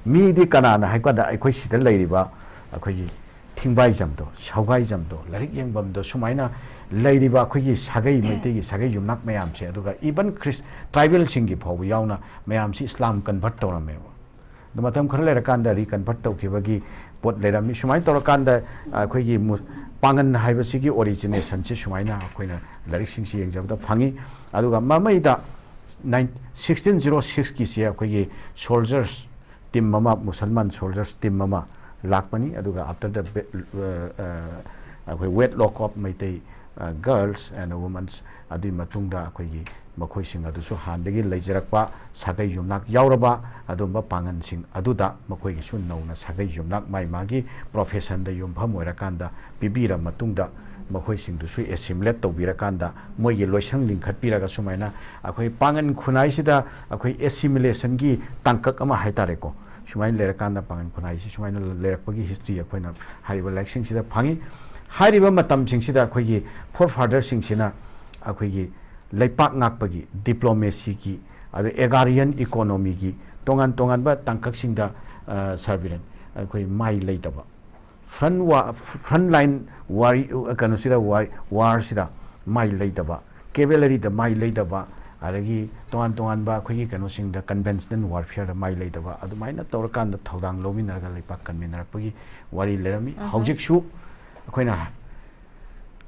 ꯃꯤꯗꯤ ꯀꯅꯥꯅ ꯍꯥꯏꯕ ꯀꯥꯟꯗ, ꯑꯩꯈꯣꯏ ꯁꯤꯗ ꯂꯩꯔꯤꯕ ꯑꯩꯈꯣꯏꯒꯤ ꯊꯤꯡꯕꯥꯏꯖꯝꯗꯣ, ꯁꯧꯒꯥꯏꯖꯝꯗꯣ, ꯂꯥꯏꯔꯤꯛ ꯌꯦꯡꯐꯝꯗꯣ, ꯁꯨꯃꯥꯏꯅ ꯂꯩꯔꯤꯕ ꯑꯩꯈꯣꯏꯒꯤ ꯁꯥꯒꯩ, ꯃꯩꯇꯩꯒꯤ ꯁꯥꯒꯩ ꯌꯨꯝꯅꯥꯛ ꯃꯌꯥꯝꯁꯦ, ꯑꯗꯨꯒ even Christ-, tribal ꯁꯤꯡꯒꯤ ꯐꯥꯎꯕ ꯌꯥꯎꯅ ꯃꯌꯥꯝꯁꯤ ꯏꯁꯂꯥꯝ convert ꯇꯧꯔꯝꯃꯦꯕ꯫ ꯑꯗꯣ ꯃꯇꯝ ꯈꯔ ꯂꯩꯔꯀꯥꯟꯗ reconvert ꯇꯧꯈꯤꯕꯒꯤ ꯄꯣꯠ ꯂꯩꯔꯝꯃꯤ꯫ ꯁꯨꯃꯥꯏꯅ ꯇꯧꯔꯀꯥꯟꯗ ꯑꯩꯈꯣꯏꯒꯤ ꯃꯨ-, ꯄꯥꯉꯟ ꯍꯥꯏꯕꯁꯤꯒꯤ origination ꯁꯤ ꯁꯨꯃꯥꯏꯅ ꯑꯩꯈꯣꯏꯅ ꯂꯥꯏꯔꯤꯛꯁꯤꯡꯁꯤ ꯌꯦꯡꯖꯕꯗ ꯐꯪꯉꯤ꯫ ꯑꯗꯨꯒ ꯃꯃꯩꯗ ꯅꯥꯏꯟ-, sixteen zero six ꯀꯤꯁꯦ ꯑꯩꯈꯣꯏꯒꯤ soldiers team ꯑꯃ, ꯃꯨꯁꯜꯃꯥꯟ soldiers team ꯑꯃ ꯂꯥꯛꯄꯅꯤ꯫ ꯑꯗꯨꯒ after the ba-, ꯑ, ꯑ, ꯑꯩꯈꯣꯏ wedlock of ꯃꯩꯇꯩ, ꯑ, girls and women's, ꯑꯗꯨꯒꯤ ꯃꯇꯨꯡꯗ ꯑꯩꯈꯣꯏꯒꯤ ꯃꯈꯣꯏꯁꯤꯡ ꯑꯗꯨꯁꯨ ꯍꯥꯟꯅꯗꯒꯤ ꯂꯩꯖꯔꯛꯄ ꯁꯥꯒꯩ ꯌꯨꯝꯅꯥꯛ ꯌꯥꯎꯔꯕ ꯑꯗꯨꯝꯕ ꯄꯥꯉꯟꯁꯤꯡ ꯑꯗꯨꯗ ꯃꯈꯣꯏꯒꯤꯁꯨ ꯅꯧꯅ ꯁꯥꯒꯩ ꯌꯨꯝꯅꯥꯛ ꯃꯥꯏ ꯃꯥꯒꯤ profession ꯗ ꯌꯨꯝꯐꯝ ꯑꯣꯏꯔꯀꯥꯟꯗ ꯄꯤꯕꯤꯔ ꯃꯇꯨꯡꯗ ꯃꯈꯣꯏꯁꯤꯡꯗꯨꯁꯨ ꯑꯦꯁꯤꯃꯤꯂꯦꯠ ꯇꯧꯕꯤꯔꯀꯥꯟꯗ ꯃꯣꯏꯒꯤ ꯂꯣꯏꯁꯪ ꯂꯤꯡꯈꯠꯄꯤꯔꯒ ꯁꯨꯃꯥꯏꯅ ꯑꯩꯈꯣꯏ ꯄꯥꯡꯒꯟ ꯈꯨꯟꯅꯥꯏꯁꯤꯗ ꯑꯩꯈꯣꯏ ꯑꯦꯁꯤꯃꯤꯂꯦꯁꯟꯒꯤ ꯇꯥꯡꯀꯛ ꯑꯃ ꯍꯥꯏꯇꯥꯔꯦꯀꯣ, ꯁꯨꯃꯥꯏꯅ ꯂꯩꯔꯀꯥꯟꯗ ꯄꯥꯡꯒꯟ ꯈꯨꯟꯅꯥꯏꯁꯤ ꯁꯨꯃꯥꯏꯅ ꯂꯩꯔꯛꯄꯒꯤ ꯍꯤꯁꯇ꯭ꯔꯤ ꯑꯩꯈꯣꯏꯅ ꯍꯥꯏꯔꯤꯕ ꯂꯥꯏꯔꯤꯛꯁꯤꯡꯁꯤꯗ ꯐꯪꯉꯤ꯫ ꯍꯥꯏꯔꯤꯕ ꯃꯇꯝꯁꯤꯡꯁꯤꯗ ꯑꯩꯈꯣꯏꯒꯤ ꯐꯣꯔ ꯐꯥꯗꯔꯁꯤꯡꯁꯤꯅ ꯑꯩꯈꯣꯏꯒꯤ ꯂꯩꯄꯥꯛ ꯉꯥꯛꯄꯒꯤ, ꯗꯤꯄ꯭ꯂꯣꯃꯦꯁꯤꯒꯤ, ꯑꯗ ꯑꯦꯒꯥꯔꯤꯌꯟ ꯏꯀꯣꯅꯣꯃꯤꯒꯤ ꯇꯣꯉꯥꯟ ꯇꯣꯉꯥꯟꯕ ꯇꯥꯡꯀꯛꯁꯤꯡꯗ, ꯑ, ꯁꯥꯔ ꯕꯤꯔꯦꯟ, ꯑꯩꯈꯣꯏ ꯃꯥꯏ ꯂꯩꯇꯕ, ꯐ꯭ꯔꯟ ꯋꯥ-, ꯐ꯭ꯔꯟ ꯂꯥꯏꯟ ꯋꯥꯔꯤ, ꯀꯩꯅꯣꯁꯤꯗ ꯋꯥꯔ-, ꯋꯥꯔꯁꯤꯗ ꯃꯥꯏ ꯂꯩꯇꯕ, ꯀꯦꯚꯦꯂꯔꯤꯗ ꯃꯥꯏ ꯂꯩꯇꯕ, ꯑꯗꯒꯤ ꯇꯣꯉꯥꯟ ꯇꯣꯉꯥꯟꯕ ꯑꯩꯈꯣꯏꯒꯤ ꯀꯩꯅꯣꯁꯤꯡꯗ, ꯀꯟꯚꯦꯟꯁꯅꯦꯜ ꯋꯥꯔꯐꯤꯌꯔꯗ ꯃꯥꯏ ꯂꯩꯇꯕ, ꯑꯗꯨꯃꯥꯏꯅ ꯇꯧꯔꯀꯥꯟꯗ ꯊꯧꯗꯥꯡ ꯂꯧꯃꯤꯟꯅꯔꯒ ꯂꯩꯄꯥꯛ ꯀꯟꯃꯤꯟꯅꯔꯛꯄꯒꯤ ꯋꯥꯔꯤ ꯂꯩꯔꯝꯃꯤ꯫ ꯎꯝ꯫ ꯍꯧꯖꯤꯛꯁꯨ ꯑꯩꯈꯣꯏꯅ,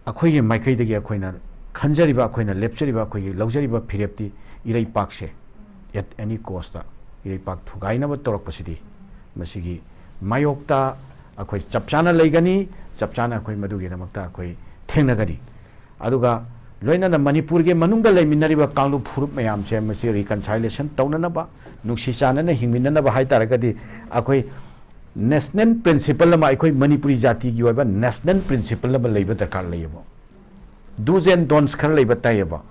ꯑꯩꯈꯣꯏꯒꯤ ꯃꯥꯏꯀꯩꯗꯒꯤ ꯑꯩꯈꯣꯏꯅ ꯈꯟꯖꯔꯤꯕ, ꯑꯩꯈꯣꯏꯅ ꯂꯦꯞꯆꯔꯤꯕ, ꯑꯩꯈꯣꯏꯒꯤ ꯂꯧꯖꯔꯤꯕ ꯐꯤꯔꯦꯞꯇꯤ, ꯏꯔꯩꯄꯥꯛꯁꯦ at any cost ꯏꯔꯩꯄꯥꯛ ꯊꯨꯒꯥꯏꯅꯕ ꯇꯧꯔꯛꯄꯁꯤꯗꯤ ꯃꯁꯤꯒꯤ ꯃꯥꯌꯣꯛꯇ ꯑꯩꯈꯣꯏ ꯆꯞ ꯆꯥꯅ ꯂꯩꯒꯅꯤ꯫ ꯆꯞ ꯆꯥꯅ ꯑꯩꯈꯣꯏ ꯃꯗꯨꯒꯤꯗꯃꯛꯇ ꯑꯩꯈꯣꯏ ꯊꯦꯡꯅꯒꯅꯤ꯫ ꯑꯗꯨꯒ ꯂꯣꯏꯅꯅ ꯃꯅꯤꯄꯨꯔꯒꯤ ꯃꯅꯨꯡꯗ ꯂꯩꯃꯤꯟꯅꯔꯤꯕ ꯀꯥꯡꯂꯨꯞ ꯐꯨꯔꯨꯞ ꯃꯌꯥꯝꯁꯦ ꯃꯁꯤ ꯔꯤꯀꯟꯁꯥꯏꯂꯦꯁꯟ ꯇꯧꯅꯅꯕ, ꯅꯨꯡꯁꯤ ꯆꯥꯟꯅꯅ ꯍꯤꯡꯃꯤꯟꯅꯅꯕ ꯍꯥꯏ ꯇꯥꯔꯒꯗꯤ ꯑꯩꯈꯣꯏ ꯅꯦꯁꯅꯦꯜ ꯄ꯭ꯔꯤꯟꯁꯤꯄꯜ ꯑꯃ, ꯑꯩꯈꯣꯏ ꯃꯅꯤꯄꯨꯔꯤ ꯖꯥꯇꯤꯒꯤ ꯑꯣꯏꯕ ꯅꯦꯁꯅꯦꯜ ꯄ꯭ꯔꯤꯟꯁꯤꯄꯜ ꯑꯃ ꯂꯩꯕ ꯗꯔꯀꯥꯔ ꯂꯩꯌꯦꯕ꯫ ꯗꯨꯁ ꯑꯦꯟ ꯗꯣꯟꯁ ꯈꯔ ꯂꯩꯕ ꯇꯥꯏꯌꯦꯕ꯫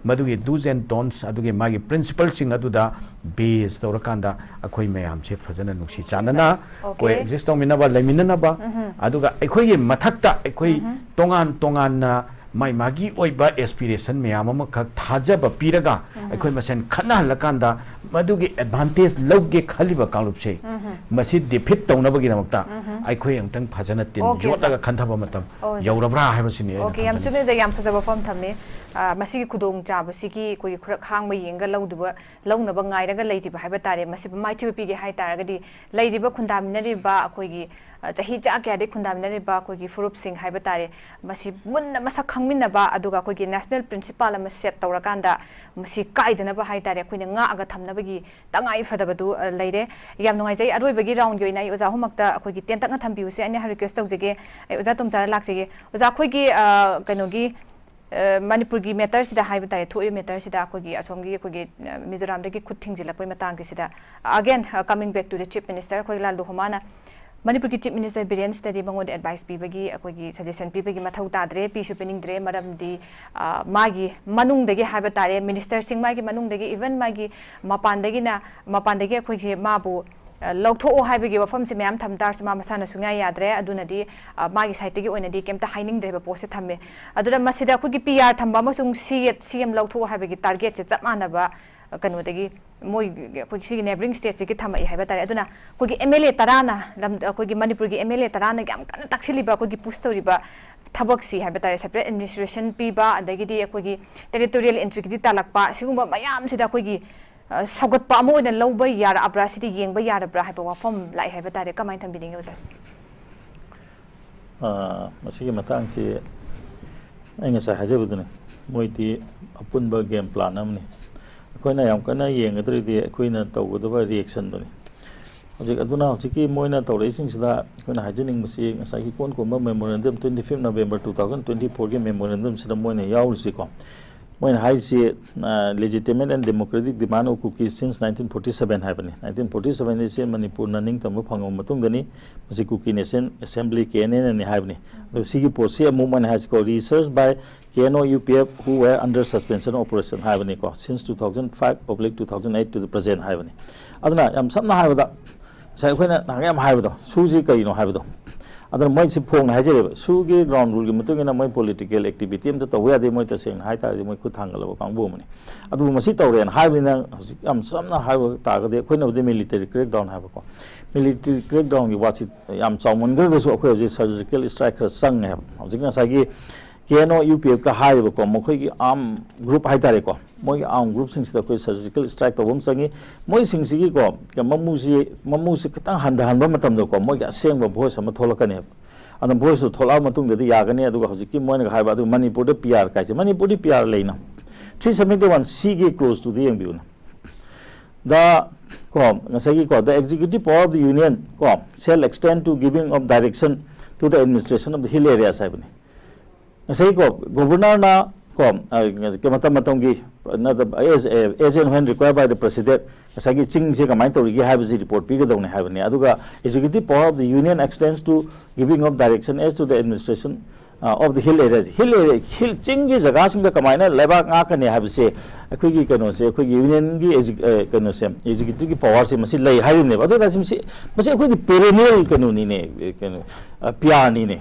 ꯃꯗꯨꯒꯤ ꯗꯨꯁ ꯑꯦꯟ ꯗꯣꯟꯁ, ꯑꯗꯨꯒꯤ ꯃꯥꯒꯤ ꯄ꯭ꯔꯤꯟꯁꯤꯄꯜꯁꯤꯡ ꯑꯗꯨꯗ ꯕꯦꯁ ꯇꯧꯔꯀꯥꯟꯗ ꯑꯩꯈꯣꯏ ꯃꯌꯥꯝꯁꯦ ꯐꯖꯅ ꯅꯨꯡꯁꯤ ꯆꯥꯟꯅꯅ, okay, ꯀꯣ ꯑꯦꯛꯖꯤꯁ ꯇꯧꯃꯤꯟꯅꯕ, ꯂꯩꯃꯤꯟꯅꯅꯕ, ꯎꯝꯍꯨꯝ, ꯑꯗꯨꯒ ꯑꯩꯈꯣꯏꯒꯤ ꯃꯊꯛꯇ ꯑꯩꯈꯣꯏ, ꯎꯝꯍꯨꯝ, ꯇꯣꯉꯥꯟ ꯇꯣꯉꯥꯟꯅ ꯃꯥꯏ ꯃꯥꯒꯤ ꯑꯣꯏꯕ ꯑꯦꯁꯄꯤꯔꯦꯁꯟ ꯃꯌꯥꯝ ꯑꯃꯈꯛ ꯊꯥꯖꯕ ꯄꯤꯔꯒ, ꯎꯝꯍꯨꯝ, ꯑꯩꯈꯣꯏ ꯃꯁꯦꯟ ꯈꯠꯅꯍꯜꯂꯀꯥꯟꯗ ꯃꯗꯨꯒꯤ ꯑꯦꯗꯚꯥꯟꯇꯦꯖ ꯂꯧꯒꯦ ꯈꯜꯂꯤꯕ ꯀꯥꯡꯂꯨꯞꯁꯦ, ꯎꯝꯍꯨꯝ, ꯃꯁꯤ ꯗꯤꯐꯤꯠ ꯇꯧꯅꯕꯒꯤꯗꯃꯛꯇ, ꯎꯝꯍꯨꯝ, ꯑꯩꯈꯣꯏ ꯑꯃꯨꯛꯇꯪ ꯐꯖꯅ ꯇꯤꯝ, okay, ꯌꯣꯠꯂꯒ sir, ꯈꯟꯊꯕ ꯃꯇꯝ, okay, sir, ꯌꯧꯔꯕ꯭ꯔꯥ ꯍꯥꯏꯕꯁꯤꯅꯤ ꯑꯩꯅ, okay, ꯌꯥꯝ ꯊꯝꯖꯅꯤꯡꯉꯤ꯫ ꯆꯨꯝꯃꯦ, sir, ꯌꯥꯝ ꯐꯖꯕ ꯋꯥꯐꯝ ꯊꯝꯃꯤ꯫ ꯑ, ꯃꯁꯤꯒꯤ ꯈꯨꯗꯣꯡꯆꯥꯕꯁꯤꯒꯤ ꯑꯩꯈꯣꯏꯒꯤ ꯈꯨꯔꯛ ꯍꯥꯡꯕ ꯌꯦꯡꯉꯒ ꯂꯧꯗꯨꯕ, ꯂꯧꯅꯕ ꯉꯥꯏꯔꯒ ꯂꯩꯔꯤꯕ ꯍꯥꯏꯕ ꯇꯥꯔꯦ꯫ ꯃꯁꯤꯕꯨ ꯃꯥꯏꯊꯤꯕ ꯄꯤꯒꯦ ꯍꯥꯏ ꯇꯥꯔꯒꯗꯤ ꯂꯩꯔꯤꯕ ꯈꯨꯟꯗꯥꯃꯤꯟꯅꯔꯤꯕ ꯑꯩꯈꯣꯏꯒꯤ, ꯑ, ꯆꯍꯤ ꯆꯥ ꯀꯌꯥꯗꯒꯤ ꯈꯨꯟꯗꯥꯃꯤꯟꯅꯔꯤꯕ ꯑꯩꯈꯣꯏꯒꯤ ꯐꯨꯔꯨꯞꯁꯤꯡ ꯍꯥꯏꯕ ꯇꯥꯔꯦ, ꯃꯁꯤ ꯃꯨꯟꯅ ꯃꯁꯛ ꯈꯪꯃꯤꯟꯅꯕ, ꯑꯗꯨꯒ ꯑꯩꯈꯣꯏꯒꯤ ꯅꯦꯁꯅꯦꯜ ꯄ꯭ꯔꯤꯟꯁꯤꯄꯥꯜ ꯑꯃ ꯁꯦꯠ ꯇꯧꯔꯀꯥꯟꯗ ꯃꯁꯤ ꯀꯥꯏꯗꯅꯕ ꯍꯥꯏ ꯇꯥꯔꯦ, ꯑꯩꯈꯣꯏꯅ ꯉꯥꯛꯑꯒ ꯊꯝꯅꯕꯒꯤ ꯇꯉꯥꯏ ꯐꯗꯕꯗꯨ, ꯑ, ꯂꯩꯔꯦ꯫ ꯌꯥꯝ ꯅꯨꯡꯉꯥꯏꯖꯩ꯫ ꯑꯔꯣꯏꯕꯒꯤ ꯔꯥꯎꯟꯒꯤ ꯑꯣꯏꯅ ꯑꯩ ꯑꯣꯖꯥ ꯑꯍꯨꯝꯃꯛꯇ ꯑꯩꯈꯣꯏꯒꯤ ꯇꯦꯟꯇꯛꯅ ꯊꯝꯕꯤꯌꯨꯁꯦ ꯑꯩꯅ ꯔꯤꯀ꯭ꯋꯦꯁ ꯇꯧꯖꯒꯦ꯫ ꯑꯩ ꯑꯣꯖꯥ ꯇꯣꯝꯆꯥꯗ ꯂꯥꯛꯆꯒꯦ꯫ ꯑꯣꯖꯥ, ꯑꯩꯈꯣꯏꯒꯤ, ꯑ, ꯀꯩꯅꯣꯒꯤ, ꯑ, ꯃꯅꯤꯄꯨꯔꯒꯤ ꯃꯦꯇꯔꯁꯤꯗ ꯍꯥꯏꯕ ꯇꯥꯔꯦ, ꯊꯣꯛꯏꯕ ꯃꯦꯇꯔꯁꯤꯗ ꯑꯩꯈꯣꯏꯒꯤ ꯑꯁꯣꯝꯒꯤ ꯑꯩꯈꯣꯏꯒꯤ, ꯑ, ꯃꯤꯖꯣꯔꯥꯝꯗꯒꯤ ꯈꯨꯠ ꯊꯤꯡꯖꯤꯜꯂꯛꯄꯒꯤ ꯃꯇꯥꯡꯒꯤꯁꯤꯗ, again, ꯑ, coming back to the Chief Minister, ꯑꯩꯈꯣꯏ ꯂꯥꯜ ꯗꯨꯍꯣꯃꯥꯅ ꯃꯅꯤꯄꯨꯔꯒꯤ ꯆꯤꯐ ꯃꯤꯅꯤꯁꯇꯔ ꯕꯤꯔꯦꯟ ꯁꯤꯗꯗꯤ ꯃꯉꯣꯟꯗ ꯑꯦꯗꯚꯥꯏꯁ ꯄꯤꯕꯒꯤ, ꯑꯩꯈꯣꯏꯒꯤ ꯁꯖꯦꯁꯟ ꯄꯤꯕꯒꯤ ꯃꯊꯧ ꯇꯥꯗ꯭ꯔꯦ, ꯄꯤꯁꯨ ꯄꯤꯅꯤꯡꯗ꯭ꯔꯦ꯫ ꯃꯔꯝꯗꯤ, ꯑ, ꯃꯥꯒꯤ ꯃꯅꯨꯡꯗꯒꯤ ꯍꯥꯏꯕ ꯇꯥꯔꯦ, ꯃꯤꯅꯤꯁꯇꯔꯁꯤꯡ ꯃꯥꯒꯤ ꯃꯅꯨꯡꯗꯒꯤ, ꯏꯚꯟ ꯃꯥꯒꯤ ꯃꯄꯥꯟꯗꯒꯤꯅ, ꯃꯄꯥꯟꯗꯒꯤ ꯑꯩꯈꯣꯏꯁꯦ ꯃꯥꯕꯨ, ꯑ, ꯂꯧꯊꯣꯛꯑꯣ ꯍꯥꯏꯕꯒꯤ ꯋꯥꯐꯝꯁꯦ ꯃꯌꯥꯝ ꯊꯝ ꯇꯥꯔꯁꯨ, ꯃꯥ ꯃꯁꯥꯅ ꯁꯨꯡꯌꯥ ꯌꯥꯗ꯭ꯔꯦ꯫ ꯑꯗꯨꯅꯗꯤ, ꯑ, ꯃꯥꯒꯤ ꯁꯥꯏꯠꯇꯒꯤ ꯑꯣꯏꯅꯗꯤ ꯀꯩꯝꯇ ꯍꯥꯏꯅꯤꯡꯗ꯭ꯔꯦꯕ ꯄꯣꯠꯁꯦ ꯊꯝꯃꯦ꯫ ꯑꯗꯨꯅ ꯃꯁꯤꯗ ꯑꯩꯈꯣꯏꯒꯤ ꯄꯤ ꯑꯥꯔ ꯊꯝꯕ ꯑꯃꯁꯨꯡ ꯁꯤ ꯑꯦꯠ, ꯁꯤ ꯑꯦꯝ ꯂꯧꯊꯣꯛꯑꯣ ꯍꯥꯏꯕꯒꯤ ꯇꯥꯔꯒꯦꯠꯁꯦ ꯆꯞ ꯃꯥꯟꯅꯕ, ꯑ, ꯀꯩꯅꯣꯗꯒꯤ, ꯃꯣꯏ ꯑꯩꯈꯣꯏ ꯁꯤꯒꯤ ꯅꯦꯕꯔꯤꯡ ꯁ꯭ꯇꯦꯠꯁꯤꯒꯤ ꯊꯝꯃꯛꯏ ꯍꯥꯏꯕ ꯇꯥꯔꯦ꯫ ꯑꯗꯨꯅ ꯑꯩꯈꯣꯏꯒꯤ ꯑꯦꯝ ꯑꯦꯜ ꯑꯦ ꯇꯔꯥꯅ ꯂꯝ-, ꯑꯩꯈꯣꯏꯒꯤ ꯃꯅꯤꯄꯨꯔꯒꯤ ꯑꯦꯝ ꯑꯦꯜ ꯑꯦ ꯇꯔꯥꯅ ꯌꯥꯝ ꯀꯟꯅ ꯇꯥꯛꯁꯤꯜꯂꯤꯕ, ꯑꯩꯈꯣꯏꯒꯤ ꯄꯨꯁ ꯇꯧꯔꯤꯕ ꯊꯕꯛꯁꯤ ꯍꯥꯏꯕ ꯇꯥꯔꯦ, ꯁꯦꯄꯔꯦꯠ ꯑꯦꯗꯃꯤꯅꯤꯁꯇ꯭ꯔꯦꯁꯟ ꯄꯤꯕ, ꯑꯗꯒꯤꯗꯤ ꯑꯩꯈꯣꯏꯒꯤ ꯇꯦꯔꯤꯇꯣꯔꯤꯌꯦꯜ ꯏꯟꯇꯤꯒ꯭ꯔꯤꯇꯤ ꯇꯥꯜꯂꯛꯄ, ꯁꯤꯒꯨꯝꯕ ꯃꯌꯥꯝꯁꯤꯗ ꯑꯩꯈꯣꯏꯒꯤ, ꯑ, ꯁꯧꯒꯠꯄ ꯑꯃ ꯑꯣꯏꯅ ꯂꯧꯕ ꯌꯥꯔꯛꯑꯕ꯭ꯔꯥ, ꯁꯤꯗꯤ ꯌꯦꯡꯕ ꯌꯥꯔꯕ꯭ꯔꯥ ꯍꯥꯏꯕ ꯋꯥꯐꯝ ꯂꯥꯛꯑꯦ ꯍꯥꯏꯕ ꯇꯥꯔꯦ꯫ ꯀꯃꯥꯏꯅ ꯊꯝꯕꯤꯅꯤꯡꯉꯤ, ꯑꯣꯖꯥ? ꯑ, ꯃꯁꯤꯒꯤ ꯃꯇꯥꯡꯁꯤ ꯑꯩ ꯉꯁꯥꯏ ꯍꯥꯏꯖꯕꯗꯨꯅꯤ, ꯃꯣꯏꯗꯤ ꯑꯄꯨꯟꯕ ꯒꯦꯝ ꯄ꯭ꯂꯥꯟ ꯑꯃꯅꯤ꯫ ꯑꯩꯈꯣꯏꯅ ꯌꯥꯝ ꯀꯟꯅ ꯌꯦꯡꯒꯗꯧꯔꯤꯗꯤ ꯑꯩꯈꯣꯏꯅ ꯇꯧꯒꯗꯕ ꯔꯤꯌꯦꯛꯁꯟꯗꯨꯅꯤ꯫ ꯍꯧꯖꯤꯛ ꯑꯗꯨꯅ ꯍꯧꯖꯤꯛꯀꯤ ꯃꯣꯏꯅ ꯇꯧꯔꯛꯏꯁꯤꯡꯁꯤꯗ ꯑꯩꯈꯣꯏꯅ ꯍꯥꯏꯖꯅꯤꯡꯕꯁꯤ, ꯉꯁꯥꯏꯒꯤ ꯏꯀꯣꯟ ꯀꯣꯟꯕ memorandum, twenty fifth November two thousand twenty fourꯒꯤ memorandumꯁꯤꯗ ꯃꯣꯏꯅ ꯌꯥꯎꯔꯤꯁꯤꯀꯣ, ꯃꯣꯏꯅ ꯍꯥꯏꯔꯤꯁꯤ, ꯑ, legitimate and democratic demand of Kukis since nineteen forty seven ꯍꯥꯏꯕꯅꯤ꯫ Nineteen forty seven ꯑꯁꯤ ꯃꯅꯤꯄꯨꯔꯅ ꯅꯤꯡꯇꯝꯕ ꯐꯪꯉꯕ ꯃꯇꯨꯡꯗꯅꯤ ꯃꯁꯤ Kuki Nation Assembly, K N ꯑꯦꯅꯅꯤ ꯍꯥꯏꯕꯅꯤ꯫ ꯑꯗꯨꯒ ꯁꯤꯒꯤ ꯄꯣꯠꯁꯤ ꯑꯃꯨꯛ ꯃꯣꯏꯅ ꯍꯥꯏꯁꯤꯀꯣ, research by K N O U P F who were under suspension operation ꯍꯥꯏꯕꯅꯤꯀꯣ, since two thousand five oblique two thousand eight to the present ꯍꯥꯏꯕꯅꯤ꯫ ꯑꯗꯨꯅ ꯌꯥꯝ ꯁꯝꯅ ꯍꯥꯏꯔꯕꯗ, ꯉꯁꯥꯏ ꯑꯩꯈꯣꯏꯅ ꯅꯍꯥꯟ ꯌꯥꯝ ꯍꯥꯏꯕꯗꯣ, ꯁꯨꯁꯤ ꯀꯔꯤꯅꯣ ꯍꯥꯏꯕꯗꯣ, ꯑꯗꯨꯅ ꯃꯣꯏꯁꯤ ꯐꯣꯡꯅ ꯍꯥꯏꯖꯔꯦꯕ, ꯁꯨꯒꯤ ground ruleꯒꯤ ꯃꯇꯨꯡ ꯏꯟꯅ ꯃꯣꯏ political activity ꯑꯝꯇ ꯇꯧꯕ ꯌꯥꯗꯦ, ꯃꯣꯏ ꯇꯁꯦꯡꯅ ꯍꯥꯏ ꯇꯥꯔꯗꯤ ꯃꯣꯏ ꯈꯨꯠ ꯊꯥꯡꯒꯠꯂꯕ ꯀꯥꯡꯕꯨ ꯑꯃꯅꯤ꯫ ꯑꯗꯨꯕꯨ ꯃꯁꯤ ꯇꯧꯔꯦꯅ ꯍꯥꯏꯕꯅꯤꯅ, ꯍꯧꯖꯤꯛ ꯌꯥꯝ ꯁꯝꯅ ꯍꯥꯏꯕ ꯇꯥꯔꯒꯗꯤ, ꯑꯩꯈꯣꯏꯅꯕꯨꯗꯤ military crackdown ꯍꯥꯏꯕꯀꯣ, military crackdownꯒꯤ ꯋꯥꯁꯤ ꯌꯥꯝ ꯆꯥꯎꯃꯟꯈ꯭ꯔꯒꯁꯨ ꯑꯩꯈꯣꯏ ꯍꯧꯖꯤꯛ surgical strike ꯈꯔ ꯆꯪꯉꯦ ꯍꯥꯏꯕ꯫ ꯍꯧꯖꯤꯛ ꯉꯁꯥꯏꯒꯤ K N O U P Fꯀ ꯍꯥꯏꯔꯤꯕꯀꯣ, ꯃꯈꯣꯏꯒꯤ arm group ꯍꯥꯏꯇꯥꯔꯦꯀꯣ, ꯃꯣꯏꯒꯤ arm groupꯁꯤꯡꯁꯤꯗ ꯑꯩꯈꯣꯏ surgical strike ꯇꯧꯕ ꯑꯃ ꯆꯪꯉꯤ꯫ ꯃꯣꯏꯁꯤꯡꯁꯤꯒꯤꯀꯣ, ꯃꯃꯨꯁꯤ, ꯃꯃꯨꯁꯤ ꯈꯤꯇꯪ ꯍꯟꯊꯍꯟꯕ ꯃꯇꯝꯗꯀꯣ, ꯃꯣꯏꯒꯤ ꯑꯁꯦꯡꯕ voice ꯑꯃ ꯊꯣꯛꯂꯛꯀꯅꯦꯕ꯫ ꯑꯗꯨꯅ voiceꯇꯨ ꯊꯣꯛꯂꯛꯑ ꯃꯇꯨꯡꯗꯗꯤ ꯌꯥꯒꯅꯤ꯫ ꯑꯗꯨꯒ ꯍꯧꯖꯤꯛꯀꯤ ꯃꯣꯏꯅ ꯍꯥꯏꯕ, ꯑꯗꯨꯒ ꯃꯅꯤꯄꯨꯔꯗ P R ꯀꯥꯏꯁꯦ, ꯃꯅꯤꯄꯨꯔꯗꯤ P R ꯂꯩꯅ, three seventy one Cꯒꯤ clauseꯇꯨꯗꯤ ꯌꯦꯡꯕꯤꯌꯨꯅ꯫ The, ꯀꯣ, ꯉꯁꯥꯏꯒꯤ ꯀꯣ, "The executive power of the union" ꯀꯣ, "shall extend to giving of direction to the administration of the hill areas" ꯍꯥꯏꯕꯅꯤ꯫ ꯉꯁꯥꯏꯒꯤ ꯀꯣ, governorꯅ ꯀꯣ, ꯑ, ꯃꯇꯝ ꯃꯇꯝꯒꯤ, ꯅꯠꯇꯕ, as, as and when required by the president, ꯉꯁꯥꯏꯒꯤ ꯆꯤꯡꯁꯦ ꯀꯃꯥꯏꯅ ꯇꯧꯔꯤꯒꯦ ꯍꯥꯏꯕꯁꯤ report ꯄꯤꯒꯗꯧꯅꯤ ꯍꯥꯏꯕꯅꯤ꯫ ꯑꯗꯨꯒ executive power of the union extends to giving of direction as to the administration, uh, of the hill areas. Hill area, hill, ꯆꯤꯡꯒꯤ ꯖꯒꯥꯁꯤꯡꯗ ꯀꯃꯥꯏꯅ ꯂꯩꯕꯥꯛ ꯉꯥꯛꯀꯅꯤ ꯍꯥꯏꯕꯁꯦ ꯑꯩꯈꯣꯏꯒꯤ ꯀꯩꯅꯣꯁꯦ, ꯑꯩꯈꯣꯏꯒꯤ unionꯒꯤ exec-, ꯑ, ꯀꯩꯅꯣꯁꯦ, executiveꯒꯤ powerꯁꯦ ꯃꯁꯤ ꯂꯩ ꯍꯥꯏꯔꯤꯕꯅꯦꯕ꯫ ꯑꯗꯨ ꯑꯣꯏꯇꯥꯔꯁꯨ ꯃꯁꯤ, ꯃꯁꯤ ꯑꯩꯈꯣꯏꯒꯤ perennial ꯀꯩꯅꯣꯅꯤꯅꯦ, ꯑ, ꯀꯩꯅꯣ, ꯑ, PRꯅꯤꯅꯦ꯫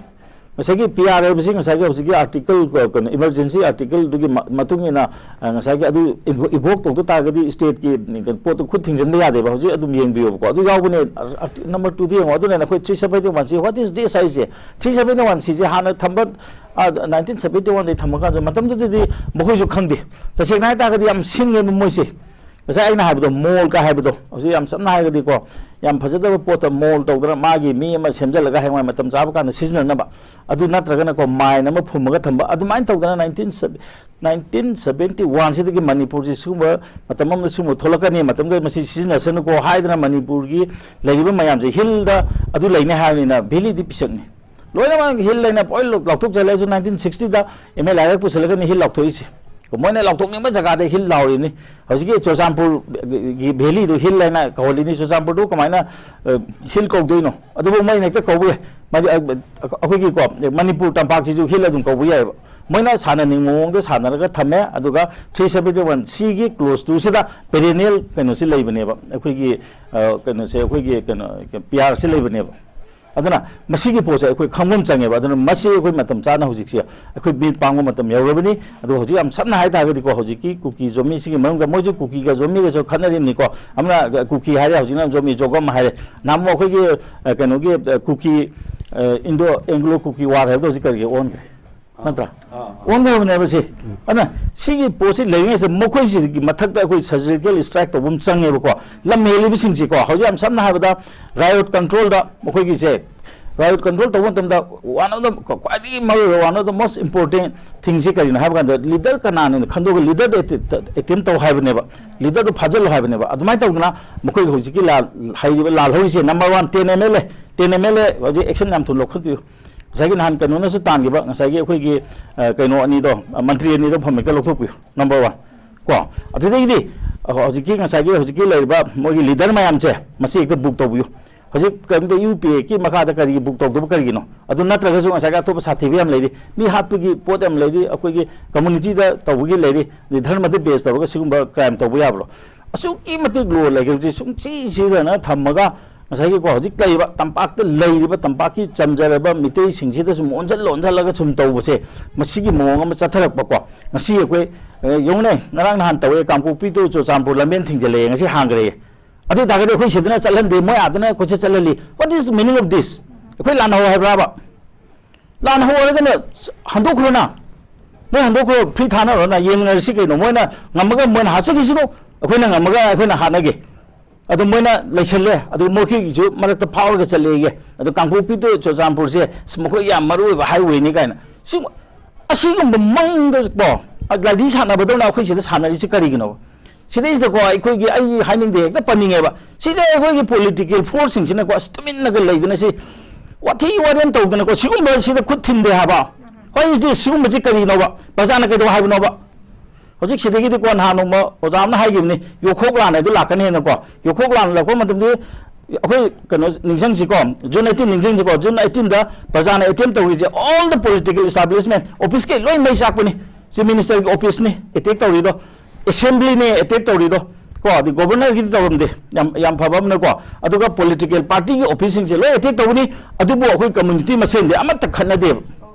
ꯉꯁꯥꯏꯒꯤ PR ꯍꯥꯏꯕꯁꯤ ꯉꯁꯥꯏꯒꯤ ꯍꯧꯖꯤꯛꯀꯤ article, ꯀ-, ꯀꯩꯅꯣ, emergency articleꯗꯨꯒꯤ ꯃ-, ꯃꯇꯨꯡ ꯏꯟꯅ, ꯑ, ꯉꯁꯥꯏꯒꯤ ꯑꯗꯨ invo-, invoke ꯇꯧꯗ ꯇꯥꯔꯒꯗꯤ stateꯀꯤ ꯀꯩꯅꯣ ꯄꯣꯠꯇꯣ ꯈꯨꯠ ꯊꯤꯡꯖꯤꯟꯕ ꯌꯥꯗꯦꯕ꯫ ꯍꯧꯖꯤꯛ ꯑꯗꯨꯝ ꯌꯦꯡꯕꯤꯌꯣꯕꯀꯣ꯫ ꯑꯗꯨ ꯌꯥꯎꯕꯅꯦ, ꯑꯥꯔ-, ꯑꯥꯔꯇꯤ-, number twoꯗ ꯌꯦꯡꯉꯣ꯫ ꯑꯗꯨꯅ ꯑꯩꯈꯣꯏ three seventy-one C, what is this ꯍꯥꯏꯁꯦ? Three seventy-one Cꯁꯦ ꯍꯥꯟꯅ ꯊꯝꯕ, ꯑ, nineteen seventy-oneꯗꯒꯤ ꯊꯝꯃꯀꯥꯟꯗ ꯃꯇꯝꯗꯨꯗꯗꯤ ꯃꯈꯣꯏꯁꯨ ꯈꯪꯗꯦ꯫ ꯇꯁꯦꯡꯅ ꯍꯥꯏ ꯇꯥꯔꯒꯗꯤ ꯌꯥꯝ ꯁꯤꯡꯉꯦꯕ ꯃꯣꯏꯁꯦ꯫ ꯉꯁꯥꯏ ꯑꯩꯅ ꯍꯥꯏꯕꯗꯣ, mall ꯀ ꯍꯥꯏꯕꯗꯣ, ꯍꯧꯖꯤꯛ ꯌꯥꯝ ꯁꯝꯅ ꯍꯥꯏꯔꯒꯗꯤꯀꯣ, ꯌꯥꯝ ꯐꯖꯗꯕ ꯄꯣꯠꯇ mall ꯇꯧꯗꯅ ꯃꯥꯒꯤ ꯃꯤ ꯑꯃ ꯁꯦꯝꯖꯤꯜꯂꯒ ꯍꯌꯦꯡꯋꯥꯏ ꯃꯇꯝ ꯆꯥꯕ ꯀꯥꯟꯗ ꯁꯤꯖꯤꯟꯅꯅꯕ, ꯑꯗꯨ ꯅꯠꯇ꯭ꯔꯒꯅꯀꯣ, mine ꯑꯃ ꯐꯨꯝꯃꯒ ꯊꯝꯕ, ꯑꯗꯨꯃꯥꯏꯅ ꯇꯧꯗꯅ nineteen, nineteen seventy-one ꯁꯤꯗꯒꯤ ꯃꯅꯤꯄꯨꯔꯁꯤ ꯁꯤꯒꯨꯝꯕ ꯃꯇꯝ ꯑꯃꯗ ꯁꯤꯒꯨꯝꯕ ꯊꯣꯛꯂꯛꯀꯅꯤ, ꯃꯇꯝꯗꯨꯗ ꯃꯁꯤ ꯁꯤꯖꯤꯟꯅꯁꯅꯨꯀꯣ ꯍꯥꯏꯗꯅ ꯃꯅꯤꯄꯨꯔꯒꯤ ꯂꯩꯔꯤꯕ ꯃꯌꯥꯝꯁꯦ hillꯗ ꯑꯗꯨ ꯂꯩꯅꯤ ꯍꯥꯏꯕꯅꯤꯅ valleyꯗꯤ ꯄꯤꯁꯛꯅꯤ꯫ ꯂꯣꯏꯅꯃꯛ hill ꯂꯩꯅ ꯂꯣꯏ ꯂꯧꯊꯣꯛꯆꯜꯂꯦ꯫ ꯑꯩꯁꯨ nineteen sixtyꯗ MLA ꯍꯥꯏꯔꯒ ꯄꯨꯁꯜꯂꯒꯅꯤ hill ꯂꯥꯎꯊꯣꯛꯏꯁꯦ꯫ ꯃꯣꯏꯅ ꯂꯥꯎꯊꯣꯛꯅꯤꯡꯕ ꯖꯒꯥꯗ hill ꯂꯥꯎꯔꯤꯅꯤ꯫ ꯍꯧꯖꯤꯛꯀꯤ ꯆꯨꯔꯆꯥꯟꯄꯨꯔꯒꯤ valleyꯗꯨ hill ꯍꯥꯏꯅ ꯀꯧꯍꯜꯂꯤꯅꯤ꯫ ꯆꯨꯔꯆꯥꯟꯄꯨꯔꯗꯨ ꯀꯃꯥꯏꯅ, ꯑ, hill ꯀꯧꯗꯣꯏꯅꯣ? ꯑꯗꯨꯕꯨ ꯃꯣꯏꯅ ꯍꯦꯛꯇ ꯀꯧꯕ ꯌꯥꯏ꯫ ꯃꯥꯗꯤ, ꯑ, ꯑꯩꯈꯣꯏꯒꯤꯀꯣ, ꯃꯅꯤꯄꯨꯔ ꯇꯝꯄꯥꯛꯁꯤꯁꯨ hill ꯑꯗꯨꯝ ꯀꯧꯕ ꯌꯥꯏꯑꯕ꯫ ꯃꯣꯏꯅ ꯁꯥꯟꯅꯅꯤꯡꯕ ꯃꯑꯣꯡꯗ ꯁꯥꯟꯅꯔꯒ ꯊꯝꯃꯦ꯫ ꯑꯗꯨꯒ three seventy-one Cꯒꯤ clause twoꯁꯤꯗ perennial ꯀꯩꯅꯣꯁꯤ ꯂꯩꯕꯅꯦꯕ꯫ ꯑꯩꯈꯣꯏꯒꯤ, ꯑ, ꯀꯩꯅꯣꯁꯦ, ꯑꯩꯈꯣꯏꯒꯤ ꯀꯩꯅꯣ, PRꯁꯤ ꯂꯩꯕꯅꯦꯕ꯫ ꯑꯗꯨꯅ ꯃꯁꯤꯒꯤ ꯄꯣꯠꯁꯦ ꯑꯩꯈꯣꯏ ꯈꯪꯐꯝ ꯆꯪꯉꯦꯕ꯫ ꯑꯗꯨꯅ ꯃꯁꯤ ꯑꯩꯈꯣꯏ ꯃꯇꯝ ꯆꯥꯅ ꯍꯧꯖꯤꯛꯁꯦ ꯑꯩꯈꯣꯏ ꯃꯤꯠ ꯄꯥꯡꯕ ꯃꯇꯝ ꯌꯧꯔꯕꯅꯤ꯫ ꯑꯗꯨꯒ ꯍꯧꯖꯤꯛ ꯌꯥꯝ ꯁꯝꯅ ꯍꯥꯏ ꯇꯥꯔꯒꯗꯤꯀꯣ, ꯍꯧꯖꯤꯛꯀꯤ ꯀꯨꯀꯤ ꯖꯣꯃꯤꯁꯤꯒꯤ ꯃꯅꯨꯡꯗ ꯃꯣꯏꯁꯨ ꯀꯨꯀꯤꯒ ꯖꯣꯃꯤꯒꯁꯨ ꯈꯠꯅꯔꯤꯕꯅꯤꯀꯣ꯫ ꯑꯃꯅ ꯀꯨꯀꯤ ꯍꯥꯏꯔꯦ, ꯍꯧꯖꯤꯛꯅ ꯖꯣꯃꯤ ꯖꯣꯒꯝ ꯍꯥꯏꯔꯦ꯫ ꯅꯍꯥꯟꯃꯨꯛ ꯑꯩꯈꯣꯏꯒꯤ, ꯑ, ꯀꯩꯅꯣꯒꯤ, ꯑ, ꯀꯨꯀꯤ, ꯑ, Indo Anglo Kuki War ꯍꯥꯏꯕꯗꯣ ꯍꯧꯖꯤꯛ ꯀꯔꯤꯒꯤ ꯑꯣꯟꯈ꯭ꯔꯦ? ꯅꯠꯇ꯭ꯔꯥ? ꯑꯥ, ꯑꯥ꯫ ꯑꯣꯟꯒꯗꯕꯅꯦꯕ ꯁꯤ꯫ ꯎꯝ꯫ ꯑꯗꯨꯅ ꯁꯤꯒꯤ ꯄꯣꯠꯁꯤ ꯂꯩꯔꯤꯉꯩꯁꯤꯗ ꯃꯈꯣꯏꯁꯤꯒꯤ ꯃꯊꯛꯇ ꯑꯩꯈꯣꯏ surgical strike ꯇꯧꯕ ꯑꯃ ꯆꯪꯉꯦꯕꯀꯣ꯫ ꯂꯝ ꯍꯦꯜꯂꯤꯕꯁꯤꯡꯁꯤꯀꯣ, ꯍꯧꯖꯤꯛ ꯌꯥꯝ ꯁꯝꯅ ꯍꯥꯏꯔꯕꯗ riot controlꯗ ꯃꯈꯣꯏꯒꯤꯁꯦ, riot control ꯇꯧꯕ ꯃꯇꯝꯗ one of the ꯈ꯭ꯋꯥꯏꯗꯒꯤ ꯃꯔꯨꯑꯣꯏꯕ, one of the most important thingꯁꯤ ꯀꯔꯤꯅꯣ ꯍꯥꯏꯕ ꯀꯥꯟꯗ leader ꯀꯅꯥꯅꯣ ꯈꯟꯗꯣꯛꯑꯒ leaderꯗ attempt ꯇꯧ ꯍꯥꯏꯕꯅꯦꯕ, leaderꯗꯨ ꯐꯥꯖꯤꯜꯂꯨ ꯍꯥꯏꯕꯅꯦꯕ꯫ ꯑꯗꯨꯃꯥꯏꯅ ꯇꯧꯗꯅ ꯃꯈꯣꯏꯒꯤ ꯍꯧꯖꯤꯛꯀꯤ ꯂꯥꯜ-, ꯍꯩꯔꯤꯕ ꯂꯥꯜꯍꯧꯔꯤꯁꯦ number one ten MLA, ten MLA ꯍꯧꯖꯤꯛ action ꯌꯥꯝ ꯊꯨꯅ ꯂꯧꯈꯠꯄꯤꯌꯨ꯫ ꯉꯁꯥꯏꯒꯤ ꯅꯍꯥꯟ ꯀꯩꯅꯣꯅꯁꯨ ꯇꯥꯟꯈꯤꯕ, ꯉꯁꯥꯏꯒꯤ ꯑꯩꯈꯣꯏꯒꯤ, ꯑ, ꯀꯩꯅꯣ ꯑꯅꯤꯗꯣ, ꯑ, ꯃꯟꯇ꯭ꯔꯤ ꯑꯅꯤꯗꯣ ꯐꯝꯃꯦꯛꯇ ꯂꯧꯊꯣꯛꯄꯤꯌꯨ, ꯅꯝꯕꯔ ꯋꯥꯟ꯫ ꯀꯣ, ꯑꯗꯨꯗꯒꯤꯗꯤ, ꯑ, ꯍꯧꯖꯤꯛꯀꯤ ꯉꯁꯥꯏꯒꯤ ꯍꯧꯖꯤꯛꯀꯤ ꯂꯩꯔꯤꯕ ꯃꯣꯏꯒꯤ ꯂꯤꯗꯔ ꯃꯌꯥꯝꯁꯦ, ꯃꯁꯤ ꯍꯦꯛꯇ ꯕꯨꯛ ꯇꯧꯕꯤꯌꯨ꯫ ꯍꯧꯖꯤꯛ ꯀꯔꯤꯝꯇ ꯌꯨ ꯄꯤ ꯑꯦꯒꯤ ꯃꯈꯥꯗ ꯀꯔꯤꯒꯤ ꯕꯨꯛ ꯇꯧꯗꯕ ꯀꯔꯤꯒꯤꯅꯣ? ꯑꯗꯨ ꯅꯠꯇ꯭ꯔꯒꯁꯨ ꯉꯁꯥꯏꯒꯤ ꯑꯇꯣꯞꯄ ꯁꯥꯊꯤꯕ ꯌꯥꯝ ꯂꯩꯔꯤ, ꯃꯤ ꯍꯥꯠꯄꯒꯤ ꯄꯣꯠ ꯌꯥꯝ ꯂꯩꯔꯤ, ꯑꯩꯈꯣꯏꯒꯤ ꯀꯝꯃꯨꯅꯤꯇꯤꯗ ꯇꯧꯕꯒꯤ ꯂꯩꯔꯤ, ꯑꯗꯩ ꯙꯔꯃꯗ ꯕꯦꯁ ꯇꯧꯔꯒ ꯁꯤꯒꯨꯝꯕ ꯀ꯭ꯔꯥꯏꯝ ꯇꯧꯕ ꯌꯥꯕ꯭ꯔꯣ? ꯑꯁꯨꯛꯀꯤ ꯃꯇꯤꯛ ꯂꯣ ꯂꯩꯈ꯭ꯔꯕꯁꯤ ꯁꯨꯡꯁꯤ ꯁꯤꯗꯅ ꯊꯝꯃꯒ, ꯉꯁꯥꯏꯒꯤꯀꯣ, ꯍꯧꯖꯤꯛ ꯂꯩꯔꯤꯕ ꯇꯝꯄꯥꯛꯇ ꯂꯩꯔꯤꯕ ꯇꯝꯄꯥꯛꯀꯤ ꯆꯝꯖꯔꯕ ꯃꯤꯇꯩꯁꯤꯡꯁꯤꯗ ꯁꯨꯝ ꯑꯣꯟꯁꯤꯜ ꯑꯣꯟꯁꯤꯜꯂꯒ ꯁꯨꯝ ꯇꯧꯕꯁꯦ, ꯃꯁꯤꯒꯤ ꯃꯑꯣꯡ ꯑꯃ ꯆꯠꯊꯔꯛꯄꯀꯣ꯫ ꯉꯁꯤ ꯑꯩꯈꯣꯏ, ꯑ, ꯌꯦꯡꯉꯨꯅꯦ, ꯉꯔꯥꯡ ꯅꯍꯥꯟ ꯇꯧꯋꯦ, ꯀꯥꯡꯄꯣꯛꯄꯤ to ꯆꯨꯔꯆꯥꯟꯄꯨꯔ ꯂꯝꯕꯦꯟ ꯊꯤꯡꯖꯤꯜꯂꯛꯑꯦ, ꯉꯁꯤ ꯍꯥꯡꯈ꯭ꯔꯦ꯫ ꯑꯗꯨ ꯑꯣꯏ ꯇꯥꯔꯒꯗꯤ ꯑꯩꯈꯣꯏ ꯁꯤꯗꯅ ꯆꯠꯍꯟꯗꯦ, ꯃꯣꯏ ꯑꯥꯗꯅ ꯀꯣꯏꯆꯠ ꯆꯠꯍꯜꯂꯤ꯫ What is the meaning of this? ꯑꯩꯈꯣꯏ ꯂꯥꯟꯅꯍꯧ ꯍꯥꯏꯕ꯭ꯔꯥꯕ? ꯂꯥꯟꯅꯍꯧꯔꯒꯅ ꯍꯟꯗꯣꯛꯈ꯭ꯔꯣꯅ, ꯅꯣꯏ ꯍꯟꯗꯣꯛꯈ꯭ꯔꯣ, ꯐ꯭ꯔꯤ ꯊꯥꯅꯔꯣꯅ, ꯌꯦꯡꯅꯔꯁꯤ ꯀꯩꯅꯣ꯫ ꯃꯣꯏꯅ ꯉꯝꯃꯒ ꯃꯣꯏꯅ ꯍꯥꯠꯆꯈꯤꯁꯅꯨ, ꯑꯩꯈꯣꯏꯅ ꯉꯝꯃꯒ ꯑꯩꯈꯣꯏꯅ ꯍꯥꯠꯅꯒꯦ꯫ ꯑꯗꯨ ꯃꯣꯏꯅ ꯂꯩꯁꯜꯂꯦ, ꯑꯗꯨ ꯃꯣꯏꯒꯤꯁꯨ ꯃꯔꯛꯇ ꯐꯥꯎꯔꯒ ꯆꯠꯂꯦꯌꯦ꯫ ꯑꯗꯨ ꯀꯥꯡꯄꯣꯛꯄꯤ to ꯆꯨꯔꯆꯥꯟꯄꯨꯔꯁꯦ, ꯑꯁ, ꯃꯈꯣꯏ ꯌꯥꯝ ꯃꯔꯨ ꯑꯣꯏꯕ ꯍꯥꯏꯋꯦꯅꯤ ꯀꯥꯏꯅ꯫ ꯁꯤ, ꯑꯁꯤꯒꯨꯝꯕ ꯃꯪꯗꯀꯣ, ꯂꯥꯏꯙꯤ ꯁꯥꯟꯅꯕꯗꯧꯅ ꯑꯩꯈꯣꯏ ꯁꯤꯗ ꯁꯥꯟꯅꯔꯤꯁꯤ ꯀꯔꯤꯒꯤꯅꯣ? ꯁꯤꯗꯩꯁꯤꯗꯀꯣ, ꯑꯩꯈꯣꯏꯒꯤ, ꯑꯩ ꯍꯥꯏꯅꯤꯡꯗꯦ, ꯍꯦꯛꯇ ꯄꯟꯅꯤꯡꯉꯦꯕ꯫ ꯁꯤꯗ ꯑꯩꯈꯣꯏꯒꯤ ꯄꯣꯂꯤꯇꯤꯀꯦꯜ ꯐꯣꯔꯁꯁꯤꯡꯁꯤꯅꯀꯣ, ꯑꯁ, ꯇꯨꯃꯤꯟꯅꯒ ꯂꯩꯗꯅ ꯁꯤ ꯋꯥꯊꯤ ꯋꯥꯔꯦꯝ ꯇꯧꯗꯅꯀꯣ, ꯁꯤꯒꯨꯝꯕꯁꯤꯗ ꯈꯨꯠ ꯊꯤꯟꯗꯦ ꯍꯥꯏꯕ꯫ ꯍꯣꯏ, ꯁꯤꯗꯤ ꯁꯤꯒꯨꯝꯕꯁꯤ ꯀꯔꯤꯅꯣꯕ? ꯄ꯭ꯔꯖꯥꯅ ꯀꯩꯗꯧ ꯍꯥꯏꯕꯅꯣꯕ? ꯍꯧꯖꯤꯛ ꯁꯤꯗꯒꯤꯗꯤꯀꯣ, ꯅꯍꯥꯟ ꯅꯣꯡꯃ ꯑꯣꯖꯥ ꯑꯃꯅ ꯍꯥꯏꯈꯤꯕꯅꯤ, ꯌꯣꯛꯈꯣꯛ ꯂꯥꯟ ꯍꯥꯏꯗꯨ ꯂꯥꯛꯀꯅꯤ ꯍꯥꯏꯅꯀꯣ꯫ ꯌꯣꯛꯈꯣꯛ ꯂꯥꯟ ꯂꯥꯛꯄ ꯃꯇꯝꯗ ꯑꯩꯈꯣꯏ ꯀꯩꯅꯣ ꯅꯤꯡꯁꯤꯡꯁꯤꯀꯣ, ꯖꯨꯟ ꯑꯩꯠꯇꯤꯟ ꯅꯤꯡꯁꯤꯡꯁꯤꯀꯣ, ꯖꯨꯟ ꯑꯩꯠꯇꯤꯟꯗ ꯄ꯭ꯔꯖꯥꯅ ꯑꯦꯇꯦꯝ ꯇꯧꯔꯤꯁꯦ, all the political establishment, ꯑꯣꯐꯤꯁꯀꯤ ꯂꯣꯏ ꯃꯩ ꯆꯥꯛꯄꯅꯤ꯫ ꯆꯤꯐ ꯃꯤꯅꯤꯁꯇꯔꯒꯤ ꯑꯣꯐꯤꯁꯅꯤ ꯑꯦꯇꯦꯛ ꯇꯧꯔꯤꯗꯣ, ꯑꯦꯁꯦꯝꯕ꯭ꯂꯤꯅꯦ ꯑꯦꯇꯦꯛ ꯇꯧꯔꯤꯗꯣ, ꯀꯣ, ꯑꯗꯩ ꯒꯣꯕꯔꯅꯔꯒꯤꯗꯤ ꯇꯧꯔꯝꯗꯦ, ꯌꯥꯝ, ꯌꯥꯝ ꯐꯕ ꯑꯃꯅꯀꯣ꯫ ꯑꯗꯨꯒ ꯄꯣꯂꯤꯇꯤꯀꯦꯜ ꯄꯥꯔꯇꯤꯒꯤ ꯑꯣꯐꯤꯁꯁꯤꯡꯁꯦ ꯂꯣꯏ ꯑꯦꯇꯦꯛ ꯇꯧꯕꯅꯤ, ꯑꯗꯨꯕꯨ ꯑꯩꯈꯣꯏ ꯀꯝꯃ꯭ꯌꯨꯅꯤꯇꯤ ꯃꯁꯦꯟꯗꯤ ꯑꯃꯠꯇ ꯈꯠꯅꯗꯦꯕ꯫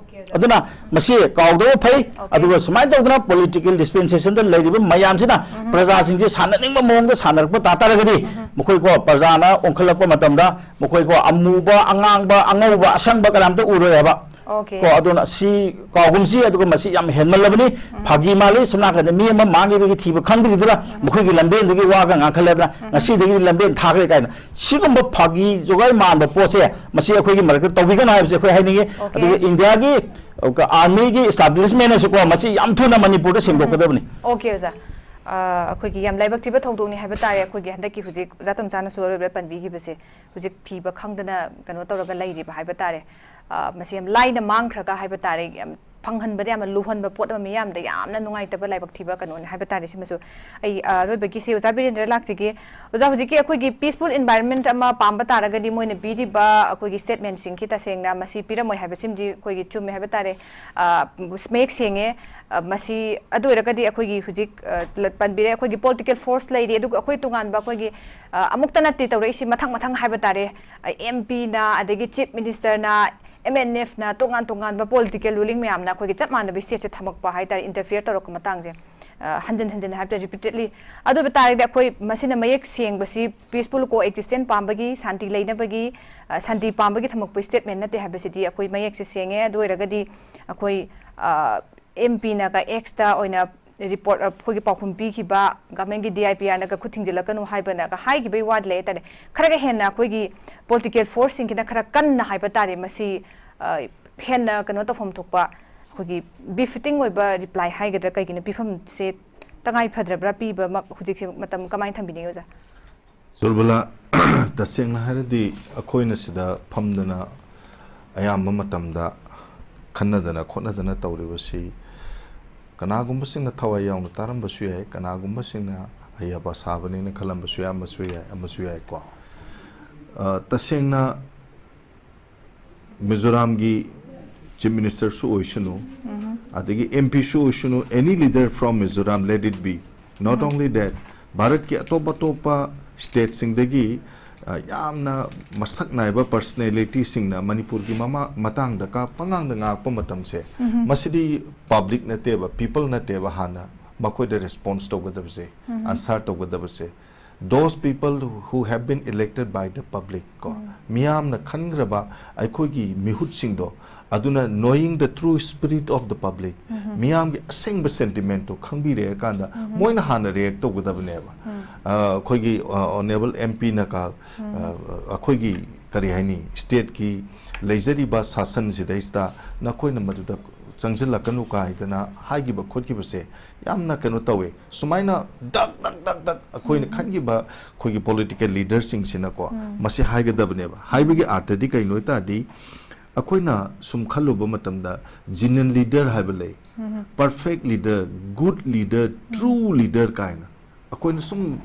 ꯑꯗꯨꯅ ꯃꯁꯤ ꯀꯥꯎꯗꯕ ꯐꯩ꯫ ꯑꯗꯨꯒ ꯁꯨꯃꯥꯏꯅ ꯇꯧꯗꯅ ꯄꯣꯂꯤꯇꯤꯀꯦꯜ ꯗꯤꯁꯄꯦꯟꯁꯦꯁꯟꯗ ꯂꯩꯔꯤꯕ ꯃꯌꯥꯝꯁꯤꯅ ꯄ꯭ꯔꯖꯥꯁꯤꯡꯁꯦ ꯁꯥꯟꯅꯅꯤꯡꯕ ꯃꯑꯣꯡꯗ ꯁꯥꯟꯅꯔꯛꯄ ꯇꯥ ꯇꯥꯔꯒꯗꯤ, ꯃꯈꯣꯏꯀꯣ, ꯄ꯭ꯔꯖꯥꯅ ꯑꯣꯟꯈꯠꯂꯛꯄ ꯃꯇꯝꯗ ꯃꯈꯣꯏꯀꯣ, ꯑꯃꯨꯕ, ꯑꯉꯥꯡꯕ, ꯑꯉꯧꯕ, ꯑꯁꯪꯕ ꯀꯅꯥꯝꯇ ꯎꯔꯣꯏ ꯍꯥꯏꯕ꯫ Okay. ꯀꯣ, ꯑꯗꯨꯅ ꯁꯤ ꯀꯥꯎꯒꯨꯝꯁꯤ, ꯑꯗꯨꯒ ꯃꯁꯤ ꯌꯥꯝ ꯍꯦꯟꯃꯜꯂꯕꯅꯤ꯫ ꯐꯥꯒꯤ ꯃꯥꯜꯂꯤ, ꯁꯣꯝ ꯅꯥꯀꯟꯗ ꯃꯤ ꯑꯃ ꯃꯥꯡꯈꯤꯕꯒꯤ ꯊꯤꯕ ꯈꯪꯗ꯭ꯔꯤꯗꯨꯅ ꯃꯈꯣꯏꯒꯤ ꯂꯝꯕꯦꯟꯗꯨꯒꯤ ꯋꯥꯒ ꯉꯥꯡꯈꯠꯂꯗꯅ ꯉꯁꯤꯗꯒꯤꯗꯤ ꯂꯝꯕꯦꯟ ꯊꯥꯈ꯭ꯔꯦ ꯀꯥꯏꯅ꯫ ꯁꯤꯒꯨꯝꯕ ꯐꯥꯒꯤ ꯖꯣꯒꯥꯏ ꯃꯥꯟꯕ ꯄꯣꯠꯁꯦ ꯃꯁꯤ ꯑꯩꯈꯣꯏꯒꯤ ꯃꯔꯛꯇ ꯇꯧꯕꯤꯒꯅꯨ ꯍꯥꯏꯕꯁꯦ ꯑꯩꯈꯣꯏ ꯍꯥꯏꯅꯤꯡꯉꯤ꯫ Okay. ꯑꯗꯨꯒ ꯏꯟꯗꯤꯌꯥꯒꯤ ꯑꯥꯔꯃꯤꯒꯤ ꯏꯁꯇꯥꯕ꯭ꯂꯤꯁꯃꯦꯟꯅꯁꯨꯀꯣ, ꯃꯁꯤ ꯌꯥꯝ ꯊꯨꯅ ꯃꯅꯤꯄꯨꯔꯗ ꯁꯦꯡꯗꯣꯛꯀꯗꯕꯅꯤ꯫ Okay, ꯑꯣꯖꯥ꯫ ꯑ, ꯑꯩꯈꯣꯏꯒꯤ ꯌꯥꯝ ꯂꯥꯏꯕꯛ ꯊꯤꯕ ꯊꯧꯗꯣꯛꯅꯤ ꯍꯥꯏꯕ ꯇꯥꯔꯦ, ꯑꯩꯈꯣꯏꯒꯤ ꯍꯟꯗꯛꯀꯤ ꯍꯧꯖꯤꯛ ꯑꯣꯖꯥ ꯇꯣꯝꯆꯥꯅꯁꯨ ꯑꯔꯣꯏꯕꯗ ꯄꯟꯕꯤꯈꯤꯕꯁꯦ꯫ ꯍꯧꯖꯤꯛ ꯊꯤꯕ ꯈꯪꯗꯅ ꯀꯩꯅꯣ ꯇꯧꯔꯒ ꯂꯩꯔꯤꯕ ꯍꯥꯏꯕ ꯇꯥꯔꯦ꯫ ꯑ, ꯃꯁꯤ ꯌꯥꯝ ꯂꯥꯏꯅ ꯃꯥꯡꯈ꯭ꯔꯒ ꯍꯥꯏꯕ ꯇꯥꯔꯦ, ꯌꯥꯝ ꯐꯪꯍꯟꯕꯗ ꯌꯥꯝꯅ ꯂꯨꯍꯟꯕ ꯄꯣꯠ ꯑꯃ, ꯃꯤꯌꯥꯝꯗ ꯌꯥꯝꯅ ꯅꯨꯡꯉꯥꯏꯇꯕ ꯂꯥꯏꯕꯛ ꯊꯤꯕ ꯀꯩꯅꯣꯅꯤ ꯍꯥꯏꯕ ꯇꯥꯔꯦ꯫ ꯁꯤꯃꯁꯨ ꯑꯩ, ꯑ, ꯑꯔꯣꯏꯕꯒꯤꯁꯤ ꯑꯣꯖꯥ ꯕꯤꯔꯦꯟꯗ꯭ꯔ ꯂꯥꯛꯆꯒꯦ꯫ ꯑꯣꯖꯥ, ꯍꯧꯖꯤꯛꯀꯤ ꯑꯩꯈꯣꯏꯒꯤ peaceful environment ꯑꯃ ꯄꯥꯝꯕ ꯇꯥꯔꯒꯗꯤ ꯃꯣꯏꯅ ꯄꯤꯔꯤꯕ ꯑꯩꯈꯣꯏꯒꯤ statementꯁꯤꯡꯁꯤ ꯇꯁꯦꯡꯅ ꯃꯁꯤ ꯄꯤꯔꯝꯃꯣꯏ ꯍꯥꯏꯕꯁꯤꯃꯗꯤ ꯑꯩꯈꯣꯏꯒꯤ ꯆꯨꯝꯃꯦ ꯍꯥꯏꯕ ꯇꯥꯔꯦ꯫ ꯑ, ꯃꯌꯦꯛ ꯁꯦꯡꯉꯦ꯫ ꯑ, ꯃꯁꯤ ꯑꯗꯨ ꯑꯣꯏꯔꯒꯗꯤ ꯑꯩꯈꯣꯏꯒꯤ ꯍꯧꯖꯤꯛ, ꯑ, ꯂ-, ꯄꯟꯕꯤꯔꯦ, ꯑꯩꯈꯣꯏꯒꯤ political force ꯂꯩꯔꯤ, ꯑꯗꯨꯒ ꯑꯩꯈꯣꯏ ꯇꯣꯉꯥꯟꯕ ꯑꯩꯈꯣꯏꯒꯤ, ꯑ, ꯑꯃꯨꯛꯇ ꯅꯠꯇꯦ ꯇꯧꯔꯛꯏꯁꯤ, ꯃꯊꯪ ꯃꯊꯪ ꯍꯥꯏꯕ ꯇꯥꯔꯦ꯫ ꯑ, MPꯅ, ꯑꯗꯒꯤ Chief Ministerꯅ, MNFꯅ, ꯇꯣꯉꯥꯟ ꯇꯣꯉꯥꯟꯕ political ruling ꯃꯌꯥꯝꯅ ꯑꯩꯈꯣꯏꯒꯤ ꯆꯞ ꯃꯥꯟꯅꯕ stateꯁꯦ ꯊꯝꯃꯛꯄ ꯍꯥꯏ ꯇꯥꯔꯦ, interfere ꯇꯧꯔꯛꯄ ꯃꯇꯥꯡꯁꯦ, ꯑ, ꯍꯟꯖꯤꯟ ꯍꯟꯖꯤꯟ ꯍꯥꯏꯕ ꯇꯥꯔꯦ, repeatedly꯫ ꯑꯗꯨ ꯑꯣꯏꯕ ꯇꯥꯔꯒꯗꯤ ꯑꯩꯈꯣꯏ ꯃꯁꯤꯅ ꯃꯌꯦꯛ ꯁꯦꯡꯕꯁꯤ peaceful coexistence ꯄꯥꯝꯕꯒꯤ, ꯁꯥꯟꯇꯤ ꯂꯩꯅꯕꯒꯤ, ꯑ, ꯁꯥꯟꯇꯤ ꯄꯥꯝꯕꯒꯤ ꯊꯝꯃꯛꯄ statement ꯅꯠꯇꯦ ꯍꯥꯏꯕꯁꯤꯗꯤ ꯑꯩꯈꯣꯏ ꯃꯌꯦꯛꯁꯦ ꯁꯦꯡꯉꯦ꯫ ꯑꯗꯨ ꯑꯣꯏꯔꯒꯗꯤ ꯑꯩꯈꯣꯏ, ꯑ, MPꯅꯒ Xꯇ ꯑꯣꯏꯅ report, ꯑ, ꯑꯩꯈꯣꯏꯒꯤ ꯄꯥꯎꯈꯨꯝ ꯄꯤꯈꯤꯕ, governmentꯀꯤ DIPRꯅꯒ ꯈꯨꯠ ꯊꯤꯡꯖꯤꯜꯂꯛꯀꯅꯨ ꯍꯥꯏꯕꯅꯒ ꯍꯥꯏꯈꯤꯕꯒꯤ ꯋꯥꯗꯤ ꯂꯩ ꯍꯥꯏ ꯇꯥꯔꯦ꯫ ꯈꯔꯒ ꯍꯦꯟꯅ ꯑꯩꯈꯣꯏꯒꯤ political forceꯁꯤꯡꯁꯤꯅ ꯈꯔ ꯀꯟꯅ ꯍꯥꯏꯕ ꯇꯥꯔꯦ, ꯃꯁꯤ, ꯑ, ꯍꯦꯟꯅ ꯀꯩꯅꯣ ꯇꯧꯐꯝ ꯊꯣꯛꯄ, ꯑꯩꯈꯣꯏꯒꯤ befitting ꯑꯣꯏꯕ reply ꯍꯥꯏꯒꯗ꯭ꯔꯥ, ꯀꯩꯒꯤꯅꯣ ꯄꯤꯐꯝꯁꯦ ꯇꯉꯥꯏ ꯐꯗ꯭ꯔꯕ꯭ꯔꯥ ꯄꯤꯕ? ꯍꯧꯖꯤꯛꯁꯦ ꯃꯇꯝ ꯀꯃꯥꯏꯅ ꯊꯝꯕꯤꯅꯤꯡꯉꯤ ꯑꯣꯖꯥ? ꯖꯣꯜꯕꯂꯥ, ꯇꯁꯦꯡꯅ ꯍꯥꯏꯔꯗꯤ ꯑꯩꯈꯣꯏꯅ ꯁꯤꯗ ꯐꯝꯗꯅ ꯑꯌꯥꯝꯕ ꯃꯇꯝꯗ ꯈꯟꯅꯗꯅ ꯈꯣꯠꯅꯗꯅ ꯇꯧꯔꯤꯕꯁꯤ, ꯀꯅꯥꯒꯨꯝꯕꯁꯤꯡꯅ ꯊꯋꯥꯏ ꯌꯥꯎꯅ ꯇꯥꯔꯝꯕꯁꯨ ꯌꯥꯏ, ꯀꯅꯥꯒꯨꯝꯕꯁꯤꯡꯅ ꯑꯍꯩ ꯑꯄꯥ ꯁꯥꯕꯅꯦꯅ ꯈꯜꯂꯝꯕꯁꯨ ꯌꯥꯏ, ꯑꯃꯁꯨ ꯌꯥꯏ, ꯑꯃꯁꯨ ꯌꯥꯏꯀꯣ꯫ ꯑ, ꯇꯁꯦꯡꯅ ꯃꯤꯖꯣꯔꯥꯝꯒꯤ Chief Ministerꯁꯨ ꯑꯣꯏꯁꯅꯨ, ꯑꯗꯒꯤ MPꯁꯨ ꯑꯣꯏꯁꯅꯨ, any leader from Mizoram, let it be, not only that, ꯚꯥꯔꯠꯀꯤ ꯑꯇꯣꯞ ꯑꯇꯣꯞꯄ stateꯁꯤꯡꯗꯒꯤ, ꯑ, ꯌꯥꯝꯅ ꯃꯁꯛ ꯅꯥꯏꯕ personalityꯁꯤꯡꯅ ꯃꯅꯤꯄꯨꯔꯒꯤ ꯃꯃꯥ-, ꯃꯇꯥꯡꯗ ꯀꯥ-, ꯄꯉꯥꯡꯗ ꯉꯥꯡꯉꯛꯄ ꯃꯇꯝꯁꯦ, ꯃꯁꯤꯗꯤ public ꯅꯠꯇꯦꯕ, people ꯅꯠꯇꯦꯕ ꯍꯥꯟꯅ ꯃꯈꯣꯏꯗ response ꯇꯧꯒꯗꯕꯁꯦ, answer ꯇꯧꯒꯗꯕꯁꯦ꯫ Those people who have been elected by the public ꯀꯣ, ꯃꯤꯌꯥꯝꯅ ꯈꯟꯈ꯭ꯔꯕ ꯑꯩꯈꯣꯏꯒꯤ ꯃꯤꯍꯨꯠꯁꯤꯡꯗꯣ, ꯑꯗꯨꯅ knowing the true spirit of the public, ꯃꯤꯌꯥꯝꯒꯤ ꯑꯁꯦꯡꯕ sentimentꯇꯣ ꯈꯪꯕꯤꯔꯦ ꯀꯥꯟꯗ ꯃꯣꯏꯅ ꯍꯥꯟꯅ react ꯇꯧꯒꯗꯕꯅꯦꯕ꯫ ꯑ, ꯑꯩꯈꯣꯏꯒꯤ, ꯑ, Honourable MPꯅ ꯀ-, ꯑ, ꯑꯩꯈꯣꯏꯒꯤ ꯀꯔꯤ ꯍꯥꯏꯅꯤ, stateꯀꯤ ꯂꯩꯖꯔꯤꯕ ꯁꯥꯁꯟꯁꯤꯗꯩꯁꯤꯗ ꯅꯈꯣꯏꯅ ꯃꯗꯨꯗ ꯆꯪꯁꯤꯜꯂꯛꯀꯅꯨ ꯀꯥꯏꯗꯅ ꯍꯥꯏꯈꯤꯕ ꯈꯣꯠꯈꯤꯕꯁꯦ ꯌꯥꯝꯅ ꯀꯩꯅꯣ ꯇꯧꯋꯦ꯫ ꯁꯨꯃꯥꯏꯅ ꯗꯛ ꯗꯛ ꯗꯛ ꯗꯛ ꯑꯩꯈꯣꯏꯅ ꯈꯟꯈꯤꯕ ꯑꯩꯈꯣꯏꯒꯤ political leaderꯁꯤꯡꯁꯤꯅꯀꯣ, ꯃꯁꯤ ꯍꯥꯏꯒꯗꯕꯅꯦꯕ꯫ ꯍꯥꯏꯕꯒꯤ ꯑꯥꯔꯊꯗꯤ ꯀꯩꯅꯣ ꯍꯥꯏ ꯇꯥꯔꯗꯤ, ꯑꯩꯈꯣꯏꯅ ꯁꯨꯝ ꯈꯜꯂꯨꯕ ꯃꯇꯝꯗ genuine leader ꯍꯥꯏꯕ ꯂꯩ, perfect leader, good leader, true leader ꯀꯥꯏꯅ꯫ ꯑꯩꯈꯣꯏꯅ ꯁꯨꯝ,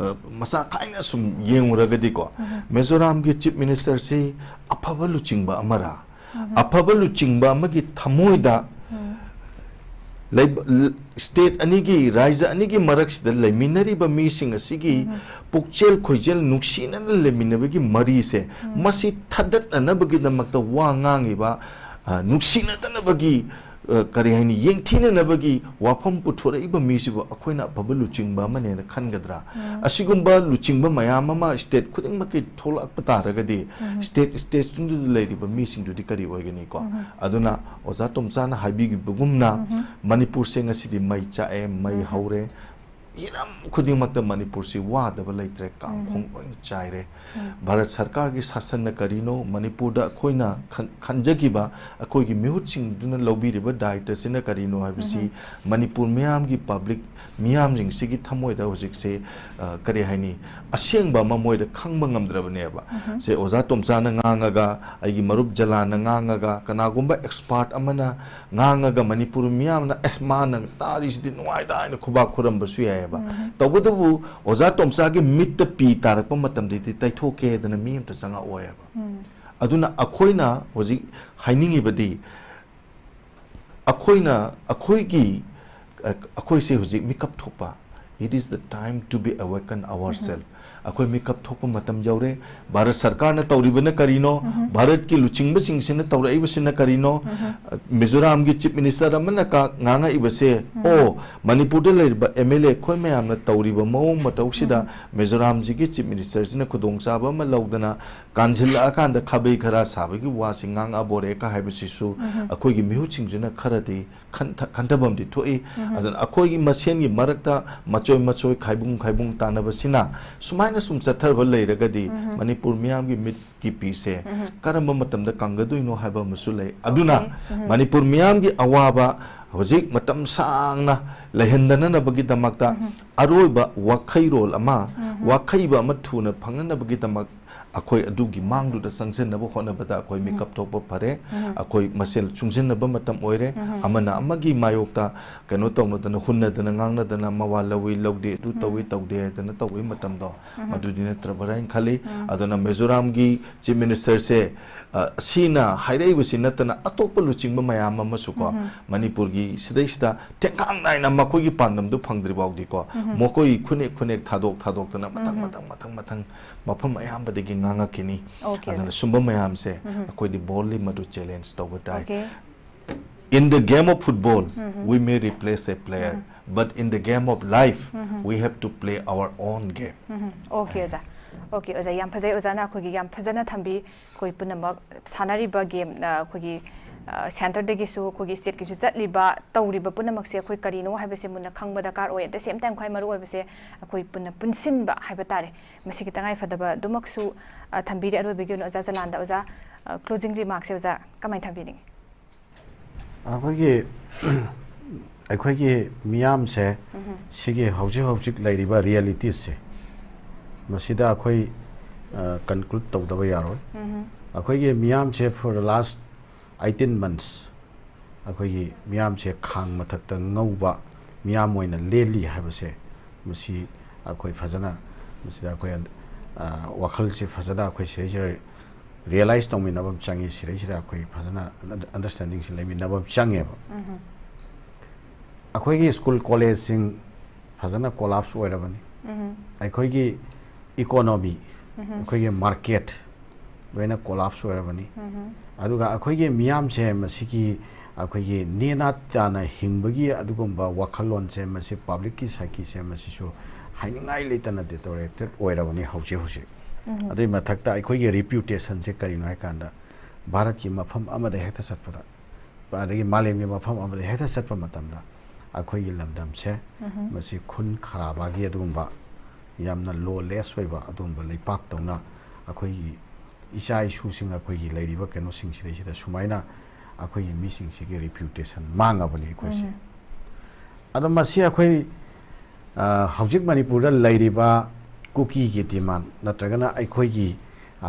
ꯑ, ꯃꯁꯥ ꯈꯥꯏꯅ ꯁꯨꯝ ꯌꯦꯡꯉꯨꯔꯒꯗꯤꯀꯣ, ꯃꯤꯖꯣꯔꯥꯝꯒꯤ chief ministerꯁꯤ ꯑꯐꯕ ꯂꯨꯆꯤꯡꯕ ꯑꯃꯔꯥ? ꯑꯐꯕ ꯂꯨꯆꯤꯡꯕ ꯑꯃꯒꯤ ꯊꯃꯣꯏꯗ ꯂꯩꯕ, ꯁ꯭ꯇꯦꯠ ꯑꯅꯤꯒꯤ, ꯔꯥꯏꯖ ꯑꯅꯤꯒꯤ ꯃꯔꯛꯁꯤꯗ ꯂꯩꯃꯤꯟꯅꯔꯤꯕ ꯃꯤꯁꯤꯡ ꯑꯁꯤꯒꯤ ꯄꯨꯛꯆꯦꯜ ꯈꯣꯏꯖꯦꯜ ꯅꯨꯡꯁꯤꯅꯅ ꯂꯩꯃꯤꯟꯅꯕꯒꯤ ꯃꯔꯤꯁꯦ, ꯃꯁꯤ ꯊꯗꯠꯅꯅꯕꯒꯤꯗꯃꯛꯇ ꯋꯥ ꯉꯥꯡꯉꯤꯕ, ꯑ, ꯅꯨꯡꯁꯤꯅꯗꯅꯕꯒꯤ, ꯑ, ꯀꯔꯤ ꯍꯥꯏꯅꯤ, ꯌꯦꯡꯊꯤꯅꯅꯕꯒꯤ ꯋꯥꯐꯝ ꯄꯨꯊꯣꯔꯛꯏꯕ ꯃꯤꯁꯤꯕꯨ ꯑꯩꯈꯣꯏꯅ ꯑꯐꯕ ꯂꯨꯆꯤꯡꯕ ꯑꯃꯅꯦꯅ ꯈꯟꯒꯗ꯭ꯔꯥ? ꯑꯁꯤꯒꯨꯝꯕ ꯂꯨꯆꯤꯡꯕ ꯃꯌꯥꯝ ꯑꯃ ꯁ꯭ꯇꯦꯠ ꯈꯨꯗꯤꯡꯃꯛꯀꯤ ꯊꯣꯛꯂꯛꯄ ꯇꯥꯔꯒꯗꯤ, ꯁ꯭ꯇꯦꯠ, ꯁ꯭ꯇꯦꯠꯇꯨꯗ ꯂꯩꯔꯤꯕ ꯃꯤꯁꯤꯡꯗꯨꯗꯤ ꯀꯔꯤ ꯑꯣꯏꯒꯅꯤꯀꯣ? ꯑꯗꯨꯅ ꯑꯣꯖꯥ ꯇꯣꯝꯆꯥꯅ ꯍꯥꯏꯕꯤꯈꯤꯕꯒꯨꯝꯅ, ꯃꯅꯤꯄꯨꯔꯁꯦ ꯉꯁꯤꯗꯤ ꯃꯩ ꯆꯥꯛꯑꯦ, ꯃꯩ ꯍꯧꯔꯦ꯫ ꯍꯤꯔꯝ ꯈꯨꯗꯤꯡꯃꯛꯇ ꯃꯅꯤꯄꯨꯔꯁꯤ ꯋꯥꯗꯕ ꯂꯩꯇ꯭ꯔꯦ, ꯀꯥꯡꯈꯣꯡ ꯂꯣꯏꯅ ꯆꯥꯏꯔꯦ꯫ ꯚꯥꯔꯠ ꯁꯔꯀꯥꯔꯒꯤ ꯁꯥꯁꯟꯅ ꯀꯔꯤꯅꯣ? ꯃꯅꯤꯄꯨꯔꯗ ꯑꯩꯈꯣꯏꯅ ꯈꯟ-, ꯈꯟꯖꯈꯤꯕ ꯑꯩꯈꯣꯏꯒꯤ ꯃꯤꯍꯨꯠꯁꯤꯡꯗꯨꯅ ꯂꯧꯕꯤꯔꯤꯕ ꯗꯥꯌꯤꯇ꯭ꯕꯁꯤꯅ ꯀꯔꯤꯅꯣ ꯍꯥꯏꯕꯁꯤ ꯃꯅꯤꯄꯨꯔ ꯃꯤꯌꯥꯝꯒꯤ, ꯄꯕ꯭ꯂꯤꯛ ꯃꯤꯌꯥꯝꯁꯤꯡꯁꯤꯒꯤ ꯊꯃꯣꯏꯗ ꯍꯧꯖꯤꯛꯁꯦ, ꯑ, ꯀꯔꯤ ꯍꯥꯏꯅꯤ, ꯑꯁꯦꯡꯕ ꯑꯃ ꯃꯣꯏꯗ ꯈꯪꯕ ꯉꯝꯗ꯭ꯔꯕꯅꯦꯕ꯫ ꯁꯦ ꯑꯣꯖꯥ ꯇꯣꯝꯆꯥꯅ ꯉꯥꯡꯉꯒ, ꯑꯩꯒꯤ ꯃꯔꯨꯞ ꯖꯂꯥꯟꯅ ꯉꯥꯡꯉꯒ, ꯀꯅꯥꯒꯨꯝꯕ expert ꯑꯃꯅ ꯉꯥꯡꯉꯒ ꯃꯅꯤꯄꯨꯔ ꯃꯤꯌꯥꯝꯅ, "ꯑꯦ, ꯃꯥꯅ ꯇꯥꯔꯤꯁꯤꯗꯤ ꯅꯨꯡꯉꯥꯏꯗ" ꯍꯥꯏꯅ ꯈꯨꯕꯥꯛ ꯈꯨꯔꯝꯕꯁꯨ ꯌꯥꯏꯑꯕ꯫ ꯇꯧꯕꯇꯕꯨ ꯑꯣꯖꯥ ꯇꯣꯝꯆꯥꯒꯤ ꯃꯤꯠꯇ ꯄꯤ ꯇꯥꯔꯛꯄ ꯃꯇꯝꯗꯗꯤ ꯇꯩꯊꯣꯛꯀꯦꯗꯅ ꯃꯤ ꯑꯝꯇ ꯆꯪꯉꯛꯑꯣꯏꯕ꯫ ꯑꯗꯨꯅ ꯑꯩꯈꯣꯏꯅ ꯍꯧꯖꯤꯛ ꯍꯥꯏꯅꯤꯡꯉꯤꯕꯗꯤ, ꯑꯩꯈꯣꯏꯅ, ꯑꯩꯈꯣꯏꯒꯤ, ꯑ-, ꯑꯩꯈꯣꯏꯁꯦ ꯍꯧꯖꯤꯛ ꯃꯤꯀꯞ ꯊꯣꯛꯄ, it is the time to be awaken ourselves. ꯑꯩꯈꯣꯏ ꯃꯤꯀꯞ ꯊꯣꯛꯄ ꯃꯇꯝ ꯌꯧꯔꯦ꯫ ꯚꯥꯔꯠ ꯁꯔꯀꯥꯔꯅ ꯇꯧꯔꯤꯕꯅ ꯀꯔꯤꯅꯣ? ꯚꯥꯔꯠꯀꯤ ꯂꯨꯆꯤꯡꯕꯁꯤꯡꯁꯤꯅ ꯇꯧꯔꯛꯏꯕꯁꯤꯅ ꯀꯔꯤꯅꯣ? ꯃꯤꯖꯣꯔꯥꯝꯒꯤ chief minister ꯑꯃꯅ ꯀ-, ꯉꯥꯡꯉꯛꯏꯕꯁꯦ, "ꯑꯣ, ꯃꯅꯤꯄꯨꯔꯗ ꯂꯩꯔꯤꯕ M L A ꯑꯩꯈꯣꯏ ꯃꯌꯥꯝꯅ ꯇꯧꯔꯤꯕ ꯃꯑꯣꯡ ꯃꯇꯧꯁꯤꯗ ꯃꯤꯖꯣꯔꯥꯝꯁꯤꯒꯤ chief ministerꯁꯤꯅ ꯈꯨꯗꯣꯡꯆꯥꯕ ꯑꯃ ꯂꯧꯗꯅ ꯀꯥꯟꯁꯤꯜꯂꯛꯑꯀꯥꯟꯗ ꯈꯥꯕꯩ ꯈꯔꯥ ꯁꯥꯕꯒꯤ ꯋꯥꯁꯤ ꯉꯥꯡꯉꯛꯑꯕꯣꯔꯦ" ꯀ ꯍꯥꯏꯕꯁꯤꯁꯨ ꯑꯩꯈꯣꯏꯒꯤ ꯃꯤꯍꯨꯠꯁꯤꯡꯁꯤꯅ ꯈꯔꯗꯤ ꯈꯟꯊ-, ꯈꯟꯊꯐꯝꯗꯤ ꯊꯣꯛꯏ꯫ ꯑꯗꯨꯅ ꯑꯩꯈꯣꯏꯒꯤ ꯃꯁꯦꯟꯒꯤ ꯃꯔꯛꯇ ꯃꯆꯣꯏ ꯃꯆꯣꯏ, ꯈꯥꯏꯕꯨꯡ ꯈꯥꯏꯕꯨꯡ ꯇꯥꯟꯅꯕꯁꯤꯅ ꯁꯨꯃꯥꯏꯅ ꯁꯨꯝ ꯆꯠꯊꯔꯕ ꯂꯩꯔꯒꯗꯤ ꯃꯅꯤꯄꯨꯔ ꯃꯤꯌꯥꯝꯒꯤ ꯃꯤꯠꯀꯤ ꯄꯤꯁꯦ ꯀꯔꯝꯕ ꯃꯇꯝꯗ ꯀꯪꯒꯗꯣꯏꯅꯣ ꯍꯥꯏꯕ ꯑꯃꯁꯨ ꯂꯩ꯫ ꯑꯗꯨꯅ ꯃꯅꯤꯄꯨꯔ ꯃꯤꯌꯥꯝꯒꯤ ꯑꯋꯥꯕ ꯍꯧꯖꯤꯛ ꯃꯇꯝ ꯁꯥꯡꯅ ꯂꯩꯍꯟꯗꯅꯅꯕꯒꯤꯗꯃꯛꯇ ꯑꯔꯣꯏꯕ ꯋꯥꯈꯩꯔꯣꯜ ꯑꯃ, ꯋꯥꯈꯩꯕ ꯑꯃ ꯊꯨꯅ ꯐꯪꯅꯅꯕꯒꯤꯗꯃꯛ ꯑꯩꯈꯣꯏ ꯑꯗꯨꯒꯤ ꯃꯥꯡꯗꯨꯗ ꯆꯪꯁꯤꯟꯅꯕ ꯍꯣꯠꯅꯕꯗ ꯑꯩꯈꯣꯏ ꯃꯤꯀꯞ ꯊꯣꯛꯄ ꯐꯔꯦ꯫ ꯑꯩꯈꯣꯏ ꯃꯁꯦꯜ ꯆꯨꯡꯁꯤꯟꯅꯕ ꯃꯇꯝ ꯑꯣꯏꯔꯦ꯫ ꯑꯃꯅ ꯑꯃꯒꯤ ꯃꯥꯌꯣꯛꯇ ꯀꯩꯅꯣ ꯇꯧꯅꯗꯅ, ꯍꯨꯟꯅꯗꯅ, ꯉꯥꯡꯅꯗꯅ, ꯃꯋꯥ ꯂꯧꯏ ꯂꯧꯗꯦ, ꯑꯗꯨ ꯇꯧꯏ ꯇꯧꯗꯦ ꯍꯥꯏꯗꯅ ꯇꯧꯕꯒꯤ ꯃꯇꯝꯗꯣ ꯃꯗꯨꯗꯤ ꯅꯠꯇ꯭ꯔꯕ꯭ꯔꯥ ꯍꯥꯏꯅ ꯈꯜꯂꯤ꯫ ꯑꯗꯨꯅ ꯃꯤꯖꯣꯔꯥꯝꯒꯤ Chief Ministerꯁꯦ, ꯑ, ꯁꯤꯅ ꯍꯥꯏꯔꯛꯏꯕꯁꯤ ꯅꯠꯇꯅ ꯑꯇꯣꯞꯄ ꯂꯨꯆꯤꯡꯕ ꯃꯌꯥꯝ ꯑꯃꯁꯨ ꯀꯣ, ꯃꯅꯤꯄꯨꯔꯒꯤ ꯁꯤꯗꯩꯁꯤꯗ ꯇꯦꯡꯈꯥꯡ ꯅꯥꯏꯅ ꯃꯈꯣꯏꯒꯤ ꯄꯥꯟꯗꯝꯗꯨ ꯐꯪꯗ꯭ꯔꯤ ꯐꯥꯎꯗꯤ ꯀꯣ, ꯃꯈꯣꯏ ꯈꯨꯅꯦꯛ ꯈꯨꯅꯦꯛ ꯊꯥꯗꯣꯛ ꯊꯥꯗꯣꯛꯇꯅ ꯃꯊꯪ ꯃꯊꯪ ꯃꯊꯪ ꯃꯊꯪ ꯃꯐꯝ ꯑꯌꯥꯝꯕꯗꯒꯤ ꯉꯥꯡꯉꯛꯈꯤꯅꯤ꯫ Okay, ꯑꯗꯨꯅ sir꯫ ꯁꯨꯝꯕ ꯃꯌꯥꯝꯁꯦ ꯑꯩꯈꯣꯏꯗꯤ boldly ꯃꯗꯨ challenge ꯇꯧꯕ ꯇꯥꯏ꯫ Okay꯫ In the game of football, we may replace a player, but in the game of life, we have to play our own game. Okay, ꯑꯣꯖꯥ꯫ Okay, ꯑꯣꯖꯥ, ꯌꯥꯝ ꯐꯖꯩ꯫ ꯑꯣꯖꯥꯅ ꯑꯩꯈꯣꯏꯒꯤ ꯌꯥꯝ ꯐꯖꯅ ꯊꯝꯕꯤ꯫ ꯑꯩꯈꯣꯏ ꯄꯨꯝꯅꯃꯛ ꯁꯥꯟꯅꯔꯤꯕ game, ꯑ, ꯑꯩꯈꯣꯏꯒꯤ, ꯑ, centreꯗꯒꯤꯁꯨ, ꯑꯩꯈꯣꯏꯒꯤ stateꯀꯤꯁꯨ ꯆꯠꯂꯤꯕ, ꯇꯧꯔꯤꯕ ꯄꯨꯝꯅꯃꯛꯁꯦ ꯑꯩꯈꯣꯏ ꯀꯔꯤꯅꯣ ꯍꯥꯏꯕꯁꯦ ꯃꯨꯟꯅ ꯈꯪꯕ ꯗꯔꯀꯥꯔ ꯑꯣꯏ꯫ At the same time, ꯈ꯭ꯋꯥꯏ ꯃꯔꯨ ꯑꯣꯏꯕꯁꯦ ꯑꯩꯈꯣꯏ ꯄꯨꯟꯅ ꯄꯨꯟꯁꯤꯟꯕ ꯍꯥꯏꯕ ꯇꯥꯔꯦ꯫ ꯃꯁꯤꯒꯤ ꯇꯉꯥꯏ ꯐꯗꯕ ꯑꯗꯨꯃꯛꯁꯨ, ꯑ, ꯊꯝꯕꯤꯔꯦ꯫ ꯑꯔꯣꯏꯕꯒꯤ ꯑꯣꯏꯅ ꯑꯣꯖꯥ ꯖꯂꯥꯟꯗ, ꯑꯣꯖꯥ, ꯑ, closing remarksꯁꯦ ꯑꯣꯖꯥ ꯀꯃꯥꯏꯅ ꯊꯝꯕꯤꯅꯤꯡꯉꯤ? ꯑꯩꯈꯣꯏꯒꯤ, ꯑꯩꯈꯣꯏꯒꯤ ꯃꯤꯌꯥꯝꯁꯦ ꯁꯤꯒꯤ ꯍꯧꯖꯤꯛ ꯍꯧꯖꯤꯛ ꯂꯩꯔꯤꯕ realities ꯁꯦ, ꯃꯁꯤꯗ ꯑꯩꯈꯣꯏ, ꯑ, conclude ꯇꯧꯗꯕ ꯌꯥꯔꯣꯏ꯫ ꯑꯩꯈꯣꯏꯒꯤ ꯃꯤꯌꯥꯝꯁꯦ for the last eighteen months ꯑꯩꯈꯣꯏꯒꯤ ꯃꯤꯌꯥꯝꯁꯦ ꯈꯥꯡ ꯃꯊꯛꯇ ꯉꯧꯕ ꯃꯤꯌꯥꯝ ꯑꯣꯏꯅ ꯂꯦꯜꯂꯤ ꯍꯥꯏꯕꯁꯦ, ꯃꯁꯤ ꯑꯩꯈꯣꯏ ꯐꯖꯅ, ꯃꯁꯤꯗ ꯑꯩꯈꯣꯏ, ꯑ, ꯋꯥꯈꯜꯁꯦ ꯐꯖꯅ ꯑꯩꯈꯣꯏ ꯁꯤꯗꯩꯁꯤꯗ realize ꯇꯧꯃꯤꯟꯅꯕ ꯑꯃ ꯆꯪꯉꯤ, ꯁꯤꯗꯩꯁꯤꯗ ꯑꯩꯈꯣꯏ ꯐꯖꯅ understandingꯁꯦ ꯂꯩꯃꯤꯟꯅꯕ ꯑꯃ ꯆꯪꯉꯦꯕ꯫ ꯑꯩꯈꯣꯏꯒꯤ school collegeꯁꯤꯡ ꯐꯖꯅ collapse ꯑꯣꯏꯔꯕꯅꯤ꯫ ꯑꯩꯈꯣꯏꯒꯤ economy, ꯑꯩꯈꯣꯏꯒꯤ market ꯂꯣꯏꯅ collapse ꯑꯣꯏꯔꯕꯅꯤ꯫ ꯑꯗꯨꯒ ꯑꯩꯈꯣꯏꯒꯤ ꯃꯤꯌꯥꯝꯁꯦ ꯃꯁꯤꯒꯤ ꯑꯩꯈꯣꯏꯒꯤ ꯅꯦꯅꯥ ꯇꯥꯅ ꯍꯤꯡꯕꯒꯤ ꯑꯗꯨꯒꯨꯝꯕ ꯋꯥꯈꯜꯂꯣꯟꯁꯦ, ꯃꯁꯤ publicꯀꯤ psycheꯁꯦ ꯃꯁꯤꯁꯨ ꯍꯥꯏꯅꯤꯡꯉꯥꯏ ꯂꯩꯇꯅ deteriorated ꯑꯣꯏꯔꯕꯅꯤ ꯍꯧꯖꯤꯛ ꯍꯧꯖꯤꯛ꯫ ꯑꯗꯨꯒꯤ ꯃꯊꯛꯇ ꯑꯩꯈꯣꯏꯒꯤ reputationꯁꯦ ꯀꯔꯤꯅꯣ ꯍꯥꯏꯀꯥꯟꯗ, ꯚꯥꯔꯠꯀꯤ ꯃꯐꯝ ꯑꯃꯗ ꯍꯦꯛꯇ ꯆꯠꯄꯗ, ꯑꯗꯒꯤ ꯃꯥꯂꯦꯝꯒꯤ ꯃꯐꯝ ꯑꯃꯗ ꯍꯦꯛꯇ ꯆꯠꯄ ꯃꯇꯝꯗ ꯑꯩꯈꯣꯏꯒꯤ ꯂꯝꯗꯝꯁꯦ ꯃꯁꯤ ꯈꯨꯟ ꯈꯔꯥꯕꯥꯒꯤ ꯑꯗꯨꯒꯨꯝꯕ ꯌꯥꯝꯅ lawless ꯑꯣꯏꯕ ꯑꯗꯨꯒꯨꯝꯕ ꯂꯩꯄꯥꯛꯇꯧꯅ ꯑꯩꯈꯣꯏꯒꯤ ꯏꯆꯥ ꯏꯁꯨꯁꯤꯡ, ꯑꯩꯈꯣꯏꯒꯤ ꯂꯩꯔꯤꯕ ꯀꯩꯅꯣꯁꯤꯡꯁꯤꯗꯩꯁꯤꯗ ꯁꯨꯃꯥꯏꯅ ꯑꯩꯈꯣꯏꯒꯤ ꯃꯤꯁꯤꯡꯁꯤꯒꯤ reputation ꯃꯥꯡꯉꯕꯅꯤ ꯑꯩꯈꯣꯏꯁꯦ꯫ ꯑꯗꯣ ꯃꯁꯤ ꯑꯩꯈꯣꯏ, ꯑ, ꯍꯧꯖꯤꯛ ꯃꯅꯤꯄꯨꯔꯗ ꯂꯩꯔꯤꯕ ꯀꯨꯀꯤꯒꯤ demand ꯅꯠꯇ꯭ꯔꯒꯅ ꯑꯩꯈꯣꯏꯒꯤ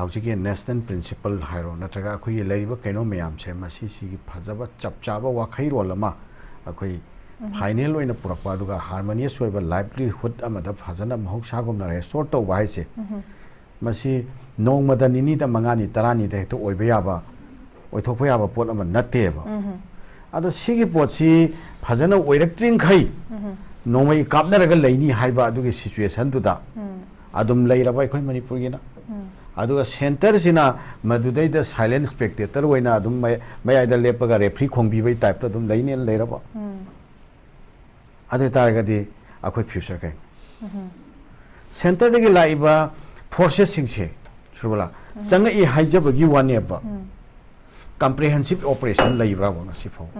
ꯍꯧꯖꯤꯛꯀꯤ ꯅꯦꯁꯅꯦꯜ ꯄ꯭ꯔꯤꯟꯁꯤꯄꯜ ꯍꯥꯏꯔꯣ, ꯅꯠꯇ꯭ꯔꯒ ꯑꯩꯈꯣꯏꯒꯤ ꯂꯩꯔꯤꯕ ꯀꯩꯅꯣ ꯃꯌꯥꯝꯁꯦ, ꯃꯁꯤꯁꯤꯒꯤ ꯐꯖꯕ ꯆꯞ ꯆꯥꯕ ꯋꯥꯈꯩꯔꯣꯜ ꯑꯃ ꯑꯩꯈꯣꯏ ꯐꯥꯏꯅꯦꯜ ꯑꯣꯏꯅ ꯄꯨꯔꯛꯄ, ꯑꯗꯨꯒ ꯍꯥꯔꯃꯣꯅꯤꯌꯁ ꯑꯣꯏꯕ ꯂꯥꯏꯚꯂꯤꯍꯨꯗ ꯑꯃꯗ ꯐꯖꯅ ꯃꯍꯧꯁꯥꯒꯨꯝꯅ ꯔꯦꯁꯇꯣꯔ ꯇꯧꯕ ꯍꯥꯏꯁꯦ, ꯃꯁꯤ ꯅꯣꯡꯃꯗ ꯅꯤꯅꯤꯗ, ꯃꯉꯥꯅꯤ, ꯇꯔꯥꯅꯤꯗ ꯍꯦꯛꯇ ꯑꯣꯏꯕ ꯌꯥꯕ, ꯑꯣꯏꯊꯣꯛꯄ ꯌꯥꯕ ꯄꯣꯠ ꯑꯃ ꯅꯠꯇꯦꯕ꯫ ꯑꯗꯣ ꯁꯤꯒꯤ ꯄꯣꯠꯁꯤ ꯐꯖꯅ ꯑꯣꯏꯔꯛꯇ꯭ꯔꯤꯡꯈꯩ ꯅꯣꯡꯃꯩ ꯀꯥꯞꯅꯔꯒ ꯂꯩꯅꯤ ꯍꯥꯏꯕ ꯑꯗꯨꯒꯤ ꯁꯤꯆꯨꯋꯦꯁꯟꯗꯨꯗ ꯑꯗꯨꯝ ꯂꯩꯔꯕ ꯑꯩꯈꯣꯏ ꯃꯅꯤꯄꯨꯔꯒꯤꯅ꯫ ꯑꯗꯨꯒ ꯁꯦꯟꯇꯔꯁꯤꯅ ꯃꯗꯨꯗꯩꯗ ꯁꯥꯏꯂꯦꯟ ꯁ꯭ꯄꯦꯛꯇꯦꯇꯔ ꯑꯣꯏꯅ ꯑꯗꯨꯝ ꯃꯌꯥꯏꯗ ꯂꯦꯞꯄꯒ ꯔꯦꯐ꯭ꯔꯤ ꯈꯣꯡꯕꯤꯕꯒꯤ ꯇꯥꯏꯞꯇ ꯑꯗꯨꯝ ꯂꯩꯅꯦꯅ ꯂꯩꯔꯕ꯫ ꯑꯗꯨ ꯑꯣꯏꯇꯥꯔꯒꯗꯤ ꯑꯩꯈꯣꯏ ꯐ꯭ꯌꯨꯆꯔ ꯀꯩꯅꯣ? ꯁꯦꯟꯇꯔꯗꯒꯤ ꯂꯥꯛꯏꯕ ꯐꯣꯔꯁꯦꯁꯁꯤꯡꯁꯦ, ꯁꯨꯔꯕꯂꯥ, ꯆꯪꯉꯛꯏ ꯍꯥꯏꯖꯕꯒꯤ ꯋꯥꯅꯦꯕ꯫ ꯀꯝꯄ꯭ꯔꯤꯍꯦꯟꯁꯤꯞ ꯑꯣꯄꯔꯦꯁꯟ ꯂꯩꯕ꯭ꯔꯥꯕ ꯉꯁꯤ ꯐꯥꯎꯕ?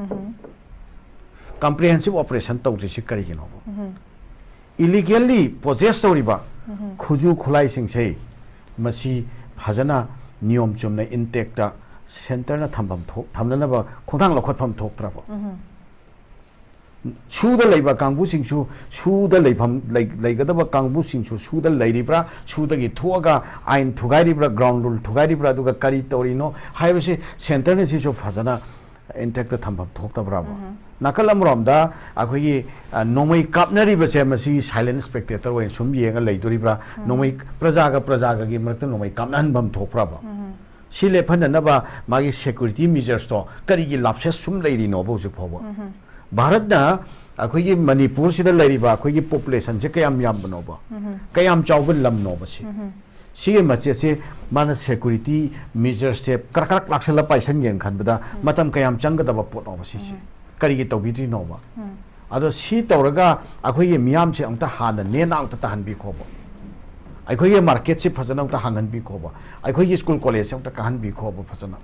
Comprehension operation ꯇꯧꯗ꯭ꯔꯤꯁꯤ ꯀꯔꯤꯒꯤꯅꯣꯕ? ꯏꯂꯤꯒꯦꯜꯂꯤ ꯄꯣꯖꯦꯁ ꯇꯧꯔꯤꯕ ꯈꯨꯠꯁꯨ ꯈꯨꯠꯂꯥꯏꯁꯤꯡꯁꯦ, ꯃꯁꯤ ꯐꯖꯅ ꯅꯤꯌꯣꯝ ꯆꯨꯝꯅ ꯏꯟꯇꯦꯛꯇ ꯁꯦꯟꯇꯔꯅ ꯊꯝꯐꯝ ꯊꯣꯛ-, ꯊꯝꯅꯅꯕ ꯈꯣꯡꯊꯥꯡ ꯂꯧꯈꯠꯐꯝ ꯊꯣꯛꯇ꯭ꯔꯕ? ꯁꯨꯗ ꯂꯩꯕ ꯀꯥꯡꯕꯨꯁꯤꯡꯁꯨ, ꯁꯨꯗ ꯂꯩꯐꯝ ꯂꯩ-, ꯂꯩꯒꯗꯕ ꯀꯥꯡꯕꯨꯁꯤꯡꯁꯨ ꯁꯨꯗ ꯂꯩꯔꯤꯕ꯭ꯔꯥ, ꯁꯨꯗꯒꯤ ꯊꯣꯛꯑꯒ ꯑꯥꯏꯟ ꯊꯨꯒꯥꯏꯔꯤꯕ꯭ꯔꯥ, ꯒ꯭ꯔꯥꯎꯟ ꯔꯨꯜ ꯊꯨꯒꯥꯏꯔꯤꯕ꯭ꯔꯥ, ꯑꯗꯨꯒ ꯀꯔꯤ ꯇꯧꯔꯤꯅꯣ ꯍꯥꯏꯕꯁꯤ ꯁꯦꯟꯇꯔꯅ ꯁꯤꯁꯨ ꯐꯖꯅ ꯏꯟꯇꯦꯛꯇ ꯊꯝꯐꯝ ꯊꯣꯛꯇꯕ꯭ꯔꯥꯕ? ꯅꯥꯀꯜ ꯑꯃꯔꯣꯝꯗ ꯑꯩꯈꯣꯏꯒꯤ, ꯑ, ꯅꯣꯡꯃꯩ ꯀꯥꯞꯅꯔꯤꯕꯁꯦ ꯃꯁꯤ ꯁꯥꯏꯂꯦꯟ ꯁ꯭ꯄꯦꯛꯇꯦꯇꯔ ꯑꯣꯏꯅ ꯁꯨꯝ ꯌꯦꯡꯉ ꯂꯩꯗꯣꯔꯤꯕ꯭ꯔꯥ? ꯅꯣꯡꯃꯩ ꯄ꯭ꯔꯖꯥꯒ ꯄ꯭ꯔꯖꯥꯒꯒꯤ ꯃꯔꯛꯇ ꯅꯣꯡꯃꯩ ꯀꯥꯞꯅꯍꯟꯐꯝ ꯊꯣꯛꯄ꯭ꯔꯥꯕ? ꯁꯤ ꯂꯦꯞꯍꯟꯅꯅꯕ ꯃꯥꯒꯤ ꯁꯦꯀ꯭ꯌꯨꯔꯤꯇꯤ ꯃꯤꯖꯔꯁꯇꯣ ꯀꯔꯤꯒꯤ ꯂꯥꯞꯁꯦꯁ ꯁꯨꯝ ꯂꯩꯔꯤꯅꯣꯕ ꯍꯧꯖꯤꯛ ꯐꯥꯎꯕ? ꯚꯥꯔꯠꯅ ꯑꯩꯈꯣꯏꯒꯤ ꯃꯅꯤꯄꯨꯔꯁꯤꯗ ꯂꯩꯔꯤꯕ ꯑꯩꯈꯣꯏꯒꯤ ꯄꯣꯄꯨꯂꯦꯁꯟꯁꯦ ꯀꯌꯥꯝ ꯌꯥꯝꯕꯅꯣꯕ? ꯀꯌꯥꯝ ꯆꯥꯎꯕ ꯂꯝꯅꯣꯕ ꯁꯤ? ꯁꯤꯒꯤ ꯃꯆꯦꯠꯁꯦ ꯃꯥꯅ ꯁꯦꯀ꯭ꯌꯨꯔꯤꯇꯤ ꯃꯤꯖꯔꯁꯁꯦ ꯀꯔꯛ ꯀꯔꯛ ꯂꯥꯛꯁꯜꯂ ꯄꯥꯏꯁꯟꯒꯦꯅ ꯈꯟꯕꯗ ꯃꯇꯝ ꯀꯌꯥꯝ ꯆꯪꯒꯗꯕ ꯄꯣꯠꯅꯣꯕ ꯁꯤꯁꯦ? ꯀꯔꯤꯒꯤ ꯇꯧꯕꯤꯗ꯭ꯔꯤꯅꯣꯕ? ꯑꯗꯣ ꯁꯤ ꯇꯧꯔꯒ ꯑꯩꯈꯣꯏꯒꯤ ꯃꯤꯌꯥꯝꯁꯦ ꯑꯝꯇ ꯍꯥꯟꯅ ꯅꯦꯅꯥ ꯑꯝꯇ ꯇꯥꯍꯟꯕꯤꯈꯣꯕ꯫ ꯑꯩꯈꯣꯏꯒꯤ ꯃꯥꯔꯀꯦꯠꯁꯤ ꯐꯖꯅ ꯑꯝꯇ ꯍꯥꯡꯍꯟꯕꯤꯈꯣꯕ꯫ ꯑꯩꯈꯣꯏꯒꯤ ꯁ꯭ꯀꯨꯜ ꯀꯣꯂꯦꯖꯁꯦ ꯑꯝꯇ ꯀꯥꯍꯟꯕꯤꯈꯣꯕ ꯐꯖꯅ꯫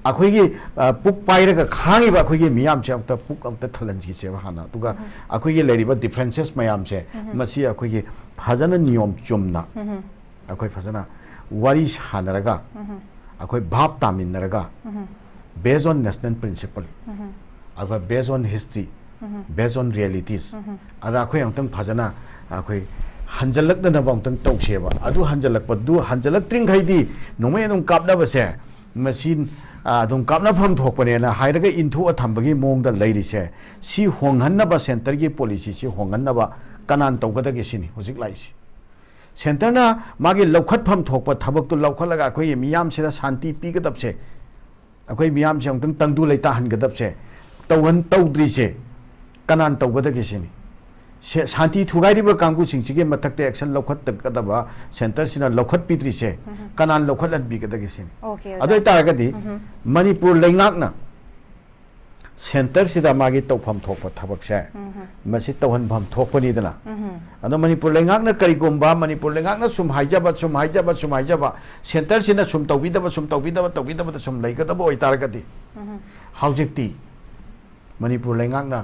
ꯑꯩꯈꯣꯏꯒꯤ, ꯑ, ꯄꯨꯛ ꯄꯥꯏꯔꯒ ꯈꯥꯡꯉꯤꯕ ꯑꯩꯈꯣꯏꯒꯤ ꯃꯤꯌꯥꯝꯁꯦ ꯑꯝꯇ ꯄꯨꯛ ꯑꯝꯇ ꯊꯜꯍꯟꯈꯤꯁꯦꯕ ꯍꯥꯟꯅ꯫ ꯑꯗꯨꯒ ꯑꯩꯈꯣꯏꯒꯤ ꯂꯩꯔꯤꯕ ꯗꯤꯐ꯭ꯔꯦꯟꯁꯦꯁ ꯃꯌꯥꯝꯁꯦ, ꯃꯁꯤ ꯑꯩꯈꯣꯏꯒꯤ ꯐꯖꯅ ꯅꯤꯌꯣꯝ ꯆꯨꯝꯅ ꯑꯩꯈꯣꯏ ꯐꯖꯅ ꯋꯥꯔꯤ ꯁꯥꯟꯅꯔꯒ, ꯑꯩꯈꯣꯏ ꯚꯥꯞ ꯇꯥꯃꯤꯟꯅꯔꯒ, based on national principle, ꯑꯗꯨꯒ based on history, based on realities, ꯑꯗ ꯑꯩꯈꯣꯏ ꯑꯃꯨꯛꯇꯪ ꯐꯖꯅ ꯑꯩꯈꯣꯏ ꯍꯟꯖꯜꯂꯛꯅꯅꯕ ꯑꯃꯨꯛꯇꯪ ꯇꯧꯁꯦꯕ꯫ ꯑꯗꯨ ꯍꯟꯖꯜꯂꯛꯄꯗꯨ, ꯍꯟꯖꯜꯂꯛꯇ꯭ꯔꯤꯡꯈꯩꯗꯤ ꯅꯣꯡꯃꯩ ꯑꯗꯨꯝ ꯀꯥꯞꯅꯕꯁꯦ, ꯃꯁꯤ, ꯑ, ꯑꯗꯨꯝ ꯀꯥꯞꯅꯐꯝ ꯊꯣꯛꯄꯅꯦꯅ ꯍꯥꯏꯔꯒ ꯏꯟꯊꯣꯛꯑ ꯊꯝꯕꯒꯤ ꯃꯑꯣꯡꯗ ꯂꯩꯔꯤꯁꯦ, ꯁꯤ ꯍꯣꯡꯍꯟꯅꯕ, centreꯒꯤ policyꯁꯤ ꯍꯣꯡꯍꯟꯅꯕ ꯀꯅꯥꯅ ꯇꯧꯒꯗꯒꯦ ꯁꯤꯅꯤ ꯍꯧꯖꯤꯛ ꯂꯥꯛꯏꯁꯤ꯫ Centreꯅ ꯃꯥꯒꯤ ꯂꯧꯈꯠꯐꯝ ꯊꯣꯛꯄ ꯊꯕꯛꯇꯨ ꯂꯧꯈꯠꯂꯒ ꯑꯩꯈꯣꯏꯒꯤ ꯃꯤꯌꯥꯝꯁꯤꯗ ꯁꯥꯟꯇꯤ ꯄꯤꯒꯗꯕꯁꯦ, ꯑꯩꯈꯣꯏ ꯃꯤꯌꯥꯝꯁꯦ ꯑꯃꯨꯛꯇꯪ ꯇꯪꯗꯨ ꯂꯩꯇꯥꯍꯟꯒꯗꯕꯁꯦ, ꯇꯧꯍꯟ-, ꯇꯧꯗ꯭ꯔꯤꯁꯦ ꯀꯅꯥꯅ ꯇꯧꯒꯗꯒꯦ ꯁꯤꯅꯤ꯫ ꯁꯦ-, ꯁꯥꯟꯇꯤ ꯊꯨꯒꯥꯏꯔꯤꯕ ꯀꯥꯡꯕꯨꯁꯤꯡꯁꯤꯒꯤ ꯃꯊꯛꯇ action ꯂꯧꯈꯠꯀꯗꯕ centreꯁꯤꯅ ꯂꯧꯈꯠꯄꯤꯗ꯭ꯔꯤꯁꯦ ꯀꯅꯥꯅ ꯂꯧꯈꯠꯍꯟꯕꯤꯒꯗꯒꯦ ꯁꯤꯅꯤ꯫ Okay, ꯑꯗꯨ ꯑꯣꯏꯇꯥꯔꯒꯗꯤ ꯃꯅꯤꯄꯨꯔ ꯂꯩꯉꯥꯛꯅ centreꯁꯤꯗ ꯃꯥꯒꯤ ꯇꯧꯐꯝ ꯊꯣꯛꯄ ꯊꯕꯛꯁꯦ ꯃꯁꯤ ꯇꯧꯍꯟꯐꯝ ꯊꯣꯛꯄꯅꯤꯗꯅ꯫ ꯑꯗꯣ ꯃꯅꯤꯄꯨꯔ ꯂꯩꯉꯥꯛꯅ ꯀꯔꯤꯒꯨꯝꯕ ꯃꯅꯤꯄꯨꯔ ꯂꯩꯉꯥꯛꯅ ꯁꯨꯝ ꯍꯥꯏꯖꯕ, ꯁꯨꯝ ꯍꯥꯏꯖꯕ, ꯁꯨꯝ ꯍꯥꯏꯖꯕ, centreꯁꯤꯅ ꯁꯨꯝ ꯇꯧꯕꯤꯗꯕ, ꯁꯨꯝ ꯇꯧꯕꯤꯗꯕ, ꯇꯧꯕꯤꯗꯕꯗ ꯁꯨꯝ ꯂꯩꯒꯗꯕ ꯑꯣꯏꯇꯥꯔꯒꯗꯤ, ꯍꯧꯖꯤꯛꯇꯤ ꯃꯅꯤꯄꯨꯔ ꯂꯩꯉꯥꯛꯅ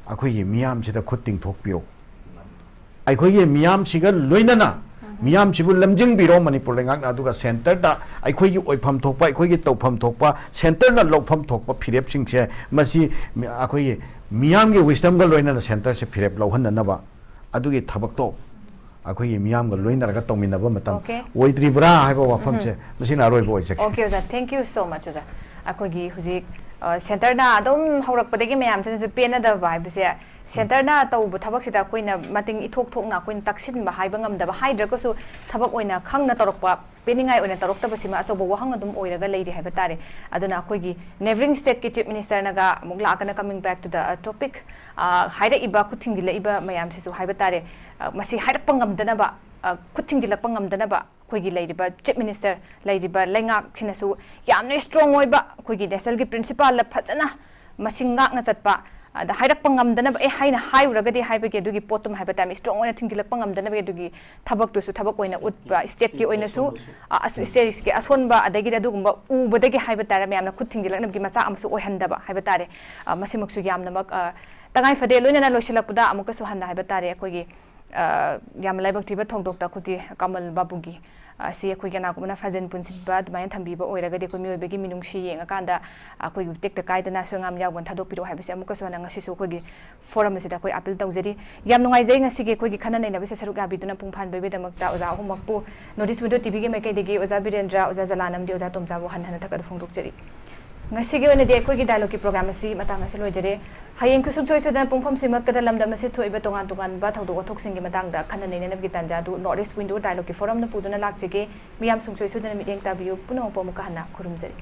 ꯑꯩꯈꯣꯏꯒꯤ ꯃꯤꯌꯥꯝꯁꯤꯗ ꯈꯨꯠ ꯇꯤꯡꯊꯣꯛꯄꯤꯔꯣ꯫ ꯑꯩꯈꯣꯏꯒꯤ ꯃꯤꯌꯥꯝꯁꯤꯒ ꯂꯣꯏꯅꯅ ꯃꯤꯌꯥꯝꯁꯤꯕꯨ ꯂꯝꯖꯤꯡꯕꯤꯔꯣ ꯃꯅꯤꯄꯨꯔ ꯂꯩꯉꯥꯛꯅ, ꯑꯗꯨꯒ centreꯗ ꯑꯩꯈꯣꯏꯒꯤ ꯑꯣꯏꯐꯝ ꯊꯣꯛꯄ, ꯑꯩꯈꯣꯏꯒꯤ ꯇꯧꯐꯝ ꯊꯣꯛꯄ, centreꯅ ꯂꯧꯐꯝ ꯊꯣꯛꯄ ꯐꯤꯔꯦꯞꯁꯤꯡꯁꯦ ꯃꯁꯤ ꯃꯤ-, ꯑꯩꯈꯣꯏꯒꯤ ꯃꯤꯌꯥꯝꯒꯤ wisdomꯒ ꯂꯣꯏꯅꯅ centreꯁꯦ ꯐꯤꯔꯦꯞ ꯂꯧꯍꯟꯅꯅꯕ ꯑꯗꯨꯒꯤ ꯊꯕꯛꯇꯣ ꯑꯩꯈꯣꯏꯒꯤ ꯃꯤꯌꯥꯝꯒ ꯂꯣꯏꯅꯔꯒ ꯇꯧꯃꯤꯟꯅꯕ ꯃꯇꯝ Okay. ꯑꯣꯏꯗ꯭ꯔꯤꯕ꯭ꯔꯥ ꯍꯥꯏꯕ ꯋꯥꯐꯝꯁꯦ ꯃꯁꯤꯅ ꯑꯔꯣꯏꯕ ꯑꯣꯏꯖꯒꯦ꯫ Okay, ꯑꯣꯖꯥ, thank you so much, ꯑꯣꯖꯥ꯫ ꯑꯩꯈꯣꯏꯒꯤ ꯍꯧꯖꯤꯛ, ꯑ, centreꯅ ꯑꯗꯨꯝ ꯍꯧꯔꯛꯄꯗꯒꯤ ꯃꯌꯥꯝꯁꯤꯅꯁꯨ ꯄꯦꯟꯅꯗꯕ ꯍꯥꯏꯕꯁꯦ, centreꯅ ꯇꯧꯕ ꯊꯕꯛꯁꯤꯗ ꯑꯩꯈꯣꯏꯅ ꯃꯇꯤꯡ ꯏꯊꯣꯛ ꯊꯣꯛꯅ ꯑꯩꯈꯣꯏꯅ ꯇꯛꯁꯤꯟꯕ ꯍꯥꯏꯕ ꯉꯝꯗꯕ, ꯍꯥꯏꯗ꯭ꯔꯒꯁꯨ ꯊꯕꯛ ꯑꯣꯏꯅ ꯈꯪꯅ ꯇꯧꯔꯛꯄ, ꯄꯦꯟꯅꯤꯡꯉꯥꯏ ꯑꯣꯏꯅ ꯇꯧꯔꯛꯇꯕꯁꯤꯃ ꯑꯆꯧꯕ ꯋꯥꯍꯪ ꯑꯗꯨꯝ ꯑꯣꯏꯔꯒ ꯂꯩꯔꯤ ꯍꯥꯏꯕ ꯇꯥꯔꯦ꯫ ꯑꯗꯨꯅ ꯑꯩꯈꯣꯏꯒꯤ neighbouring stateꯀꯤ chief ministerꯅꯒ ꯑꯃꯨꯛ ꯂꯥꯛꯑꯒꯅ, coming back to the, uh, topic, ꯑ, ꯍꯥꯏꯔꯛꯏꯕ, ꯈꯨꯠ ꯊꯤꯡꯖꯤꯜꯂꯛꯏꯕ ꯃꯌꯥꯝꯁꯤꯁꯨ ꯍꯥꯏꯕ ꯇꯥꯔꯦ, ꯑ, ꯃꯁꯤ ꯍꯥꯏꯔꯛꯄ ꯉꯝꯗꯅꯕ, ꯑ, ꯈꯨꯠ ꯊꯤꯡꯖꯤꯜꯂꯛꯄ ꯉꯝꯗꯅꯕ ꯑꯩꯈꯣꯏꯒꯤ ꯂꯩꯔꯤꯕ chief minister, ꯂꯩꯔꯤꯕ ꯂꯩꯉꯥꯛꯁꯤꯅꯁꯨ ꯌꯥꯝꯅ strong ꯑꯣꯏꯕ, ꯑꯩꯈꯣꯏꯒꯤ nationalꯒꯤ principleꯗ ꯐꯖꯅ ꯃꯁꯤ ꯉꯥꯛꯅ ꯆꯠꯄ, ꯑꯗ ꯍꯥꯏꯔꯛꯄ ꯉꯝꯗꯅꯕ, "ꯑꯦ, ꯍꯥꯏꯅ ꯍꯥꯏꯔꯨꯔꯒꯗꯤ" ꯍꯥꯏꯕꯒꯤ ꯑꯗꯨꯒꯤ ꯄꯣꯠꯇꯨꯃ ꯍꯥꯏꯕ ꯇꯥꯔꯦ, strong ꯑꯣꯏꯅ ꯊꯤꯡꯖꯤꯜꯂꯛꯄ ꯉꯝꯗꯅꯕꯒꯤ ꯑꯗꯨꯒꯤ ꯊꯕꯛꯇꯨꯁꯨ ꯊꯕꯛ ꯑꯣꯏꯅ ꯎꯠꯄ, stateꯀꯤ ꯑꯣꯏꯅꯁꯨ, ꯑ, ꯑꯁ-, stateꯀꯤ ꯑꯁꯣꯟꯕ, ꯑꯗꯒꯤꯗꯤ ꯑꯗꯨꯒꯨꯝꯕ ꯎꯕꯗꯒꯤ ꯍꯥꯏꯕ ꯇꯥꯔꯦ, ꯃꯌꯥꯝꯅ ꯈꯨꯠ ꯊꯤꯡꯖꯤꯜꯂꯛꯅꯕꯒꯤ ꯃꯆꯥꯛ ꯑꯃꯁꯨ ꯑꯣꯏꯍꯟꯗꯕ ꯍꯥꯏꯕ ꯇꯥꯔꯦ꯫ ꯑ, ꯃꯁꯤꯃꯛꯁꯨ ꯌꯥꯝꯅꯃꯛ, ꯑ, ꯇꯉꯥꯏ ꯐꯗꯦ꯫ ꯂꯣꯏꯅꯅ ꯂꯣꯏꯁꯤꯜꯂꯛꯄꯗ ꯑꯃꯨꯛꯀꯁꯨ ꯍꯟꯅ ꯍꯥꯏꯕ ꯇꯥꯔꯦ, ꯑꯩꯈꯣꯏꯒꯤ, ꯑ, ꯌꯥꯝꯅ ꯂꯥꯏꯕꯛ ꯊꯤꯕ ꯊꯧꯗꯣꯛꯇ ꯑꯩꯈꯣꯏꯒꯤ ꯀꯃꯜ ꯕꯥꯕꯨꯒꯤ, ꯑꯁꯤ ꯑꯩꯈꯣꯏ ꯀꯅꯥꯒꯨꯝꯕꯅ ꯐꯥꯖꯤꯟ ꯄꯨꯟꯁꯤꯟꯕ ꯑꯗꯨꯃꯥꯏꯅ ꯊꯝꯕꯤꯕ ꯑꯣꯏꯔꯒꯗꯤ, ꯑꯩꯈꯣꯏ ꯃꯤꯑꯣꯏꯕꯒꯤ ꯃꯤꯅꯨꯡꯁꯤ ꯌꯦꯡꯉꯀꯥꯟꯗ ꯑꯩꯈꯣꯏꯒꯤ ꯇꯦꯛꯇ ꯀꯥꯏꯗꯅ ꯑꯁꯣꯏ ꯑꯉꯥꯝ ꯌꯥꯎꯗꯅ ꯊꯥꯗꯣꯛꯄꯤꯔꯛꯑꯣ ꯍꯥꯏꯕꯁꯦ ꯑꯃꯨꯛꯀꯁꯨ ꯍꯟꯅ ꯉꯁꯤꯁꯨ ꯑꯩꯈꯣꯏꯒꯤ ꯐꯣꯔꯝ ꯑꯁꯤꯗ ꯑꯩꯈꯣꯏ ꯑꯥꯄꯤꯜ ꯇꯧꯖꯔꯤ꯫ ꯌꯥꯝ ꯅꯨꯡꯉꯥꯏꯖꯩ ꯉꯁꯤꯒꯤ ꯑꯩꯈꯣꯏꯒꯤ ꯈꯟꯅ ꯅꯩꯅꯕꯁꯦ ꯁꯔꯨꯛ ꯌꯥꯕꯤꯗꯨꯅ ꯄꯨꯡ ꯐꯥꯍꯟꯕꯤꯕꯒꯤꯗꯃꯛꯇ ꯑꯣꯖꯥ ꯑꯍꯨꯝꯃꯛꯄꯨ North East Window ꯇꯤꯚꯤꯒꯤ ꯃꯥꯏꯀꯩꯗꯒꯤ ꯑꯣꯖꯥ ꯕꯤꯔꯦꯟꯗ꯭ꯔ, ꯑꯣꯖꯥ ꯖꯂꯥꯅꯟꯗꯤ, ꯑꯣꯖꯥ ꯇꯣꯝꯆꯥꯕꯨ ꯍꯟꯅ ꯍꯟꯅ ꯊꯥꯒꯠꯄ ꯐꯣꯡꯗꯣꯛꯆꯔꯤ꯫ ꯉꯁꯤꯒꯤ ꯑꯣꯏꯅꯗꯤ ꯑꯩꯈꯣꯏꯒꯤ ꯗꯥꯏꯂꯣꯒꯀꯤ ꯄ꯭ꯔꯣꯒ꯭ꯔꯥꯝ ꯑꯁꯤ ꯃꯇꯥꯡ ꯑꯁꯤ ꯂꯣꯏꯖꯔꯦ꯫ ꯍꯌꯦꯡ ꯈꯨꯁꯨꯡꯁꯣꯏ ꯁꯣꯏꯗꯅ ꯄꯨꯡꯐꯝꯁꯤꯃꯛꯇꯗ ꯂꯝꯗꯝ ꯑꯁꯤ ꯊꯣꯛꯏꯕ ꯇꯣꯉꯥꯟ ꯇꯣꯉꯥꯟꯕ ꯊꯧꯗꯣꯛ ꯋꯥꯊꯣꯛꯁꯤꯡꯒꯤ ꯃꯇꯥꯡꯗ ꯈꯟꯅ ꯅꯩꯅꯅꯕꯒꯤ ꯇꯥꯟꯖꯥ ꯑꯗꯨ North East Window ꯗꯥꯏꯂꯣꯒꯀꯤ ꯐꯣꯔꯝꯅ ꯄꯨꯗꯨꯅ ꯂꯥꯛꯆꯒꯦ꯫ ꯃꯤꯌꯥꯝ ꯁꯨꯡꯁꯣꯏ ꯁꯣꯏꯗꯅ ꯃꯤꯠꯌꯦꯡ ꯇꯥꯕꯤꯌꯨ꯫ ꯄꯨꯝꯅꯃꯛꯄꯨ ꯑꯃꯨꯛꯀ ꯍꯟꯅ ꯈꯨꯔꯨꯝꯖꯔꯤ꯫